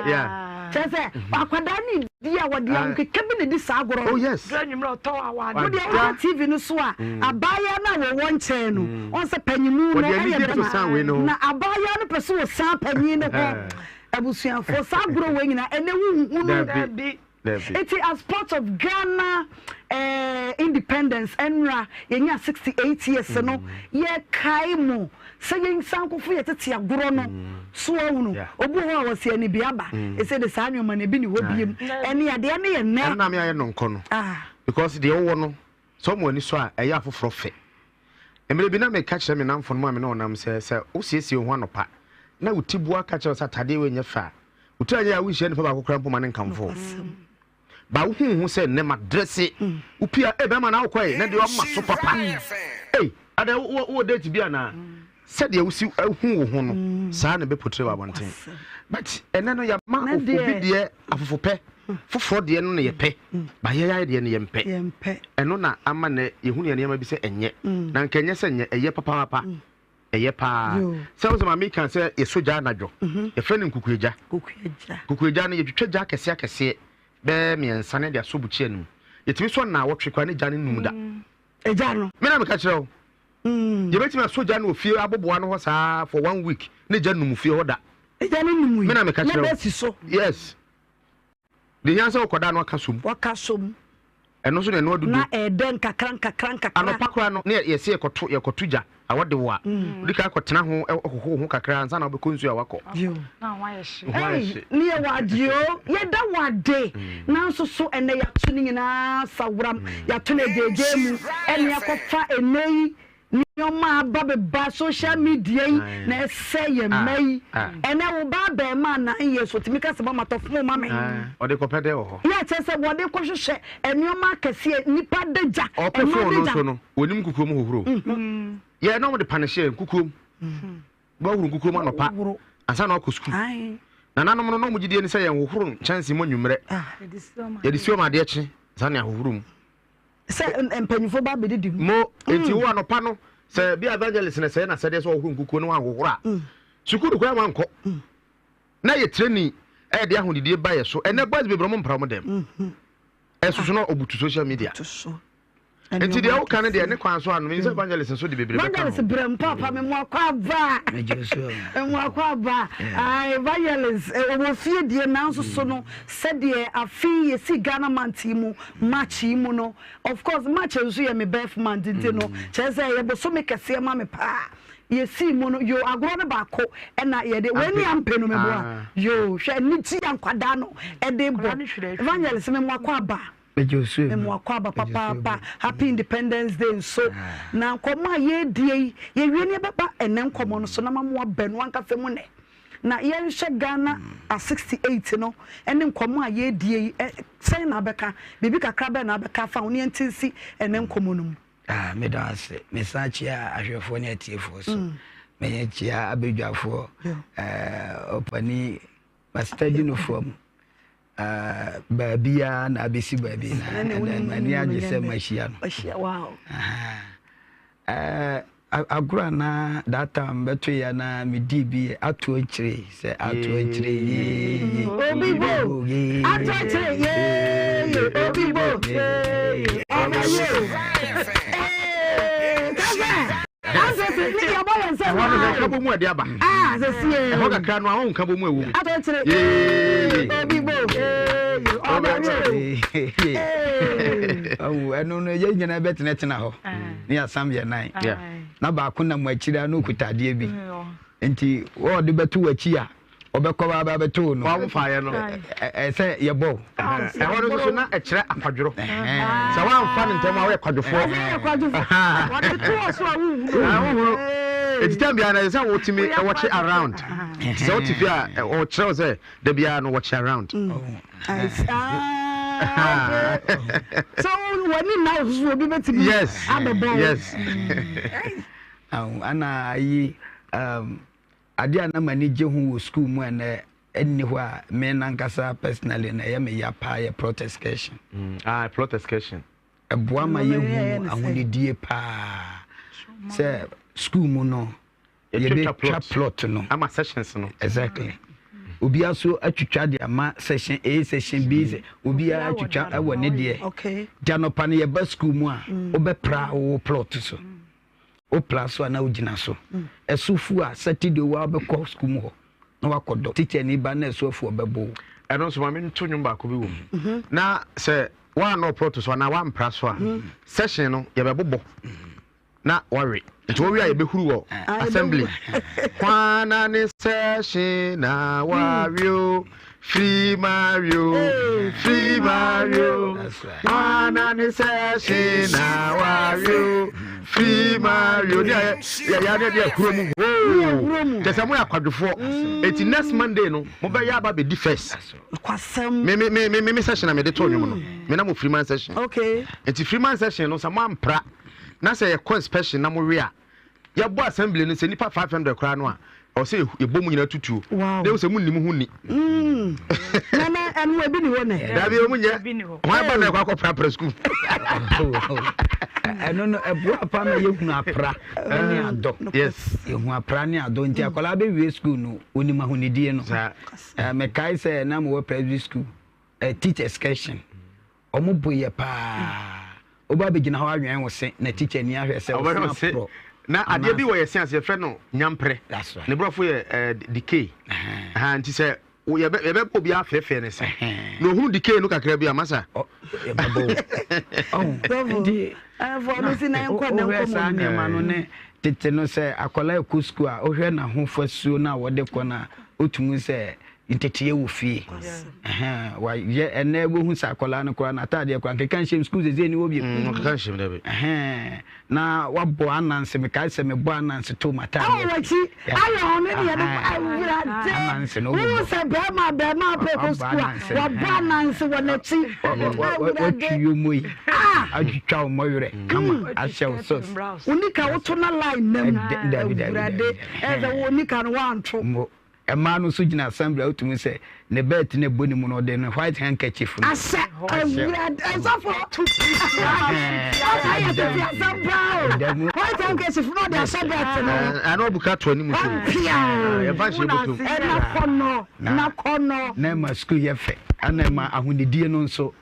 kyerɛ sɛ akwadaa ne di a wɔde ahokeka bi na di saa agorɔ oh yes wode wohwɛ tv no so a mm. abaayewa no a wɔwɔ nkyɛn no mm. ɔn sɛ panyimu no ɛyɛ bɛma na abaayewa no pɛ sɛ wɔsan panyin no hɔ Abusuafoɔ saa agorɔ wei nyinaa ɛnɛ wo nhunu. Dabi dabi. Eti as part of Ghana eh, independence ɛnra yɛnya 68 years no mm. yɛkae mo sɛ yɛnsan nkɔfo yɛ tete agorɔ no mm. so ahunu obi wɔ hɔ a wɔsi anibi aba mm. ɛsɛ de saa nneɛma no ebi ne hɔ biem ɛne adeɛ ne yɛ nnɛ. Ɛno na mi ayɛ nɔnkɔ no ah. because deɛ ɔwɔ no sɛ ɔmo ani so a ɛyɛ afoforɔ fɛ. Mmerɛ bi na meka kyerɛ me nnamfonom a me ne wɔn nam sɛ, sɛ wosiesie wo ho anɔpa na wo tiboa ka kyerɛ wo sɛ atadeɛ wei nyɛ fɛ a, wo tiri anyɛ a wonhyia nipa baako koraa mpo ma ne nkamfo wo. Ba wohu ho sɛ nnɛ madrɛse, wopia, ee bɛrima na wokɔ ee, na deɛ wama so papa. Ei, adɛ wowɔ date bi anaa? Sɛdeɛ wosi hu wo ho no, saa na ɛbɛpotire wɔ abɔnten. But ɛnɛ no yɛama obi deɛ afofopɛ, foforɔ deɛ no na yɛpɛ, ba yɛn ayɛ deɛ no yɛmpɛ. Ɛno na ama nɛ yɛhu yɛn nneɛma bi sɛ ɛnyɛ. Na nka ɛnyɛ sɛ nyɛ, ɛyɛ papaapa. Ɛyɛ paa. Sɛ wo sɛ maame ka sɛ yɛsɔ gya anadwo, yɛfrɛ no nkukuagya. Nkukuagya no yɛtwitwa gya akɛseɛ akɛseɛ bɛyɛ mmiɛnsa na yɛde asɔ bukyia no mu. Yɛtumi sɔ nnawɔtwe koraa ne gya no nnum da. Egya no. Me na meka kyerɛ wo. Yɛbɛtumi asɔ gya no wɔ fie aboboa no hɔ saa for one week ne gya num fie hɔ da. Egya no num yi. Me na meka kyerɛ wo. Na bɛsi so. Yes. De hia sɛ wokɔda no aka som. Waka som. Ɛno nso na ɛno adudu. Na ɛdɛ nkakra nkakra nkakra. Anɔpa koraa no ne yɛsɛ yɛkɔto yɛkɔto gya awɔ de wo a. Wodi kan akɔtena ho hoho ho kakra ansa na wobɛkɔ nsuo a wakɔ. Na ho ayɛ hye. Ho ayɛ hye. Ne yɛ wɔ ade o, yɛda wɔ ade. Nanso so ɛnnɛ yɛato ne nyinaa saworam, yɛato no agyaagyaa mu, ɛne akɔfa ɛnnɛ yi nneɛma a aba beba social media yi na ɛsɛ yɛn mma yi. Ɛnnɛ wo ba abarimaa nine years otumi ka sɛ mama tɔ fon ma me. Ɔde kɔpɛ dɛ wɔ hɔ. Yɛ kyerɛ sɛ wɔde kɔhwehwɛ nneɛma akɛseɛ, nnipa adagya, Ɔpɛ mma fon no adagya. nso no, wɔnim nkukuo mu hohoro. Yɛ na wɔde panehyɛ nkukuo mu. Wɔahoro nkukuo mu anɔpa ansa na wakɔ sukuu. Nananom no na wɔn gyidie ne sɛ yɛnhohoro nkyɛnse mu anwummerɛ. Yɛde si wɔn adeɛ kye ansa na yɛahohoro mu. Sɛ mpanyinfoɔ ba abɛdidi mu. Mo enti wo anɔpa no sɛ bi evangelist na sɛ na sɛdeɛ sɛ ɔhohoro nkukuo no wanhohoro a sukuu no koraa wankɔ. Na yɛ training ɛde ahodidie ba yɛ so. Ɛnɛ boys bebree wɔn mpra wɔn dɛm. Ɛsoso na ɔbutu social media. Nti deɛ woka no deɛ ne kwan so ano menim sɛ evangelist nso de bebree bɛka ho. Evangelist brɛ mpaapa me mo akɔ aba me mo akɔ aba evangelist ɔwɔ fie deɛ nanso so no sɛdeɛ afe yɛsi Ghana month yi mu March yi mu no of course March nso yɛ me birth month nti no kyerɛ sɛ ɛyɛ bosome kɛseɛ ma me paa. yɛsii mu no yoo agorɔ no baako ɛna yɛde wei ne ampe no meboa yoo hwɛ anigye a nkwadaa no ɛde bɔ evangelist me mmoakɔ aba me mmoakɔ aba papaapa happy independence day nso na nkɔmmɔ a yɛredie yi yɛwie ne yɛbɛba ɛnɛ nkɔmmɔ no so na ma mo abɛ no ankasa mu nɛ na yɛnhwɛ Ghana a 68 no ɛne nkɔmmɔ a yɛredie yi sɛn na abɛka biribi kakra bɛn na abɛka afa ho ne yɛnte nsi ɛnɛ nkɔmmɔ no mu. Ah, meda wo ase. Mesan kyia ahwɛfoɔ ne atiefoɔ so. Meyɛ kyia abadwafoɔ, ɔpani, masitadi no fam. Baabiara na abɛsi baabi na m'ani agye sɛ mahyia no. Agorɔ a na that time bɛto ya na medii bi yɛ atoɔ nkyire sɛ atoɔ nkyire yee. Obi bo atoɔ nkyire yee obi bo yee ɔbɛ yee. Kasa asese ne deɛ ɔbɔ yɛn nsɛm Ɛhɔ no hwɛ nka bɔ mu ɛde aba. Ah sese yee. Ɛhɔ kakra no a wɔn nka bɔ mu ɛwɔ mu. Atoɔ nkyire yee obi bo yee ɔbɛ yee. Awo ɛno no yɛn nyinaa bɛtenatena hɔ. Ne yɛasam yɛn nan na baako nam akyiri a na ɔkuta adeɛ bi nti wɔde bɛto w'akyi a ɔbɛkɔ ba ba bɛto no wɔmfaeɛ no ɛsɛ yɛbɔ wo ɛhɔ no nso na ɛkyerɛ akwadworɔ sɛ woamfa no ntɛm a woyɛ kwadwofoɔ wohunu ɛti tam biara no ɛsɛ sɛ wotumi wɔkye around sɛ wote fie a ɔkyerɛ wo sɛ da biara no wɔkye around Ah, so w'ani nna wo so obi bɛtumi abɛbɔ wo. Yes. Ana ayi um, adeɛ a na m'ani gye ho wɔ sukuu mu a ɛnɛ ɛnni hɔ a me nankasa personally na ɛyɛ me ya paa yɛ plot excursion. Mm, ah, plot excursion. Ɛboa ma yɛhu ahonidie paa sɛ sukuu mu no yɛbɛtwa plot no ama sessions no exactly obiara so atwitwa de ama session A session B mm. obiara atwitwa ɛwɔ ne deɛ gyanɔpa no yɛba sukuu mu a mm. wobɛpra wo plot so wopra so a na wogyina so mm. ɛso fu a Saturday wa wobɛkɔ sukuu mu hɔ na wakɔ dɔ teacher ni ba na ɛso afu ɔbɛbɔ wo ɛno nso maame nto nnwom baako bi wɔ mu mhm. na sɛ woanɔ plot so anaa woampra so a mhm. session no yɛbɛbobɔ na wɔwe nti wɔwe a yɛbɛhuru wɔ assembly kwana ne sɛhye na wawe o firi mario firi mario kwana ne sɛhye na wawe o firi mario ne ayɛ yɛyɛ ne deɛ ahuro mu hoo kyɛ sɛ moyɛ akwadwofoɔ eti next monday no mobɛyɛ aba bɛdi first me me me me me session na mede to nnwom no me na mo free man session okay nti free man session no sɛ moampra na sɛ yɛkɔ inspection na mowe a, yɛbɔ assembly no sɛ nipa 500 koraa no a, ɛwɔ sɛ yɛbɔ mu nyinaa tutuo. Wow. Na ehu sɛ munni mo ho ni. Mm. Na na ɛno ebi ni hɔ nɛ. Dabi ɔmo nyɛ. Hwan ba na ɛkɔ akɔ prapra sukuu. Ɛno no ɛboa pa ma yɛhunu apra ne adɔ. Yes. Yɛhu apra ne adɔ nti akwadaa bɛwie sukuu no onim ahonidie no. Mekae sɛ na mewɔ presby school, teach excursion. Ɔmo bo yɛ paa. Woba abɛgyina hɔ awɛn wo se na teacher ni ahwɛ sɛ wo se aporɔ. Na adeɛ bi wɔ yɛ se ase yɛfrɛ no nyamprɛ. Ne borɔfo yɛ eh, decay. Nti sɛ yɛbɛbɔ obi afeefee ne se na ohunu decay no kakra bi a masa. Yɛbɛbɔ wo. Nti wohwɛ saa nneɛma no ne tete no sɛ akwadaa ɛkɔ sukuu a wohwɛ n'ahofasuo no a wɔde kɔ no a wotumi sɛ nteteɛ wɔ fie wayɛ ɛnɛ wohu sɛ akwadaa no koraa n'ataadeɛ koraa nkeka nhyɛm sukuu sese ni hɔ bio mm, nkeka nhyɛm dɛbi na wabɔ ananse mekae sɛ mebɔ ananse to m'ataadeɛ awɔ akyi ayɛ ɔno deɛ no awurade ananse no wohu sɛ bɛrima bɛrima apɛ kɔ sukuu a wabɔ ananse wɔ n'akyi watwi yomo yi ah! atwitwa wo mmɔwerɛ kama mm. ahyɛ wo socks wo nika woto na line nam awurade ɛsɛ wo nika no woanto Mmaa no nso gyina assembly a wotumi sɛ ne belt no ɛbɔ ne mu no ɔde ne white handkerchief no. Ahyɛ awurade ɛsɔfo ɔka yɛ tete asɛm paa o white handkerchief no ɔde ahyɛ belt no. Ɛna ɔbuka to anim so. Ɔmpia o. Yɛfa nhyɛ bɔtɔ mu. Ɛna kɔnɔ na kɔnɔ. Na ɛma sukuu yɛ fɛ ɛna ɛma ahonidie no nso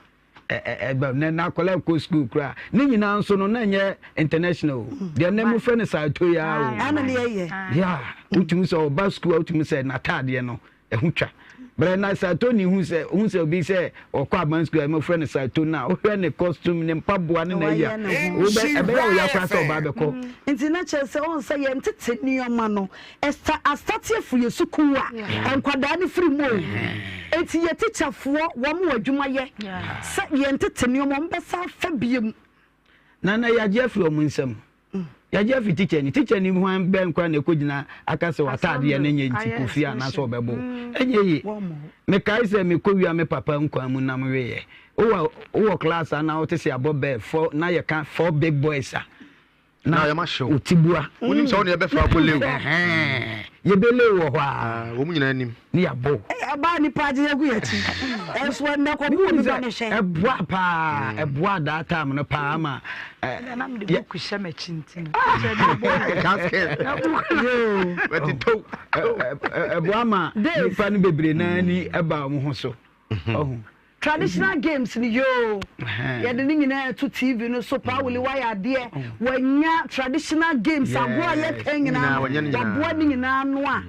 ɛba na na akwadaa kɔ sukuu koraa ne nyinaa nso no na nyɛ international o mm. deɛ nnɛ mo fɛ no saa to ya o ɛna ne yɛyɛ ya wotumi sɛ ɔba sukuu a wotumi sɛ n'ataadeɛ no ɛho twa. Brɛ na Saitoni hu sɛ hu sɛ obi sɛ ɔkɔ aban sukuu a mmɔfra no Saitoni a wohwɛ ne costume ne mpaboa ne n'ayi a wobɛ ɛbɛyɛ wo ya koraa sɛ ɔbaa bɛkɔ. Mm. Nti na kyerɛ sɛ ɔn sɛ yɛn tete nneɛma no ɛsta astate afiri yɛ sukuu a nkwadaa no firi mu o. Eti yɛ tikyafoɔ wɔn wɔ adwuma yɛ sɛ yɛn tete nneɛma wɔn bɛsa afa biem. Na na yɛagye afiri wɔn nsam. Yɛagye afi tikyani. Tikyani hwan bɛn koraa na ɛkɔgyina aka sɛ w'ataadeɛ no nyɛ nti kɔ fie anaasɛ ɔbɛbɔ wo? Ɛnyɛ yie. Mekae sɛ mekɔwia me papa nkwan mu nam weeɛ. Wowɔ wowɔ class a na wote sɛ yɛabɔ bell four na yɛka four big boys a na wo ti bua. Wonim sɛ wo ne yɛbɛfa akɔ lew. Ɛhɛn. Yɛbɛlew wɔ hɔ a. Wɔn nyinaa nim. Ne yɛabɔ wo. Ɛbaa nipa agye agu yɛn akyi. Ɛnso ɛnnɛ kɔbu obi ba no hwɛ. Ɛboa paa, ɛboa that time no paa ma. Ɛna na mede book hyɛ m'akyi nti no. Casket. Bɛte tow. Ɛboa ma nipa no bebree naa ani ɛba wɔn ho so. Ɔho. Traditional games no yoo yɛde ne nyinaa to TV no so paa wuli wayɛ adeɛ wanya traditional games agorɔ a yɛka nyinaa no waboa ne nyinaa ano a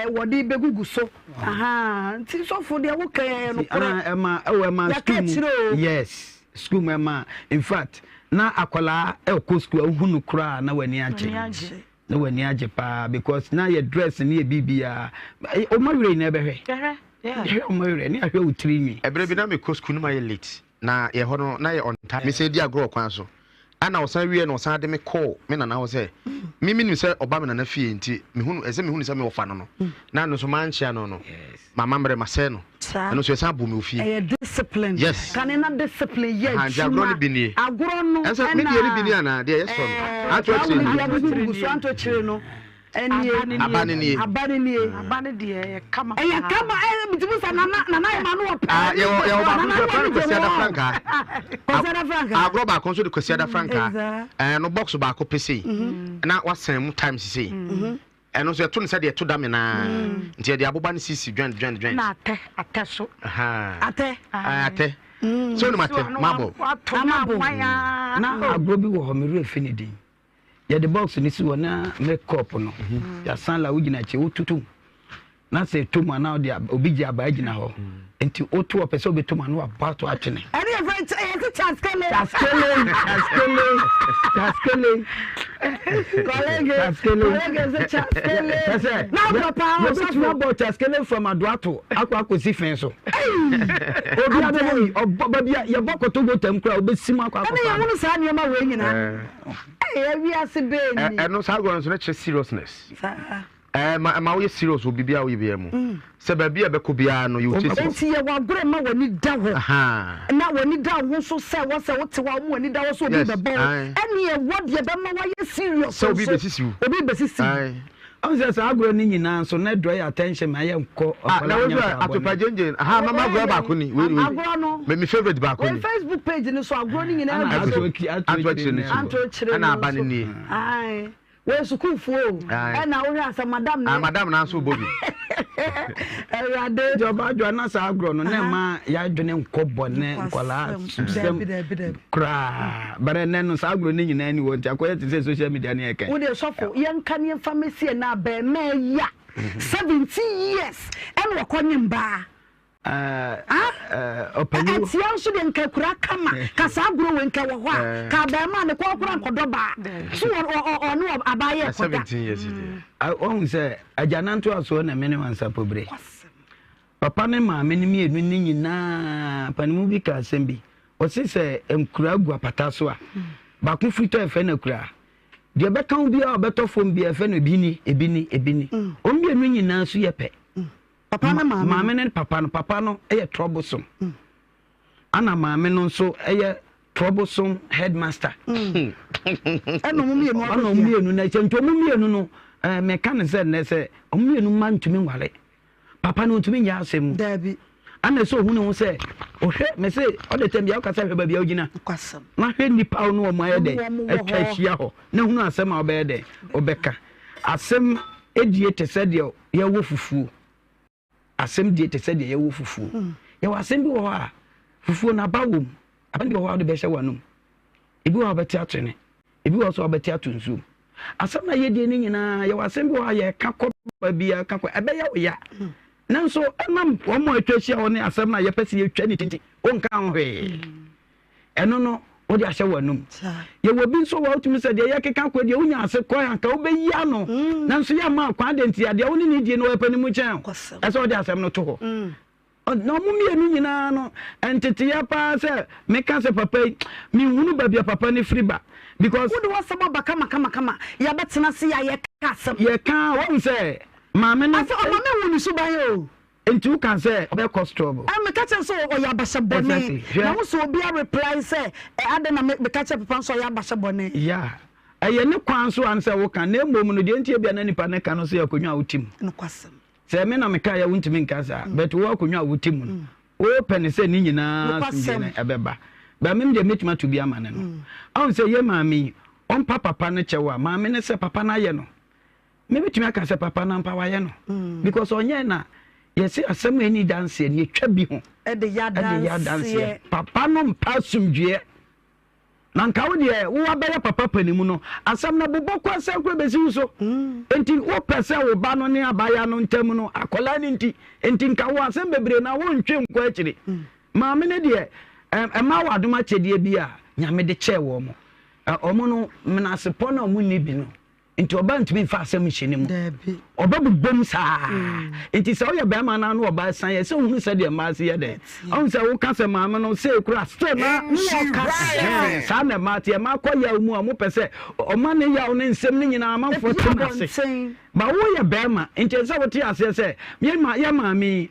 wɔde bɛgugu so ahaa nti sɔfo deɛ woka yɛ nokorɛ ɛma ɛwɔ ɛma yɛka akyire o yes school mu ɛma in fact na akwadaa ɛkɔ school a wohu no koraa na w'ani agye na w'ani agye paa because na yɛ dress ne yɛ biribiara ɔma werɛ nyinaa bɛhwɛ yɛhwɛ ɔma werɛ ne ahwɛ wo tiri nwi. Ɛberɛ bi na mekɔ sukuu no mayɛ late na yɛ hɔ no na yɛ on time mesan di agorɔ wɔ kwan so ɛna ɔsan wieɛ no ɔsan de me kɔɔ me nana hɔ sɛ me menim sɛ ɔba me nana fie nti mehunu ɛsɛ mehunu sɛ me wɔfa no no na no nso mankyea no no mama mmerɛ masɛe no ɛno nso ɛsan bɔ me ofie. Ɛyɛ discipline. Yes. Kane na discipline yɛ adwuma. Nti agorɔ no bi nie. Agorɔ no ɛna. Ɛsɛ me deɛ no bi nie anaa deɛ yɛ sɔ no. Anto akyire nie. Awo ni gugu so anto akyire no. Ɛnie. Aba ne nie. Aba ne nie. Aba ne deɛ ɛyɛ kama paa. Ɛyɛ kama ɛyɛ bitumi sɛ nana nana yɛ ma no wɔ pɛɛ. Ah yɛ wɔ yɛ wɔ baako nso fɛn Kwasi Ada Frankaa. Kwasi Ada Frankaa. Agorɔ baako nso de Kwasi Ada Frankaa. Ɛɛ no box baako pɛ sei. Na wasan mu times sei. Ɛno nso yɛto no sɛdeɛ yɛto dame no ara. Nti yɛde aboba no sisi joint joint joint. Ɛna atɛ atɛ so. Atɛ. Atɛ. Sɛ wonim atɛ marble. Wato na awan ara. Na agorɔ bi wɔ hɔ me werɛ fi ne din. Yɛde box no si hɔ na milk cup no yɛasan la wogyina akyi wototo na sɛ ɛtɔ mu a na ɔde obi gye abaa gyina hɔ nti woto ɔpɛ sɛ ɔbɛtɔ mu a na wabɔ ato atwene. Ɛne yɛ fɛ ɛyɛ sɛ chaskele. Chaskele chaskele chaskele. Kɔlege kɔlege sɛ chaskele. Kɛsɛ na papa yɛbɛtumi abɔ chaskele from adoato akɔ akɔsi fɛn so. Obi abɛbɔ yi ɔbɔ baabi a yɛbɔ kɔtɔgo tam koraa ɔbɛsi mu akɔ akɔfa. Ɛne yɛn hunu saa nneɛma wei nyinaa. Ɛyɛ wiase bɛɛ ni. Ɛno saa agorɔ no nso na kyerɛ seriousness. Saa. Ɛma ɛma woyɛ serious wɔ biribiara a woyɛ biara mu. Mm. Sɛ baabi a ɛbɛkɔ biara no, yɛwɔ siesie. Enti yɛ w'agorɔ ma w'ani da hɔ. Na w'ani da wo ho so sɛ wɔ sɛ wote hɔ a wɔn w'ani da hɔ sɛ obi bɛbɔ wo. Ɛne ɛwɔ deɛ ɛbɛma woayɛ serious nso. Sɛ obi bɛsisi wo. Obi bɛsisi wo. Ɔn sɛ saa agorɔ no nyinaa nso na draw yɛ attention ma yɛ nkɔ ah, na wɔn nso atopa gyengyen aha mama agorɔ baako ni wei wei agorɔ no me favourite baako ni wei Facebook page ni so agorɔ no nyinaa gu so ato akyire no so ɛna aba no nie. Wɔyɛ sukuufoɔ o. Ɛna wohwɛ asɛ madam ne. Ah madam na nso bɔ bi. Awurade. Nti ɔbaa adwoa na saa agorɔ no na ɛma yɛadwene nkɔ bɔne nkɔlaa sɛm koraa. But ɛnɛ no saa agorɔ no nyinaa ni hɔ nti akɔyɛ te sɛ social media ne yɛkɛn. Wo deɛ sɔfo yɛnka ne yɛmfa mɛsi ɛnɛ abɛɛmaa yi a 17 years ɛna ɔkɔ nye mbaa. Ɔpanyin. Ɛtia nso deɛ nka akura kama ka saa agorɔ wei nka wɔ hɔ a ka abɛɛmaa ne kɔɔ kora nkɔdɔ baa so ɔne abaa yɛ kɔda. Ɔhu sɛ agyananto asoɔ na mene wansapɔbire. Papa ne maame no mmienu ne nyinaa panimu bi ka asɛm bi ɔse sɛ nkura gu apata so a baako firi tɔ ɛfɛ no akura deɛ ɛbɛka wo biara ɔbɛtɔ fam biara ɛfɛ no ebi ni ebi ni ebi ni wɔn mmienu nyinaa so yɛ pɛ. Papa ne maame. Maame ne papa no, papa no yɛ troublesome. Mm. Ana maame no nso yɛ troublesome headmaster. Mm. Ɛna ɔmo mmienu akɔ. Ɛna ɔmo mmienu na ɛkyɛ nti ɔmo mmienu no ɛɛ mɛka ne sɛ nnɛ sɛ ɔmo mmienu mma ntumi nware. Papa no ntumi nyɛ asɛm mu. Daabi. Ana sɛ ohun ne ho sɛ ɔhwɛ mɛ sɛ ɔde tɛm bi a ɔkasa hwɛ baabi a ogyina. Na hwɛ nipa no ɔmo ayɛ dɛ atwa ahyia hɔ na hunu asɛm a ɔbɛyɛ dɛ ɔbɛka. Asɛm edie te sɛ deɛ yɛwɔ fufuo. Asɛm die te sɛ deɛ yɛwɔ fufuo. Hmm. Yɛwɔ asɛm bi wɔ hɔ a fufuo no aba wɔ mu. Aba no bi wɔ hɔ a wode bɛhyɛ w'anom. Ebi wɔ hɔ a wobɛte atwene. Ebi wɔ hɔ nso a wobɛte ato nsuom. Asɛm no a yɛdie no nyinaa yɛwɔ asɛm bi wɔ hɔ a yɛka kɔ baabi a ka kɔ ɛbɛyɛ wo ya. Hmm. Nanso ɛnam wɔn a atwa ahyia hɔ ne asɛm no a yɛpɛ sɛ yɛtwa ne ti nti, wonka ho hwee. Ɛno no, wode ahyɛ w'anom. Yɛwɔ bi nso wɔ hɔ a wotumi sɛ deɛ yɛkeka kɔ deɛ wonya ase kɔ anka wobɛyi ano. Nanso yɛmma kwan adɛn nti a deɛ wo ne no die no ɔyɛ panin mu kyɛn wo. Ɛsɛ sɛ wode asɛm no to hɔ. Na wɔn mmienu nyinaa no, nteteeɛ paa sɛ meka sɛ papa yi, menhunu baabi a papa no firi ba because. Wode w'asɛm aba kama kama kama, yɛabɛtena ase a yɛka asɛm. Yɛka a, woahu sɛ maame no. Afei ɔma mehu ne suban o. Nti woka sɛ ɔbɛ cause trouble. Ɛ meka kyerɛ no sɛ ɔyɛ abahyɛ bɔne. Exactly, hwɛ. Na wo sɛ obi a reply sɛ ɛ adɛn na meka kyerɛ papa no sɛ ɔyɛ abahyɛ bɔne. Yeah, ɛyɛ ne kwan so a sɛ woka, na mmom no deɛ nti ebia na nipa no ka no nso yɛ akonnwa a wote mu. Nokwasɛm. Sɛ me na mekaeɛ a wontumi nka saa but wo akonnwa a wote mu no wopɛ no sɛ ne nyinaa asomdwoe no ɛbɛba but me deɛ mɛtumi ato bi ama no no ɔhu sɛ yɛ maame yi ɔmpa papa no kyɛw a maame no sɛ papa no ayɛ no mebɛtumi aka sɛ papa no ampa wayɛ no because ɔnyɛ na yɛse asɛm a ɛni danseɛ no yɛtwa bi ho ɛde yɛ adanseɛ papa no mpa asomdwoeɛ Na nka wo deɛ wo abɛyɛ papa panimu no, asɛm no bobɔ kɔ asɛm koro bɛsi wo so. Enti wopɛ sɛ wo ba no ne abaayewa no ntam no, akwadaa no nti, enti nka wo asɛm bebree na wontwe nkɔ akyiri. Maame no deɛ, ɛma wɔ adom akyɛdeɛ bi a Nyame de kyɛɛ wɔn. Wɔn no, menasepɔ no a wɔnni bi no, Nti ɔbaa ntumi nfa asɛm nhyɛ ne mu. Ɔbɛbobom saa. Mm. Nti sɛ woyɛ bɛrima no ano ɔbaa san yɛ sɛ wohunu sɛdeɛ mmaa se yɛ dɛ. Ɔhu sɛ woka sɛ maame no sei kora still na saa na mmaa teɛ. Mmaa kɔ yaw mu a wɔpɛ sɛ ɔma ne yaw ne nsɛm no nyinaa amanfoɔ te no ase. Ba woyɛ bɛrima nti ɛsɛ sɛ wote aseɛ sɛ yɛ maame yi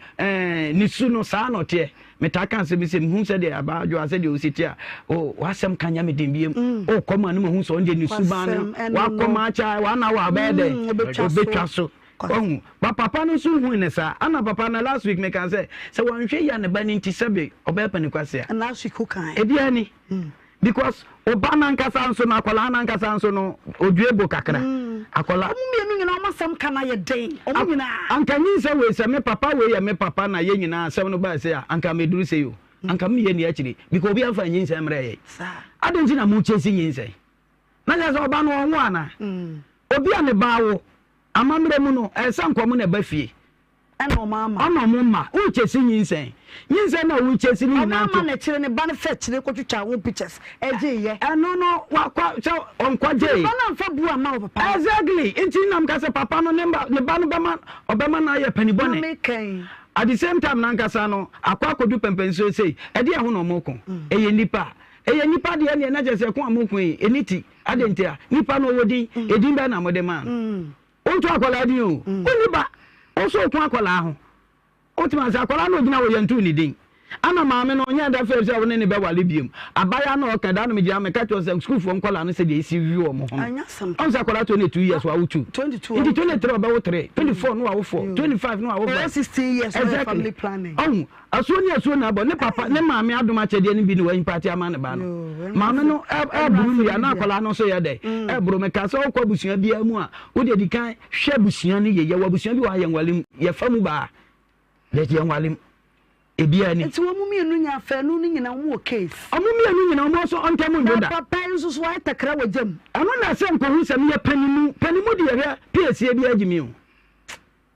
ne su no saa na ɔteɛ. Metaa ka asɛm bi sɛ, mehu sɛdeɛ abaa adwoa sɛdeɛ ɔsi te a, oh, w'asɛm ka nyɛ me den biem. Mm. Oh, kɔma no mahu sɛ ɔno deɛ ne suban no, wakɔma akyɛ, wana wa ɔbɛyɛ dɛ, mm, ɔbɛtwa so. Wahu. Ba papa no nso hui ne saa. Ana papa no last week meka sɛ, sɛ wanhwɛ yi a ne ba no nti sɛbe ɔbɛyɛ panikwasea. Last week wokae. Ebiara ni. Mm. Because ɔba no ankasa nso no, akwadaa no ankasa nso no, odue bo kakra. Mm. Akwadaa. Ɔmo mmienu nyinaa ɔmo asɛm ka no ayɛ den. Ɔmo nyinaa. Anka nyinsɛ wei sɛ me papa wei yɛ me papa na yɛ nyinaa asɛm no baa sei a, anka meduru sei o. Mm. Anka meyɛ ni akyire. Because obi amfa nyinsɛn mmerɛ yɛ. Adɛn nti na mo kyɛsi nyinsɛn? Na kyerɛ sɛ ɔba no ɔnwo ana? Mm. Obi a ne ba awo, amammerɛ mu no, ɛsɛ nkɔmo na ɛba fie. Ɛna ɔmo ama. Ɔna ɔmo mma. Wo kyesi nyinsɛn. Nyinsɛn na wo kyesi ne nyinaa nto. Ɔmo ama na kyere ne ba no fɛ kyere kɔ twitwa ho pictures ɛgye yɛ. Ɛno no wakɔ sɛ ɔnkɔ gyee. Ne ba no anfa bu amma wɔ papa no. Exactly nti na meka sɛ papa no ne ba ne ba no bɛma ɔbɛma no ayɛ pani bɔne. Na me kɛn. At the same time nankasa no akɔ akɔdu pɛmpɛnsuo sei ɛdeɛ ɛho na ɔmo ko. Ɛyɛ nipa ɛyɛ nipa deɛ neɛ na kyerɛ sɛ ko a mo ko yi ɛni ti adɛn nti a nipa no ɔwɔ din edin bɛn na mode maa no. Wonto akwadaa din o. Wonni ba. Wo nso woko akwadaa ho. Wotumi ase akwadaa no ogyina hɔ yɛntoo ne din. Ana maame no ɔnyɛ da fɛ sɛ wo ne ne bɛwale biom. Abaayewa no ɔka da no megyina meka kyerɛ sɛ sukuufoɔ nkwadaa no sɛdeɛ ɛsi wi wɔn ho no. Ɔhu sɛ akwadaa 22 years wawo 2. Nti 23 ɔbɛwo 3, 24 no wawo 4, 25 no wawo 5. Exactly. Ɔhu Asuo ne asuo na abɔ. Ne papa, ne maame adom akyɛdeɛ no bi na wayimpaate ama ne ba no. Maame no ɛboro nnua na akwadaa no nso yɛ dɛ? Ɛboro. Mekaa sɛ wokɔ abusua biara mu a, wode di kan hwɛ abusua no yie. Yɛwɔ abusua bi wɔ ha yɛnwale mu. Yɛfa mu baa but yɛnwale mu. Ebiara ni. Nti wɔn mmienu nyinaa afanu no nyinaa wɔn wɔ case. Wɔn mmienu nyinaa wɔn nso ntɛm nnwo da. Na papa yi nso so wayɛ takra wɔ gya mu. Ɛno na ɛsɛ nkohu sɛ meyɛ panimu. Panimu deɛ hwɛ piesie biara gye mi o.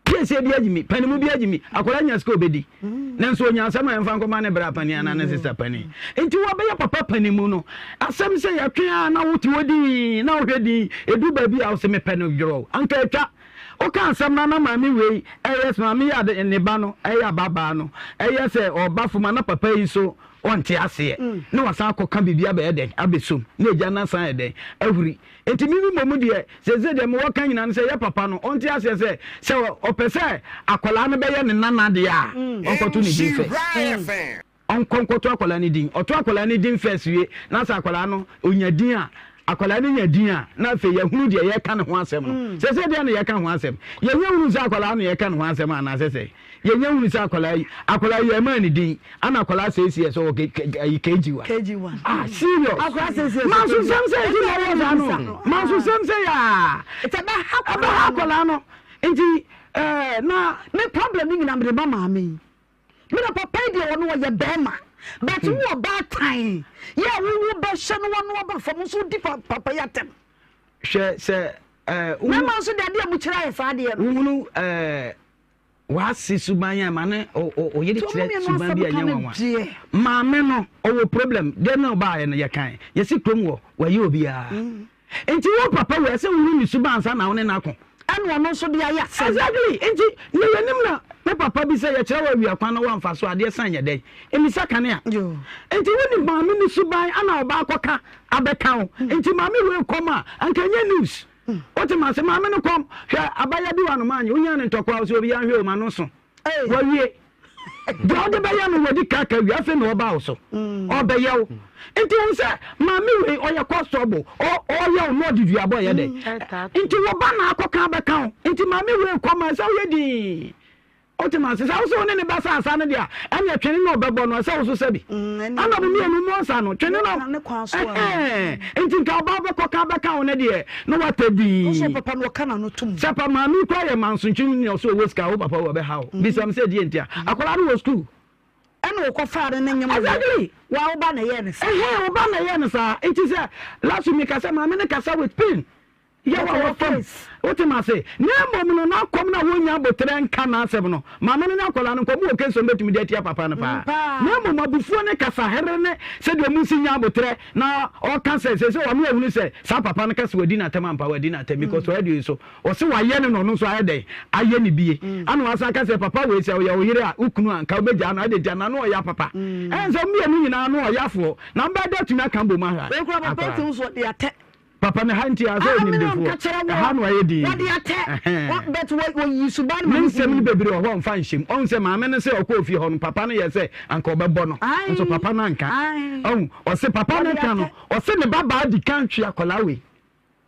Piesie bi agye mi, panimu bi agye mi, akwadaa nya sika obedi. Nanso onya asɛm a yɛmfa nkɔma ne bra panin anaa ne sista panin. Nti wɔbɛyɛ papa panimu no, asɛm sɛ yɛtwe a na wote hɔ dinn na wohwɛ din, edu baabi a wose mepɛ no dworɔw. Anka atwa. Woka asɛm no a na maame wei ɛyɛ sɛ maame yi ade ne ba no ɛyɛ ababaa no ɛyɛ sɛ ɔba fam a na papa yi nso ɔnte aseɛ na wasan akɔka biribi abɛyɛ dɛn abɛsom na agya no asan ayɛ dɛn ahuri. Enti me mmom deɛ, seesei deɛ mewɔ ka nyinaa ne sɛ, yɛ papa no, ɔnte aseɛ sɛ, sɛ ɔpɛ sɛ akwadaa no bɛyɛ ne nana deɛ a, ɔnkɔto ne din first. Ɔnkɔ nkɔto akwadaa no din. Ɔto akwadaa no din first wie, na sɛ akwadaa no, ɔnya din a, akwadaa no nya din a, na afei yɛahunu deɛ yɛreka ne ho asɛm no. Seesei deɛ na yɛreka ho asɛm. Yɛnya hunu sɛ akwadaa no yɛreka ne ho asɛm anaasɛ sɛ? Yɛnya hunu sɛ akwadaa yi, akwadaa yi yɛmaa ne din, ana akwadaa seesie sɛ ɔwɔ ayi KG1. KG1. Ah, serious. Akwadaa seesie sɛ Manso sɛm sɛ nti na ɛyɛ saa no. Manso sɛm sɛ yaa. Nti ɛbɛha akwadaa akwadaa no. Nti ɛɛ na. Me problem ne nyinaa mede ma maame yi. Me na papa yi deɛ ɔno ɔyɛ bɛrima. But wo ɔbaatan yɛ a wowo bɛhyɛ no wano aba fam nso wodi papa yi atɛm. Hwɛ sɛ ɛɛ. Mɛma nso deɛ adeɛ a mo kyerɛ ayɛ saa adeɛ no. Wohunu ɛɛ. W'ase suban a ma ne ɔyere kyerɛ suban bi a ɛnyɛ nwanwa. Maame no ɔwɔ problem dɛn na ɔbaayɛ no yɛkan yɛsi kurom wɔ wɔyɛ obiara. Mm. Nti wo papa wɔ ɛsɛ wohu ne suban ansa na wo ne no ako. Ɛna ɔno nso de ayɛ asɛm. Exactly nti yɛ yɛnim na me papa bi sɛ yɛkyerɛ wɔ awia kwan na wɔamfa so adeɛ san yɛ dɛn mmisa kanea. Nti wonim maame ne suban ana ɔbaa kɔka abɛka wo mm. nti maame wei kɔm a anka ɛnyɛ news. Wote ma se maame no kɔm hwɛ abaya bi wɔ anoma anye wonya ne ntɔkwa wo sɛ obi anhwɛ o ma no so wawie deɛ wode bɛyɛ no wadi ka ka wie afei na ɔba wo so ɔbɛyɛ wo nti wo sɛ maame wei ɔyɛ kɔstɔbo ɔyɛ wo na ɔde duabɔ yɛ dɛ nti wo ba na akɔka bɛka wo nti maame wei kɔm a sɛ woyɛ din Wote me ase? Sɛ wo sɛ wo ne ne ba sa asa no deɛ a, ɛnneɛ twene na ɔbɛbɔ no, ɛsɛ wo so sɛ bi. Ɛna mo mmienu mo nsa no, twene no. Ɛhɛn. Nti nka ɔbaa bɛkɔ ka bɛka wo no deɛ, na watɛ dii. Wo sɛ papa no ɔka n'ano tom. Sɛ pa maame yi koraa yɛ mansontwe ne ɔsɛ ɔwɔ sika, wo papa wɔ bɛha wo. Bisa me sɛ deɛ nti a. Akwadaa no wɔ sukuu. Ɛna ɔkɔfaa no ne nyem wɔ. Exactly. Wa wo ba na ɛyɛɛ no saa. Ɛhɛn, wo ba na ɛyɛɛ no saa. Nti sɛ last week meka sɛ maame no kasa with pain. Yɛ wɔ wɔ fam. Wote me ase? Na mmom no, n'akɔm no a wonnya aboterɛ nka n'asɛm no, maame no ne akwadaa no, nkɔmmɔ wɔ case a wɔbɛtumi de atia papa no paa. Na mmom abufuo ne kasahere ne sɛdeɛ wɔn si nya aboterɛ na ɔka sɛ, seesei wɔn ahunu sɛ saa papa no ka sɛ wadi n'atɛm ampa, wadi n'atɛm because ɔyɛ deɛ so ɔse wayɛ no na ɔno nso ayɛ dɛn ayɛ ne bie. Ana wasan aka sɛ papa wei sɛ ɔyɛ wo yere a, wo kunu a, nka wobɛgyaa no, adɛn nti a n'ano ɔya papa. Ɛn sɛ mmienu nyinaa ano ɔyafoɔ na mobɛyɛ dɛ atumi aka abom ahwɛ Wei koraa papa akwadaa. ti nso ɔde atɛ. Papa no ha nti a sɛ onimdefoɔ ɛha no ayɛ din. Ne nsɛm no bebree wɔ hɔ a ɔmfa nhyɛ mu. Ɔhu sɛ maame no sɛ ɔkɔɔ fie hɔ no papa no yɛ sɛ anka ɔbɛbɔ no nso papa no anka. Ɔhu ɔse papa no ka no ɔse ne ba baa di kan twe akwadaa wei.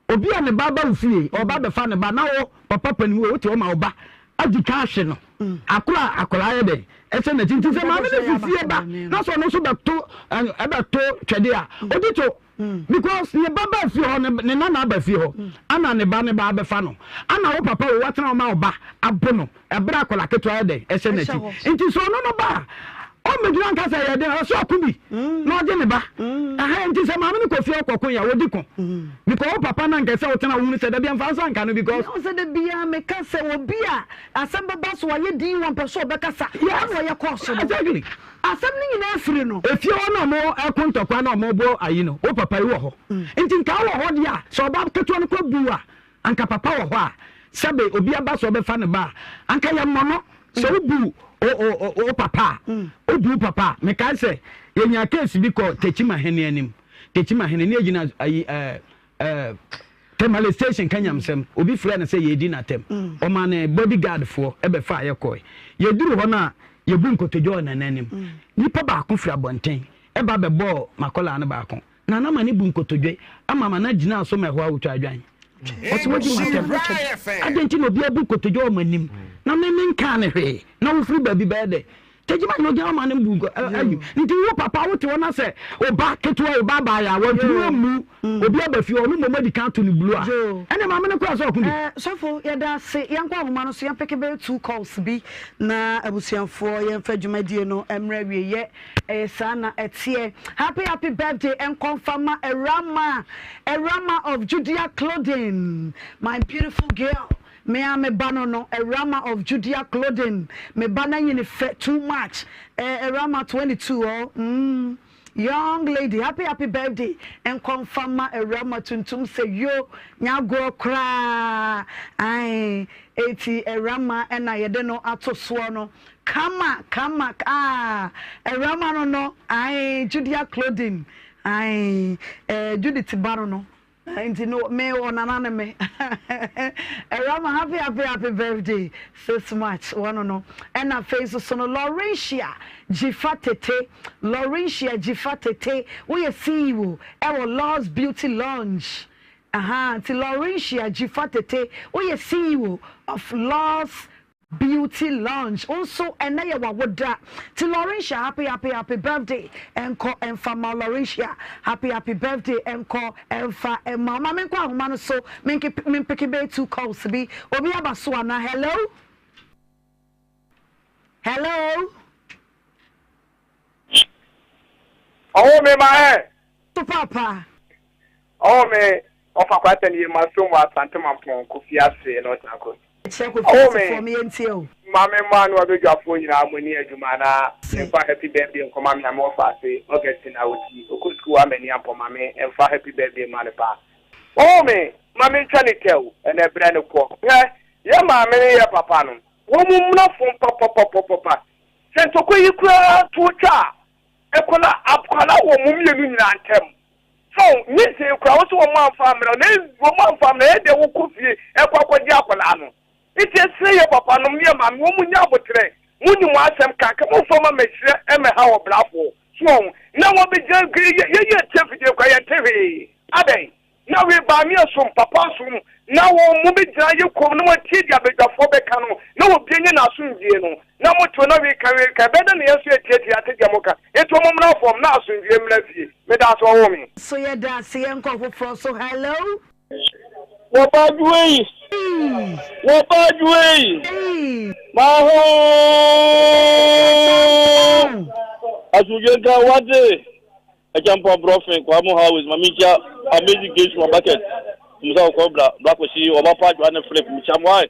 Obi a ne ba ba wo fie ɔba bɛfa ne ba na wo papa panin wei wote hɔ ma wo ba adi kan ahwe no. Akora a akwadaa yɛ dɛn ɛhyɛ n'akyi nti sɛ maame no fi fie ba na sɛ ɔno nso bɛto ɛbɛto twɛde a ɔdi to. Because ne ba ba fie hɔ ne ne nana aba fie hɔ ana ne ba ne ba abɛfa no ana wo papa wei watena hɔ ma wo ba abo no ɛberɛ akwadaa ketewa yɛ dɛn ɛhyɛ n'akyi nti sɛ ɔno no ba a ɔmmɛgyina nka sɛ ɛyɛ den ɔsɛ ɔko bi na ɔgye ne ba ɛhɛn nti sɛ maame no kɔ fie ɔkɔko yɛ wɔdi ko because wo papa no anka sɛ wotena wo hunu sɛ dabi ɛmfa nsa nka no because. Sɛ da biara meka sɛ obi a asɛm bɛba so wayɛ din wɔmpɛ sɛ ɔbɛkasa ɛna ɔyɛ kɔɔ so no. Exactly. Asɛm no nyinaa firi no. Efie hɔ na ɔmo ɛko ntɔkwa na ɔmo bɔ ayi no, wo papa yi wɔ hɔ. Nti nka wowɔ hɔ deɛ a, sɛ ɔba ketewa no kɔ bu a, anka papa wɔ hɔ a, sɛbe obi aba sɛ ɔbɛfa ne ba a, anka yɛ mmɔ no. Sɛ wo bu o o o papa a, wo bu wo papa a, mekae sɛ yɛnyaa case bi kɔ Tekyima hene anim. Tekyima hene, ne yɛgyina ayi ɛɛ ɛɛ Tamale station ka nyamsɛm, obi frɛɛ no sɛ yɛredi no atɛm. Ɔmaa ne body guard foɔ bɛfaa yɛ kɔe. Yɛduru hɔ no a, yɛbu nkotodwe wɔ Nana anim. Nipa baako firi abɔnten ba bɛbɔɔ m'akwadaa no baako. Nana ma no bu nkotodwe ama ma no gyinaa so ma ɛhɔ a ɔtwa adwan. Ɔse wadi m'atɛm. Adɛn nti na obi abu nkotodwe wɔ m'anim na me menkaa no hwee na wofiri baabi bɛyɛ dɛ? Tegyima na ogyina hɔ ma no mbu nkɔ ɛ ayi. Nti wo papa wote hɔ na sɛ wo ba ketewa wo ba abaayewa wantumi ammu obi aba fie hɔ ɔno mmom adi kan ato no blow a ɛnneɛ maame no koraa sɛ ɔko bi. Eh, sɔfo yɛda ase. Yɛnkɔ ahoma no so yɛmpeke bɛyɛ two calls bi na abusuafoɔ yɛmfa dwumadie no mmrɛ awieɛ. Ɛyɛ saa na ɛteɛ. Happy happy birthday nkɔ mfa ma Awurama, Awurama of Judea Clothing, my beautiful girl. Me ara me ba no no Awurama of Judea clothing me ba no anyini fɛ too much eh Awurama 22 oh mm young lady happy happy birthday nkɔ nfa ma Awurama tuntum sɛ yo nyɛ agorɔ koraa ae eti Awurama ɛna yɛde no ato soɔ no kama kama ah Awurama no no ae Judea clothing ae eh Judith ba no no Nti no me ɔnana ne me. Awurama happy happy happy birthday sis March wɔno no ɛna afei nso so no Laurentia Gyifa Tete Laurentia Gyifa Tete woyɛ CEO ɛwɔ Laws Beauty Lounge aha nti Laurentia Gyifa Tete woyɛ CEO of Laws Beauty lounge wo nso ɛnɛ yɛ wawoda ti Laurentia happy happy happy birthday ɛnkɔ ɛnfa ma Laurentia happy happy birthday ɛnkɔ ɛnfa ɛma wo ma menkɔ ahoma no so menke mempeke bɛyɛ two calls bi obi aba so ana hello hello. Ɔwɔ me ma ɛ. So papa. Ɔwɔ me ɔfa kwata ni ma so mu Asante Mampɔn Kofi ase na ɔtena kɔ. Kyerɛ Kofi asefoɔ me yɛntie o. Maame mmaa ne wabadwafoɔ nyinaa mo ani adwuma na mfa happy birthday nkɔma me ame wɔfa ase Augustine Awoti ɔkɔ sukuu wɔ Amani Ampɔ ma me mfa happy birthday ma no paa Oh me ma me ntwa ne tɛw ɛnɛ brɛ no kɔ hwɛ yɛ maame ne yɛ papa no wɔn mu mmra fam papapapapa sɛ ntɔkwa yi koraa to twa a ɛkɔla akɔla wɔ mo mmienu nyinaa ntɛm so nyinsɛn koraa wo sɛ wɔn amfa ammrɛ wo na wɔn amfa ammrɛ ɛyɛ dɛ wokɔ fie ɛkɔ akɔgye akwadaa no Nti ɛsrɛ yɛ papa nom ne yɛ maame wɔn mo nya aboterɛ mo nim mo asɛm ka nka mo nfa ma mɛhyerɛ ɛmɛ ha ɔbrafoɔ so wɔn na wɔn bɛ gyina yɛ yɛ yɛ tie fidie kora yɛn te hwee adɛn na wei baame asom papa asom na wɔn mo bɛ gyina yɛ kom na wɔn atie deɛ abadwafoɔ bɛ ka no na wɔ bie nye n'asomdwie no na mo te na wei ka wei ka ɛbɛyɛ dɛ na yɛn nso yɛ tie tie ate deɛ mo ka nti wɔn mmra fam na asomdwie mmra fie meda ase wɔwo me. So yɛda ase yɛnkɔ foforɔ so hello. Wɔba adwuma Wɔba adwuma yi. Maho. Asomdwe nka wate. Ɛkyɛmpɔ brɔfin kwa mo highways ma menkyia amazing grace ma bucket. Musa ɔkɔ bra bra kɔsi ɔba pa adwa ne flip mekyia mo ae.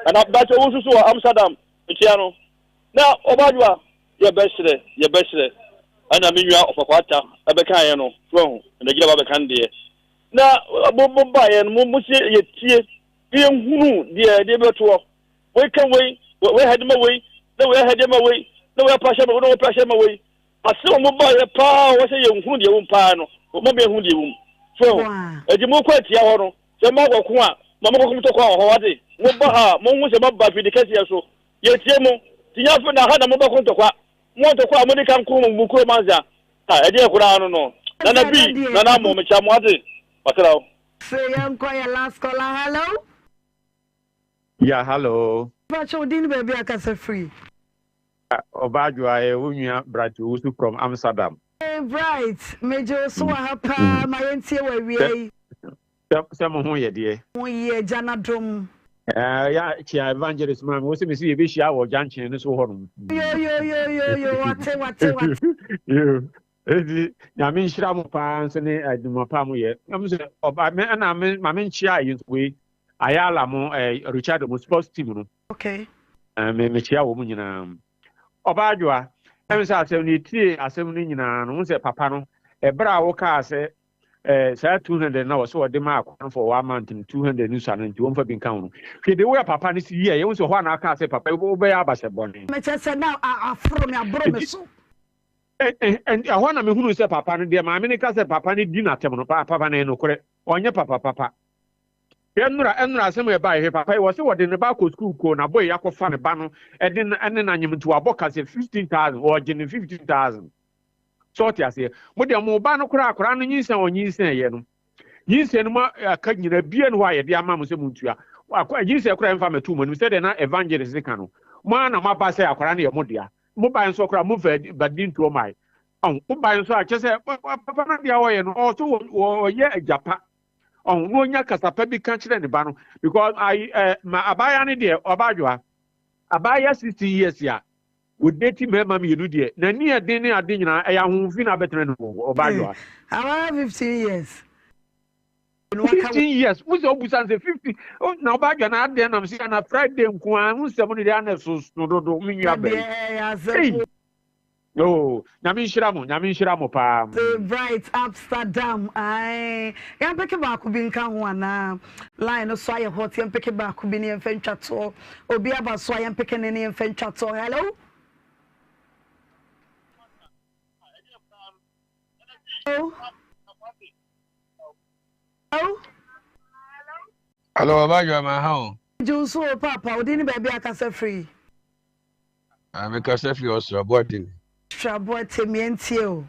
Ɛna bɛkyɛ wo susu wɔ Amsterdam mekyia no. Na ɔba adwa yɛbɛsrɛ yɛbɛsrɛ ɛna me nua ɔfakwata ɛbɛka yɛn no so ahu ɛna gyina ba bɛka no deɛ. Na mo mo baeɛ no mo mo se yɛtie na yɛhunu deɛ ɛde bɛtoɔ. Wei ka wei, wei ha de ma wei, na wei ha de ma wei, na wei apa ahyɛ ma wei, na wei apa ahyɛ ma wei. Asɛm a mo baeɛ paa a wɔsɛ yɛhunu deɛ ɛwom paa no, mo ma yɛhunu deɛ ɛwom. So ahu? Enti mokɔ atia hɔ no, sɛ moakɔko a, ma monkɔko mo tɔkwa wɔ hɔ, wate? Moba ha a, monhu sɛ moaba afidi kɛseɛ so. Yɛtie mo. Nti nyɛ afei na ha na mobɛko ntɔkwa. Mo ntɔkwa a mode kan ko mo kurom ansa. Ah, ɛdeɛ koraa no no. Nana B, Nana Amoh, mekyia mo ate. Makra wo. Se yɛnkɔ yɛ last caller, hello. Yeah, hello. Mpakyɛ wo din ne baabi a kasa firi. Ɔbaa Adwoa ɛyɛ wo nua Bright Owusu from Amsterdam. Hey Bright, megye wo so wɔ ha paa, ma yɛntie wo awia yi. Sɛ mo ho yɛ deɛ. Ho yɛ Agya no adom. Ɛɛ ya kyia evangelist maa mi wo se me se yɛbɛhyia wɔ junction no so hɔ nom. Yo yo yo yo yo wate wate wate. Yo eti nyame nhyira mo paa nso ne adwuma pa mo yɛ. Ɛmu sɛ ɔba me ɛna me ma me nkyia yi nso wei Ayala mo ɛɛ Richard mo sports team no. Okay. Ɛɛ me mekyia wɔn nyinaa. Ɔbaa adwoa ɛmu sɛ asɛm no etie asɛm no nyinaa no ho sɛ papa no ɛberɛ a wokaa sɛ Eh, saa 200 na wɔsɛ wɔde ma akwa no for one month no 200 no sua no nti wɔmfa bi nka ho no hwɛ de woyɛ papa no si yɛ yɛhu sɛ hɔ a na aka sɛ papa wobɛyɛ abahyɛ bɔne. Mekyɛ sɛ na aforo me aboro me so. Ɛhɔ na mehunu sɛ papa no deɛ maame no ka sɛ papa no di n'atɛm no papa no ɛyɛ nokorɛ ɔnyɛ papa papa. Hwɛ nnora nnora asɛm a ɛbaeɛ hwɛ papa yi wɔse wɔde ne ba akɔ sukuu koo na boy akɔfa ne ba no ɛde ɛne no anyem nti wabɔ ka sɛ 15000 wɔgye no 15000. So ɔte aseɛ? Mo deɛ mo ba no koraa akwadaa no nyinsɛn a ɔnyinsɛn yɛ no, nyinsɛn no mu aka nyina bia no hɔ a yɛde ama mo sɛ montua. Akwa nyinsɛn koraa ɛmfa mɛto mo anim sɛdeɛ na evangelist ka no. Mo ara na moaba sɛ akwadaa no yɛ mo dea. Mo bae nso koraa momfa badi ntoɔ mae. Ɔho, mo bae nso a kyɛ sɛ papa no deɛ ɔyɛ no ɔwɔ so ɔyɛ agya pa. Ɔho, na ɔnya kasa pa bi ka kyerɛ ne ba no because ayi ɛ ma abaayewa no deɛ ɔba adwoa. Abaayewa 16 years a Wodeti mmarima mienu deɛ, n'ani yɛ den ne ade nyinaa, ɛyɛ ahonhom fi na abɛtena ne mu, ɔbaa Yoa. Awara 15 years. 15 years, wo sɛ wobusa no sɛ 15, na ɔbaa Yoa na adeɛ nam sɛ na Friday nko ara, wo nsɛm no deɛ ana ɛsoso dodo, me nua bɛyi. Ei! Oh, Nyame nhyira mo, Nyame nhyira mo paa. Bright Amsterdam ae yɛmpeke baako bi nka ho anaa line no so ayɛ hot yɛmpeke baako bi ne yɛmfa ntwa toɔ obi aba so a yɛmpeke ne ne yɛmfa ntwa toɔ hello hello hello Hello, Baba Adwoa, ha o. Gye wo so o paapa, wo din ne baabi a akasa firi. Ah, me kasa fi Ɔsra Boateng. Ɔsra Boateng, yɛntie o.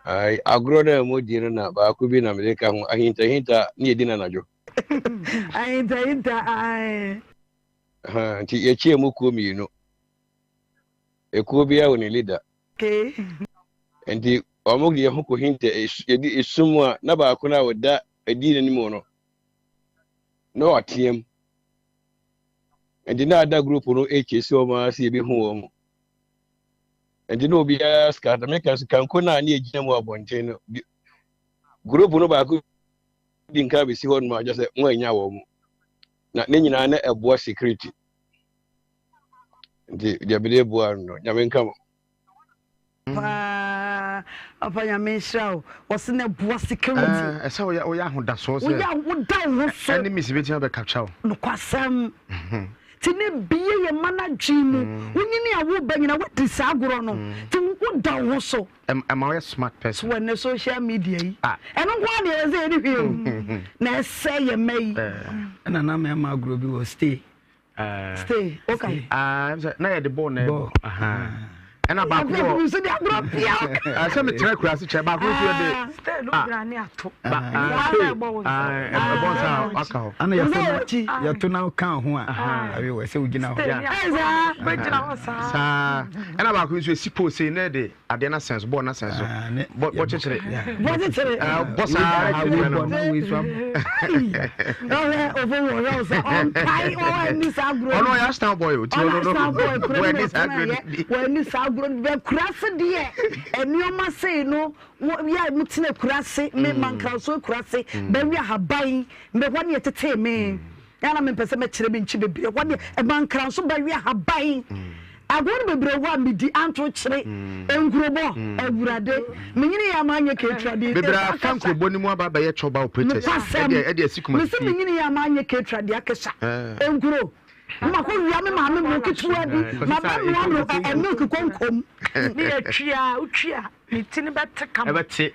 Ai, agorɔ no a modi no na baako bi na mede ka ho, ahintahinta ne yɛdi no anadwo. Ahintahinta, ae. Ha, nti yɛkyɛɛ mu kuo mmienu. Ekuo biara wɔ ne leader. Okay. Nti wɔn de yɛn ho kɔhinta yɛde esum mu a na baako no a ɔda adi n'anim no na wateam. Nti na ada group no ɛkyɛ si wɔn ara sɛ yɛbɛhu wɔn. Nti na obiara sika na meka so kanko no a ne yɛgyina mu abɔnten no group no baako di nka bɛsi hɔ nom a kyɛ sɛ wɔn anya wɔn. Na ne nyinaa na ɛboa security. Nti deɛ mede boa no no, Nyame nka mo. Paa papa nyame nhyira wo wɔse na ɛboa security. Ɛɛ ɛsɛ woyɛ woyɛ ahodasoɔ sɛ. Woyɛ woda wo ho so. Enemies bɛtumi abɛ capture wo. Nokwasɛm. Ti ne bie yɛ ma no adwene mu. Wonyini a woba nyina woadi saa agorɔ no. Ti woda wo ho so. Ɛma woyɛ smart person. So ɛnɛ social media yi. Ɛno nko ara na yɛ sɛ yɛde hwee o. Na ɛsɛ yɛ mma yi. Ɛna na mɛma agorɔ bi wɔ stay. Stay okay. Ah, na yɛde bɔɔl na ɛbɔ. Ɛna baako wɔ. Nso de agorɔ pia. Sɛ mekyerɛ kura ase kyerɛ baako nso yɛde. Stay no bra ne ato. Stay ɛbɔ nsa aka hɔ. Ana yɛto na yɛto na ka ho a. Awi wɔ sɛ wogyina hɔ. Bɛgyina hɔ saa. Saa. Ɛna baako nso esi pole sei na yɛde adeɛ no asɛn so bɔɔl no asɛn so bɔ bɔ kyekyere bɔ kyekyere bɔ saa kyekyere no ɔhwɛ ofo wɔ ɔhwɛ ɔsɛ ɔnkae ɔwɔ saa agorɔ ɔno ɔyɛ ashtown boy o ti ɔno no wɔ ani saa agorɔ bi wɔ ani saa agorɔ bi bɛ kura se deɛ nneɛma sei no yɛ mo tena kura se me mankra so kura se bɛwi ahaban mɛ hɔ ne yɛ tete me. Yɛ a na mempɛ sɛ mɛkyerɛ me nkyi bebree. Ɛhɔ deɛ, ɛma nkra nso bɛwe ahaban. Agorɔ no bebree wɔ hɔ a medi anto kyere. Nkurobɔ, Awurade. Menyini yɛ a manyɛ keetura deɛ. Bebree afa nkurobɔ no mu aba abɛyɛ chɔba operators. Nokwasɛm. Ɛde ɛde asi Kumasi Mese fie. menyini yɛ a manyɛ keetura deɛ akesa. Nkuro. Makɔ wia me maame mo ketewa bi. Mabɛnoa no ɛ ɛ milk konkom. Ne yɛ twi a, wotwi a, ne ti no bɛte kama. Ɛbɛte.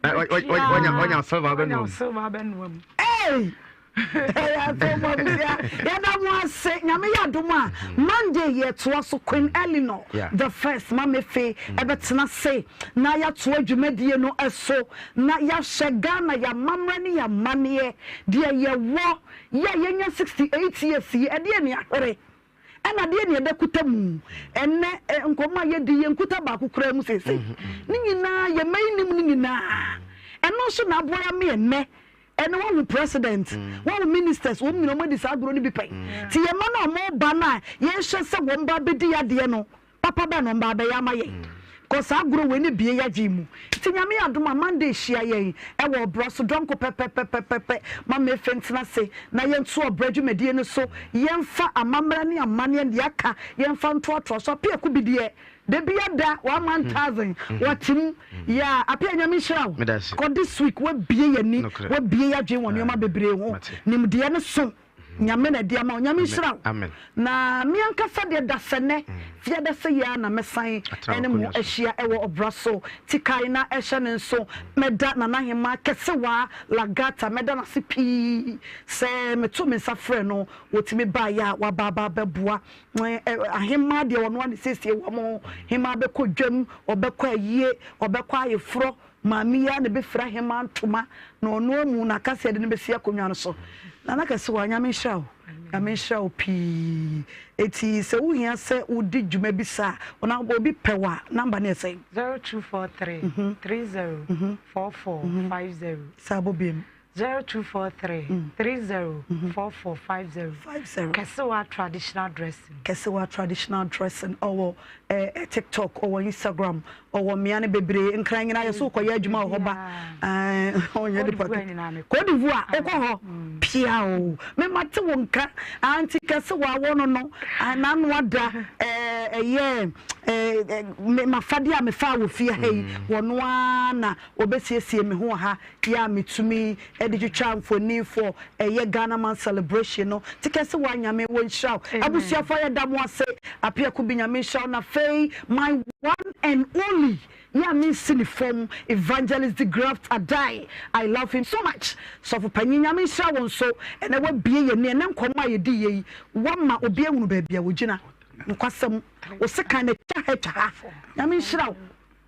Wanya wanya silver abɛnoa mu. Wanya silver abɛnoa mu. Hey! Ɛyɛ asɛm abusua. Yɛda mo ase. Nyame yɛ adom a, Monday yɛtoa so Queen Eleanor the first ma mefe ɛbɛtena se na yɛatoa dwumadie no so na yɛahyɛ Ghana yɛamammerɛ ne yɛamanneɛ deɛ yɛwɔ yɛ a yɛnya 68 years yi ɛdeɛ ne ahwere ɛna deɛ ne ɛda kuta mu ɛnɛ nkɔmmɔ a yɛdi yɛnkuta baako koraa mu seesei ne nyinaa yɛma yi nim ne nyinaa ɛno nso na aboa ya me ɛnɛ Ɛnɛ wahu president, wahu ministers, wɔn nyinaa wɔn adi saa agorɔ no bi pɛn. Ti yɛn mma no a wɔn ba no a yɛhwɛ sɛ wɔn ba bɛdi yadeɛ no, papa bɛn na wɔn ba abɛyɛ ama yɛn. Kɔ saa agorɔ wei ne bie yadwene mu. Ti Nyame yɛ adom a Monday hyia yɛn ɛwɔ ɔbra so dɔnko pɛpɛpɛpɛpɛ ma mefe ntena se na yɛnto ɔbra dwumadie no so yɛnfa amammerɛ ne amanneɛ deɛ aka yɛnfa ntoatoa so. Apiaku bi deɛ Dabia da 1000 wɔte mu yeah Appiah Nyame nhyira wo kɔ this week wabie yɛni wabie yadwen wɔ nneɛma bebree ho nimdeɛ no so Nyame na ɛde ama wo Nyame nhyira wo na me ankasa deɛ dasɛnɛ fiada sɛ yi ara na mɛsan ɛne mo ahyia ɛwɔ ɔbra so ti kae na ɛhyɛ ne nso mɛda Nana Hemaa Kɛsewaa Lagata mɛda no ase pii sɛ meto me nsa frɛ no wɔtumi baeɛ a waba aba abɛboa Ahemmaa deɛ ɔno ara na ɛsiesie wɔn. Hemmaa bɛkɔ dwam, ɔbɛkɔ ayie, ɔbɛkɔ ayeforɔ. Maame yi ara na ɛbɛfira hemmaa ntoma na ɔno amu na aka sɛ yɛde no bɛsi akonnwa no so. Nana Kɛsewa, Nyame nhyira wo. Nyame nhyira wo pii. Eti sɛ wohia sɛ wodi dwuma bi saa a, na obi pɛ wo a, number no yɛ sɛn? 0243 30 44 50. Saa bɔ biom. 0243 30 44 50. 50. Kɛsewa traditional dressing. Kɛsewa traditional dressing ɔwɔ eh, eh, TikTok, ɔwɔ Instagram, ɔwɔ mmea no bebree. Nkran nyinaa yɛ so kɔyɛ adwuma wɔ hɔ ba. Ɔnyɛ nipa Cote d'Ivoire wokɔ hɔ pia o. Mema te wo nka anti kɛsewa wɔ no no n'ano ada ɛyɛ mafadeɛ a mefaa wɔ fie ha yi wɔno ara na wɔbɛsiesie me ho wɔ ha Yɛ a metumi de twitwa mfoni for ɛyɛ Ghana month celebration no te kɛse wa Nyame wɔ nhyira wo abusuafoɔ yɛda mo ase Apiaku bi Nyame nhyira wo na afei my one and only yɛ a mensi ne fam Evangelist de Graft Adai I love him so much Sɔfo panyin Nyame nhyira wo nso ɛnɛ wabue yɛn ani ɛnɛ nkɔmmɔ a yɛdi yɛ yi wama obi ahunu baabi a wɔgyina nokwasɛm wo sekan no atwa ha atwa ha Nyame nhyira wo.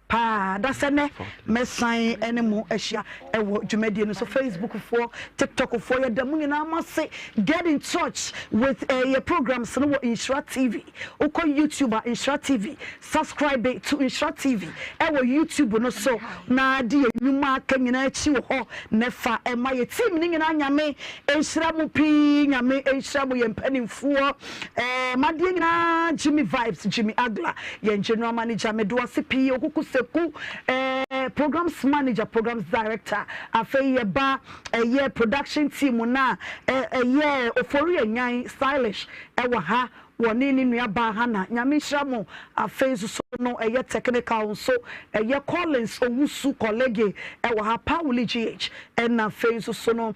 Paa dasɛ nɛ mɛsan ne mo ahyia wɔ dwumadie no so. Facebook foɔ, TikTok foɔ yɛda mo nyinaa mo ase. Get in touch with yɛ programs no wɔ Nhyira TV. Wokɔ YouTube a Nhyira TV, subscribe to Nhyira TV ɛwɔ YouTube no so na di yɛ nnwuma aka nyinaa akyi wɔ hɔ na fa ɛma yɛ team no nyinaa. Nyame nhyira mo pii, Nyame nhyira mo yɛ mpanimfoɔ. Eh madeɛ nyinaa Jimmy vibes Jimmy Agla yɛn general manager medo ase pii Okuku Seku eh Programs manager, programs director. Afei yɛba ɛyɛ production team no a, ɛyɛ Ofori Anyan, stylish, ɛwɔ ha, wɔne ne nua baa Hannah. Nyame nhyira mo. Afei nso so no ɛyɛ technical nso, ɛyɛ Collins Owusu Kɔlege ɛwɔ ha, Pauli GH, ɛna afei nso so no,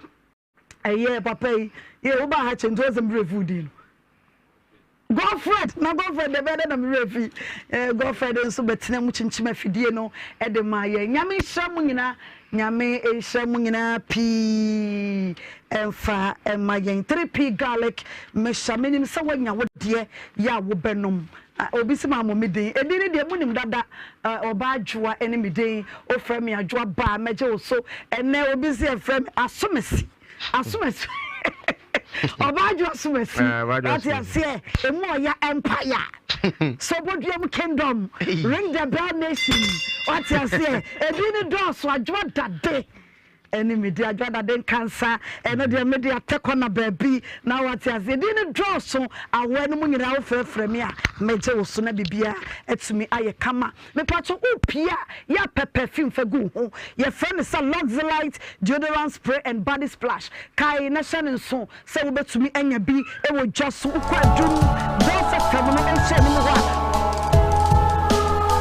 Ɛyɛ papa yi yɛ wo ba ha kyɛ nti wɔsɛ me werɛ fi wo din no. Godfred na Godfred deɛ bɛyɛ dɛ na me werɛ fi. Eh, Godfred nso bɛtena mu kyinkyim afidie no de ma yɛn. Nyame nhyira mo nyinaa, Nyame nhyira mo nyinaa pii ɛmfa ɛma yɛn. 3P garlic mixture menim sɛ woanya wo deɛ yɛ a wobɛnom. Obi se mammɔ me din. Edin no deɛ monim dada. Ɔbaa Adwoa ne me din. Wofrɛ me Adwoa ba a, mɛgye wo so. Ɛnnɛ obi se yɛfrɛ me Asomasi. Asomasi. Ɔbaa Adwoa Asomasi. Wate aseɛ? Emu ɔya empire. Soboduam kingdom. Ring the bell nation. Wate aseɛ? Edin no dɔɔso. Adwoa Dade. Ɛne me di adwa dade nkansa ɛno deɛ me de atɛ kɔna baabi na wate aseɛ din no dɔɔso awɔ no mu nyinaa wofrɛfrɛ me a mɛgye wo so na biribiara atumi ayɛ kama mepatwo wopie a yɛ apɛ perfume fa gu wo ho yɛfrɛ no sɛ Luxelite deodorant spray and body splash kae na hyɛ no nso Sɛ wobɛtumi anya bi wɔ dwa so, wokɔ adum Bɔsɛ fam no nhyɛne mu hɔ a,